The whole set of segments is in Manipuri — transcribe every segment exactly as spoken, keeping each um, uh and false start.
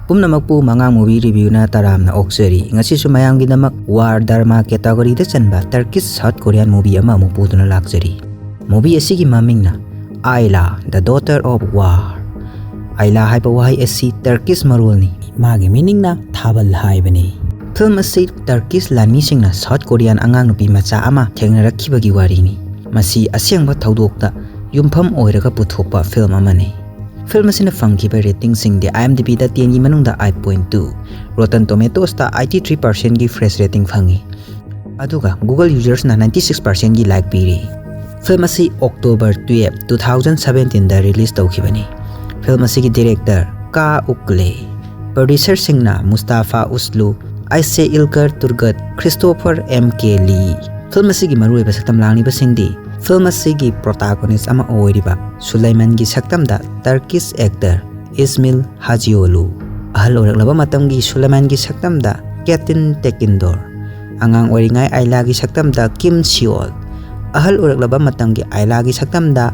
ꯄꯨꯝꯅꯃꯛꯄꯨ ꯃꯉꯥꯡ ꯃꯨꯚꯤ ꯔꯤꯚꯤꯌꯨꯅ ꯇꯔꯥꯝꯅ ꯑꯣꯛꯆꯔꯤ꯫ ꯉꯁꯤꯁꯨ ꯃꯌꯥꯝꯒꯤꯗꯃꯛ ꯋꯥꯔ ꯗꯔꯃꯥ ꯀꯦꯇꯥꯒꯣꯔꯤꯗ ꯆꯟꯕ ꯇꯔꯀꯤꯁ ꯁꯥꯎꯠ ꯀꯣꯔꯤꯌꯥꯟ ꯃꯨꯚꯤ ꯑꯃ ꯑꯃꯨꯛ ꯄꯨꯗꯨꯅ ꯂꯥꯛꯆꯔꯤ꯫ ꯃꯨꯚꯤ ꯑꯁꯤꯒꯤ ꯃꯃꯤꯡꯅ ꯑꯥꯏꯂꯥ, The Daughter of War꯫ ꯑꯥꯏꯂꯥ ꯍꯥꯏꯕ ꯋꯥꯍꯩ ꯑꯁꯤ ꯇꯔꯀꯤꯁ ꯃꯔꯣꯜꯅꯤ꯫ ꯃꯥꯒꯤ ꯃꯤꯅꯤꯡꯅ ꯊꯥꯕꯜ ꯍꯥꯏꯕꯅꯤ꯫ ꯐꯤꯂꯝ ꯑꯁꯤ ꯇꯔꯀꯤꯁ ꯂꯥꯟꯃꯤꯁꯤꯡꯅ ꯁꯥꯎꯠ ꯀꯣꯔꯤꯌꯥꯟ ꯑꯉꯥꯡ ꯅꯨꯄꯤ ꯃꯆꯥ ꯑꯃ ꯊꯦꯡꯅꯔꯛꯈꯤꯕꯒꯤ ꯋꯥꯔꯤꯅꯤ꯫ ꯃꯁꯤ ꯑꯁꯦꯡꯕ ꯊꯧꯗꯣꯛꯇ ꯌꯨꯝꯐꯝ ꯑꯣꯏꯔꯒ ꯄꯨꯊꯣꯛꯄ ꯐꯤꯂꯝ ꯑꯃꯅꯤ꯫ ꯐꯤꯂꯝ ꯑꯁꯤꯅ ꯐꯪꯈꯤꯕ ꯔꯦꯇꯤꯡꯁꯤꯡꯗꯤ IMDbꯗ ꯇꯦꯟꯒꯤ ꯃꯅꯨꯡꯗ eight point two, Rotten Tomatoesꯇ eighty three percentꯒꯤ fresh rating ꯐꯪꯉꯤ꯫ ꯑꯗꯨꯒ Google usersꯅ ninety six percentꯒꯤ like ꯄꯤꯔꯤ꯫ ꯐꯤꯂꯝ ꯑꯁꯤ October twelve, two thousand seventeenꯗ release ꯇꯧꯈꯤꯕꯅꯤ꯫ ꯐꯤꯂꯝ ꯑꯁꯤꯒꯤ director ꯀꯥ ꯎꯛꯂꯦ, producerꯁꯤꯡꯅ ꯃꯨꯁꯇꯥꯐꯥ ꯎꯁꯂꯨ, ꯑꯥꯏꯁꯦ ꯏꯜꯀꯔ ꯇꯨꯔꯒꯠ, ꯈ꯭ꯔꯤꯁꯇꯣꯐꯔ ꯑꯦꯝ ꯀꯦ ꯂꯤ꯫ ꯐꯤꯂꯝ ꯑꯁꯤꯒꯤ ꯃꯔꯨꯑꯣꯏꯕ ꯁꯛꯇꯝ ꯂꯥꯡꯂꯤꯕꯁꯤꯡꯗꯤ ꯐꯤꯂꯝ ꯑꯁꯤꯒꯤ protagonist ꯑꯃ ꯑꯣꯏꯔꯤꯕ ꯁꯨꯂꯩꯃꯥꯟꯒꯤ ꯁꯛꯇꯝꯗ ꯇꯔꯀꯤꯁ actor ꯏꯁꯃꯤꯜ ꯍꯥꯖꯤꯑꯣꯂꯨ, ꯑꯍꯜ ꯑꯣꯏꯔꯛꯂꯕ ꯃꯇꯝꯒꯤ ꯁꯨꯂꯩꯃꯥꯟꯒꯤ ꯁꯛꯇꯝꯗ ꯀꯦꯇꯤꯟ ꯇꯦꯀꯤꯟꯗꯣꯔ, ꯑꯉꯥꯡ ꯑꯣꯏꯔꯤꯉꯩ ꯑꯥꯏꯂꯥꯒꯤ ꯁꯛꯇꯝꯗ ꯀꯤꯝ ꯁꯤꯑꯣꯜ, ꯑꯍꯜ ꯑꯣꯏꯔꯛꯂꯕ ꯃꯇꯝꯒꯤ ꯑꯥꯏꯂꯥꯒꯤ ꯁꯛꯇꯝꯗ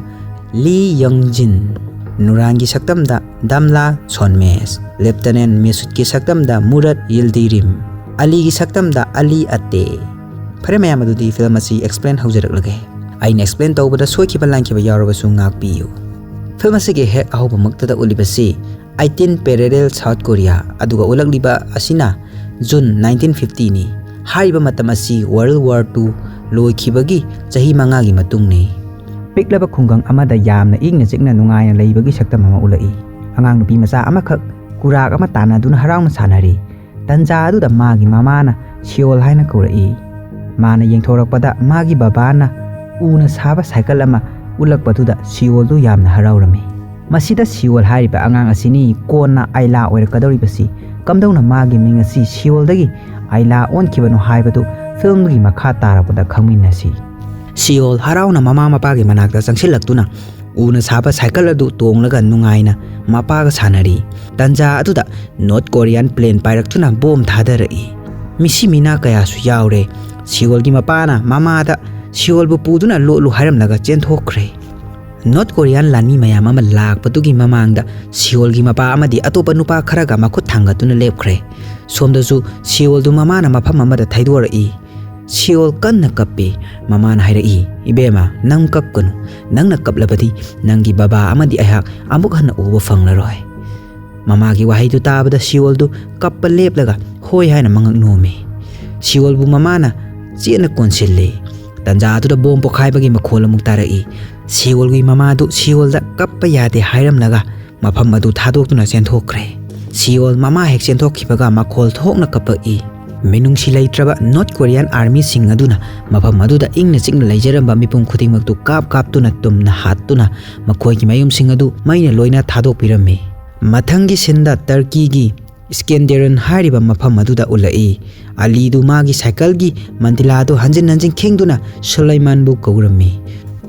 ꯂꯤ ꯌꯪꯖꯤꯟ, ꯅꯨꯔꯥꯟꯒꯤ ꯁꯛꯇꯝꯗ ꯗꯥꯝꯂꯥ ꯁꯣꯟꯃꯦꯁ, ꯂꯦꯞꯇꯅꯦꯟ ꯃꯦꯁꯨꯠꯀꯤ ꯁꯛꯇꯝꯗ ꯃꯨꯔꯠ ꯌꯤꯜꯗꯤꯔꯤꯝ, ꯑꯂꯤꯒꯤ ꯁꯛꯇꯝꯗ ꯑꯂꯤ ꯑꯇꯦ꯫ ꯐꯔꯦ ꯃꯌꯥꯝ, ꯑꯗꯨꯗꯤ ꯐꯤꯂꯝ ꯑꯁꯤ explain ꯍꯧꯖꯔꯛꯂꯒꯦ꯫ ꯑꯩꯅ explain ꯇꯧꯕꯗ ꯁꯣꯏꯈꯤꯕ ꯂꯥꯟꯈꯤꯕ ꯌꯥꯎꯔꯕꯁꯨ ꯉꯥꯛꯄꯤꯌꯨ꯫ ꯐꯤꯂꯝ ꯑꯁꯤꯒꯤ ꯍꯦꯛ ꯑꯍꯧꯕꯃꯛꯇꯗ ꯎꯠꯂꯤꯕꯁꯤ eighteen parallel South Korea, ꯑꯗꯨꯒ ꯎꯠꯂꯛꯂꯤꯕ ꯑꯁꯤꯅ June nineteen fiftyꯅꯤ꯫ ꯍꯥꯏꯔꯤꯕ ꯃꯇꯝ ꯑꯁꯤ World War Two ꯂꯣꯏꯈꯤꯕꯒꯤ ꯆꯍꯤ ꯃꯉꯥꯒꯤ ꯃꯇꯨꯡꯅꯤ꯫ ꯄꯤꯛꯂꯕ ꯈꯨꯡꯒꯪ ꯑꯃꯗ ꯌꯥꯝꯅ ꯏꯪꯅ ꯆꯤꯛꯅ ꯅꯨꯡꯉꯥꯏꯅ ꯂꯩꯕꯒꯤ ꯁꯛꯇꯝ ꯑꯃ ꯎꯠꯂꯛꯏ꯫ ꯑꯉꯥꯡ ꯅꯨꯄꯤ ꯃꯆꯥ ꯑꯃꯈꯛ ꯀꯨꯔꯥꯛ ꯑꯃ ꯇꯥꯟꯅꯗꯨꯅ ꯍꯔꯥꯎꯅ ꯁꯥꯟꯅꯔꯤ꯫ ꯇꯟꯖꯥ ꯑꯗꯨꯗ ꯃꯥꯒꯤ ꯃꯃꯥꯅ ꯁꯤꯑꯣꯜ ꯍꯥꯏꯅ ꯀꯧꯔꯛꯏ꯫ ꯃꯥꯅ ꯌꯦꯡꯊꯣꯔꯛꯄꯗ ꯃꯥꯒꯤ ꯕꯕꯥꯅ ꯎꯅ ꯁꯥꯕ ꯁꯥꯏꯀꯜ ꯑꯃ ꯎꯠꯂꯛꯄꯗꯨꯗ ꯁꯤꯑꯣꯜꯗꯨ ꯌꯥꯝꯅ ꯍꯔꯥꯎꯔꯝꯃꯤ꯫ ꯃꯁꯤꯗ ꯁꯤꯑꯣꯜ ꯍꯥꯏꯔꯤꯕ ꯑꯉꯥꯡ ꯑꯁꯤꯅꯤ ꯀꯣꯟꯅ ꯑꯥꯏꯂꯥ ꯑꯣꯏꯔꯛꯀꯗꯧꯔꯤꯕꯁꯤ꯫ ꯀꯝꯗꯧꯅ ꯃꯥꯒꯤ ꯃꯤꯡ ꯑꯁꯤ ꯁꯤꯑꯣꯜꯗꯒꯤ ꯑꯥꯏꯂꯥ ꯑꯣꯟꯈꯤꯕꯅꯣ ꯍꯥꯏꯕꯗꯨ ꯐꯤꯂꯝꯒꯤ ꯃꯈꯥ ꯇꯥꯔꯛꯄꯗ ꯈꯪꯃꯤꯟꯅꯁꯤ꯫ ꯁꯤꯑꯣꯜ ꯍꯔꯥꯎꯅ ꯃꯃꯥ ꯃꯄꯥꯒꯤ ꯃꯅꯥꯛꯇ ꯆꯪꯁꯤꯜꯂꯛꯇꯨꯅ ꯎꯅ ꯁꯥꯕ ꯁꯥꯏꯀꯜ ꯑꯗꯨ ꯇꯣꯡꯂꯒ ꯅꯨꯡꯉꯥꯏꯅ ꯃꯄꯥꯒ ꯁꯥꯟꯅꯔꯤ꯫ ꯇꯟꯖꯥ ꯑꯗꯨꯗ North Korean plane ꯄꯥꯏꯔꯛꯇꯨꯅ ꯕꯣꯝ ꯊꯥꯗꯔꯛꯏ꯫ ꯃꯤꯁꯤ ꯃꯤꯅꯥ ꯀꯌꯥꯁꯨ ꯌꯥꯎꯔꯦ꯫ ꯁꯤꯑꯣꯜꯒꯤ ꯃꯄꯥꯅ ꯃꯃꯥꯗ ꯁꯤꯑꯣꯜꯕꯨ ꯄꯨꯗꯨꯅ ꯂꯣꯠꯂꯨ ꯍꯥꯏꯔꯝꯂꯒ ꯆꯦꯟꯊꯣꯛꯈ꯭ꯔꯦ꯫ ꯅꯣꯔꯠ ꯀꯣꯔꯤꯌꯥꯟ ꯂꯥꯟꯃꯤ ꯃꯌꯥꯝ ꯑꯃ ꯂꯥꯛꯄꯗꯨꯒꯤ ꯃꯃꯥꯡꯗ ꯁꯤꯑꯣꯜꯒꯤ ꯃꯄꯥ ꯑꯃꯗꯤ ꯑꯇꯣꯞꯄ ꯅꯨꯄꯥ ꯈꯔꯒ ꯃꯈꯨꯠ ꯊꯥꯡꯒꯠꯇꯨꯅ ꯂꯦꯞꯈ꯭ꯔꯦ꯫ ꯁꯣꯝꯗꯁꯨ ꯁꯤꯑꯣꯜꯗꯨ ꯃꯃꯥꯅ ꯃꯐꯝ ꯑꯃꯗ ꯊꯩꯗꯣꯔꯛꯏ꯫ ꯁꯤꯑꯣꯜ ꯀꯟꯅ ꯀꯞꯄꯤ꯫ ꯃꯃꯥꯅ ꯍꯥꯏꯔꯛꯏ, "ꯏꯕꯦꯝꯃ, ꯅꯪ ꯀꯞꯀꯅꯨ꯫ ꯅꯪꯅ ꯀꯞꯂꯕꯗꯤ ꯅꯪꯒꯤ ꯕꯕꯥ ꯑꯃꯗꯤ ꯑꯩꯍꯥꯛ ꯑꯃꯨꯛ ꯍꯟꯅ ꯎꯕ ꯐꯪꯂꯔꯣꯏ꯫" ꯃꯃꯥꯒꯤ ꯋꯥꯍꯩꯗꯨ ꯇꯥꯕꯗ ꯁꯤꯑꯣꯜꯗꯨ ꯀꯞꯄ ꯂꯦꯞꯂꯒ ꯍꯣꯏ ꯍꯥꯏꯅ ꯃꯉꯛ ꯅꯣꯝꯃꯤ꯫ ꯁꯤꯑꯣꯜꯕꯨ ꯃꯃꯥꯅ ꯆꯦꯠꯅ ꯀꯣꯟꯁꯤꯜꯂꯤ꯫ ꯇꯟꯖꯥ ꯑꯗꯨꯗ ꯕꯣꯝ ꯄꯣꯈꯥꯏꯕꯒꯤ ꯃꯈꯣꯜ ꯑꯃꯨꯛ ꯇꯥꯔꯛꯏ꯫ ꯁꯤꯑꯣꯜꯒꯤ ꯃꯃꯥꯗꯨ ꯁꯤꯑꯣꯜꯗ ꯀꯞꯄ ꯌꯥꯗꯦ ꯍꯥꯏꯔꯝꯂꯒ ꯃꯐꯝ ꯑꯗꯨ ꯊꯥꯗꯣꯛꯇꯨꯅ ꯆꯦꯟꯊꯣꯛꯈ꯭ꯔꯦ꯫ ꯁꯤꯑꯣꯜ ꯃꯃꯥ ꯍꯦꯛ ꯆꯦꯟꯊꯣꯛꯈꯤꯕꯒ ꯃꯈꯣꯜ ꯊꯣꯛꯅ ꯀꯞꯄꯛꯏ꯫ ꯃꯤꯅꯨꯡꯁꯤ ꯂꯩꯇ꯭ꯔꯕ ꯅꯣꯔꯠ ꯀꯣꯔꯤꯌꯥꯟ ꯑꯥꯔꯃꯤꯁꯤꯡ ꯑꯗꯨꯅ ꯃꯐꯝ ꯑꯗꯨꯗ ꯏꯪꯅ ꯆꯤꯛꯅ ꯂꯩꯖꯔꯝꯕ ꯃꯤꯄꯨꯝ ꯈꯨꯗꯤꯡꯃꯛꯇꯨ ꯀꯥꯞ ꯀꯥꯞꯇꯨꯅ ꯇꯨꯝꯅ ꯍꯥꯠꯇꯨꯅ ꯃꯈꯣꯏꯒꯤ ꯃꯌꯨꯝꯁꯤꯡ ꯑꯗꯨ ꯃꯩꯅ ꯂꯣꯏꯅ ꯊꯥꯗꯣꯛꯄꯤꯔꯝꯃꯤ꯫ ꯃꯊꯪꯒꯤ ꯁꯤꯟꯗ ꯇꯔꯀꯤꯒꯤ ꯏꯁꯀꯦꯟꯗꯦꯔꯟ ꯍꯥꯏꯔꯤꯕ ꯃꯐꯝ ꯑꯗꯨꯗ ꯎꯠꯂꯛꯏ꯫ ꯑꯂꯤꯗꯨ ꯃꯥꯒꯤ ꯁꯥꯏꯀꯜꯒꯤ ꯃꯟꯗꯤꯂꯥꯗꯨ ꯍꯟꯖꯤꯟ ꯍꯟꯖꯤꯟ ꯈꯦꯡꯗꯨꯅ ꯁꯨꯂꯩꯃꯥꯟꯕꯨ ꯀꯧꯔꯝꯃꯤ꯫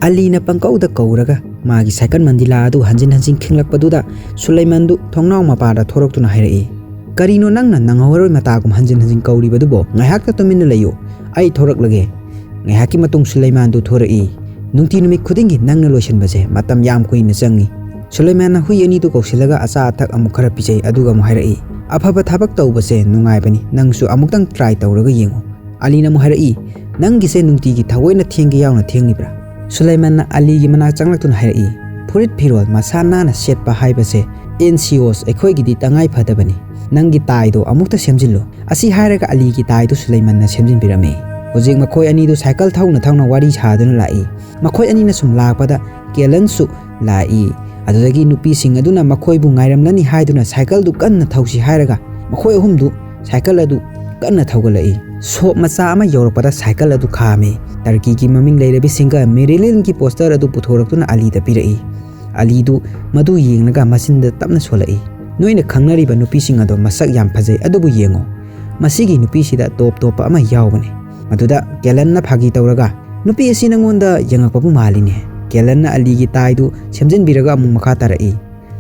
ꯑꯂꯤꯅ ꯄꯪꯀꯧꯗ ꯀꯧꯔꯒ ꯃꯥꯒꯤ ꯁꯥꯏꯀꯜ ꯃꯟꯗꯤꯂꯥ ꯑꯗꯨ ꯍꯟꯖꯤꯟ ꯍꯟꯖꯤꯟ ꯈꯦꯡꯂꯛꯄꯗꯨꯗ ꯁꯨꯂꯩꯃꯥꯟꯗꯨ ꯊꯣꯡꯅꯥꯎ ꯃꯄꯥꯗ ꯊꯣꯔꯛꯇꯨꯅ ꯍꯥꯏꯔꯛꯏ, "ꯀꯔꯤꯅꯣ ꯅꯪꯅ ꯅꯪꯍꯧꯔꯣꯏ ꯃꯇꯥꯒꯨꯝ ꯍꯟꯖꯤꯟ ꯍꯟꯖꯤꯟ ꯀꯧꯔꯤꯕꯗꯨꯕꯣ? ꯉꯥꯏꯍꯥꯛꯇ ꯇꯨꯃꯤꯟꯅ ꯂꯩꯌꯨ꯫ ꯑꯩ ꯊꯣꯔꯛꯂꯒꯦ꯫" ꯉꯥꯏꯍꯥꯛꯀꯤ ꯃꯇꯨꯡ ꯁꯨꯂꯩꯃꯥꯟꯗꯨ ꯊꯣꯔꯛꯏ꯫ "ꯅꯨꯡꯇꯤ ꯅꯨꯃꯤꯠ ꯈꯨꯗꯤꯡꯒꯤ ꯅꯪꯅ ꯂꯣꯏꯁꯤꯟꯕꯁꯦ ꯃꯇꯝ ꯌꯥꯝ ꯀꯨꯏꯅ ꯆꯪꯉꯤ꯫" ꯁꯨꯂꯩꯃꯥꯟꯅ ꯍꯨꯏ ꯑꯅꯤꯗꯨ ꯀꯧꯁꯤꯜꯂꯒ ꯑꯆꯥ ꯑꯊꯛ ꯑꯃꯨꯛ ꯈꯔ ꯄꯤꯖꯩ, ꯑꯗꯨꯒ ꯑꯃꯨꯛ ꯍꯥꯏꯔꯛꯏ, "ꯑꯐꯕ ꯊꯕꯛ ꯇꯧꯕꯁꯦ ꯅꯨꯡꯉꯥꯏꯕꯅꯤ, ꯅꯪꯁꯨ ꯑꯃꯨꯛꯇꯪ ꯇ꯭ꯔꯥꯏ ꯇꯧꯔꯒ ꯌꯦꯡꯉꯨ꯫" ꯑꯂꯤꯅ ꯑꯃꯨꯛ ꯍꯥꯏꯔꯛꯏ, "ꯅꯪꯒꯤꯁꯦ ꯅꯨꯡꯇꯤꯒꯤ ꯊꯑꯣꯏꯅ ꯊꯦꯡꯒꯦ ꯌꯥꯎꯅ ꯊꯦꯡꯂꯤꯕ꯭ꯔꯥ?" ꯁꯨꯂꯩꯃꯥꯟꯅ ꯑꯂꯤꯒꯤ ꯃꯅꯥꯛ ꯆꯪꯂꯛꯇꯨꯅ ꯍꯥꯏꯔꯛꯏ, "ꯐꯨꯔꯤꯠ ꯐꯤꯔꯣꯜ ꯃꯁꯥ ꯅꯥꯟꯅ ꯁꯦꯠꯄ ꯍꯥꯏꯕꯁꯦ ꯑꯦꯟ ꯁꯤ ꯑꯣꯁ ꯑꯩꯈꯣꯏꯒꯤꯗꯤ ꯇꯉꯥꯏ ꯐꯗꯕꯅꯤ꯫ ꯅꯪꯒꯤ ꯇꯥꯏꯗꯣ ꯑꯃꯨꯛꯇ ꯁꯦꯝꯖꯤꯜꯂꯨ꯫" ꯑꯁꯤ ꯍꯥꯏꯔꯒ ꯑꯂꯤꯒꯤ ꯇꯥꯏꯗꯨ ꯁꯨꯂꯩꯃꯥꯟꯅ ꯁꯦꯝꯖꯤꯟꯕꯤꯔꯝꯃꯤ꯫ ꯍꯧꯖꯤꯛ ꯃꯈꯣꯏ ꯑꯅꯤꯗꯨ ꯁꯥꯏꯀꯜ ꯊꯧꯅ ꯊꯧꯅ ꯋꯥꯔꯤ ꯁꯥꯗꯨꯅ ꯂꯥꯛꯏ꯫ ꯃꯈꯣꯏ ꯑꯅꯤꯅ ꯁꯨꯝ ꯂꯥꯛꯄꯗ ꯀꯦꯂꯟꯁꯨ ꯂꯥꯛꯏ꯫ ꯑꯗꯨꯗꯒꯤ ꯅꯨꯄꯤꯁꯤꯡ ꯑꯗꯨꯅ ꯃꯈꯣꯏꯕꯨ ꯉꯥꯏꯔꯝꯂꯅꯤ ꯍꯥꯏꯗꯨꯅ ꯁꯥꯏꯀꯜꯗꯨ ꯀꯟꯅ ꯊꯧꯁꯤ ꯍꯥꯏꯔꯒ ꯃꯈꯣꯏ ꯑꯍꯨꯝꯗꯨ ꯁꯥꯏꯀꯜ ꯑꯗꯨ ꯀꯟꯅ ꯊꯧꯒꯠꯂꯛꯏ꯫ ꯁꯣꯞ ꯃꯆꯥ ꯑꯃ ꯌꯧꯔꯛꯄꯗ ꯁꯥꯏꯀꯜ ꯑꯗꯨ ꯈꯥꯝꯃꯤ꯫ ꯇꯔꯀꯤꯒꯤ ꯃꯃꯤꯡ ꯂꯩꯔꯕꯤꯁꯤꯡꯒ ꯃꯦꯔꯤꯂꯤꯟꯒꯤ ꯄꯣꯁꯇꯔ ꯑꯗꯨ ꯄꯨꯊꯣꯔꯛꯇꯨꯅ ꯑꯂꯤꯗ ꯄꯤꯔꯛꯏ꯫ ꯑꯂꯤꯗꯨ ꯃꯗꯨ ꯌꯦꯡꯂꯒ ꯃꯆꯤꯟꯗ ꯇꯞꯅ ꯁꯣꯜꯂꯛꯏ꯫ "ꯅꯣꯏꯅ ꯈꯪꯅꯔꯤꯕ ꯅꯨꯄꯤꯁꯤꯡ ꯑꯗꯣ ꯃꯁꯛ ꯌꯥꯝ ꯐꯖꯩ, ꯑꯗꯨꯕꯨ ꯌꯦꯡꯉꯣ꯫ ꯃꯁꯤꯒꯤ ꯅꯨꯄꯤꯁꯤꯗ ꯇꯣꯞ ꯇꯣꯞꯄ ꯑꯃ ꯌꯥꯎꯕꯅꯤ꯫" ꯃꯗꯨꯗ ꯀꯦꯂꯟꯅ ꯐꯥꯒꯤ ꯇꯧꯔꯒ, "ꯅꯨꯄꯤ ꯑꯁꯤ ꯅꯪꯉꯣꯟꯗ ꯌꯦꯡꯉꯛꯄꯕꯨ ꯃꯥꯜꯂꯤꯅꯦ꯫" ꯀꯦꯂꯟꯅ ꯑꯂꯤꯒꯤ ꯇꯥꯏꯗꯨ ꯁꯦꯝꯖꯤꯟꯕꯤꯔꯒ ꯑꯃꯨꯛ ꯃꯈꯥ ꯇꯥꯔꯛꯏ,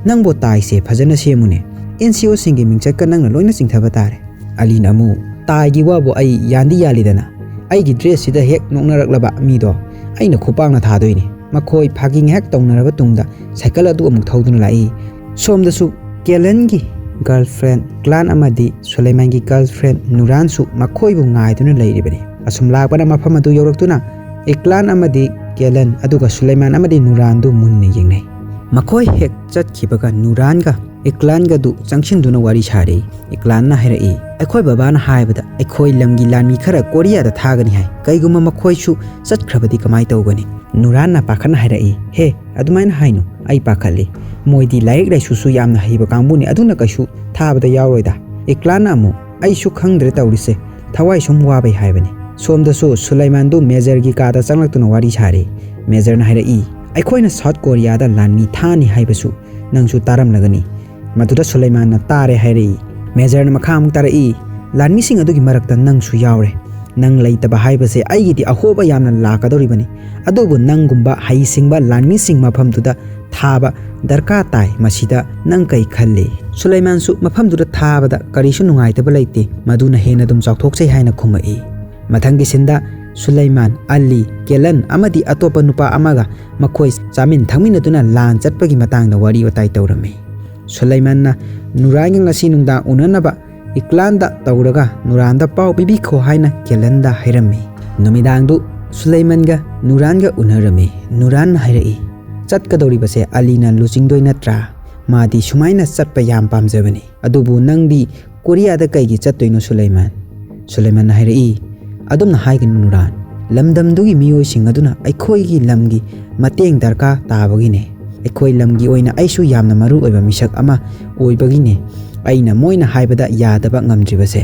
"ꯅꯪꯕꯨ ꯇꯥꯏꯁꯦ ꯐꯖꯅ ꯁꯦꯝꯃꯨꯅꯦ꯫ ꯑꯦꯟ ꯁꯤ ꯑꯣꯁꯤꯡꯒꯤ ꯃꯤꯡꯆꯠꯀ ꯅꯪꯅ ꯂꯣꯏꯅ ꯆꯤꯡꯊꯕ ꯇꯥꯔꯦ꯫" ꯑꯂꯤꯅ ꯑꯃꯨꯛ, "ꯇꯥꯏꯒꯤ ꯋꯥꯕꯨ ꯑꯩ ꯌꯥꯟꯗꯤ ꯌꯥꯜꯂꯤꯗꯅ, ꯑꯩꯒꯤ ꯗ꯭ꯔꯦꯁꯁꯤꯗ ꯍꯦꯛ ꯅꯣꯛꯅꯔꯛꯂꯕ ꯃꯤꯗꯣ ꯑꯩꯅ ꯈꯨꯄꯥꯛꯅ ꯊꯥꯗꯣꯏꯅꯤ꯫ ꯃꯈꯣꯏ ꯐꯥꯒꯤ ꯉꯥꯏꯍꯥꯛ ꯇꯧꯅꯔꯕ ꯇꯨꯡꯗ ꯁꯥꯏꯀꯜ ꯑꯗꯨ ꯑꯃꯨꯛ ꯊꯧꯗꯨꯅ ꯂꯥꯛꯏ꯫ ꯁꯣꯝꯗꯁꯨ ꯀꯦꯂꯟꯒꯤ ꯒꯔꯜꯐ꯭ꯔꯦꯟ ꯏꯀꯂꯥꯟ ꯑꯃꯗꯤ ꯁꯨꯂꯩꯃꯥꯟꯒꯤ ꯒꯔꯜꯐ꯭ꯔꯦꯟ ꯅꯨꯔꯥꯟꯁꯨ ꯃꯈꯣꯏꯕꯨ ꯉꯥꯏꯗꯨꯅ ꯂꯩꯔꯤꯕꯅꯤ꯫ ꯑꯁꯨꯝ ꯂꯥꯛꯄꯅ ꯃꯐꯝ ꯑꯗꯨ ꯌꯧꯔꯛꯇꯨꯅ ꯏꯀꯂꯥꯟ ꯑꯃꯗꯤ ꯀꯦꯂꯟ ꯑꯗꯨꯒ ꯁꯨꯂꯩꯃꯥꯟ ꯑꯃꯗꯤ ꯅꯨꯔꯥꯟꯗꯨ ꯃꯨꯟꯅ ꯌꯦꯡꯅꯩ꯫ ꯃꯈꯣꯏ ꯍꯦꯛ ꯆꯠꯈꯤꯕꯒ ꯅꯨꯔꯥꯟꯒ ꯏꯀꯂꯥꯟꯒꯗꯨ ꯆꯪꯁꯤꯟꯗꯨꯅ ꯋꯥꯔꯤ ꯁꯥꯔꯤ꯫ ꯏꯀꯂꯥꯟꯅ ꯍꯥꯏꯔꯛꯏ, "ꯑꯩꯈꯣꯏ ꯕꯕꯥꯅ ꯍꯥꯏꯕꯗ ꯑꯩꯈꯣꯏ ꯂꯝꯒꯤ ꯂꯥꯟꯃꯤ ꯈꯔ ꯀꯣꯔꯤꯌꯥꯗ ꯊꯥꯒꯅꯤ ꯍꯥꯏ꯫ ꯀꯩꯒꯨꯝꯕ ꯃꯈꯣꯏꯁꯨ ꯆꯠꯈ꯭ꯔꯕꯗꯤ ꯀꯃꯥꯏ ꯇꯧꯒꯅꯤ?" ꯅꯨꯔꯥꯟꯅ ꯄꯥꯈꯠꯅ ꯍꯥꯏꯔꯛꯏ, "ꯍꯦ, ꯑꯗꯨꯃꯥꯏꯅ ꯍꯥꯏꯅꯨ, ꯑꯩ ꯄꯥꯈꯠꯂꯤ꯫ ꯃꯣꯏꯗꯤ ꯂꯥꯏꯔꯤꯛ ꯂꯥꯏꯁꯨꯁꯨ ꯌꯥꯝꯅ ꯍꯩꯕ ꯀꯥꯡꯕꯨꯅꯤ, ꯑꯗꯨꯅ ꯀꯩꯁꯨ ꯊꯥꯕꯗ ꯌꯥꯎꯔꯣꯏꯗ꯫" ꯏꯀꯂꯥꯟꯅ ꯑꯃꯨꯛ, "ꯑꯩꯁꯨ ꯈꯪꯗ꯭ꯔꯦ ꯇꯧꯔꯤꯁꯦ, ꯊꯋꯥꯏ ꯁꯨꯝ ꯋꯥꯕꯩ ꯍꯥꯏꯕꯅꯤ꯫" ꯁꯣꯝꯗꯁꯨ ꯁꯨꯂꯩꯃꯥꯟꯗꯨ ꯃꯦꯖꯔꯒꯤ ꯀꯥꯗ ꯆꯪꯂꯛꯇꯨꯅ ꯋꯥꯔꯤ ꯁꯥꯔꯤ꯫ ꯃꯦꯖꯔꯅ ꯍꯥꯏꯔꯛꯏ, "ꯑꯩꯈꯣꯏꯅ ꯁꯥꯎꯠ ꯀꯣꯔꯤꯌꯥꯗ ꯂꯥꯟꯃꯤ ꯊꯥꯅꯤ ꯍꯥꯏꯕꯁꯨ ꯅꯪꯁꯨ ꯇꯥꯔꯝꯂꯒꯅꯤ꯫" ꯃꯗꯨꯗ ꯁꯨꯂꯩꯃꯥꯟꯅ ꯇꯥꯔꯦ ꯍꯥꯏꯔꯛꯏ꯫ ꯃꯦꯖꯔꯅ ꯃꯈꯥ ꯑꯃꯨꯛ ꯇꯥꯔꯛꯏ, "ꯂꯥꯟꯃꯤꯁꯤꯡ ꯑꯗꯨꯒꯤ ꯃꯔꯛꯇ ꯅꯪꯁꯨ ꯌꯥꯎꯔꯦ꯫ ꯅꯪ ꯂꯩꯇꯕ ꯍꯥꯏꯕꯁꯦ ꯑꯩꯒꯤꯗꯤ ꯑꯍꯣꯕ ꯌꯥꯝꯅ ꯂꯥꯛꯀꯗꯧꯔꯤꯕꯅꯤ꯫ ꯑꯗꯨꯕꯨ ꯅꯪꯒꯨꯝꯕ ꯍꯩꯁꯤꯡꯕ ꯂꯥꯟꯃꯤꯁꯤꯡ ꯃꯐꯝꯗꯨꯗ ꯊꯥꯕ ꯗꯔꯀꯥꯔ ꯇꯥꯏ꯫ ꯃꯁꯤꯗ ꯅꯪ ꯀꯩ ꯈꯜꯂꯤ?" ꯁꯨꯂꯩꯃꯥꯟꯁꯨ ꯃꯐꯝꯗꯨꯗ ꯊꯥꯕꯗ ꯀꯔꯤꯁꯨ ꯅꯨꯡꯉꯥꯏꯇꯕ ꯂꯩꯇꯦ, ꯃꯗꯨꯅ ꯍꯦꯟꯅ ꯑꯗꯨꯝ ꯆꯥꯎꯊꯣꯛꯆꯩ ꯍꯥꯏꯅ ꯈꯨꯝꯃꯛꯏ꯫ ꯃꯊꯪꯒꯤ ꯁꯤꯟꯗ ꯁꯨꯂꯩꯃꯥꯟ, ꯑꯂꯤ, ꯀꯦꯂꯟ ꯑꯃꯗꯤ ꯑꯇꯣꯞꯄ ꯅꯨꯄꯥ ꯑꯃꯒ ꯃꯈꯣꯏ ꯆꯥꯃꯤꯟ ꯊꯛꯃꯤꯟꯅꯗꯨꯅ ꯂꯥꯟ ꯆꯠꯄꯒꯤ ꯃꯇꯥꯡꯗ ꯋꯥꯔꯤ ꯋꯥꯇꯥꯏ ꯇꯧꯔꯝꯃꯤ꯫ ꯁꯨꯂꯩꯃꯥꯟꯅ ꯅꯨꯔꯥꯟꯒ ꯉꯁꯤ ꯅꯨꯡꯗꯥꯡ ꯎꯅꯅꯕ ꯏꯀꯂꯥꯟꯗ ꯇꯧꯔꯒ ꯅꯨꯔꯥꯟꯗ ꯄꯥꯎ ꯄꯤꯕꯤꯈꯣ ꯍꯥꯏꯅ ꯀꯦꯂꯟꯗ ꯍꯥꯏꯔꯝꯃꯤ꯫ ꯅꯨꯃꯤꯗꯥꯡꯗꯨ ꯁꯨꯂꯩꯃꯥꯟꯒ ꯅꯨꯔꯥꯟꯒ ꯎꯅꯔꯝꯃꯤ꯫ ꯅꯨꯔꯥꯟꯅ ꯍꯥꯏꯔꯛꯏ, "ꯆꯠꯀꯗꯧꯔꯤꯕꯁꯦ ꯑꯂꯤꯅ ꯂꯨꯆꯤꯡꯗꯣꯏ ꯅꯠꯇ꯭ꯔꯥ? ꯃꯥꯗꯤ ꯁꯨꯃꯥꯏꯅ ꯆꯠꯄ ꯌꯥꯝ ꯄꯥꯝꯖꯕꯅꯤ꯫ ꯑꯗꯨꯕꯨ ꯅꯪꯗꯤ ꯀꯣꯔꯤꯌꯥꯗ ꯀꯩꯒꯤ ꯆꯠꯇꯣꯏꯅꯣ ꯁꯨꯂꯩꯃꯥꯟ?" ꯁꯨꯂꯩꯃꯥꯟꯅ ꯍꯥꯏꯔꯛꯏ, "ꯑꯗꯨꯝꯅ ꯍꯥꯏꯒꯅꯨ ꯅꯨꯔꯥꯟ꯫ ꯂꯝꯗꯝꯗꯨꯒꯤ ꯃꯤꯑꯣꯏꯁꯤꯡ ꯑꯗꯨꯅ ꯑꯩꯈꯣꯏꯒꯤ ꯂꯝꯒꯤ ꯃꯇꯦꯡ ꯗꯔꯀꯥꯔ ꯇꯥꯕꯒꯤꯅꯦ꯫ ꯑꯩꯈꯣꯏ ꯂꯝꯒꯤ ꯑꯣꯏꯅ ꯑꯩꯁꯨ ꯌꯥꯝꯅ ꯃꯔꯨ ꯑꯣꯏꯕ ꯃꯤꯁꯛ ꯑꯃ ꯑꯣꯏꯕꯒꯤꯅꯦ ꯑꯩꯅ ꯃꯣꯏꯅ ꯍꯥꯏꯕꯗ ꯌꯥꯗꯕ ꯉꯝꯗ꯭ꯔꯤꯕꯁꯦ꯫"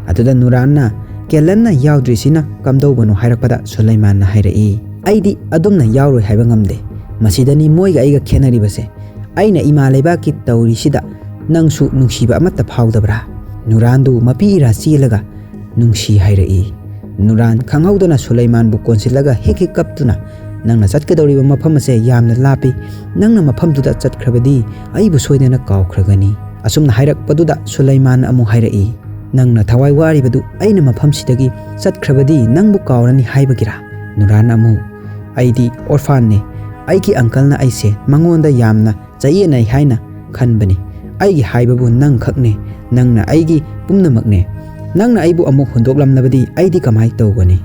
ꯑꯗꯨꯗ ꯅꯨꯔꯥꯟꯅ, "ꯀꯦꯂꯟꯅ ꯌꯥꯎꯗ꯭ꯔꯤꯁꯤꯅ ꯀꯝꯗꯧꯕꯅꯣ?" ꯍꯥꯏꯔꯛꯄꯗ ꯁꯨꯂꯩꯃꯥꯟꯅ ꯍꯥꯏꯔꯛꯏ, "ꯑꯩꯗꯤ ꯑꯗꯨꯝꯅ ꯌꯥꯎꯔꯣꯏ ꯍꯥꯏꯕ ꯉꯝꯗꯦ꯫ ꯃꯁꯤꯗꯅꯤ ꯃꯣꯏꯒ ꯑꯩꯒ ꯈꯦꯠꯅꯔꯤꯕꯁꯦ꯫ ꯑꯩꯅ ꯏꯃꯥ ꯂꯩꯕꯥꯛꯀꯤ ꯇꯧꯔꯤꯁꯤꯗ ꯅꯪꯁꯨ ꯅꯨꯡꯁꯤꯕ ꯑꯃꯠꯇ ꯐꯥꯎꯗꯕ꯭ꯔꯥ?" ꯅꯨꯔꯥꯟꯗꯨ ꯃꯄꯤ ꯏꯔꯥ ꯆꯦꯜꯂꯒ ꯅꯨꯡꯁꯤ ꯍꯥꯏꯔꯛꯏ꯫ ꯅꯨꯔꯥꯟ ꯈꯪꯍꯧꯗꯅ ꯁꯨꯂꯩꯃꯥꯟꯕꯨ ꯀꯣꯟꯁꯤꯜꯂꯒ ꯍꯤꯛ ꯍꯤꯛ ꯀꯞꯇꯨꯅ, "ꯅꯪꯅ ꯆꯠꯀꯗꯧꯔꯤꯕ ꯃꯐꯝ ꯑꯁꯦ ꯌꯥꯝꯅ ꯂꯥꯞꯄꯤ꯫ ꯅꯪꯅ ꯃꯐꯝꯗꯨꯗ ꯆꯠꯈ꯭ꯔꯕꯗꯤ ꯑꯩꯕꯨ ꯁꯣꯏꯗꯅ ꯀꯥꯎꯈ꯭ꯔꯒꯅꯤ꯫" ꯑꯁꯨꯝꯅ ꯍꯥꯏꯔꯛꯄꯗꯨꯗ ꯁꯨꯂꯩꯃꯥꯟ ꯑꯃꯨꯛ ꯍꯥꯏꯔꯛꯏ, "ꯅꯪꯅ ꯊꯋꯥꯏ ꯋꯥꯔꯤꯕꯗꯨ ꯑꯩꯅ ꯃꯐꯝꯁꯤꯗꯒꯤ ꯆꯠꯈ꯭ꯔꯕꯗꯤ ꯅꯪꯕꯨ ꯀꯥꯎꯔꯅꯤ ꯍꯥꯏꯕꯒꯤꯔꯥ?" ꯅꯨꯔꯥꯟ ꯑꯃꯨꯛ, ꯑꯩꯗꯤ ꯑꯣꯔꯐꯥꯟꯅꯦ꯫ ꯑꯩꯒꯤ ꯑꯪꯀꯜꯅ ꯑꯩꯁꯦ ꯃꯉꯣꯟꯗ ꯌꯥꯝꯅ ꯆꯌꯦꯠꯅꯩ ꯍꯥꯏꯅ ꯈꯟꯕꯅꯤ꯫ ꯑꯩꯒꯤ ꯍꯥꯏꯕꯕꯨ ꯅꯪ ꯈꯛꯅꯦ꯫ ꯅꯪꯅ ꯑꯩꯒꯤ ꯄꯨꯝꯅꯃꯛꯅꯦ꯫ ꯅꯪꯅ ꯑꯩꯕꯨ ꯑꯃꯨꯛ ꯍꯨꯟꯗꯣꯛꯂꯝꯂꯕꯗꯤ ꯑꯩꯗꯤ ꯀꯃꯥꯏ ꯇꯧꯒꯅꯤ?"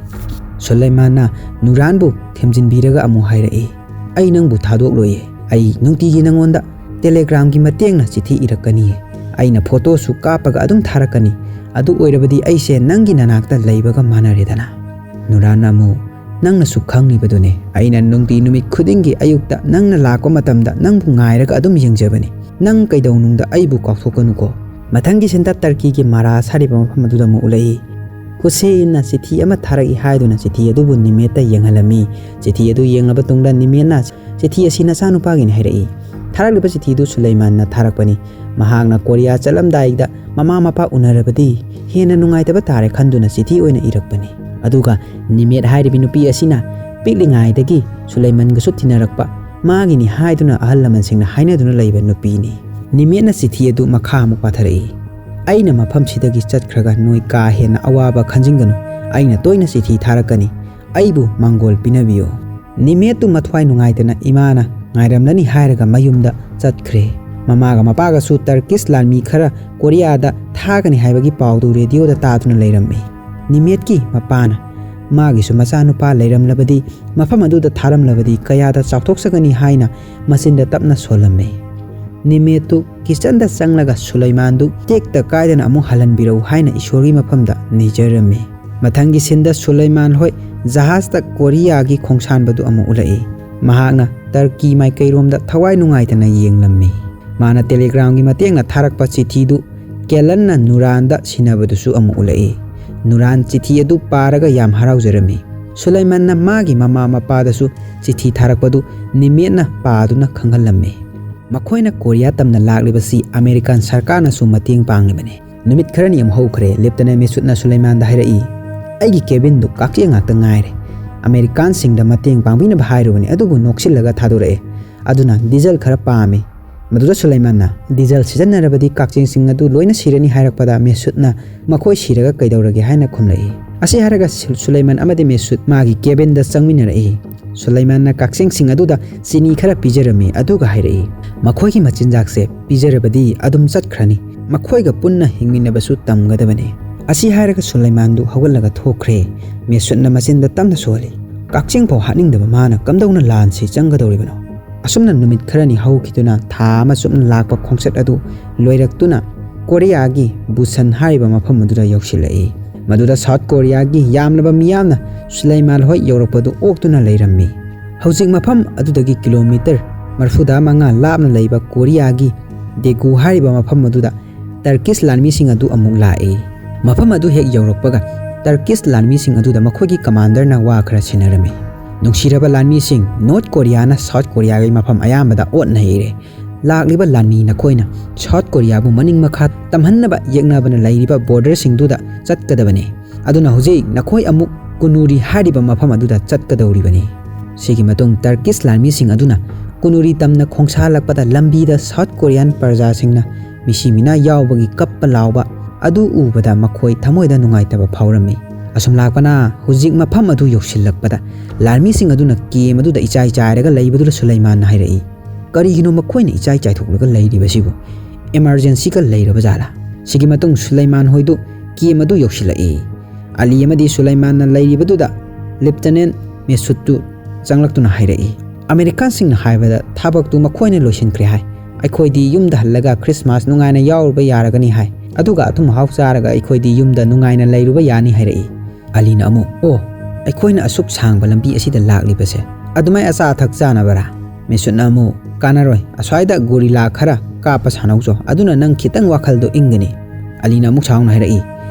ꯁꯨꯂꯩꯃꯥꯟꯅ ꯅꯨꯔꯥꯟꯕꯨ ꯊꯦꯝꯖꯤꯟꯕꯤꯔꯒ ꯑꯃꯨꯛ ꯍꯥꯏꯔꯛꯏ, "ꯑꯩ ꯅꯪꯕꯨ ꯊꯥꯗꯣꯛꯂꯣꯏꯌꯦ꯫ ꯑꯩ ꯅꯨꯡꯇꯤꯒꯤ ꯅꯪꯉꯣꯟꯗ ꯇꯦꯂꯦꯒ꯭ꯔꯥꯝꯒꯤ ꯃꯇꯦꯡꯅ ꯆꯤꯊꯤ ꯏꯔꯛꯀꯅꯤꯌꯦ꯫ ꯑꯩꯅ ꯐꯣꯇꯣꯁꯨ ꯀꯥꯞꯄꯒ ꯑꯗꯨꯝ ꯊꯥꯔꯛꯀꯅꯤ꯫ ꯑꯗꯨ ꯑꯣꯏꯔꯕꯗꯤ ꯑꯩꯁꯦ ꯅꯪꯒꯤ ꯅꯅꯥꯛꯇ ꯂꯩꯕꯒ ꯃꯥꯟꯅꯔꯦꯗꯅ?" ꯅꯨꯔꯥꯟꯅ ꯑꯃꯨꯛ, "ꯅꯪꯅꯁꯨ ꯈꯪꯂꯤꯕꯗꯨꯅꯦ, ꯑꯩꯅ ꯅꯨꯡꯇꯤ ꯅꯨꯃꯤꯠ ꯈꯨꯗꯤꯡꯒꯤ ꯑꯌꯨꯛꯇ ꯅꯪꯅ ꯂꯥꯛꯄ ꯃꯇꯝꯗ ꯅꯪꯕꯨ ꯉꯥꯏꯔꯒ ꯑꯗꯨꯝ ꯌꯦꯡꯖꯕꯅꯤ꯫ ꯅꯪ ꯀꯩꯗꯧꯅꯨꯡꯗ ꯑꯩꯕꯨ ꯀꯥꯎꯊꯣꯛꯀꯅꯨꯀꯣ꯫" ꯃꯊꯪꯒꯤ ꯁꯤꯟꯗ ꯇꯔꯀꯤꯒꯤ ꯃꯔꯥꯁ ꯍꯥꯏꯔꯤꯕ ꯃꯐꯝ ꯑꯗꯨꯗ ꯑꯃꯨꯛ ꯎꯠꯂꯛꯏ꯫ ꯍꯨꯁꯦꯟꯅ ꯆꯤꯊꯤ ꯑꯃ ꯊꯥꯔꯛꯏ ꯍꯥꯏꯗꯨꯅ ꯆꯤꯊꯤ ꯑꯗꯨꯕꯨ ꯅꯤꯃꯦꯠꯇ ꯌꯦꯡꯍꯜꯂꯝꯃꯤ꯫ ꯆꯤꯊꯤ ꯑꯗꯨ ꯌꯦꯡꯂꯕ ꯇꯨꯡꯗ ꯅꯤꯃꯦꯠꯅ, "ꯆꯤꯊꯤ ꯑꯁꯤ ꯅꯆꯥꯅꯨꯄꯥꯒꯤꯅꯤ" ꯍꯥꯏꯔꯛꯏ꯫ ꯊꯥꯔꯛꯂꯤꯕ ꯆꯤꯊꯤꯗꯨ ꯁꯨꯂꯩꯃꯥꯟꯅ ꯊꯥꯔꯛꯄꯅꯤ꯫ ꯃꯍꯥꯛꯅ ꯀꯣꯔꯤꯌꯥ ꯆꯠꯂꯝꯗꯥꯏꯗ ꯃꯃꯥ ꯃꯄꯥ ꯎꯅꯔꯕꯗꯤ ꯍꯦꯟꯅ ꯅꯨꯡꯉꯥꯏꯇꯕ ꯇꯥꯔꯦ ꯈꯟꯗꯨꯅ ꯆꯤꯊꯤ ꯑꯣꯏꯅ ꯏꯔꯛꯄꯅꯤ꯫ ꯑꯗꯨꯒ ꯅꯤꯃꯦꯠ ꯍꯥꯏꯔꯤꯕꯤ ꯅꯨꯄꯤ ꯑꯁꯤꯅ ꯄꯤꯛꯂꯤꯉꯩꯗꯒꯤ ꯁꯨꯂꯩꯃꯟꯒꯁꯨ ꯇꯤꯟꯅꯔꯛꯄ, ꯃꯥꯒꯤꯅꯤ ꯍꯥꯏꯗꯨꯅ ꯑꯍꯜ ꯂꯃꯟꯁꯤꯡꯅ ꯍꯥꯏꯅꯗꯨꯅ ꯂꯩꯕ ꯅꯨꯄꯤꯅꯤ꯫ ꯅꯤꯃꯦꯠꯅ ꯆꯤꯊꯤ ꯑꯗꯨ ꯃꯈꯥ ꯑꯃꯨꯛ ꯄꯥꯊꯔꯛꯏ꯫ "ꯑꯩꯅ ꯃꯐꯝꯁꯤꯗꯒꯤ ꯆꯠꯈ꯭ꯔꯒ ꯅꯣꯏ ꯀꯥ ꯍꯦꯟꯅ ꯑꯋꯥꯕ ꯈꯟꯖꯤꯟꯒꯅꯨ꯫ ꯑꯩꯅ ꯇꯣꯏꯅ ꯆꯤꯊꯤ ꯊꯥꯔꯛꯀꯅꯤ꯫ ꯑꯩꯕꯨ ꯃꯥꯡꯒꯣꯜ ꯄꯤꯅꯕꯤꯌꯨ꯫" ꯅꯤꯃꯦꯠꯇꯨ ꯃꯊ꯭ꯋꯥꯏ ꯅꯨꯡꯉꯥꯏꯇꯅ ꯏꯃꯥꯅ ꯉꯥꯏꯔꯝꯂꯅꯤ ꯍꯥꯏꯔꯒ ꯃꯌꯨꯝꯗ ꯆꯠꯈ꯭ꯔꯦ꯫ ꯃꯃꯥꯒ ꯃꯄꯥꯒꯁꯨ ꯇꯔꯀꯤꯁ ꯂꯥꯟꯃꯤ ꯈꯔ ꯀꯣꯔꯤꯌꯥꯗ ꯊꯥꯒꯅꯤ ꯍꯥꯏꯕꯒꯤ ꯄꯥꯎꯗꯨ ꯔꯦꯗꯤꯑꯣꯗ ꯇꯥꯗꯨꯅ ꯂꯩꯔꯝꯃꯤ꯫ ꯅꯤꯃꯦꯠꯀꯤ ꯃꯄꯥꯅ ꯃꯥꯒꯤꯁꯨ ꯃꯆꯥꯅꯨꯄꯥ ꯂꯩꯔꯝꯂꯕꯗꯤ ꯃꯐꯝ ꯑꯗꯨꯗ ꯊꯥꯔꯝꯂꯕꯗꯤ ꯀꯌꯥꯗ ꯆꯥꯎꯊꯣꯛꯆꯒꯅꯤ ꯍꯥꯏꯅ ꯃꯆꯤꯟꯗ ꯇꯞꯅ ꯁꯣꯜꯂꯝꯃꯤ꯫ ꯅꯤꯃꯦꯠꯇꯨ ꯀꯤꯆꯟꯗ ꯆꯪꯂꯒ ꯁꯨꯂꯩꯃꯥꯟꯗꯨ ꯇꯦꯛꯇ ꯀꯥꯏꯗꯅ ꯑꯃꯨꯛ ꯍꯜꯍꯟꯕꯤꯔꯛꯎ ꯍꯥꯏꯅ ꯏꯁꯣꯔꯒꯤ ꯃꯐꯝꯗ ꯅꯤꯖꯔꯝꯃꯤ꯫ ꯃꯊꯪꯒꯤ ꯁꯤꯟꯗ ꯁꯨꯂꯩꯃꯥꯟ ꯍꯣꯏ ꯖꯍꯥꯖꯇ ꯀꯣꯔꯤꯌꯥꯒꯤ ꯈꯣꯡꯁꯥꯟꯕꯗꯨ ꯑꯃꯨꯛ ꯎꯠꯂꯛꯏ꯫ ꯃꯍꯥꯛꯅ ꯇꯔꯀꯤ ꯃꯥꯏꯀꯩꯔꯣꯝꯗ ꯊꯋꯥꯏ ꯅꯨꯡꯉꯥꯏꯇꯅ ꯌꯦꯡꯂꯝꯃꯤ꯫ ꯃꯥꯅ ꯇꯦꯂꯤꯒ꯭ꯔꯥꯝꯒꯤ ꯃꯇꯦꯡꯅ ꯊꯥꯔꯛꯄ ꯆꯤꯊꯤꯗꯨ ꯀꯦꯂꯟꯅ ꯅꯨꯔꯥꯟꯗ ꯁꯤꯟꯅꯕꯗꯨꯁꯨ ꯑꯃꯨꯛ ꯎꯠꯂꯛꯏ꯫ ꯅꯨꯔꯥꯟ ꯆꯤꯊꯤ ꯑꯗꯨ ꯄꯥꯔꯒ ꯌꯥꯝ ꯍꯔꯥꯎꯖꯔꯝꯃꯤ꯫ ꯁꯨꯂꯩꯃꯥꯟꯅ ꯃꯥꯒꯤ ꯃꯃꯥ ꯃꯄꯥꯗꯁꯨ ꯆꯤꯊꯤ ꯊꯥꯔꯛꯄꯗꯨ ꯅꯤꯃꯦꯠꯅ ꯄꯥꯗꯨꯅ ꯈꯪꯍꯜꯂꯝꯃꯤ꯫ ꯃꯈꯣꯏꯅ ꯀꯣꯔꯤꯌꯥ ꯇꯝꯅ ꯂꯥꯛꯂꯤꯕꯁꯤ ꯑꯃꯦꯔꯤꯀꯥꯟ ꯁꯔꯀꯥꯔꯅꯁꯨ ꯃꯇꯦꯡ ꯄꯥꯡꯂꯤꯕꯅꯤ꯫ ꯅꯨꯃꯤꯠ ꯈꯔꯅꯤ ꯑꯃꯨꯛ ꯍꯧꯈ꯭ꯔꯦ, ꯂꯦꯞꯇꯅ ꯃꯦꯁꯨꯠꯅ ꯁꯨꯂꯩꯃꯥꯟꯗ ꯍꯥꯏꯔꯛꯏ, "ꯑꯩꯒꯤ ꯀꯦꯕꯤꯟꯗꯨ ꯀꯥꯛꯆꯦꯡ ꯉꯥꯛꯇ ꯉꯥꯏꯔꯦ꯫ ꯑꯃꯦꯔꯤꯀꯥꯟꯁꯤꯡꯗ ꯃꯇꯦꯡ ꯄꯥꯡꯕꯤꯅꯕ ꯍꯥꯏꯔꯨꯕꯅꯤ, ꯑꯗꯨꯕꯨ ꯅꯣꯛꯁꯤꯜꯂꯒ ꯊꯥꯗꯣꯔꯛꯑꯦ꯫ ꯑꯗꯨꯅ ꯗꯤꯖꯜ ꯈꯔ ꯄꯥꯝꯃꯤ꯫" ꯃꯗꯨꯗ ꯁꯨꯂꯩꯃꯥꯟꯅ, "ꯗꯤꯖꯜ ꯁꯤꯖꯤꯟꯅꯔꯕꯗꯤ ꯀꯥꯛꯆꯦꯡꯁꯤꯡ ꯑꯗꯨ ꯂꯣꯏꯅ ꯁꯤꯔꯅꯤ" ꯍꯥꯏꯔꯛꯄꯗ ꯃꯦꯁꯨꯠꯅ, "ꯃꯈꯣꯏ ꯁꯤꯔꯒ ꯀꯩꯗꯧꯔꯒꯦ?" ꯍꯥꯏꯅ ꯈꯨꯝꯂꯛꯏ꯫ ꯑꯁꯤ ꯍꯥꯏꯔꯒ ꯁꯨ-, ꯁꯨꯂꯩꯃꯥꯟ ꯑꯃꯗꯤ ꯃꯦꯁꯨꯠ ꯃꯥꯒꯤ ꯀꯦꯕꯤꯟꯗ ꯆꯪꯃꯤꯟꯅꯔꯛꯏ꯫ ꯁꯨꯂꯩꯃꯥꯟꯅ ꯀꯛꯆꯦꯡꯁꯤꯡ ꯑꯗꯨꯗ ꯆꯤꯅꯤ ꯈꯔ ꯄꯤꯖꯔꯝꯃꯤ, ꯑꯗꯨꯒ ꯍꯥꯏꯔꯛꯏ, "ꯃꯈꯣꯏꯒꯤ ꯃꯆꯤꯟꯖꯥꯛꯁꯦ ꯄꯤꯖꯔꯕꯗꯤ ꯑꯗꯨꯝ ꯆꯠꯈ꯭ꯔꯅꯤ꯫ ꯃꯈꯣꯏꯒ ꯄꯨꯟꯅ ꯍꯤꯡꯃꯤꯟꯅꯕꯁꯨ ꯇꯝꯒꯗꯕꯅꯤ"꯫ ꯑꯁꯤ ꯍꯥꯏꯔꯒ ꯁꯨꯂꯩꯃꯥꯟꯗꯨ ꯍꯧꯒꯠꯂꯒ ꯊꯣꯛꯈ꯭ꯔꯦ꯫ ꯃꯦꯁꯨꯠꯅ ꯃꯆꯤꯟꯗ ꯇꯞꯅ ꯁꯣꯜꯂꯤ꯫ ꯀꯛꯆꯦꯡ ꯐꯥꯎ ꯍꯥꯠꯅꯤꯡꯗꯕ ꯃꯥꯅ ꯀꯝꯗꯧꯅ ꯂꯥꯟꯁꯤ ꯆꯪꯒꯗꯧꯔꯤꯕꯅꯣ? ꯑꯁꯨꯝꯅ ꯅꯨꯃꯤꯠ ꯈꯔꯅꯤ ꯍꯧꯈꯤꯗꯨꯅ ꯊꯥ ꯑꯃ ꯆꯨꯞꯅ ꯂꯥꯛꯄ ꯈꯣꯡꯆꯠ ꯑꯗꯨ ꯂꯣꯏꯔꯛꯇꯨꯅ ꯀꯣꯔꯤꯌꯥꯒꯤ ꯕꯨꯁꯟ ꯍꯥꯏꯔꯤꯕ ꯃꯐꯝ ꯑꯗꯨꯗ ꯌꯧꯁꯤꯜꯂꯛꯏ꯫ ꯃꯗꯨꯗ ꯁꯥꯎꯠ ꯀꯣꯔꯤꯌꯥꯒꯤ ꯌꯥꯝꯂꯕ ꯃꯤꯌꯥꯝꯅ ꯁꯨꯂꯩꯃꯥꯟ ꯍꯣꯏ ꯌꯧꯔꯛꯄꯗꯨ ꯑꯣꯛꯇꯨꯅ ꯂꯩꯔꯝꯃꯤ꯫ ꯍꯧꯖꯤꯛ ꯃꯐꯝ ꯑꯗꯨꯗꯒꯤ ꯀꯤꯂꯣꯃꯤꯇꯔ ꯃꯔꯤꯐꯨꯇꯔꯥꯃꯉꯥ ꯂꯥꯞꯅ ꯂꯩꯕ ꯀꯣꯔꯤꯌꯥꯒꯤ ꯗꯦꯒꯨ ꯍꯥꯏꯔꯤꯕ ꯃꯐꯝ ꯑꯗꯨꯗ ꯇꯔꯀꯤꯁ ꯂꯥꯟꯃꯤꯁꯤꯡ ꯑꯗꯨ ꯑꯃꯨꯛ ꯂꯥꯛꯏ꯫ ꯃꯐꯝ ꯑꯗꯨ ꯍꯦꯛ ꯌꯧꯔꯛꯄꯒ ꯇꯔꯀꯤꯁ ꯂꯥꯟꯃꯤꯁꯤꯡ ꯑꯗꯨꯗ ꯃꯈꯣꯏꯒꯤ ꯀꯃꯥꯟꯗꯔꯅ ꯋꯥ ꯈꯔ ꯁꯤꯟꯅꯔꯝꯃꯤ꯫ "ꯅꯨꯡꯁꯤꯔꯕ ꯂꯥꯟꯃꯤꯁꯤꯡ, ꯅꯣꯔꯠ ꯀꯣꯔꯤꯌꯥꯅ ꯁꯥꯎꯠ ꯀꯣꯔꯤꯌꯥꯒꯤ ꯃꯐꯝ ꯑꯌꯥꯝꯕꯗ ꯑꯣꯠꯅ ꯍꯩꯔꯦ꯫ ꯂꯥꯛꯂꯤꯕ ꯂꯥꯟꯃꯤ ꯅꯈꯣꯏꯅ ꯁꯥꯎꯠ ꯀꯣꯔꯤꯌꯥꯕꯨ ꯃꯅꯤꯡ ꯃꯈꯥ ꯇꯝꯍꯟꯅꯕ ꯌꯦꯛꯅꯕꯅ ꯂꯩꯔꯤꯕ ꯕꯣꯔꯗꯔꯁꯤꯡꯗꯨꯗ ꯆꯠꯀꯗꯕꯅꯤ꯫ ꯑꯗꯨꯅ ꯍꯧꯖꯤꯛ ꯅꯈꯣꯏ ꯑꯃꯨꯛ ꯀꯨꯅꯨꯔꯤ ꯍꯥꯏꯔꯤꯕ ꯃꯐꯝ ꯑꯗꯨꯗ ꯆꯠꯀꯗꯧꯔꯤꯕꯅꯤ"꯫ ꯁꯤꯒꯤ ꯃꯇꯨꯡ ꯇꯔꯀꯤꯁ ꯂꯥꯟꯃꯤꯁꯤꯡ ꯑꯗꯨꯅ ꯀꯨꯅꯨꯔꯤ ꯇꯝꯅ ꯈꯣꯡꯁꯥꯜꯂꯛꯄꯗ ꯂꯝꯕꯤꯗ ꯁꯥꯎꯠ ꯀꯣꯔꯤꯌꯥꯟ ꯄ꯭ꯔꯖꯥꯁꯤꯡꯅ ꯃꯤꯁꯤ ꯃꯤꯅꯥ ꯌꯥꯎꯕꯒꯤ ꯀꯞꯄ ꯂꯥꯎꯕ ꯑꯗꯨ ꯎꯕꯗ ꯃꯈꯣꯏ ꯊꯃꯣꯏꯗ ꯅꯨꯡꯉꯥꯏꯇꯕ ꯐꯥꯎꯔꯝꯃꯤ꯫ ꯑꯁꯨꯝ ꯂꯥꯛꯄꯅ ꯍꯧꯖꯤꯛ ꯃꯐꯝ ꯑꯗꯨ ꯌꯧꯁꯤꯜꯂꯛꯄꯗ ꯂꯥꯟꯃꯤꯁꯤꯡ ꯑꯗꯨꯅ ꯀꯦꯝ ꯑꯗꯨꯗ ꯏꯆꯥꯏ ꯆꯥꯏꯔꯒ ꯂꯩꯕꯗꯨꯗ ꯁꯨꯂꯩꯃꯥꯟꯅ ꯍꯥꯏꯔꯛꯏ, "ꯀꯔꯤꯒꯤꯅꯣ ꯃꯈꯣꯏꯅ ꯏꯆꯥꯏ ꯆꯥꯏꯊꯣꯛꯂꯒ ꯂꯩꯔꯤꯕꯁꯤꯕꯨ? ꯏꯃꯥꯔꯖꯦꯟꯁꯤꯒ ꯂꯩꯔꯕ ꯖꯥꯠꯂꯥ?" ꯁꯤꯒꯤ ꯃꯇꯨꯡ ꯁꯨꯂꯩꯃꯥꯟ ꯍꯣꯏꯗꯨ ꯀꯦꯝ ꯑꯗꯨ ꯌꯧꯁꯤꯜꯂꯛꯏ꯫ ꯑꯂꯤ ꯑꯃꯗꯤ ꯁꯨꯂꯩꯃꯥꯟꯅ ꯂꯩꯔꯤꯕꯗꯨꯗ ꯂꯦꯐꯇꯤꯅꯦꯟ ꯃꯦꯁꯨꯠꯇꯨ ꯆꯪꯂꯛꯇꯨꯅ ꯍꯥꯏꯔꯛꯏ, "ꯑꯃꯦꯔꯤꯀꯥꯟꯁꯤꯡꯅ ꯍꯥꯏꯕꯗ ꯊꯕꯛꯇꯨ ꯃꯈꯣꯏꯅ ꯂꯣꯏꯁꯤꯟꯈ꯭ꯔꯦ ꯍꯥꯏ꯫ ꯑꯩꯈꯣꯏꯗꯤ ꯌꯨꯝꯗ ꯍꯜꯂꯒ ꯈ꯭ꯔꯤꯁꯃꯥꯁ ꯅꯨꯡꯉꯥꯏꯅ ꯌꯥꯎꯔꯨꯕ ꯌꯥꯔꯒꯅꯤ ꯍꯥꯏ꯫ ꯑꯗꯨꯒ ꯑꯊꯨꯝ ꯑꯍꯥꯎ ꯆꯥꯔꯒ ꯑꯩꯈꯣꯏꯗꯤ ꯌꯨꯝꯗ ꯅꯨꯡꯉꯥꯏꯅ ꯂꯩꯔꯨꯕ ꯌꯥꯅꯤ" ꯍꯥꯏꯔꯛꯏ꯫ ꯑꯂꯤꯅ ꯑꯃꯨꯛ, "ꯑꯣ, ꯑꯩꯈꯣꯏꯅ ꯑꯁꯨꯛ ꯁꯥꯡꯕ ꯂꯝꯕꯤ ꯑꯁꯤꯗ ꯂꯥꯛꯂꯤꯕꯁꯦ ꯑꯗꯨꯃꯥꯏ ꯑꯆꯥ ꯑꯊꯛ ꯆꯥꯅꯕꯔꯥ?" ꯃꯦꯁꯨꯠꯅ ꯑꯃꯨꯛ, "ꯀꯥꯟꯅꯔꯣꯏ, ꯑꯁ꯭ꯋꯥꯏꯗ ꯒꯣꯔꯤꯂꯥ ꯈꯔ ꯀꯥꯞꯄ ꯁꯥꯟꯅꯧꯆꯣ, ꯑꯗꯨꯅ ꯅꯪ ꯈꯤꯇꯪ ꯋꯥꯈꯜꯗꯣ ꯏꯪꯒꯅꯤ"꯫ ꯑꯂꯤꯅ ꯑꯃꯨꯛ ꯁꯥꯎꯅ ꯍꯥꯏꯔꯛꯏ,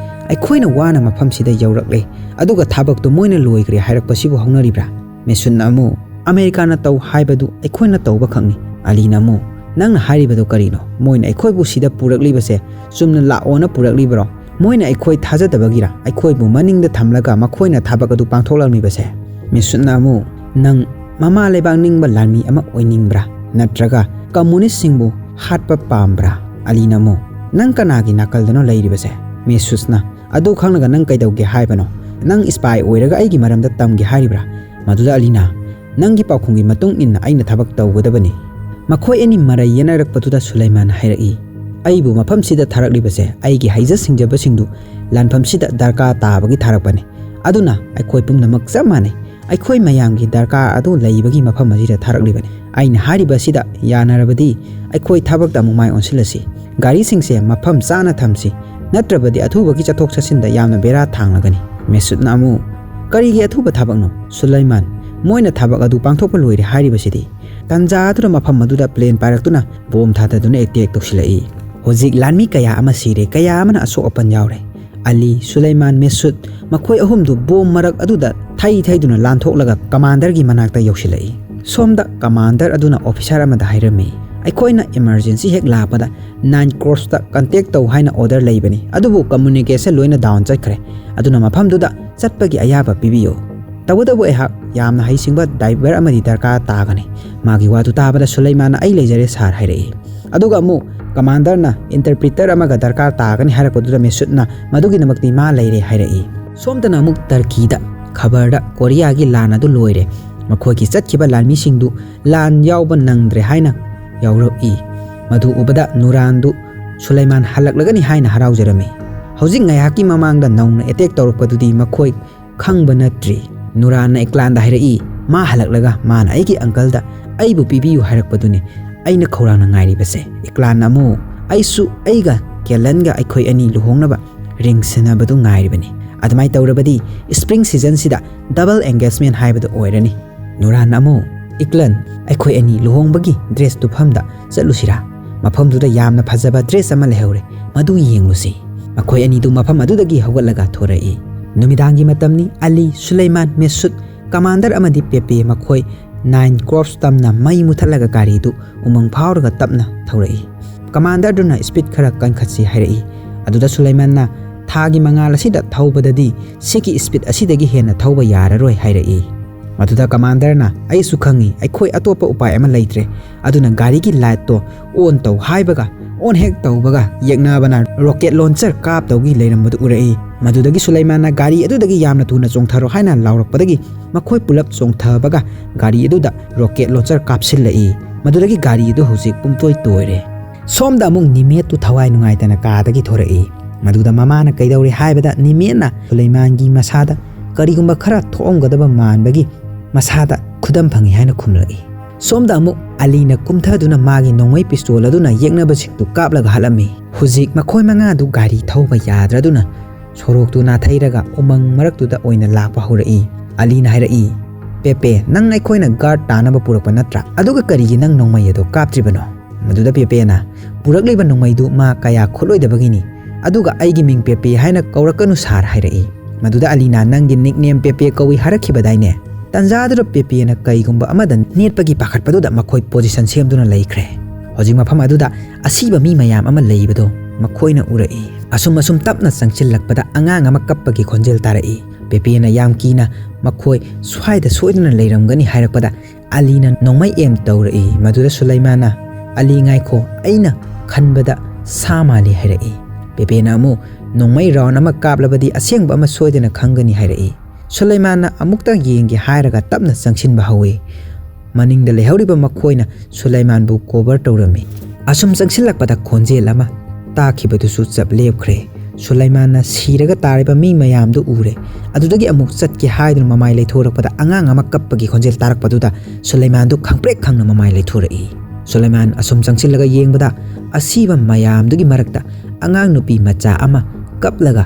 "ꯑꯩꯈꯣꯏꯅ ꯋꯥꯅ ꯃꯐꯝꯁꯤꯗ ꯌꯧꯔꯛꯂꯦ, ꯑꯗꯨꯒ ꯊꯕꯛꯇꯣ ꯃꯣꯏꯅ ꯂꯣꯏꯈ꯭ꯔꯦ ꯍꯥꯏꯔꯛꯄꯁꯤꯕꯨ ꯍꯧꯅꯔꯤꯕ꯭ꯔꯥ?" ꯃꯦꯁꯨꯠꯅ ꯑꯃꯨꯛ, "ꯑꯃꯦꯔꯤꯀꯥꯅ ꯇꯧ ꯍꯥꯏꯕꯗꯨ ꯑꯩꯈꯣꯏꯅ ꯇꯧꯕ ꯈꯛꯅꯤ"꯫ ꯑꯂꯤꯅ ꯑꯃꯨꯛ, "ꯅꯪꯅ ꯍꯥꯏꯔꯤꯕꯗꯨ ꯀꯔꯤꯅꯣ? ꯃꯣꯏꯅ ꯑꯩꯈꯣꯏꯕꯨ ꯁꯤꯗ ꯄꯨꯔꯛꯂꯤꯕꯁꯦ ꯆꯨꯝꯅ ꯂꯥꯛꯑꯣꯅ ꯄꯨꯔꯛꯂꯤꯕꯔꯣ? ꯃꯣꯏꯅ ꯑꯩꯈꯣꯏ ꯊꯥꯖꯗꯕꯒꯤꯔ ꯑꯩꯈꯣꯏꯕꯨ ꯃꯅꯤꯡꯗ ꯊꯝꯂꯒ ꯃꯈꯣꯏꯅ ꯊꯕꯛ ꯑꯗꯨ ꯄꯥꯡꯊꯣꯛꯂꯝꯂꯤꯕꯁꯦ?" ꯃꯦꯁꯨꯠꯅ ꯑꯃꯨꯛ, "ꯅꯪ ꯃꯃꯥ ꯂꯩꯕꯥꯛ ꯅꯤꯡꯕ ꯂꯥꯟꯃꯤ ꯑꯃ ꯑꯣꯏꯅꯤꯡꯕ꯭ꯔꯥ, ꯅꯠꯇ꯭ꯔꯒ ꯀꯝꯃꯨꯅꯤꯁꯁꯤꯡꯕꯨ ꯍꯥꯠꯄ ꯄꯥꯝꯕ꯭ꯔꯥ?" ꯑꯂꯤꯅ ꯑꯃꯨꯛ, "ꯅꯪ ꯀꯅꯥꯒꯤ ꯅꯥꯀꯜꯗꯅꯣ ꯂꯩꯔꯤꯕꯁꯦ?" ꯃꯦꯁꯨꯠꯅ, "ꯑꯗꯨ ꯈꯪꯂꯒ ꯅꯪ ꯀꯩꯗꯧꯒꯦ ꯍꯥꯏꯕꯅꯣ? ꯅꯪ ꯏꯁꯄꯥꯏ ꯑꯣꯏꯔꯒ ꯑꯩꯒꯤ ꯃꯔꯝꯗ ꯇꯝꯒꯦ ꯍꯥꯏꯔꯤꯕ꯭ꯔꯥ?" ꯃꯗꯨꯗ ꯑꯂꯤꯅ, "ꯅꯪꯒꯤ ꯄꯥꯎꯈꯨꯝꯒꯤ ꯃꯇꯨꯡ ꯏꯟꯅ ꯑꯩꯅ ꯊꯕꯛ ꯇꯧꯒꯗꯕꯅꯤ"꯫ ꯃꯈꯣꯏ ꯑꯅꯤ ꯃꯔꯩ ꯌꯦꯠꯅꯔꯛꯄꯗꯨꯗ ꯁꯨꯂꯩꯃꯥꯟ ꯍꯥꯏꯔꯛꯏ, "ꯑꯩꯕꯨ ꯃꯐꯝꯁꯤꯗ ꯊꯥꯔꯛꯂꯤꯕꯁꯦ ꯑꯩꯒꯤ ꯍꯩꯖ ꯁꯤꯡꯖꯕꯁꯤꯡꯗꯨ ꯂꯥꯟꯐꯝꯁꯤꯗ ꯗꯔꯀꯥꯔ ꯇꯥꯕꯒꯤ ꯊꯥꯔꯛꯄꯅꯤ꯫ ꯑꯗꯨꯅ ꯑꯩꯈꯣꯏ ꯄꯨꯝꯅꯃꯛ ꯆꯞ ꯃꯥꯟꯅꯩ꯫ ꯑꯩꯈꯣꯏ ꯃꯌꯥꯝꯒꯤ ꯗꯔꯀꯥꯔ ꯑꯗꯨ ꯂꯩꯕꯒꯤ ꯃꯐꯝ ꯑꯁꯤꯗ ꯊꯥꯔꯛꯂꯤꯕꯅꯤ꯫ ꯑꯩꯅ ꯍꯥꯏꯔꯤꯕ ꯑꯁꯤꯗ ꯌꯥꯅꯔꯕꯗꯤ ꯑꯩꯈꯣꯏ ꯊꯕꯛꯇ ꯑꯃꯨꯛ ꯃꯥꯏ ꯑꯣꯟꯁꯤꯜꯂꯁꯤ꯫ ꯒꯥꯔꯤꯁꯤꯡꯁꯦ ꯃꯐꯝ ꯆꯥꯅ ꯊꯝꯁꯤ, ꯅꯠꯇ꯭ꯔꯕꯗꯤ ꯑꯊꯨꯕꯒꯤ ꯆꯠꯊꯣꯛ ꯆꯠꯁꯤꯟꯗ ꯌꯥꯝꯅ ꯕꯦꯔꯥ ꯊꯥꯡꯂꯒꯅꯤ"꯫ ꯃꯦꯁꯨꯠꯅ ꯑꯃꯨꯛ, "ꯀꯔꯤꯒꯤ ꯑꯊꯨꯕ ꯊꯕꯛꯅꯣ? ꯁꯨꯂꯩꯃꯥꯟ, ꯃꯣꯏꯅ ꯊꯕꯛ ꯑꯗꯨ ꯄꯥꯡꯊꯣꯛꯄ ꯂꯣꯏꯔꯦ ꯍꯥꯏꯔꯤꯕꯁꯤꯗꯤ"꯫ ꯇꯟꯖꯥ ꯑꯗꯨꯗ ꯃꯐꯝ ꯑꯗꯨꯗ ꯄ꯭ꯂꯦꯟ ꯄꯥꯏꯔꯛꯇꯨꯅ ꯕꯣꯝ ꯊꯥꯗꯗꯨꯅ ꯑꯦꯇꯦꯛ ꯇꯧꯁꯤꯜꯂꯛꯏ꯫ ꯍꯧꯖꯤꯛ ꯂꯥꯟꯃꯤ ꯀꯌꯥ ꯑꯃ ꯁꯤꯔꯦ, ꯀꯌꯥ ꯑꯃꯅ ꯑꯁꯣꯛ ꯑꯄꯟ ꯌꯥꯎꯔꯦ꯫ ꯑꯂꯤ, ꯁꯨꯂꯩꯃꯥꯟ, ꯃꯦꯁꯨꯠ, ꯃꯈꯣꯏ ꯑꯍꯨꯝꯗꯨ ꯕꯣꯝ ꯃꯔꯛ ꯑꯗꯨꯗ ꯊꯩ ꯊꯩꯗꯨꯅ ꯂꯥꯟꯊꯣꯛꯂꯒ ꯀꯃꯥꯟꯗꯔꯒꯤ ꯃꯅꯥꯛꯇ ꯌꯧꯁꯤꯜꯂꯛꯏ꯫ ꯁꯣꯝꯗ ꯀꯃꯥꯟꯗꯔ ꯑꯗꯨꯅ ꯑꯣꯐꯤꯁꯥꯔ ꯑꯃꯗ ꯍꯥꯏꯔꯝꯃꯤ, "ꯑꯩꯈꯣꯏꯅ ꯏꯃꯔꯖꯦꯟꯁꯤ ꯍꯦꯛ ꯂꯥꯛꯄꯗ ꯅꯥꯏꯟ ꯀ꯭ꯔꯣꯞꯁꯇ ꯀꯟꯇꯦꯛ ꯇꯧ ꯍꯥꯏꯅ ꯑꯣꯔꯗꯔ ꯂꯩꯕꯅꯤ, ꯑꯗꯨꯕꯨ ꯀꯝꯃꯨꯅꯤꯀꯦꯁꯟ ꯂꯣꯏꯅ ꯗꯥꯎꯟ ꯆꯠꯈ꯭ꯔꯦ꯫ ꯑꯗꯨꯅ ꯃꯐꯝꯗꯨꯗ ꯆꯠꯄꯒꯤ ꯑꯌꯥꯕ ꯄꯤꯕꯤꯌꯨ"꯫ ꯇꯧꯕꯇꯕꯨ ꯑꯩꯍꯥꯛ ꯌꯥꯝꯅ ꯍꯩꯁꯤꯡꯕ ꯗ꯭ꯔꯥꯏꯚꯔ ꯑꯃꯗꯤ ꯗꯔꯀꯥꯔ ꯇꯥꯒꯅꯤ꯫ ꯃꯥꯒꯤ ꯋꯥꯗꯨ ꯇꯥꯕꯗ ꯁꯨꯂꯩꯃꯥꯟꯅ, "ꯑꯩ ꯂꯩꯖꯔꯦ ꯁꯥꯔ" ꯍꯥꯏꯔꯛꯏ꯫ ꯑꯗꯨꯒ ꯑꯃꯨꯛ ꯀꯃꯥꯟꯗꯔꯅ ꯏꯟꯇꯔꯄ꯭ꯔꯤꯇꯔ ꯑꯃꯒ ꯗꯔꯀꯥꯔ ꯇꯥꯒꯅꯤ ꯍꯥꯏꯔꯛꯄꯗꯨꯗ ꯃꯦꯁꯨꯠꯅ, "ꯃꯗꯨꯒꯤꯗꯃꯛꯇꯤ ꯃꯥ ꯂꯩꯔꯦ" ꯍꯥꯏꯔꯛꯏ꯫ ꯁꯣꯝꯗꯅ ꯑꯃꯨꯛ ꯇꯔꯀꯤꯗ ꯈꯕꯔꯗ ꯀꯣꯔꯤꯌꯥꯒꯤ ꯂꯥꯟ ꯑꯗꯨ ꯂꯣꯏꯔꯦ, ꯃꯈꯣꯏꯒꯤ ꯆꯠꯈꯤꯕ ꯂꯥꯟꯃꯤꯁꯤꯡꯗꯨ ꯂꯥꯟ ꯌꯥꯎꯕ ꯅꯪꯗ꯭ꯔꯦ ꯍꯥꯏꯅ ꯌꯥꯎꯔꯛꯏ꯫ ꯃꯗꯨ ꯎꯕꯗ ꯅꯨꯔꯥꯟꯗꯨ ꯁꯨꯂꯩꯃꯥꯟ ꯍꯜꯂꯛꯂꯒꯅꯤ ꯍꯥꯏꯅ ꯍꯔꯥꯎꯖꯔꯝꯃꯤ꯫ ꯍꯧꯖꯤꯛ ꯉꯥꯏꯍꯥꯛꯀꯤ ꯃꯃꯥꯡꯗ ꯅꯧꯅ ꯑꯦꯇꯦꯛ ꯇꯧꯔꯛꯄꯗꯨꯗꯤ ꯃꯈꯣꯏ ꯈꯪꯕ ꯅꯠꯇ꯭ꯔꯤ꯫ ꯅꯨꯔꯥꯟꯅ ꯏꯛꯂꯥꯟꯗ ꯍꯥꯏꯔꯛꯏ, "ꯃꯥ ꯍꯜꯂꯛꯂꯒ ꯃꯥꯅ ꯑꯩꯒꯤ ꯑꯪꯀꯜꯗ ꯑꯩꯕꯨ ꯄꯤꯕꯤꯌꯨ ꯍꯥꯏꯔꯛꯄꯗꯨꯅꯤ ꯑꯩꯅ ꯈꯧꯔꯥꯡꯅ ꯉꯥꯏꯔꯤꯕꯁꯦ"꯫ ꯏꯛꯂꯥꯟꯅ ꯑꯃꯨꯛ, "ꯑꯩꯁꯨ ꯑꯩꯒ ꯀꯦꯂꯟꯒ ꯑꯩꯈꯣꯏ ꯑꯅꯤ ꯂꯨꯍꯣꯡꯅꯕ ꯔꯤꯡ ꯁꯤꯟꯅꯕꯗꯨ ꯉꯥꯏꯔꯤꯕꯅꯤ꯫ ꯑꯗꯨꯃꯥꯏꯅ ꯇꯧꯔꯕꯗꯤ ꯁ꯭ꯄ꯭ꯔꯤꯡ ꯁꯤꯖꯟꯁꯤꯗ ꯗꯕꯜ ꯑꯦꯡꯒꯦꯖꯃꯦꯟ ꯍꯥꯏꯕꯗꯨ ꯑꯣꯏꯔꯅꯤ"꯫ ꯅꯨꯔꯥꯟꯅ ꯑꯃꯨꯛ, "ꯏꯛꯂꯟ, ꯑꯩꯈꯣꯏ ꯑꯅꯤ ꯂꯨꯍꯣꯡꯕꯒꯤ ꯗ꯭ꯔꯦꯁ ꯇꯨꯐꯝꯗ ꯆꯠꯂꯨꯁꯤꯔꯥ? ꯃꯐꯝꯗꯨꯗ ꯌꯥꯝꯅ ꯐꯖꯕ ꯗ꯭ꯔꯦꯁ ꯑꯃ ꯂꯩꯍꯧꯔꯦ, ꯃꯗꯨ ꯌꯦꯡꯂꯨꯁꯤ"꯫ ꯃꯈꯣꯏ ꯑꯅꯤꯗꯨ ꯃꯐꯝ ꯑꯗꯨꯗꯒꯤ ꯍꯧꯒꯠꯂꯒ ꯊꯣꯔꯛꯏ꯫ ꯅꯨꯃꯤꯗꯥꯡꯒꯤ ꯃꯇꯝꯅꯤ꯫ ꯑꯂꯤ, ꯁꯨꯂꯩꯃꯥꯟ, ꯃꯦꯁꯨꯠ, ꯀꯃꯥꯟꯗꯔ ꯑꯃꯗꯤ ꯄꯦꯄꯦ ꯃꯈꯣꯏ ꯅꯥꯏꯟ ꯀ꯭ꯔꯣꯞꯁ ꯇꯝꯅ ꯃꯩ ꯃꯨꯊꯠꯂꯒ ꯒꯥꯔꯤꯗꯨ ꯎꯃꯪ ꯐꯥꯎꯔꯒ ꯇꯞꯅ ꯊꯧꯔꯛꯏ꯫ ꯀꯃꯥꯟꯗꯔꯗꯨꯅ ꯁ꯭ꯄꯤꯗ ꯈꯔ ꯀꯟꯈꯠꯁꯤ ꯍꯥꯏꯔꯛꯏ꯫ ꯑꯗꯨꯗ ꯁꯨꯂꯩꯃꯥꯟꯅ, "ꯊꯥꯒꯤ ꯃꯉꯥꯜ ꯑꯁꯤꯗ ꯊꯧꯕꯗꯗꯤ ꯁꯤꯒꯤ ꯁ꯭ꯄꯤꯗ ꯑꯁꯤꯗꯒꯤ ꯍꯦꯟꯅ ꯊꯧꯕ ꯌꯥꯔꯔꯣꯏ" ꯍꯥꯏꯔꯛꯏ꯫ ꯃꯗꯨꯗ ꯀꯃꯥꯟꯗꯔꯅ, "ꯑꯩꯁꯨ ꯈꯪꯉꯤ, ꯑꯩꯈꯣꯏ ꯑꯇꯣꯞꯄ ꯎꯄꯥꯏ ꯑꯃ ꯂꯩꯇ꯭ꯔꯦ, ꯑꯗꯨꯅ ꯒꯥꯔꯤꯒꯤ ꯂꯥꯏꯠꯇꯣ ꯑꯣꯟ ꯇꯧ" ꯍꯥꯏꯕꯒ ꯑꯣꯟ ꯍꯦꯛ ꯇꯧꯕꯒ ꯌꯦꯛꯅꯕꯅ ꯔꯣꯀꯦꯠ ꯂꯣꯟꯆꯔ ꯀꯥꯞꯇꯧꯒꯤ ꯂꯩꯔꯝꯕꯗꯨ ꯎꯔꯛꯏ꯫ ꯃꯗꯨꯗꯒꯤ ꯁꯨꯂꯩꯃꯥꯟꯅ ꯒꯥꯔꯤ ꯑꯗꯨꯗꯒꯤ ꯌꯥꯝꯅ ꯊꯨꯅ ꯆꯣꯡꯊꯔꯣ ꯍꯥꯏꯅ ꯂꯥꯎꯔꯛꯄꯗꯒꯤ ꯃꯈꯣꯏ ꯄꯨꯂꯞ ꯆꯣꯡꯊꯕꯒ ꯒꯥꯔꯤ ꯑꯗꯨꯗ ꯔꯣꯀꯦꯠ ꯂꯣꯟꯆꯔ ꯀꯥꯞꯁꯤꯜꯂꯛꯏ꯫ ꯃꯗꯨꯗꯒꯤ ꯒꯥꯔꯤ ꯑꯗꯨ ꯍꯧꯖꯤꯛ ꯄꯨꯝꯇꯣꯏ ꯇꯣꯏꯔꯦ꯫ ꯁꯣꯝꯗ ꯑꯃꯨꯛ ꯅꯤꯃꯦꯠꯇꯨ ꯊꯋꯥꯏ ꯅꯨꯡꯉꯥꯏꯇꯅ ꯀꯥꯗꯒꯤ ꯊꯣꯔꯛꯏ꯫ ꯃꯗꯨꯗ ꯃꯃꯥꯅ ꯀꯩꯗꯧꯔꯦ ꯍꯥꯏꯕꯗ ꯅꯤꯃꯦꯠꯅ ꯁꯨꯂꯩꯃꯥꯟꯒꯤ ꯃꯁꯥꯗ ꯀꯔꯤꯒꯨꯝꯕ ꯈꯔ ꯊꯣꯛꯑꯝꯒꯗꯕ ꯃꯥꯟꯕꯒꯤ ꯃꯁꯥꯗ ꯈꯨꯗꯝ ꯐꯪꯏ ꯍꯥꯏꯅ ꯈꯨꯝꯂꯛꯏ꯫ ꯁꯣꯝꯗ ꯑꯃꯨꯛ ꯑꯂꯤꯅ ꯀꯨꯝꯊꯗꯨꯅ ꯃꯥꯒꯤ ꯅꯣꯡꯃꯩ ꯄꯤꯁꯇꯣꯜ ꯑꯗꯨꯅ ꯌꯦꯛꯅꯕꯁꯤꯡꯗꯨ ꯀꯥꯞꯂꯒ ꯍꯥꯠꯂꯝꯃꯤ꯫ ꯍꯧꯖꯤꯛ ꯃꯈꯣꯏ ꯃꯉꯥꯗꯨ ꯒꯥꯔꯤ ꯊꯧꯕ ꯌꯥꯗ꯭ꯔꯗꯨꯅ ꯁꯣꯔꯣꯛꯇꯨ ꯅꯥꯊꯩꯔꯒ ꯎꯃꯪ ꯃꯔꯛꯇꯨꯗ ꯑꯣꯏꯅ ꯂꯥꯛꯄ ꯍꯧꯔꯛꯏ꯫ ꯑꯂꯤꯅ ꯍꯥꯏꯔꯛꯏ, "ꯄꯦꯄꯦ, ꯅꯪ ꯑꯩꯈꯣꯏꯅ ꯒꯥꯔꯗ ꯇꯥꯅꯕ ꯄꯨꯔꯛꯄ ꯅꯠꯇ꯭ꯔꯥ? ꯑꯗꯨꯒ ꯀꯔꯤꯒꯤ ꯅꯪ ꯅꯣꯡꯃꯩ ꯑꯗꯣ ꯀꯥꯞꯇ꯭ꯔꯤꯕꯅꯣ?" ꯃꯗꯨꯗ ꯄꯦꯄꯦꯅ, "ꯄꯨꯔꯛꯂꯤꯕ ꯅꯣꯡꯃꯩꯗꯨ ꯃꯥ ꯀꯌꯥ ꯈꯨꯠꯂꯣꯏꯗꯕꯒꯤꯅꯤ, ꯑꯗꯨꯒ ꯑꯩꯒꯤ ꯃꯤꯡ ꯄꯦꯄꯦ ꯍꯥꯏꯅ ꯀꯧꯔꯛꯀꯅꯨ ꯁꯥꯔ" ꯍꯥꯏꯔꯛꯏ꯫ ꯃꯗꯨꯗ ꯑꯂꯤꯅ, "ꯅꯪꯒꯤ ꯅꯤꯛꯅꯦꯝ ꯄꯦꯄꯦ ꯀꯧꯏ ꯍꯥꯏꯔꯛꯈꯤꯕꯗꯥꯏꯅꯦ?" ꯇꯟꯖꯥꯗꯨꯗ ꯄꯦꯄꯦꯅ ꯀꯩꯒꯨꯝꯕ ꯑꯃꯗ ꯅꯦꯠꯄꯒꯤ ꯄꯥꯈꯠꯄꯗꯨꯗ ꯃꯈꯣꯏ ꯄꯣꯖꯤꯁꯟ ꯁꯦꯝꯗꯨꯅ ꯂꯩꯈ꯭ꯔꯦ꯫ ꯍꯧꯖꯤꯛ ꯃꯐꯝ ꯑꯗꯨꯗ ꯑꯁꯤꯕ ꯃꯤ ꯃꯌꯥꯝ ꯑꯃ ꯂꯩꯕꯗꯣ ꯃꯈꯣꯏꯅ ꯎꯔꯛꯏ꯫ ꯑꯁꯨꯝ ꯑꯁꯨꯝ ꯇꯞꯅ ꯆꯪꯁꯤꯜꯂꯛꯄꯗ ꯑꯉꯥꯡ ꯑꯃ ꯀꯞꯄꯒꯤ ꯈꯣꯟꯖꯦꯜ ꯇꯥꯔꯛꯏ꯫ ꯄꯦꯄꯦꯅ ꯌꯥꯝ ꯀꯤꯅ ꯃꯈꯣꯏ ꯁ꯭ꯋꯥꯏꯗ ꯁꯣꯏꯗꯅ ꯂꯩꯔꯝꯒꯅꯤ ꯍꯥꯏꯔꯛꯄꯗ ꯑꯂꯤꯅ ꯅꯣꯡꯃꯩ ꯑꯦꯝ ꯇꯧꯔꯛꯏ꯫ ꯃꯗꯨꯗ ꯁꯨꯂꯩꯃꯥꯟꯅ, "ꯑꯂꯤ ꯉꯥꯏꯈꯣ, ꯑꯩꯅ ꯈꯟꯕꯗ ꯁꯥ ꯃꯥꯜꯂꯤ" ꯍꯥꯏꯔꯛꯏ꯫ ꯄꯦꯄꯦꯅ ꯑꯃꯨꯛ, "ꯅꯣꯡꯃꯩ ꯔꯥꯎꯟ ꯑꯃ ꯀꯥꯞꯂꯕꯗꯤ ꯑꯁꯦꯡꯕ ꯑꯃ ꯁꯣꯏꯗꯅ ꯈꯪꯒꯅꯤ" ꯍꯥꯏꯔꯛꯏ꯫ ꯁꯨꯂꯩꯃꯥꯟꯅ ꯑꯃꯨꯛꯇ ꯌꯦꯡꯒꯦ ꯍꯥꯏꯔꯒ ꯇꯞꯅ ꯆꯪꯁꯤꯟꯕ ꯍꯧꯏ꯫ ꯃꯅꯤꯡꯗ ꯂꯩꯍꯧꯔꯤꯕ ꯃꯈꯣꯏꯅ ꯁꯨꯂꯩꯃꯥꯟꯕꯨ ꯀꯣꯚꯔ ꯇꯧꯔꯝꯃꯤ꯫ ꯑꯁꯨꯝ ꯆꯪꯁꯤꯜꯂꯛꯄꯗ ꯈꯣꯟꯖꯦꯜ ꯑꯃ ꯇꯥꯈꯤꯕꯗꯨꯁꯨ ꯆꯞ ꯂꯦꯞꯈ꯭ꯔꯦ꯫ ꯁꯨꯂꯩꯃꯥꯟꯅ ꯁꯤꯔꯒ ꯇꯥꯔꯤꯕ ꯃꯤ ꯃꯌꯥꯝꯗꯨ ꯎꯔꯦ꯫ ꯑꯗꯨꯗꯒꯤ ꯑꯃꯨꯛ ꯆꯠꯀꯦ ꯍꯥꯏꯗꯨꯅ ꯃꯃꯥꯏ ꯂꯩꯊꯣꯔꯛꯄꯗ ꯑꯉꯥꯡ ꯑꯃ ꯀꯞꯄꯒꯤ ꯈꯣꯟꯖꯦꯜ ꯇꯥꯔꯛꯄꯗꯨꯗ ꯁꯨꯂꯩꯃꯥꯟꯗꯨ ꯈꯪꯄ꯭ꯔꯦꯛ ꯈꯪꯅ ꯃꯃꯥꯏ ꯂꯩꯊꯣꯔꯛꯏ꯫ ꯁꯨꯂꯩꯃꯥꯟ ꯑꯁꯨꯝ ꯆꯪꯁꯤꯜꯂꯒ ꯌꯦꯡꯕꯗ ꯑꯁꯤꯕ ꯃꯌꯥꯝꯗꯨꯒꯤ ꯃꯔꯛꯇ ꯑꯉꯥꯡ ꯅꯨꯄꯤ ꯃꯆꯥ ꯑꯃ ꯀꯞꯂꯒ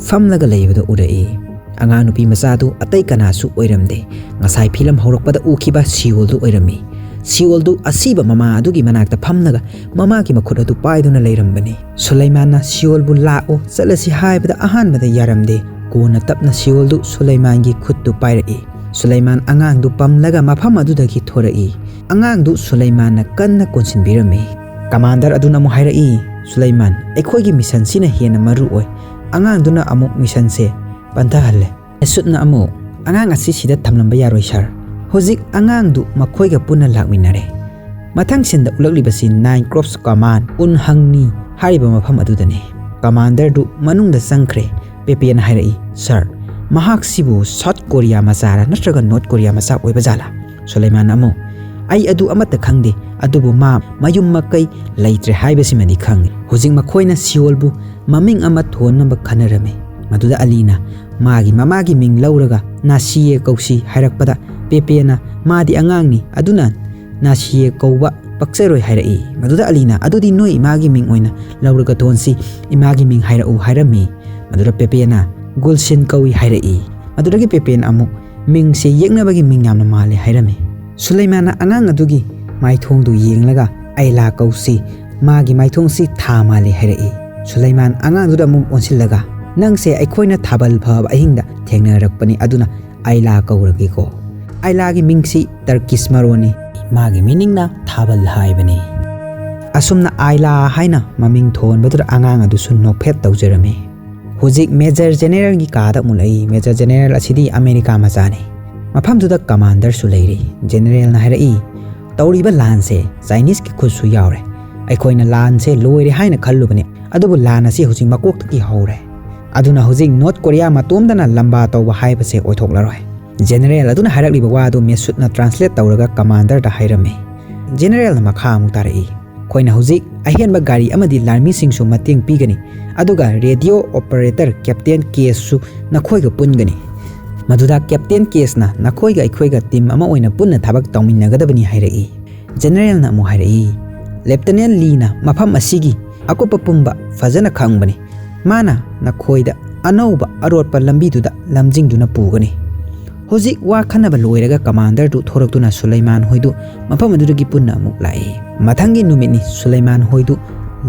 ꯐꯝꯂꯒ ꯂꯩꯕꯗꯨ ꯎꯔꯛꯏ꯫ ꯑꯉꯥꯡ ꯅꯨꯄꯤ ꯃꯆꯥꯗꯨ ꯑꯇꯩ ꯀꯅꯥꯁꯨ ꯑꯣꯏꯔꯝꯗꯦ꯫ ꯉꯁꯥꯏ ꯐꯤꯂꯝ ꯍꯧꯔꯛꯄꯗ ꯎꯈꯤꯕ ꯁꯤꯑꯣꯜꯗꯨ ꯑꯣꯏꯔꯝꯃꯤ꯫ ꯁꯤꯑꯣꯜꯗꯨ ꯑꯁꯤꯕ ꯃꯃꯥ ꯑꯗꯨꯒꯤ ꯃꯅꯥꯛꯇ ꯐꯝꯂꯒ ꯃꯃꯥꯒꯤ ꯃꯈꯨꯠ ꯑꯗꯨ ꯄꯥꯏꯗꯨꯅ ꯂꯩꯔꯝꯕꯅꯤ꯫ ꯁꯨꯂꯩꯃꯥꯟꯅ ꯁꯤꯑꯣꯜꯕꯨ "ꯂꯥꯛꯑꯣ, ꯆꯠꯂꯁꯤ" ꯍꯥꯏꯕꯗ ꯑꯍꯥꯟꯕꯗ ꯌꯥꯔꯝꯗꯦ꯫ ꯀꯣꯟꯅ ꯇꯞꯅ ꯁꯤꯑꯣꯜꯗꯨ ꯁꯨꯂꯩꯃꯥꯟꯒꯤ ꯈꯨꯠꯇꯨ ꯄꯥꯏꯔꯛꯏ꯫ ꯁꯨꯂꯩꯃꯥꯟ ꯑꯉꯥꯡꯗꯨ ꯄꯝꯂꯒ ꯃꯐꯝ ꯑꯗꯨꯗꯒꯤ ꯊꯣꯔꯛꯏ꯫ ꯑꯉꯥꯡꯗꯨ ꯁꯨꯂꯩꯃꯥꯟꯅ ꯀꯟꯅ ꯀꯣꯟꯁꯤꯟꯕꯤꯔꯝꯃꯤ꯫ ꯀꯃꯥꯟꯗꯔ ꯑꯗꯨꯅ ꯑꯃꯨꯛ ꯍꯥꯏꯔꯛꯏ, "ꯁꯨꯂꯩꯃꯥꯟ, ꯑꯩꯈꯣꯏꯒꯤ ꯃꯤꯁꯟꯁꯤꯅ ꯍꯦꯟꯅ ꯃꯔꯨ ꯑꯣꯏ"꯫ ꯑꯉꯥꯡꯗꯨꯅ ꯑꯃꯨꯛ ꯃꯤꯁꯟꯁꯦ ꯄꯟꯊꯍꯜꯂꯦ꯫ ꯑꯦꯁꯨꯠꯅ ꯑꯃꯨꯛ, "ꯑꯉꯥꯡ ꯑꯁꯤ ꯁꯤꯗ ꯊꯝꯂꯝꯕ ꯌꯥꯔꯣꯏ, ꯁꯥꯔ꯫ ꯍꯧꯖꯤꯛ ꯑꯉꯥꯡꯗꯨ ꯃꯈꯣꯏꯒ ꯄꯨꯟꯅ ꯂꯥꯛꯃꯤꯟꯅꯔꯦ꯫ ꯃꯊꯪ ꯁꯤꯟꯗ ꯎꯠꯂꯛꯂꯤꯕꯁꯤ Nine Crops Command, ꯎꯟ ꯍꯪꯅꯤ ꯍꯥꯏꯔꯤꯕ ꯃꯐꯝ ꯑꯗꯨꯗꯅꯤ꯫ ꯀꯃꯥꯟꯗꯔꯗꯨ ꯃꯅꯨꯡꯗ ꯆꯪꯈ꯭ꯔꯦ꯫ ꯄꯦꯄꯦꯅ ꯍꯥꯏꯔꯛꯏ, "ꯁꯥꯔ, ꯃꯍꯥꯛꯁꯤꯕꯨ ꯁꯥꯎꯠ ꯀꯣꯔꯤꯌꯥ ꯃꯆꯥꯔꯥ ꯅꯠꯇ꯭ꯔꯒ ꯅꯣꯔꯠ ꯀꯣꯔꯤꯌꯥ ꯃꯆꯥ ꯑꯣꯏꯕ ꯖꯥꯠꯂꯥ?" ꯁꯨꯂꯩꯃꯥꯟꯅ ꯑꯃꯨꯛ, "ꯑꯩ ꯑꯗꯨ ꯑꯃꯠꯇ ꯈꯪꯗꯦ, ꯑꯗꯨꯕꯨ ꯃꯥ ꯃꯌꯨꯝ ꯃꯀꯩ ꯂꯩꯇ꯭ꯔꯦ ꯍꯥꯏꯕꯁꯤꯃꯗꯤ ꯈꯪꯏ꯫ ꯍꯧꯖꯤꯛ ꯃꯈꯣꯏꯅ ꯁꯤꯑꯣꯜꯕꯨ ꯃꯃꯤꯡ ꯑꯃ ꯊꯣꯟꯅꯕ ꯈꯟꯅꯔꯝꯃꯤ꯫" ꯃꯗꯨꯗ ꯑꯂꯤꯅ ꯃꯥꯒꯤ ꯃꯃꯥꯒꯤ ꯃꯤꯡ ꯂꯧꯔꯒ "ꯅꯥꯁꯤꯌꯦ ꯀꯧꯁꯤ" ꯍꯥꯏꯔꯛꯄꯗ, ꯄꯦꯄꯦꯅ "ꯃꯥꯗꯤ ꯑꯉꯥꯡꯅꯤ, ꯑꯗꯨꯅ ꯅꯥꯁꯤꯌꯦ ꯀꯧꯕ ꯄꯛꯆꯔꯣꯏ" ꯍꯥꯏꯔꯛꯏ꯫ ꯃꯗꯨꯗ ꯑꯂꯤꯅ "ꯑꯗꯨꯗꯤ ꯅꯣꯏ ꯏꯃꯥꯒꯤ ꯃꯤꯡ ꯑꯣꯏꯅ ꯂꯧꯔꯒ ꯊꯣꯟꯁꯤ, ꯏꯃꯥꯒꯤ ꯃꯤꯡ ꯍꯥꯏꯔꯛꯎ" ꯍꯥꯏꯔꯝꯃꯤ꯫ ꯃꯗꯨꯗ ꯄꯦꯄꯦꯅ "ꯒꯨꯜꯁꯤꯟ ꯀꯧꯏ" ꯍꯥꯏꯔꯛꯏ꯫ ꯃꯗꯨꯗꯒꯤ ꯄꯦꯄꯦꯅ ꯑꯃꯨꯛ "ꯃꯤꯡꯁꯦ ꯌꯦꯛꯅꯕꯒꯤ ꯃꯤꯡ ꯌꯥꯝꯅ ꯃꯥꯜꯂꯦ" ꯍꯥꯏꯔꯝꯃꯤ꯫ ꯁꯨꯂꯩꯃꯥꯟꯅ ꯑꯉꯥꯡ ꯑꯗꯨꯒꯤ ꯃꯥꯏꯊꯣꯡꯗꯨ ꯌꯦꯡꯂꯒ "ꯑꯥꯏꯂꯥ ꯀꯧꯁꯤ, ꯃꯥꯒꯤ ꯃꯥꯏꯊꯣꯡꯁꯤ ꯊꯥ ꯃꯥꯜꯂꯤ" ꯍꯥꯏꯔꯛꯏ꯫ ꯁꯨꯂꯩꯃꯥꯟ ꯑꯉꯥꯡꯗꯨꯗ ꯑꯃꯨꯛ ꯑꯣꯟꯁꯤꯜꯂꯒ "ꯅꯪꯁꯦ ꯑꯩꯈꯣꯏꯅ ꯊꯥꯕꯜ ꯐꯕ ꯑꯍꯤꯡꯗ ꯊꯦꯡꯅꯔꯛꯄꯅꯤ, ꯑꯗꯨꯅ ꯑꯥꯏꯂꯥ ꯀꯧꯔꯒꯦꯀꯣ꯫" ꯑꯥꯏꯂꯥꯒꯤ ꯃꯤꯡꯁꯤ ꯇꯔꯀꯤꯁ ꯃꯔꯣꯟꯅꯤ꯫ ꯃꯥꯒꯤ ꯃꯤꯅꯤꯡꯅ ꯊꯥꯕꯜ ꯍꯥꯏꯕꯅꯤ꯫ ꯑꯁꯨꯝꯅ ꯑꯥꯏꯂꯥ ꯍꯥꯏꯅ ꯃꯃꯤꯡ ꯊꯣꯟꯕꯗꯨꯗ ꯑꯉꯥꯡ ꯑꯗꯨꯁꯨ ꯅꯣꯛꯐꯦꯠ ꯇꯧꯖꯔꯝꯃꯤ꯫ ꯍꯧꯖꯤꯛ ꯃꯦꯖꯔ ꯖꯦꯅꯦꯔꯦꯜꯒꯤ ꯀꯥꯗ ꯑꯃꯨꯛ ꯂꯩ꯫ ꯃꯦꯖꯔ ꯖꯦꯅꯦꯔꯦꯜ ꯑꯁꯤꯗꯤ ꯑꯃꯦꯔꯤꯀꯥ ꯃꯆꯥꯅꯤ꯫ ꯃꯐꯝꯗꯨꯗ ꯀꯃꯥꯟꯗꯔꯁꯨ ꯂꯩꯔꯤ꯫ ꯖꯦꯅꯦꯔꯦꯜꯅ ꯍꯥꯏꯔꯛꯏ, "ꯇꯧꯔꯤꯕ ꯂꯥꯟꯁꯦ ꯆꯥꯏꯅꯤꯁꯀꯤ ꯈꯨꯠꯁꯨ ꯌꯥꯎꯔꯦ꯫ ꯑꯩꯈꯣꯏꯅ ꯂꯥꯟꯁꯦ ꯂꯣꯏꯔꯦ ꯍꯥꯏꯅ ꯈꯜꯂꯨꯕꯅꯤ, ꯑꯗꯨꯕꯨ ꯂꯥꯟ ꯑꯁꯤ ꯍꯧꯖꯤꯛ ꯃꯀꯣꯛꯇꯒꯤ ꯍꯧꯔꯦ꯫ ꯑꯗꯨꯅ ꯍꯧꯖꯤꯛ ꯅꯣꯔꯠ ꯀꯣꯔꯤꯌꯥ ꯃꯇꯣꯝꯗꯅ ꯂꯝꯕꯥ ꯇꯧꯕ ꯍꯥꯏꯕꯁꯦ ꯑꯣꯏꯊꯣꯛꯂꯔꯣꯏ꯫" ꯖꯦꯅꯦꯔꯦꯜ ꯑꯗꯨꯅ ꯍꯥꯏꯔꯛꯂꯤꯕ ꯋꯥꯗꯨ ꯃꯦꯁꯨꯠꯅ ꯇ꯭ꯔꯥꯟꯁꯂꯦꯠ ꯇꯧꯔꯒ ꯀꯃꯥꯟꯗꯔꯗ ꯍꯥꯏꯔꯝꯃꯤ꯫ ꯖꯦꯅꯦꯔꯦꯜꯅ ꯃꯈꯥ ꯑꯃꯨꯛ ꯇꯥꯔꯛꯏ, "ꯑꯩꯈꯣꯏꯅ ꯍꯧꯖꯤꯛ ꯑꯍꯦꯟꯕ ꯒꯥꯔꯤ ꯑꯃꯗꯤ ꯂꯥꯟꯃꯤꯁꯤꯡꯁꯨ ꯃꯇꯦꯡ ꯄꯤꯒꯅꯤ, ꯑꯗꯨꯒ ꯔꯦꯗꯤꯑꯣ ꯑꯣꯄꯔꯦꯇꯔ ꯀꯦꯞꯇꯦꯟ ꯀꯦꯁꯁꯨ ꯅꯈꯣꯏꯒ ꯄꯨꯟꯒꯅꯤ꯫" ꯃꯗꯨꯗ ꯀꯦꯞꯇꯦꯟ ꯀꯦꯁꯅ "ꯅꯈꯣꯏꯒ ꯑꯩꯈꯣꯏꯒ ꯇꯤꯝ ꯑꯃ ꯑꯣꯏꯅ ꯄꯨꯟꯅ ꯊꯕꯛ ꯇꯧꯃꯤꯟꯅꯒꯗꯕꯅꯤ" ꯍꯥꯏꯔꯛꯏ꯫ ꯖꯦꯅꯦꯔꯦꯜꯅ ꯑꯃꯨꯛ ꯍꯥꯏꯔꯛꯏ, "ꯂꯦꯞꯇꯤꯅꯦꯟ ꯂꯤꯅ ꯃꯐꯝ ꯑꯁꯤꯒꯤ ꯑꯀꯨꯞꯄ ꯄꯨꯝꯕ ꯐꯖꯅ ꯈꯪꯕꯅꯤ꯫ ꯃꯥꯅ ꯅꯈꯣꯏꯗ ꯑꯅꯧꯕ ꯑꯔꯣꯠꯄ ꯂꯝꯕꯤꯗꯨꯗ ꯂꯝꯖꯤꯡꯗꯨꯅ ꯄꯨꯒꯅꯤ꯫" ꯍꯧꯖꯤꯛ ꯋꯥ ꯈꯟꯅꯕ ꯂꯣꯏꯔꯒ ꯀꯃꯥꯟꯗꯔꯗꯨ ꯊꯣꯔꯛꯇꯨꯅ ꯁꯨꯂꯩꯃꯥꯟ ꯍꯣꯏꯗꯨ ꯃꯐꯝ ꯑꯗꯨꯗꯒꯤ ꯄꯨꯟꯅ ꯑꯃꯨꯛ ꯂꯥꯛꯏ꯫ ꯃꯊꯪꯒꯤ ꯅꯨꯃꯤꯠꯅꯤ꯫ ꯁꯨꯂꯩꯃꯥꯟ ꯍꯣꯏꯗꯨ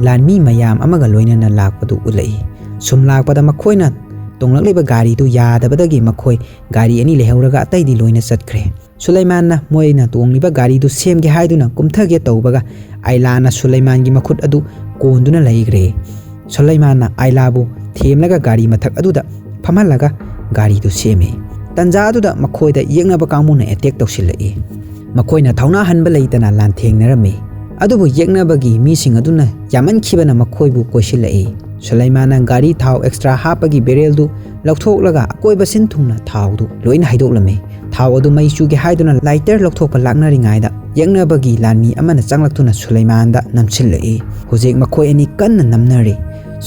ꯂꯥꯟꯃꯤ ꯃꯌꯥꯝ ꯑꯃꯒ ꯂꯣꯏꯅꯅ ꯂꯥꯛꯄꯗꯨ ꯎꯠꯂꯛꯏ꯫ ꯁꯨꯝ ꯂꯥꯛꯄꯗ ꯃꯈꯣꯏꯅ ꯇꯣꯡꯂꯛꯂꯤꯕ ꯒꯥꯔꯤꯗꯨ ꯌꯥꯗꯕꯗꯒꯤ ꯃꯈꯣꯏ ꯒꯥꯔꯤ ꯑꯅꯤ ꯂꯩꯍꯧꯔꯒ ꯑꯇꯩꯗꯤ ꯂꯣꯏꯅ ꯆꯠꯈ꯭ꯔꯦ꯫ ꯁꯨꯂꯩꯃꯥꯟꯅ ꯃꯣꯏꯅ ꯇꯣꯡꯂꯤꯕ ꯒꯥꯔꯤꯗꯨ ꯁꯦꯝꯒꯦ ꯍꯥꯏꯗꯨꯅ ꯀꯨꯝꯊꯒꯦ ꯇꯧꯕꯒ ꯑꯥꯏꯂꯥꯅ ꯁꯨꯂꯩꯃꯥꯟꯒꯤ ꯃꯈꯨꯠ ꯑꯗꯨ ꯀꯣꯟꯗꯨꯅ ꯂꯩꯈ꯭ꯔꯦ꯫ ꯁꯨꯂꯩꯃꯥꯟꯅ ꯑꯥꯏꯂꯥꯕꯨ ꯊꯦꯝꯂꯒ ꯒꯥꯔꯤ ꯃꯊꯛ ꯑꯗꯨꯗ ꯐꯝꯍꯜꯂꯒ ꯒꯥꯔꯤꯗꯨ ꯁꯦꯝꯃꯤ꯫ ꯇꯟꯖꯥ ꯑꯗꯨꯗ ꯃꯈꯣꯏꯗ ꯌꯦꯛꯅꯕ ꯀꯥꯡꯕꯨꯅ ꯑꯦꯇꯦꯛ ꯇꯧꯁꯤꯜꯂꯛꯏ꯫ ꯃꯈꯣꯏꯅ ꯊꯧꯅꯥ ꯍꯟꯕ ꯂꯩꯇꯅ ꯂꯥꯟꯊꯦꯡꯅꯔꯝꯃꯤ꯫ ꯑꯗꯨꯕꯨ ꯌꯦꯛꯅꯕꯒꯤ ꯃꯤꯁꯤꯡ ꯑꯗꯨꯅ ꯌꯥꯝꯃꯟꯈꯤꯕꯅ ꯃꯈꯣꯏꯕꯨ ꯀꯣꯏꯁꯤꯜꯂꯛꯏ꯫ ꯁꯨꯂꯩꯃꯥꯟꯅ ꯒꯥꯔꯤ ꯊꯥꯎ ꯑꯦꯛꯁꯇ꯭ꯔꯥ ꯍꯥꯞꯄꯒꯤ ꯕꯦꯔꯦꯜꯗꯨ ꯂꯧꯊꯣꯛꯂꯒ ꯑꯀꯣꯏꯕ ꯁꯤꯟ ꯊꯨꯡꯅ ꯊꯥꯎꯗꯨ ꯂꯣꯏꯅ ꯍꯩꯗꯣꯛꯂꯝꯃꯤ꯫ ꯊꯥꯎ ꯑꯗꯨ ꯃꯩ ꯆꯨꯒꯦ ꯍꯥꯏꯗꯨꯅ ꯂꯥꯏꯇꯔ ꯂꯧꯊꯣꯛꯄ ꯂꯥꯛꯅꯔꯤꯉꯩꯗ ꯌꯦꯛꯅꯕꯒꯤ ꯂꯥꯟꯃꯤ ꯑꯃꯅ ꯆꯪꯂꯛꯇꯨꯅ ꯁꯨꯂꯩꯃꯥꯟꯗ ꯅꯝꯁꯤꯜꯂꯛꯏ꯫ ꯍꯧꯖꯤꯛ ꯃꯈꯣꯏ ꯑꯅꯤ ꯀꯟꯅ ꯅꯝꯅꯔꯤ꯫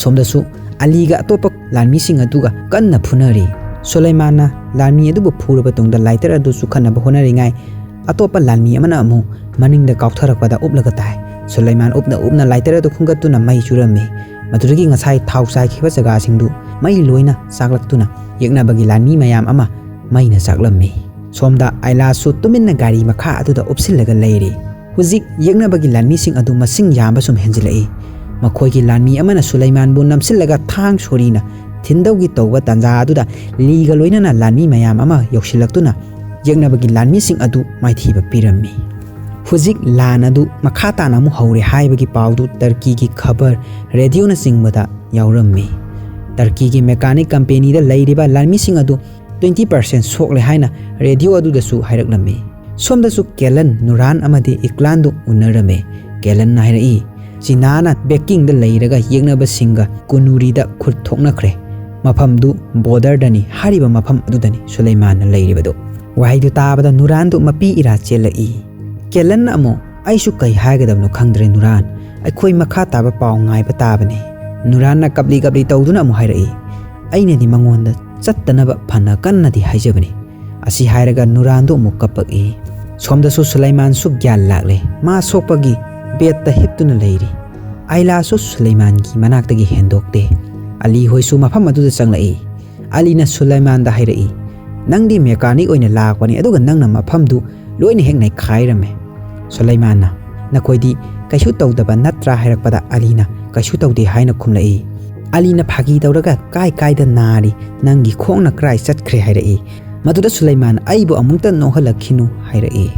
ꯁꯣꯝꯗꯁꯨ ꯑꯂꯤꯒ ꯑꯇꯣꯞꯄ ꯂꯥꯟꯃꯤꯁꯤꯡ ꯑꯗꯨꯒ ꯀꯟꯅ ꯐꯨꯅꯔꯤ꯫ ꯁꯨꯂꯩꯃꯥꯟꯅ ꯂꯥꯟꯃꯤ ꯑꯗꯨꯕꯨ ꯐꯨꯔꯕ ꯇꯨꯡꯗ ꯂꯥꯏꯇꯔ ꯑꯗꯨ ꯆꯨꯈꯠꯅꯕ ꯍꯣꯠꯅꯔꯤꯉꯩ ꯑꯇꯣꯞꯄ ꯂꯥꯟꯃꯤ ꯑꯃꯅ ꯑꯃꯨꯛ ꯃꯅꯤꯡꯗ ꯀꯥꯎꯊꯔꯛꯄꯗ ꯎꯞꯂꯒ ꯇꯥꯏ꯫ ꯁꯨꯂꯩꯃꯥꯟ ꯎꯞꯅ ꯎꯞꯅ ꯂꯥꯏꯇꯔ ꯑꯗꯨ ꯈꯨꯟꯒꯠꯇꯨꯅ ꯃꯩ ꯆꯨꯔꯝꯃꯤ꯫ ꯃꯗꯨꯗꯒꯤ ꯉꯁꯥꯏ ꯊꯥꯎ ꯆꯥꯏꯈꯤꯕ ꯖꯒꯥꯁꯤꯡꯗꯨ ꯃꯩ ꯂꯣꯏꯅ ꯆꯥꯛꯂꯛꯇꯨꯅ ꯌꯦꯛꯅꯕꯒꯤ ꯂꯥꯟꯃꯤ ꯃꯌꯥꯝ ꯑꯃ ꯃꯩꯅ ꯆꯥꯛꯂꯝꯃꯤ꯫ ꯁꯣꯝꯗ ꯑꯥꯏꯂꯥꯁꯨ ꯇꯨꯃꯤꯟꯅ ꯒꯥꯔꯤ ꯃꯈꯥ ꯑꯗꯨꯗ ꯎꯞꯁꯤꯜꯂꯒ ꯂꯩꯔꯤ꯫ ꯍꯧꯖꯤꯛ ꯌꯦꯛꯅꯕꯒꯤ ꯂꯥꯟꯃꯤꯁꯤꯡ ꯑꯗꯨ ꯃꯁꯤꯡ ꯌꯥꯝꯕ ꯁꯨꯝ ꯍꯦꯟꯖꯤꯜꯂꯛꯏ꯫ ꯃꯈꯣꯏꯒꯤ ꯂꯥꯟꯃꯤ ꯑꯃꯅ ꯁꯨꯂꯩꯃꯥꯟꯕꯨ ꯅꯝꯁꯤꯜꯂꯒ ꯊꯥꯡ ꯁꯣꯔꯤꯅ ꯊꯤꯟꯗꯧꯒꯤ ꯇꯧꯕ ꯇꯥꯟꯖꯥ ꯑꯗꯨꯗ ꯂꯤꯒ ꯂꯣꯏꯅꯅ ꯂꯥꯟꯃꯤ ꯃꯌꯥꯝ ꯑꯃ ꯌꯧꯁꯤꯜꯂꯛꯇꯨꯅ ꯌꯦꯛꯅꯕꯒꯤ ꯂꯥꯟꯃꯤꯁꯤꯡ ꯑꯗꯨ ꯃꯥꯏꯊꯤꯕ ꯄꯤꯔꯝꯃꯤ꯫ ꯍꯧꯖꯤꯛ ꯂꯥꯟ ꯑꯗꯨ ꯃꯈꯥ ꯇꯥꯅ ꯑꯃꯨꯛ ꯍꯧꯔꯦ ꯍꯥꯏꯕꯒꯤ ꯄꯥꯎꯗꯨ ꯇꯔꯀꯤꯒꯤ ꯈꯕꯔ, ꯔꯦꯗꯤꯑꯣꯅꯆꯤꯡꯕꯗ ꯌꯥꯎꯔꯝꯃꯤ꯫ ꯇꯔꯀꯤꯒꯤ ꯃꯦꯀꯥꯅꯤꯛ ꯀꯝꯄꯦꯅꯤꯗ ꯂꯩꯔꯤꯕ ꯂꯥꯟꯃꯤꯁꯤꯡ ꯑꯗꯨ ꯇ꯭ꯋꯦꯟꯇꯤ ꯄꯥꯔꯁꯦꯟ ꯁꯣꯛꯂꯦ ꯍꯥꯏꯅ ꯔꯦꯗꯤꯑꯣ ꯑꯗꯨꯗꯁꯨ ꯍꯥꯏꯔꯛꯂꯝꯃꯤ꯫ ꯁꯣꯝꯗꯁꯨ ꯀꯦꯂꯟ, ꯅꯨꯔꯥꯟ ꯑꯃꯗꯤ ꯏꯀ꯭ꯂꯥꯟꯗꯨ ꯎꯅꯔꯝꯃꯤ꯫ ꯀꯦꯂꯟꯅ ꯍꯥꯏꯔꯛꯏ, "ꯆꯤꯅꯥꯅ ꯕꯦꯀꯤꯡꯗ ꯂꯩꯔꯒ ꯌꯦꯛꯅꯕꯁꯤꯡꯒ ꯀꯨꯅꯨꯔꯤꯗ ꯈꯨꯠ ꯊꯣꯛꯅꯈ꯭ꯔꯦ꯫ ꯃꯐꯝꯗꯨ ꯕꯣꯔꯗꯔꯗꯅꯤ, ꯍꯥꯏꯔꯤꯕ ꯃꯐꯝ ꯑꯗꯨꯗꯅꯤ ꯁꯨꯂꯩꯃꯥꯟꯅ ꯂꯩꯔꯤꯕꯗꯨ꯫" ꯋꯥꯍꯩꯗꯨ ꯇꯥꯕꯗ ꯅꯨꯔꯥꯟꯗꯨ ꯃꯄꯤ ꯏꯔꯥ ꯆꯦꯜꯂꯛꯏ꯫ ꯀꯦꯂꯟꯅ ꯑꯃꯨꯛ, "ꯑꯩꯁꯨ ꯀꯩ ꯍꯥꯏꯒꯗꯕꯅꯣ ꯈꯪꯗ꯭ꯔꯦ ꯅꯨꯔꯥꯟ, ꯑꯩꯈꯣꯏ ꯃꯈꯥ ꯇꯥꯕ ꯄꯥꯎ ꯉꯥꯏꯕ ꯇꯥꯕꯅꯤ꯫" ꯅꯨꯔꯥꯟꯅ ꯀꯞꯂꯤ ꯀꯞꯂꯤ ꯇꯧꯗꯨꯅ ꯑꯃꯨꯛ ꯍꯥꯏꯔꯛꯏ, "ꯑꯩꯅꯗꯤ ꯃꯉꯣꯟꯗ ꯆꯠꯇꯅꯕ ꯐꯅ ꯀꯟꯅꯗꯤ ꯍꯥꯏꯖꯕꯅꯤ꯫" ꯑꯁꯤ ꯍꯥꯏꯔꯒ ꯅꯨꯔꯥꯟꯗꯨ ꯑꯃꯨꯛ ꯀꯞꯄꯛꯏ꯫ ꯁꯣꯝꯗꯁꯨ ꯁꯨꯂꯩꯃꯥꯟꯁꯨ ꯒ꯭ꯌꯥꯟ ꯂꯥꯛꯂꯦ꯫ ꯃꯥ ꯁꯣꯛꯄꯒꯤ ꯕꯦꯗꯇ ꯍꯤꯞꯇꯨꯅ ꯂꯩꯔꯤ꯫ ꯑꯥꯏꯂꯥꯁꯨ ꯁꯨꯂꯩꯃꯥꯟꯒꯤ ꯃꯅꯥꯛꯇꯒꯤ ꯍꯦꯟꯗꯣꯛꯇꯦ꯫ ꯑꯂꯤ ꯍꯣꯏꯁꯨ ꯃꯐꯝ ꯑꯗꯨꯗ ꯆꯪꯂꯛꯏ꯫ ꯑꯂꯤꯅ ꯁꯨꯂꯩꯃꯥꯟꯗ ꯍꯥꯏꯔꯛꯏ, "ꯅꯪꯗꯤ ꯃꯦꯀꯥꯅꯤꯛ ꯑꯣꯏꯅ ꯂꯥꯛꯄꯅꯤ, ꯑꯗꯨꯒ ꯅꯪꯅ ꯃꯐꯝꯗꯨ ꯂꯣꯏꯅ ꯍꯦꯛ ꯅꯩꯈꯥꯏꯔꯝꯃꯦ꯫" ꯁꯨꯂꯩꯃꯥꯟꯅ, "ꯅꯈꯣꯏꯗꯤ ꯀꯩꯁꯨ ꯇꯧꯗꯕ ꯅꯠꯇ꯭ꯔꯥ?" ꯍꯥꯏꯔꯛꯄꯗ ꯑꯂꯤꯅ, "ꯀꯩꯁꯨ ꯇꯧꯗꯦ" ꯍꯥꯏꯅ ꯈꯨꯝꯂꯛꯏ꯫ ꯑꯂꯤꯅ ꯐꯥꯒꯤ ꯇꯧꯔꯒ, "ꯀꯥꯏ ꯀꯥꯏꯗ ꯅꯥꯔꯤ? ꯅꯪꯒꯤ ꯈꯣꯡꯅ ꯀꯔꯥꯏ ꯆꯠꯈ꯭ꯔꯦ?" ꯍꯥꯏꯔꯛꯏ꯫ ꯃꯗꯨꯗ ꯁꯨꯂꯩꯃꯥꯟꯅ, "ꯑꯩꯕꯨ ꯑꯃꯨꯛꯇ ꯅꯣꯛꯍꯜꯂꯛꯈꯤꯅꯨ" ꯍꯥꯏꯔꯛꯏ꯫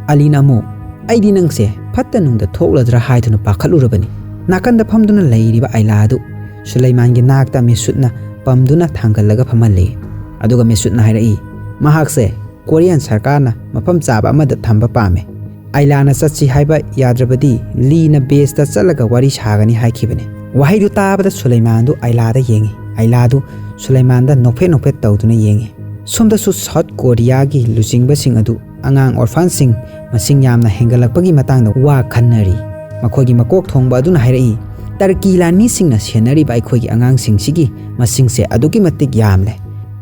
ꯑꯂꯤꯅ ꯑꯃꯨꯛ, "ꯑꯩꯗꯤ ꯅꯪꯁꯦ ꯐꯠꯇ ꯅꯨꯡꯗ ꯊꯣꯛꯂꯗ꯭ꯔꯥ ꯍꯥꯏꯗꯨꯅ ꯄꯥꯈꯠꯂꯨꯔꯕꯅꯤ꯫ ꯅꯥꯀꯟꯗ ꯐꯝꯗꯨꯅ ꯂꯩꯔꯤꯕ ꯑꯥꯏꯂꯥ ꯑꯗꯨ ꯁꯨꯂꯩꯃꯥꯟꯒꯤ ꯅꯥꯛꯇ ꯃꯤꯁꯨꯠꯅ ꯄꯝꯗꯨꯅ ꯊꯥꯡꯒꯠꯂꯒ ꯐꯝꯍꯜꯂꯤ꯫" ꯑꯗꯨꯒ ꯃꯤꯁꯨꯠꯅ ꯍꯥꯏꯔꯛꯏ, "ꯃꯍꯥꯛꯁꯦ ꯀꯣꯔꯤꯌꯥꯟ ꯁꯔꯀꯥꯔꯅ ꯃꯐꯝ ꯆꯥꯕ ꯑꯃꯗ ꯊꯝꯕ ꯄꯥꯝꯃꯦ꯫ ꯑꯥꯏꯂꯥꯅ ꯆꯠꯁꯤ ꯍꯥꯏꯕ ꯌꯥꯗ꯭ꯔꯕꯗꯤ ꯂꯤꯅ ꯕꯦꯁꯇ ꯆꯠꯂꯒ ꯋꯥꯔꯤ ꯁꯥꯒꯅꯤ ꯍꯥꯏꯈꯤꯕꯅꯤ꯫ ꯋꯥꯍꯩꯗꯨ ꯇꯥꯕꯗ ꯁꯨꯂꯩꯃꯥꯟꯗꯨ ꯑꯥꯏꯂꯥꯗ ꯌꯦꯡꯉꯤ꯫ ꯑꯥꯏꯂꯥꯗꯨ ꯁꯨꯂꯩꯃꯥꯟꯗ ꯅꯣꯛꯐꯦꯠ ꯅꯣꯛꯐꯦꯠ ꯇꯧꯗꯨꯅ ꯌꯦꯡꯉꯤ꯫ ꯁꯣꯝꯗꯁꯨ ꯁꯥꯎꯠ ꯀꯣꯔꯤꯌꯥꯒꯤ ꯂꯨꯆꯤꯡꯕꯁꯤꯡ ꯑꯗꯨ ꯑꯉꯥꯡ ꯑꯣꯔꯐꯥꯟꯁꯤꯡ ꯃꯁꯤꯡ ꯌꯥꯝꯅ ꯍꯦꯟꯒꯠꯂꯛꯄꯒꯤ ꯃꯇꯥꯡꯗ ꯋꯥ ꯈꯟꯅꯔꯤ꯫ ꯃꯈꯣꯏꯒꯤ ꯃꯀꯣꯛ ꯊꯣꯡꯕ ꯑꯗꯨꯅ ꯍꯥꯏꯔꯛꯏ, "ꯇꯔꯀꯤ ꯂꯥꯟꯃꯤꯁꯤꯡꯅ ꯁꯦꯟꯅꯔꯤꯕ ꯑꯩꯈꯣꯏꯒꯤ ꯑꯉꯥꯡꯁꯤꯡꯁꯤꯒꯤ ꯃꯁꯤꯡꯁꯦ ꯑꯗꯨꯛꯀꯤ ꯃꯇꯤꯛ ꯌꯥꯝꯂꯦ꯫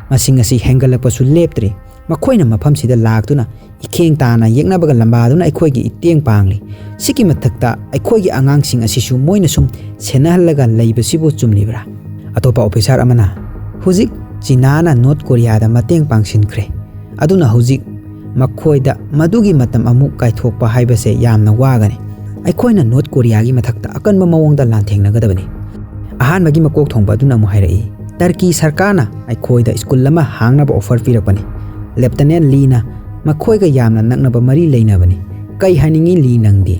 ꯃꯁꯤꯡ ꯑꯁꯤ ꯍꯦꯟꯒꯠꯂꯛꯄꯁꯨ ꯂꯦꯞꯇ꯭ꯔꯤ꯫ ꯃꯈꯣꯏꯅ ꯃꯐꯝꯁꯤꯗ ꯂꯥꯛꯇꯨꯅ ꯏꯈꯦꯡ ꯇꯥꯅ ꯌꯦꯛꯅꯕꯒ ꯂꯝꯕꯥꯗꯨꯅ ꯑꯩꯈꯣꯏꯒꯤ ꯏꯇꯦꯡ ꯄꯥꯡꯂꯤ꯫ ꯁꯤꯒꯤ ꯃꯊꯛꯇ ꯑꯩꯈꯣꯏꯒꯤ ꯑꯉꯥꯡꯁꯤꯡ ꯑꯁꯤꯁꯨ ꯃꯣꯏꯅ ꯁꯨꯝ ꯁꯦꯟꯅꯍꯜꯂꯒ ꯂꯩꯕꯁꯤꯕꯨ ꯆꯨꯝꯂꯤꯕ꯭ꯔꯥ?" ꯑꯇꯣꯞꯄ ꯑꯣꯐꯤꯁꯥꯔ ꯑꯃꯅ, "ꯍꯧꯖꯤꯛ ꯆꯤꯅꯥꯅ ꯅꯣꯔꯠ ꯀꯣꯔꯤꯌꯥꯗ ꯃꯇꯦꯡ ꯄꯥꯡꯁꯤꯟꯈ꯭ꯔꯦ꯫ ꯑꯗꯨꯅ ꯍꯧꯖꯤꯛ ꯃꯈꯣꯏꯗ ꯃꯗꯨꯒꯤ ꯃꯇꯝ ꯑꯃꯨꯛ ꯀꯥꯏꯊꯣꯛꯄ ꯍꯥꯏꯕꯁꯦ ꯌꯥꯝꯅ ꯋꯥꯒꯅꯤ꯫ ꯑꯩꯈꯣꯏꯅ ꯅꯣꯔꯠ ꯀꯣꯔꯤꯌꯥꯒꯤ ꯃꯊꯛꯇ ꯑꯀꯟꯕ ꯃꯑꯣꯡꯗ ꯂꯥꯟꯊꯦꯡꯅꯒꯗꯕꯅꯤ꯫" ꯑꯍꯥꯟꯕꯒꯤ ꯃꯀꯣꯛ ꯊꯣꯡꯕ ꯑꯗꯨꯅ ꯑꯃꯨꯛ ꯍꯥꯏꯔꯛꯏ, "ꯇꯔꯀꯤ ꯁꯔꯀꯥꯔꯅ ꯑꯩꯈꯣꯏꯗ ꯁ꯭ꯀꯨꯜ ꯑꯃ ꯍꯥꯡꯅꯕ ꯑꯣꯐꯔ ꯄꯤꯔꯛꯄꯅꯤ꯫ ꯂꯦꯞꯇꯅꯦꯟ ꯂꯤꯅ ꯃꯈꯣꯏꯒ ꯌꯥꯝꯅ ꯅꯛꯅꯕ ꯃꯔꯤ ꯂꯩꯅꯕꯅꯤ꯫ ꯀꯩ ꯍꯥꯏꯅꯤꯡꯉꯤ ꯂꯤ ꯅꯪꯗꯤ?"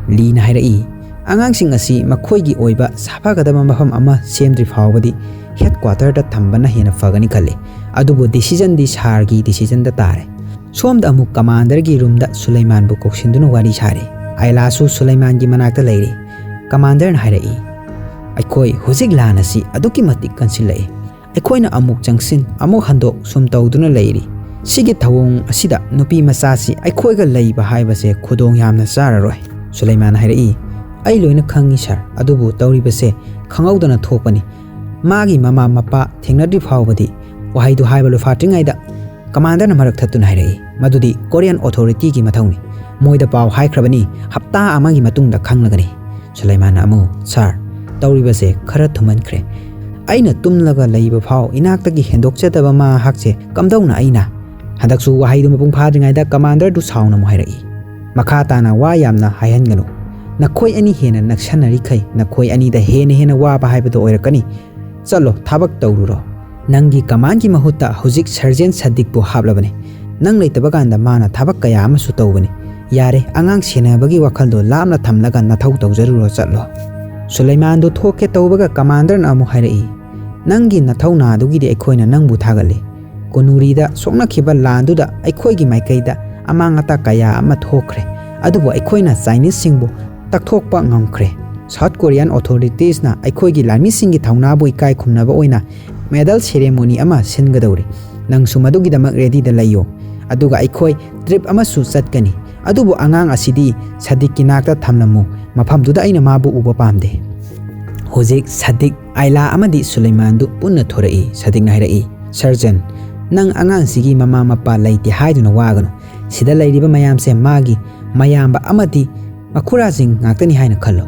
ꯂꯤꯅ ꯍꯥꯏꯔꯛꯏ, "ꯑꯉꯥꯡꯁꯤꯡ ꯑꯁꯤ ꯃꯈꯣꯏꯒꯤ ꯑꯣꯏꯕ ꯁꯥꯐꯒꯗꯕ ꯃꯐꯝ ꯑꯃ ꯁꯦꯝꯗ꯭ꯔꯤ ꯐꯥꯎꯕꯗꯤ ꯍꯦꯗ ꯀ꯭ꯋꯥꯇꯔꯗ ꯊꯝꯕꯅ ꯍꯦꯟꯅ ꯐꯒꯅꯤ ꯈꯜꯂꯤ꯫ ꯑꯗꯨꯕꯨ ꯗꯤꯁꯤꯖꯟꯗꯤ ꯁꯥꯔꯒꯤ ꯗꯤꯁꯤꯖꯟꯗ ꯇꯥꯔꯦ꯫" ꯁꯣꯝꯗ ꯑꯃꯨꯛ ꯀꯃꯥꯟꯗꯔꯒꯤ ꯔꯨꯝꯗ ꯁꯨꯂꯩꯃꯥꯟꯕꯨ ꯀꯧꯁꯤꯟꯗꯨꯅ ꯋꯥꯔꯤ ꯁꯥꯔꯤ꯫ ꯑꯥꯏꯂꯥꯁꯨ ꯁꯨꯂꯩꯃꯥꯟꯒꯤ ꯃꯅꯥꯛꯇ ꯂꯩꯔꯤ꯫ ꯀꯃꯥꯟꯗꯔꯅ ꯍꯥꯏꯔꯛꯏ, "ꯑꯩꯈꯣꯏ ꯍꯧꯖꯤꯛ ꯂꯥꯟ ꯑꯁꯤ ꯑꯗꯨꯛꯀꯤ ꯃꯇꯤꯛ ꯀꯟꯁꯤꯜꯂꯛꯏ꯫ ꯑꯩꯈꯣꯏꯅ ꯑꯃꯨꯛ ꯆꯪꯁꯤꯟ, ꯑꯃꯨꯛ ꯍꯟꯗꯣꯛ ꯁꯨꯝ ꯇꯧꯗꯨꯅ ꯂꯩꯔꯤ꯫ ꯁꯤꯒꯤ ꯊꯧꯑꯣꯡ ꯑꯁꯤꯗ ꯅꯨꯄꯤ ꯃꯆꯥꯁꯤ ꯑꯩꯈꯣꯏꯒ ꯂꯩꯕ ꯍꯥꯏꯕꯁꯦ ꯈꯨꯗꯣꯡ ꯌꯥꯝꯅ ꯆꯥꯔꯔꯣꯏ꯫" ꯁꯨꯂꯩꯃꯥꯟꯅ ꯍꯥꯏꯔꯛꯏ, "ꯑꯩ ꯂꯣꯏꯅ ꯈꯪꯉꯤ ꯁꯥꯔ, ꯑꯗꯨꯕꯨ ꯇꯧꯔꯤꯕꯁꯦ ꯈꯪꯍꯧꯗꯅ ꯊꯣꯛꯄꯅꯤ꯫" ꯃꯥꯒꯤ ꯃꯃꯥ ꯃꯄꯥ ꯊꯦꯡꯅꯗ꯭ꯔꯤ ꯐꯥꯎꯕꯗꯤ꯫ ꯋꯥꯍꯩꯗꯨ ꯍꯥꯏꯕ ꯂꯣꯏꯐꯥꯠꯇ꯭ꯔꯤꯉꯩꯗ ꯀꯃꯥꯟꯗꯔꯅ ꯃꯔꯛ ꯊꯠꯇꯨꯅ ꯍꯥꯏꯔꯛꯏ, "ꯃꯗꯨꯗꯤ ꯀꯣꯔꯤꯌꯟ ꯑꯣꯊꯣꯔꯤꯇꯤꯒꯤ ꯃꯊꯧꯅꯤ꯫ ꯃꯣꯏꯗ ꯄꯥꯎ ꯍꯥꯏꯈ꯭ꯔꯕꯅꯤ, ꯍꯞꯇꯥ ꯑꯃꯒꯤ ꯃꯇꯨꯡꯗ ꯈꯪꯂꯒꯅꯤ꯫" ꯁꯨꯂꯩꯃꯥꯟꯅ ꯑꯃꯨꯛ, "ꯁꯥꯔ, ꯇꯧꯔꯤꯕꯁꯦ ꯈꯔ ꯊꯨꯃꯟꯈ꯭ꯔꯦ꯫ ꯑꯩꯅ ꯇꯨꯝꯂꯒ ꯂꯩꯕ ꯐꯥꯎ ꯏꯅꯥꯛꯇꯒꯤ ꯍꯦꯟꯗꯣꯛꯆꯗꯕ ꯃꯍꯥꯛꯁꯦ ꯀꯝꯗꯧꯅ ꯑꯩꯅ ꯍꯟꯗꯛꯁꯨ ꯋꯥꯍꯩꯗꯨ ꯃꯄꯨꯡ ꯐꯥꯗ꯭ꯔꯤꯉꯩꯗ ꯀꯃꯥꯟꯗꯔꯗꯨ ꯁꯥꯎꯅ ꯑꯃꯨꯛ ꯍꯥꯏꯔꯛꯏ, "ꯃꯈꯥ ꯇꯥꯅ ꯋꯥ ꯌꯥꯝꯅ ꯍꯥꯏꯍꯟꯒꯅꯨ꯫ ꯅꯈꯣꯏ ꯑꯅꯤ ꯍꯦꯟꯅ ꯅꯛꯁꯟꯅꯔꯤꯈꯩ ꯅꯈꯣꯏ ꯑꯅꯤꯗ ꯍꯦꯟꯅ ꯍꯦꯟꯅ ꯋꯥꯕ ꯍꯥꯏꯕꯗꯨ ꯑꯣꯏꯔꯛꯀꯅꯤ꯫ ꯆꯠꯂꯣ, ꯊꯕꯛ ꯇꯧꯔꯨꯔꯣ꯫ ꯅꯪꯒꯤ ꯀꯃꯥꯟꯒꯤ ꯃꯍꯨꯠꯇ ꯍꯧꯖꯤꯛ ꯁꯔꯖꯦꯟ ꯁꯗꯤꯛꯄꯨ ꯍꯥꯞꯂꯕꯅꯤ꯫ ꯅꯪ ꯂꯩꯇꯕ ꯀꯥꯟꯗ ꯃꯥꯅ ꯊꯕꯛ ꯀꯌꯥ ꯑꯃꯁꯨ ꯇꯧꯕꯅꯤ꯫ ꯌꯥꯔꯦ, ꯑꯉꯥꯡ ꯁꯦꯟꯅꯕꯒꯤ ꯋꯥꯈꯜꯗꯣ ꯂꯥꯞꯅ ꯊꯝꯂꯒ ꯅꯊꯧ ꯇꯧꯖꯔꯨꯔꯣ, ꯆꯠꯂꯣ꯫" ꯁꯨꯂꯩꯃꯥꯟꯗꯨ ꯊꯣꯛꯀꯦ ꯇꯧꯕꯒ ꯀꯃꯥꯟꯗꯔꯅ ꯑꯃꯨꯛ ꯍꯥꯏꯔꯛꯏ, "ꯅꯪꯒꯤ ꯅꯊꯧꯅꯥꯗꯨꯒꯤꯗꯤ ꯑꯩꯈꯣꯏꯅ ꯅꯪꯕꯨ ꯊꯥꯒꯠꯂꯤ꯫ ꯀꯣꯅꯨꯔꯤꯗ ꯁꯣꯛꯅꯈꯤꯕ ꯂꯥꯟꯗꯨꯗ ꯑꯩꯈꯣꯏꯒꯤ ꯃꯥꯏꯀꯩꯗ ꯑꯃꯥꯡ ꯑꯇꯥ ꯀꯌꯥ ꯑꯃ ꯊꯣꯛꯈ꯭ꯔꯦ, ꯑꯗꯨꯕꯨ ꯑꯩꯈꯣꯏꯅ ꯆꯥꯏꯅꯤꯁꯁꯤꯡꯕꯨ ꯇꯛꯊꯣꯛꯄ ꯉꯝꯈ꯭ꯔꯦ꯫ ꯁꯥꯎꯠ ꯀꯣꯔꯤꯌꯥꯟ ꯑꯣꯊꯣꯔꯤꯇꯤꯁꯅ ꯑꯩꯈꯣꯏꯒꯤ ꯂꯥꯟꯃꯤꯁꯤꯡꯒꯤ ꯊꯧꯅꯥꯕꯨ ꯏꯀꯥꯏ ꯈꯨꯝꯅꯕ ꯑꯣꯏꯅ ꯃꯦꯗꯜ ꯁꯦꯔꯦꯃꯣꯅꯤ ꯑꯃ ꯁꯤꯟꯒꯗꯧꯔꯤ꯫ ꯅꯪꯁꯨ ꯃꯗꯨꯒꯤꯗꯃꯛ ꯔꯦꯗꯤꯗ ꯂꯩꯌꯨ, ꯑꯗꯨꯒ ꯑꯩꯈꯣꯏ ꯇ꯭ꯔꯤꯞ ꯑꯃꯁꯨ ꯆꯠꯀꯅꯤ꯫ ꯑꯗꯨꯕꯨ ꯑꯉꯥꯡ ꯑꯁꯤꯗꯤ ꯁꯗꯤꯛꯀꯤ ꯅꯥꯛꯇ ꯊꯝꯂꯝꯃꯨ, ꯃꯐꯝꯗꯨꯗ ꯑꯩꯅ ꯃꯥꯕꯨ ꯎꯕ ꯄꯥꯝꯗꯦ꯫ ꯍꯧꯖꯤꯛ ꯁꯗꯤꯛ, ꯑꯥꯏꯂꯥ ꯑꯃꯗꯤ ꯁꯨꯂꯩꯃꯥꯟꯗꯨ ꯄꯨꯟꯅ ꯊꯣꯔꯛꯏ꯫ ꯁꯗꯤꯛꯅ ꯍꯥꯏꯔꯛꯏ, "ꯁꯔꯖꯟ, ꯅꯪ ꯑꯉꯥꯡꯁꯤꯒꯤ ꯃꯃꯥ ꯃꯄꯥ ꯂꯩꯇꯦ ꯍꯥꯏꯗꯨꯅ ꯋꯥꯒꯅꯨ꯫ ꯁꯤꯗ ꯂꯩꯔꯤꯕ ꯃꯌꯥꯝꯁꯦ ꯃꯥꯒꯤ ꯃꯌꯥꯝꯕ ꯑꯃꯗꯤ ꯃꯈꯨꯔꯥꯁꯤꯡ ꯉꯥꯛꯇꯅꯤ ꯍꯥꯏꯅ ꯈꯜꯂꯨ꯫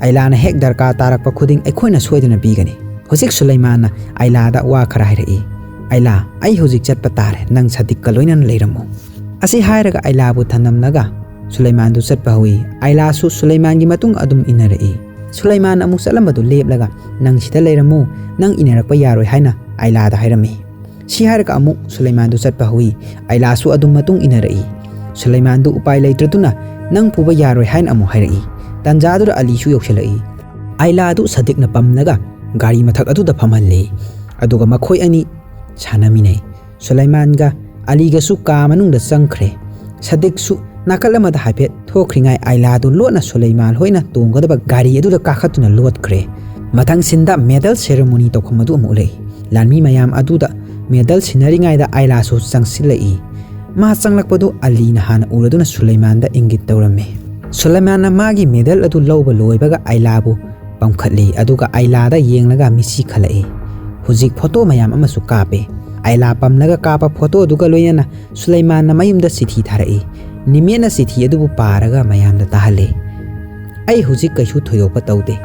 ꯑꯥꯏꯂꯥꯅ ꯍꯦꯛ ꯗꯔꯀꯥꯔ ꯇꯥꯔꯛꯄ ꯈꯨꯗꯤꯡ ꯑꯩꯈꯣꯏꯅ ꯁꯣꯏꯗꯅ ꯄꯤꯒꯅꯤ꯫" ꯍꯧꯖꯤꯛ ꯁꯨꯂꯩꯃꯥꯟꯅ ꯑꯥꯏꯂꯥꯗ ꯋꯥ ꯈꯔ ꯍꯥꯏꯔꯛꯏ꯫ "ꯑꯥꯏꯂꯥ, ꯑꯩ ꯍꯧꯖꯤꯛ ꯆꯠꯄ ꯇꯥꯔꯦ, ꯅꯪ ꯁꯗꯤꯛꯀ ꯂꯣꯏꯅꯅ ꯂꯩꯔꯝꯃꯨ꯫" ꯑꯁꯤ ꯍꯥꯏꯔꯒ ꯑꯥꯏꯂꯥꯕꯨ ꯊꯝꯂꯝꯂꯒ ꯁꯨꯂꯩꯃꯥꯟꯗꯨ ꯆꯠꯄ ꯍꯧꯏ꯫ ꯑꯥꯏꯂꯥꯁꯨ ꯁꯨꯂꯩꯃꯥꯟꯒꯤ ꯃꯇꯨꯡ ꯑꯗꯨꯝ ꯏꯟꯅꯔꯛꯏ꯫ ꯁꯨꯂꯩꯃꯥꯟ ꯑꯃꯨꯛ ꯆꯠꯂꯝꯕꯗꯨ ꯂꯦꯞꯂꯒ, "ꯅꯪ ꯁꯤꯗ ꯂꯩꯔꯝꯃꯨ, ꯅꯪ ꯏꯟꯅꯔꯛꯄ ꯌꯥꯔꯣꯏ" ꯍꯥꯏꯅ ꯑꯥꯏꯂꯥꯗ ꯍꯥꯏꯔꯝꯃꯤ꯫ ꯁꯤ ꯍꯥꯏꯔꯒ ꯑꯃꯨꯛ ꯁꯨꯂꯩꯃꯥꯟꯗꯨ ꯆꯠꯄ ꯍꯧꯏ꯫ ꯑꯥꯏꯂꯥꯁꯨ ꯑꯗꯨꯝ ꯃꯇꯨꯡ ꯏꯟꯅꯔꯛꯏ꯫ ꯁꯨꯂꯩꯃꯥꯟꯗꯨ ꯎꯄꯥꯏ ꯂꯩꯇ꯭ꯔꯗꯨꯅ, "ꯅꯪ ꯄꯨꯕ ꯌꯥꯔꯣꯏ" ꯍꯥꯏꯅ ꯑꯃꯨꯛ ꯍꯥꯏꯔꯛꯏ꯫ ꯇꯟꯖꯥꯗꯨꯗ ꯑꯂꯤꯁꯨ ꯌꯧꯁꯤꯜꯂꯛꯏ꯫ ꯑꯥꯏꯂꯥꯗꯨ ꯁꯗꯤꯛꯅ ꯄꯝꯂꯒ ꯒꯥꯔꯤ ꯃꯊꯛ ꯑꯗꯨꯗ ꯐꯝꯍꯜꯂꯤ꯫ ꯑꯗꯨꯒ ꯃꯈꯣꯏ ꯑꯅꯤ ꯁꯥꯟꯅꯃꯤꯟꯅꯩ꯫ ꯁꯨꯂꯩꯃꯥꯟꯒ ꯑꯂꯤꯒꯁꯨ ꯀꯥ ꯃꯅꯨꯡꯗ ꯆꯪꯈ꯭ꯔꯦ꯫ ꯁꯗꯤꯛꯁꯨ ꯅꯥꯀꯜ ꯑꯃꯗ ꯍꯥꯏꯐꯦꯠ ꯊꯣꯛꯈ꯭ꯔꯤꯉꯥꯏ ꯑꯥꯏꯂꯥꯗꯨ ꯂꯣꯠꯅ ꯁꯨꯂꯩꯃꯥꯟ ꯍꯣꯏꯅ ꯇꯣꯡꯒꯗꯕ ꯒꯥꯔꯤ ꯑꯗꯨꯗ ꯀꯥꯈꯠꯇꯨꯅ ꯂꯣꯠꯈ꯭ꯔꯦ꯫ ꯃꯊꯪ ꯁꯤꯟꯗ ꯃꯦꯗꯜ ꯁꯦꯔꯦꯃꯣꯅꯤ ꯇꯧꯐꯝ ꯑꯗꯨ ꯑꯃꯨꯛ ꯎꯠꯂꯛꯏ꯫ ꯂꯥꯟꯃꯤ ꯃꯌꯥꯝ ꯑꯗꯨꯗ ꯃꯦꯗꯜ ꯁꯤꯟꯅꯔꯤꯉꯩꯗ ꯑꯥꯏꯂꯥꯁꯨ ꯆꯪꯁꯤꯜꯂꯛꯏ꯫ ꯃꯥ ꯆꯪꯂꯛꯄꯗꯨ ꯑꯂꯤꯅ ꯍꯥꯟꯅ ꯎꯔꯗꯨꯅ ꯁꯨꯂꯩꯃꯥꯟꯗ ꯏꯪꯒꯤꯠ ꯇꯧꯔꯝꯃꯤ꯫ ꯁꯨꯂꯩꯃꯥꯟꯅ ꯃꯥꯒꯤ ꯃꯦꯗꯜ ꯑꯗꯨ ꯂꯧꯕ ꯂꯣꯏꯕꯒ ꯑꯥꯏꯂꯥꯕꯨ ꯄꯝꯈꯠꯂꯤ, ꯑꯗꯨꯒ ꯑꯥꯏꯂꯥꯗ ꯌꯦꯡꯂꯒ ꯃꯤꯠꯁꯤ ꯈꯜꯂꯛꯏ꯫ ꯍꯧꯖꯤꯛ ꯐꯣꯇꯣ ꯃꯌꯥꯝ ꯑꯃꯁꯨ ꯀꯥꯞꯄꯦ꯫ ꯑꯥꯏꯂꯥ ꯄꯝꯂꯒ ꯀꯥꯞꯄ ꯐꯣꯇꯣꯗꯨꯒ ꯂꯣꯏꯅꯅ ꯁꯨꯂꯩꯃꯥꯟꯅ ꯃꯌꯨꯝꯗ ꯆꯤꯊꯤ ꯊꯥꯔꯛꯏ꯫ ꯅꯤꯃꯦꯠꯅ ꯆꯤꯊꯤ ꯑꯗꯨꯕꯨ ꯄꯥꯔꯒ ꯃꯌꯥꯝꯗ ꯇꯥꯍꯜꯂꯤ꯫ "ꯑꯩ ꯍꯧꯖꯤꯛ ꯀꯩꯁꯨ ꯊꯣꯏꯗꯣꯛꯄ ꯇꯧꯗꯦ꯫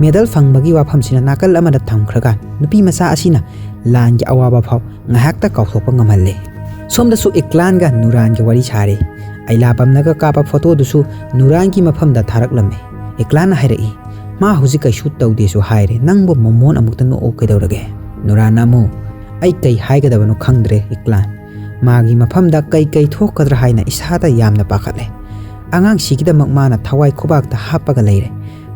ꯃꯦꯗꯜ ꯐꯪꯕꯒꯤ ꯋꯥꯐꯝꯁꯤꯅ ꯅꯥꯀꯜ ꯑꯃꯗ ꯊꯝꯈ꯭ꯔꯒ ꯅꯨꯄꯤ ꯃꯆꯥ ꯑꯁꯤꯅ ꯂꯥꯟꯒꯤ ꯑꯋꯥꯕ ꯐꯥꯎ ꯉꯥꯏꯍꯥꯛꯇ ꯀꯥꯎꯊꯣꯛꯄ ꯉꯝꯍꯜꯂꯦ꯫" ꯁꯣꯝꯗꯁꯨ ꯏꯀ꯭ꯂꯥꯟꯒ ꯅꯨꯔꯥꯟꯒ ꯋꯥꯔꯤ ꯁꯥꯔꯤ꯫ ꯑꯥꯏꯂꯥ ꯄꯝꯂꯒ ꯀꯥꯞꯄ ꯐꯣꯇꯣꯗꯨꯁꯨ ꯅꯨꯔꯥꯟꯒꯤ ꯃꯐꯝꯗ ꯊꯥꯔꯛꯂꯝꯃꯤ꯫ ꯏꯀ꯭ꯂꯥꯟꯅ ꯍꯥꯏꯔꯛꯏ, "ꯃꯥ ꯍꯧꯖꯤꯛ ꯀꯩꯁꯨ ꯇꯧꯗꯦꯁꯨ ꯍꯥꯏꯔꯦ, ꯅꯪꯕꯨ ꯃꯣꯃꯣꯟ ꯑꯃꯨꯛꯇ ꯅꯣꯛꯎ ꯀꯩꯗꯧꯔꯒꯦ?" ꯅꯨꯔꯥꯟꯅ ꯑꯃꯨꯛ, "ꯑꯩ ꯀꯩ ꯍꯥꯏꯒꯗꯕꯅꯣ ꯈꯪꯗ꯭ꯔꯦ ꯏꯀ꯭ꯂꯥꯟ꯫ ꯃꯥꯒꯤ ꯃꯐꯝꯗ ꯀꯩ ꯀꯩ ꯊꯣꯛꯀꯗ꯭ꯔꯥ ꯍꯥꯏꯅ ꯏꯁꯥꯗ ꯌꯥꯝꯅ ꯄꯥꯈꯠꯂꯦ꯫ ꯑꯉꯥꯡꯁꯤꯒꯤꯗꯃꯛ ꯃꯥꯅ ꯊꯋꯥꯏ ꯈꯨꯕꯥꯛꯇ ꯍꯥꯞꯄꯒ ꯂꯩꯔꯦ꯫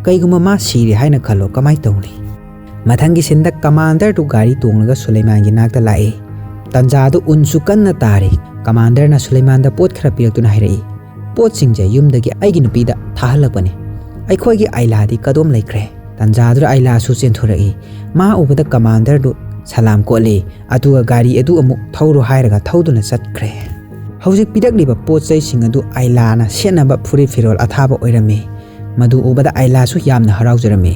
ꯀꯩꯒꯨꯝꯕ ꯃꯥ ꯁꯤꯔꯦ ꯍꯥꯏꯅ ꯈꯜꯂꯣ, ꯀꯃꯥꯏ ꯇꯧꯅꯤ?" ꯃꯊꯪꯒꯤ ꯁꯤꯟꯗ ꯀꯃꯥꯟꯗꯔꯗꯨ ꯒꯥꯔꯤ ꯇꯣꯡꯂꯒ ꯁꯨꯂꯩꯃꯥꯟꯒꯤ ꯅꯥꯛꯇ ꯂꯥꯛꯏ꯫ ꯇꯟꯖꯥꯗꯨ ꯎꯟꯁꯨ ꯀꯟꯅ ꯇꯥꯔꯤ꯫ ꯀꯃꯥꯟꯗꯔꯅ ꯁꯨꯂꯩꯃꯥꯟꯗ ꯄꯣꯠ ꯈꯔ ꯄꯤꯔꯛꯇꯨꯅ ꯍꯥꯏꯔꯛꯏ, "ꯄꯣꯠꯁꯤꯡꯁꯦ ꯌꯨꯝꯗꯒꯤ ꯑꯩꯒꯤ ꯅꯨꯄꯤꯗ ꯊꯥꯍꯜꯂꯛꯄꯅꯤ꯫ ꯑꯩꯈꯣꯏꯒꯤ ꯑꯥꯏꯂꯥꯗꯤ ꯀꯗꯣꯝ ꯂꯩꯈ꯭ꯔꯦ?" ꯇꯟꯖꯥꯗꯨꯗ ꯑꯥꯏꯂꯥꯁꯨ ꯆꯦꯟꯊꯣꯔꯛꯏ꯫ ꯃꯥ ꯎꯕꯗ ꯀꯃꯥꯟꯗꯔꯗꯨ ꯁꯂꯥꯝ ꯀꯣꯠꯂꯤ, ꯑꯗꯨꯒ ꯒꯥꯔꯤ ꯑꯗꯨ ꯑꯃꯨꯛ ꯊꯧꯔꯣ ꯍꯥꯏꯔꯒ ꯊꯧꯗꯨꯅ ꯆꯠꯈ꯭ꯔꯦ꯫ ꯍꯧꯖꯤꯛ ꯄꯤꯔꯛꯂꯤꯕ ꯄꯣꯠ ꯆꯩꯁꯤꯡ ꯑꯗꯨ ꯑꯥꯏꯂꯥꯅ ꯁꯦꯠꯅꯕ ꯐꯨꯔꯤꯠ ꯐꯤꯔꯣꯜ ꯑꯊꯥꯕ ꯑꯣꯏꯔꯝꯃꯤ꯫ ꯃꯗꯨ ꯎꯕꯗ ꯑꯥꯏꯂꯥꯁꯨ ꯌꯥꯝꯅ ꯍꯔꯥꯎꯖꯔꯝꯃꯤ꯫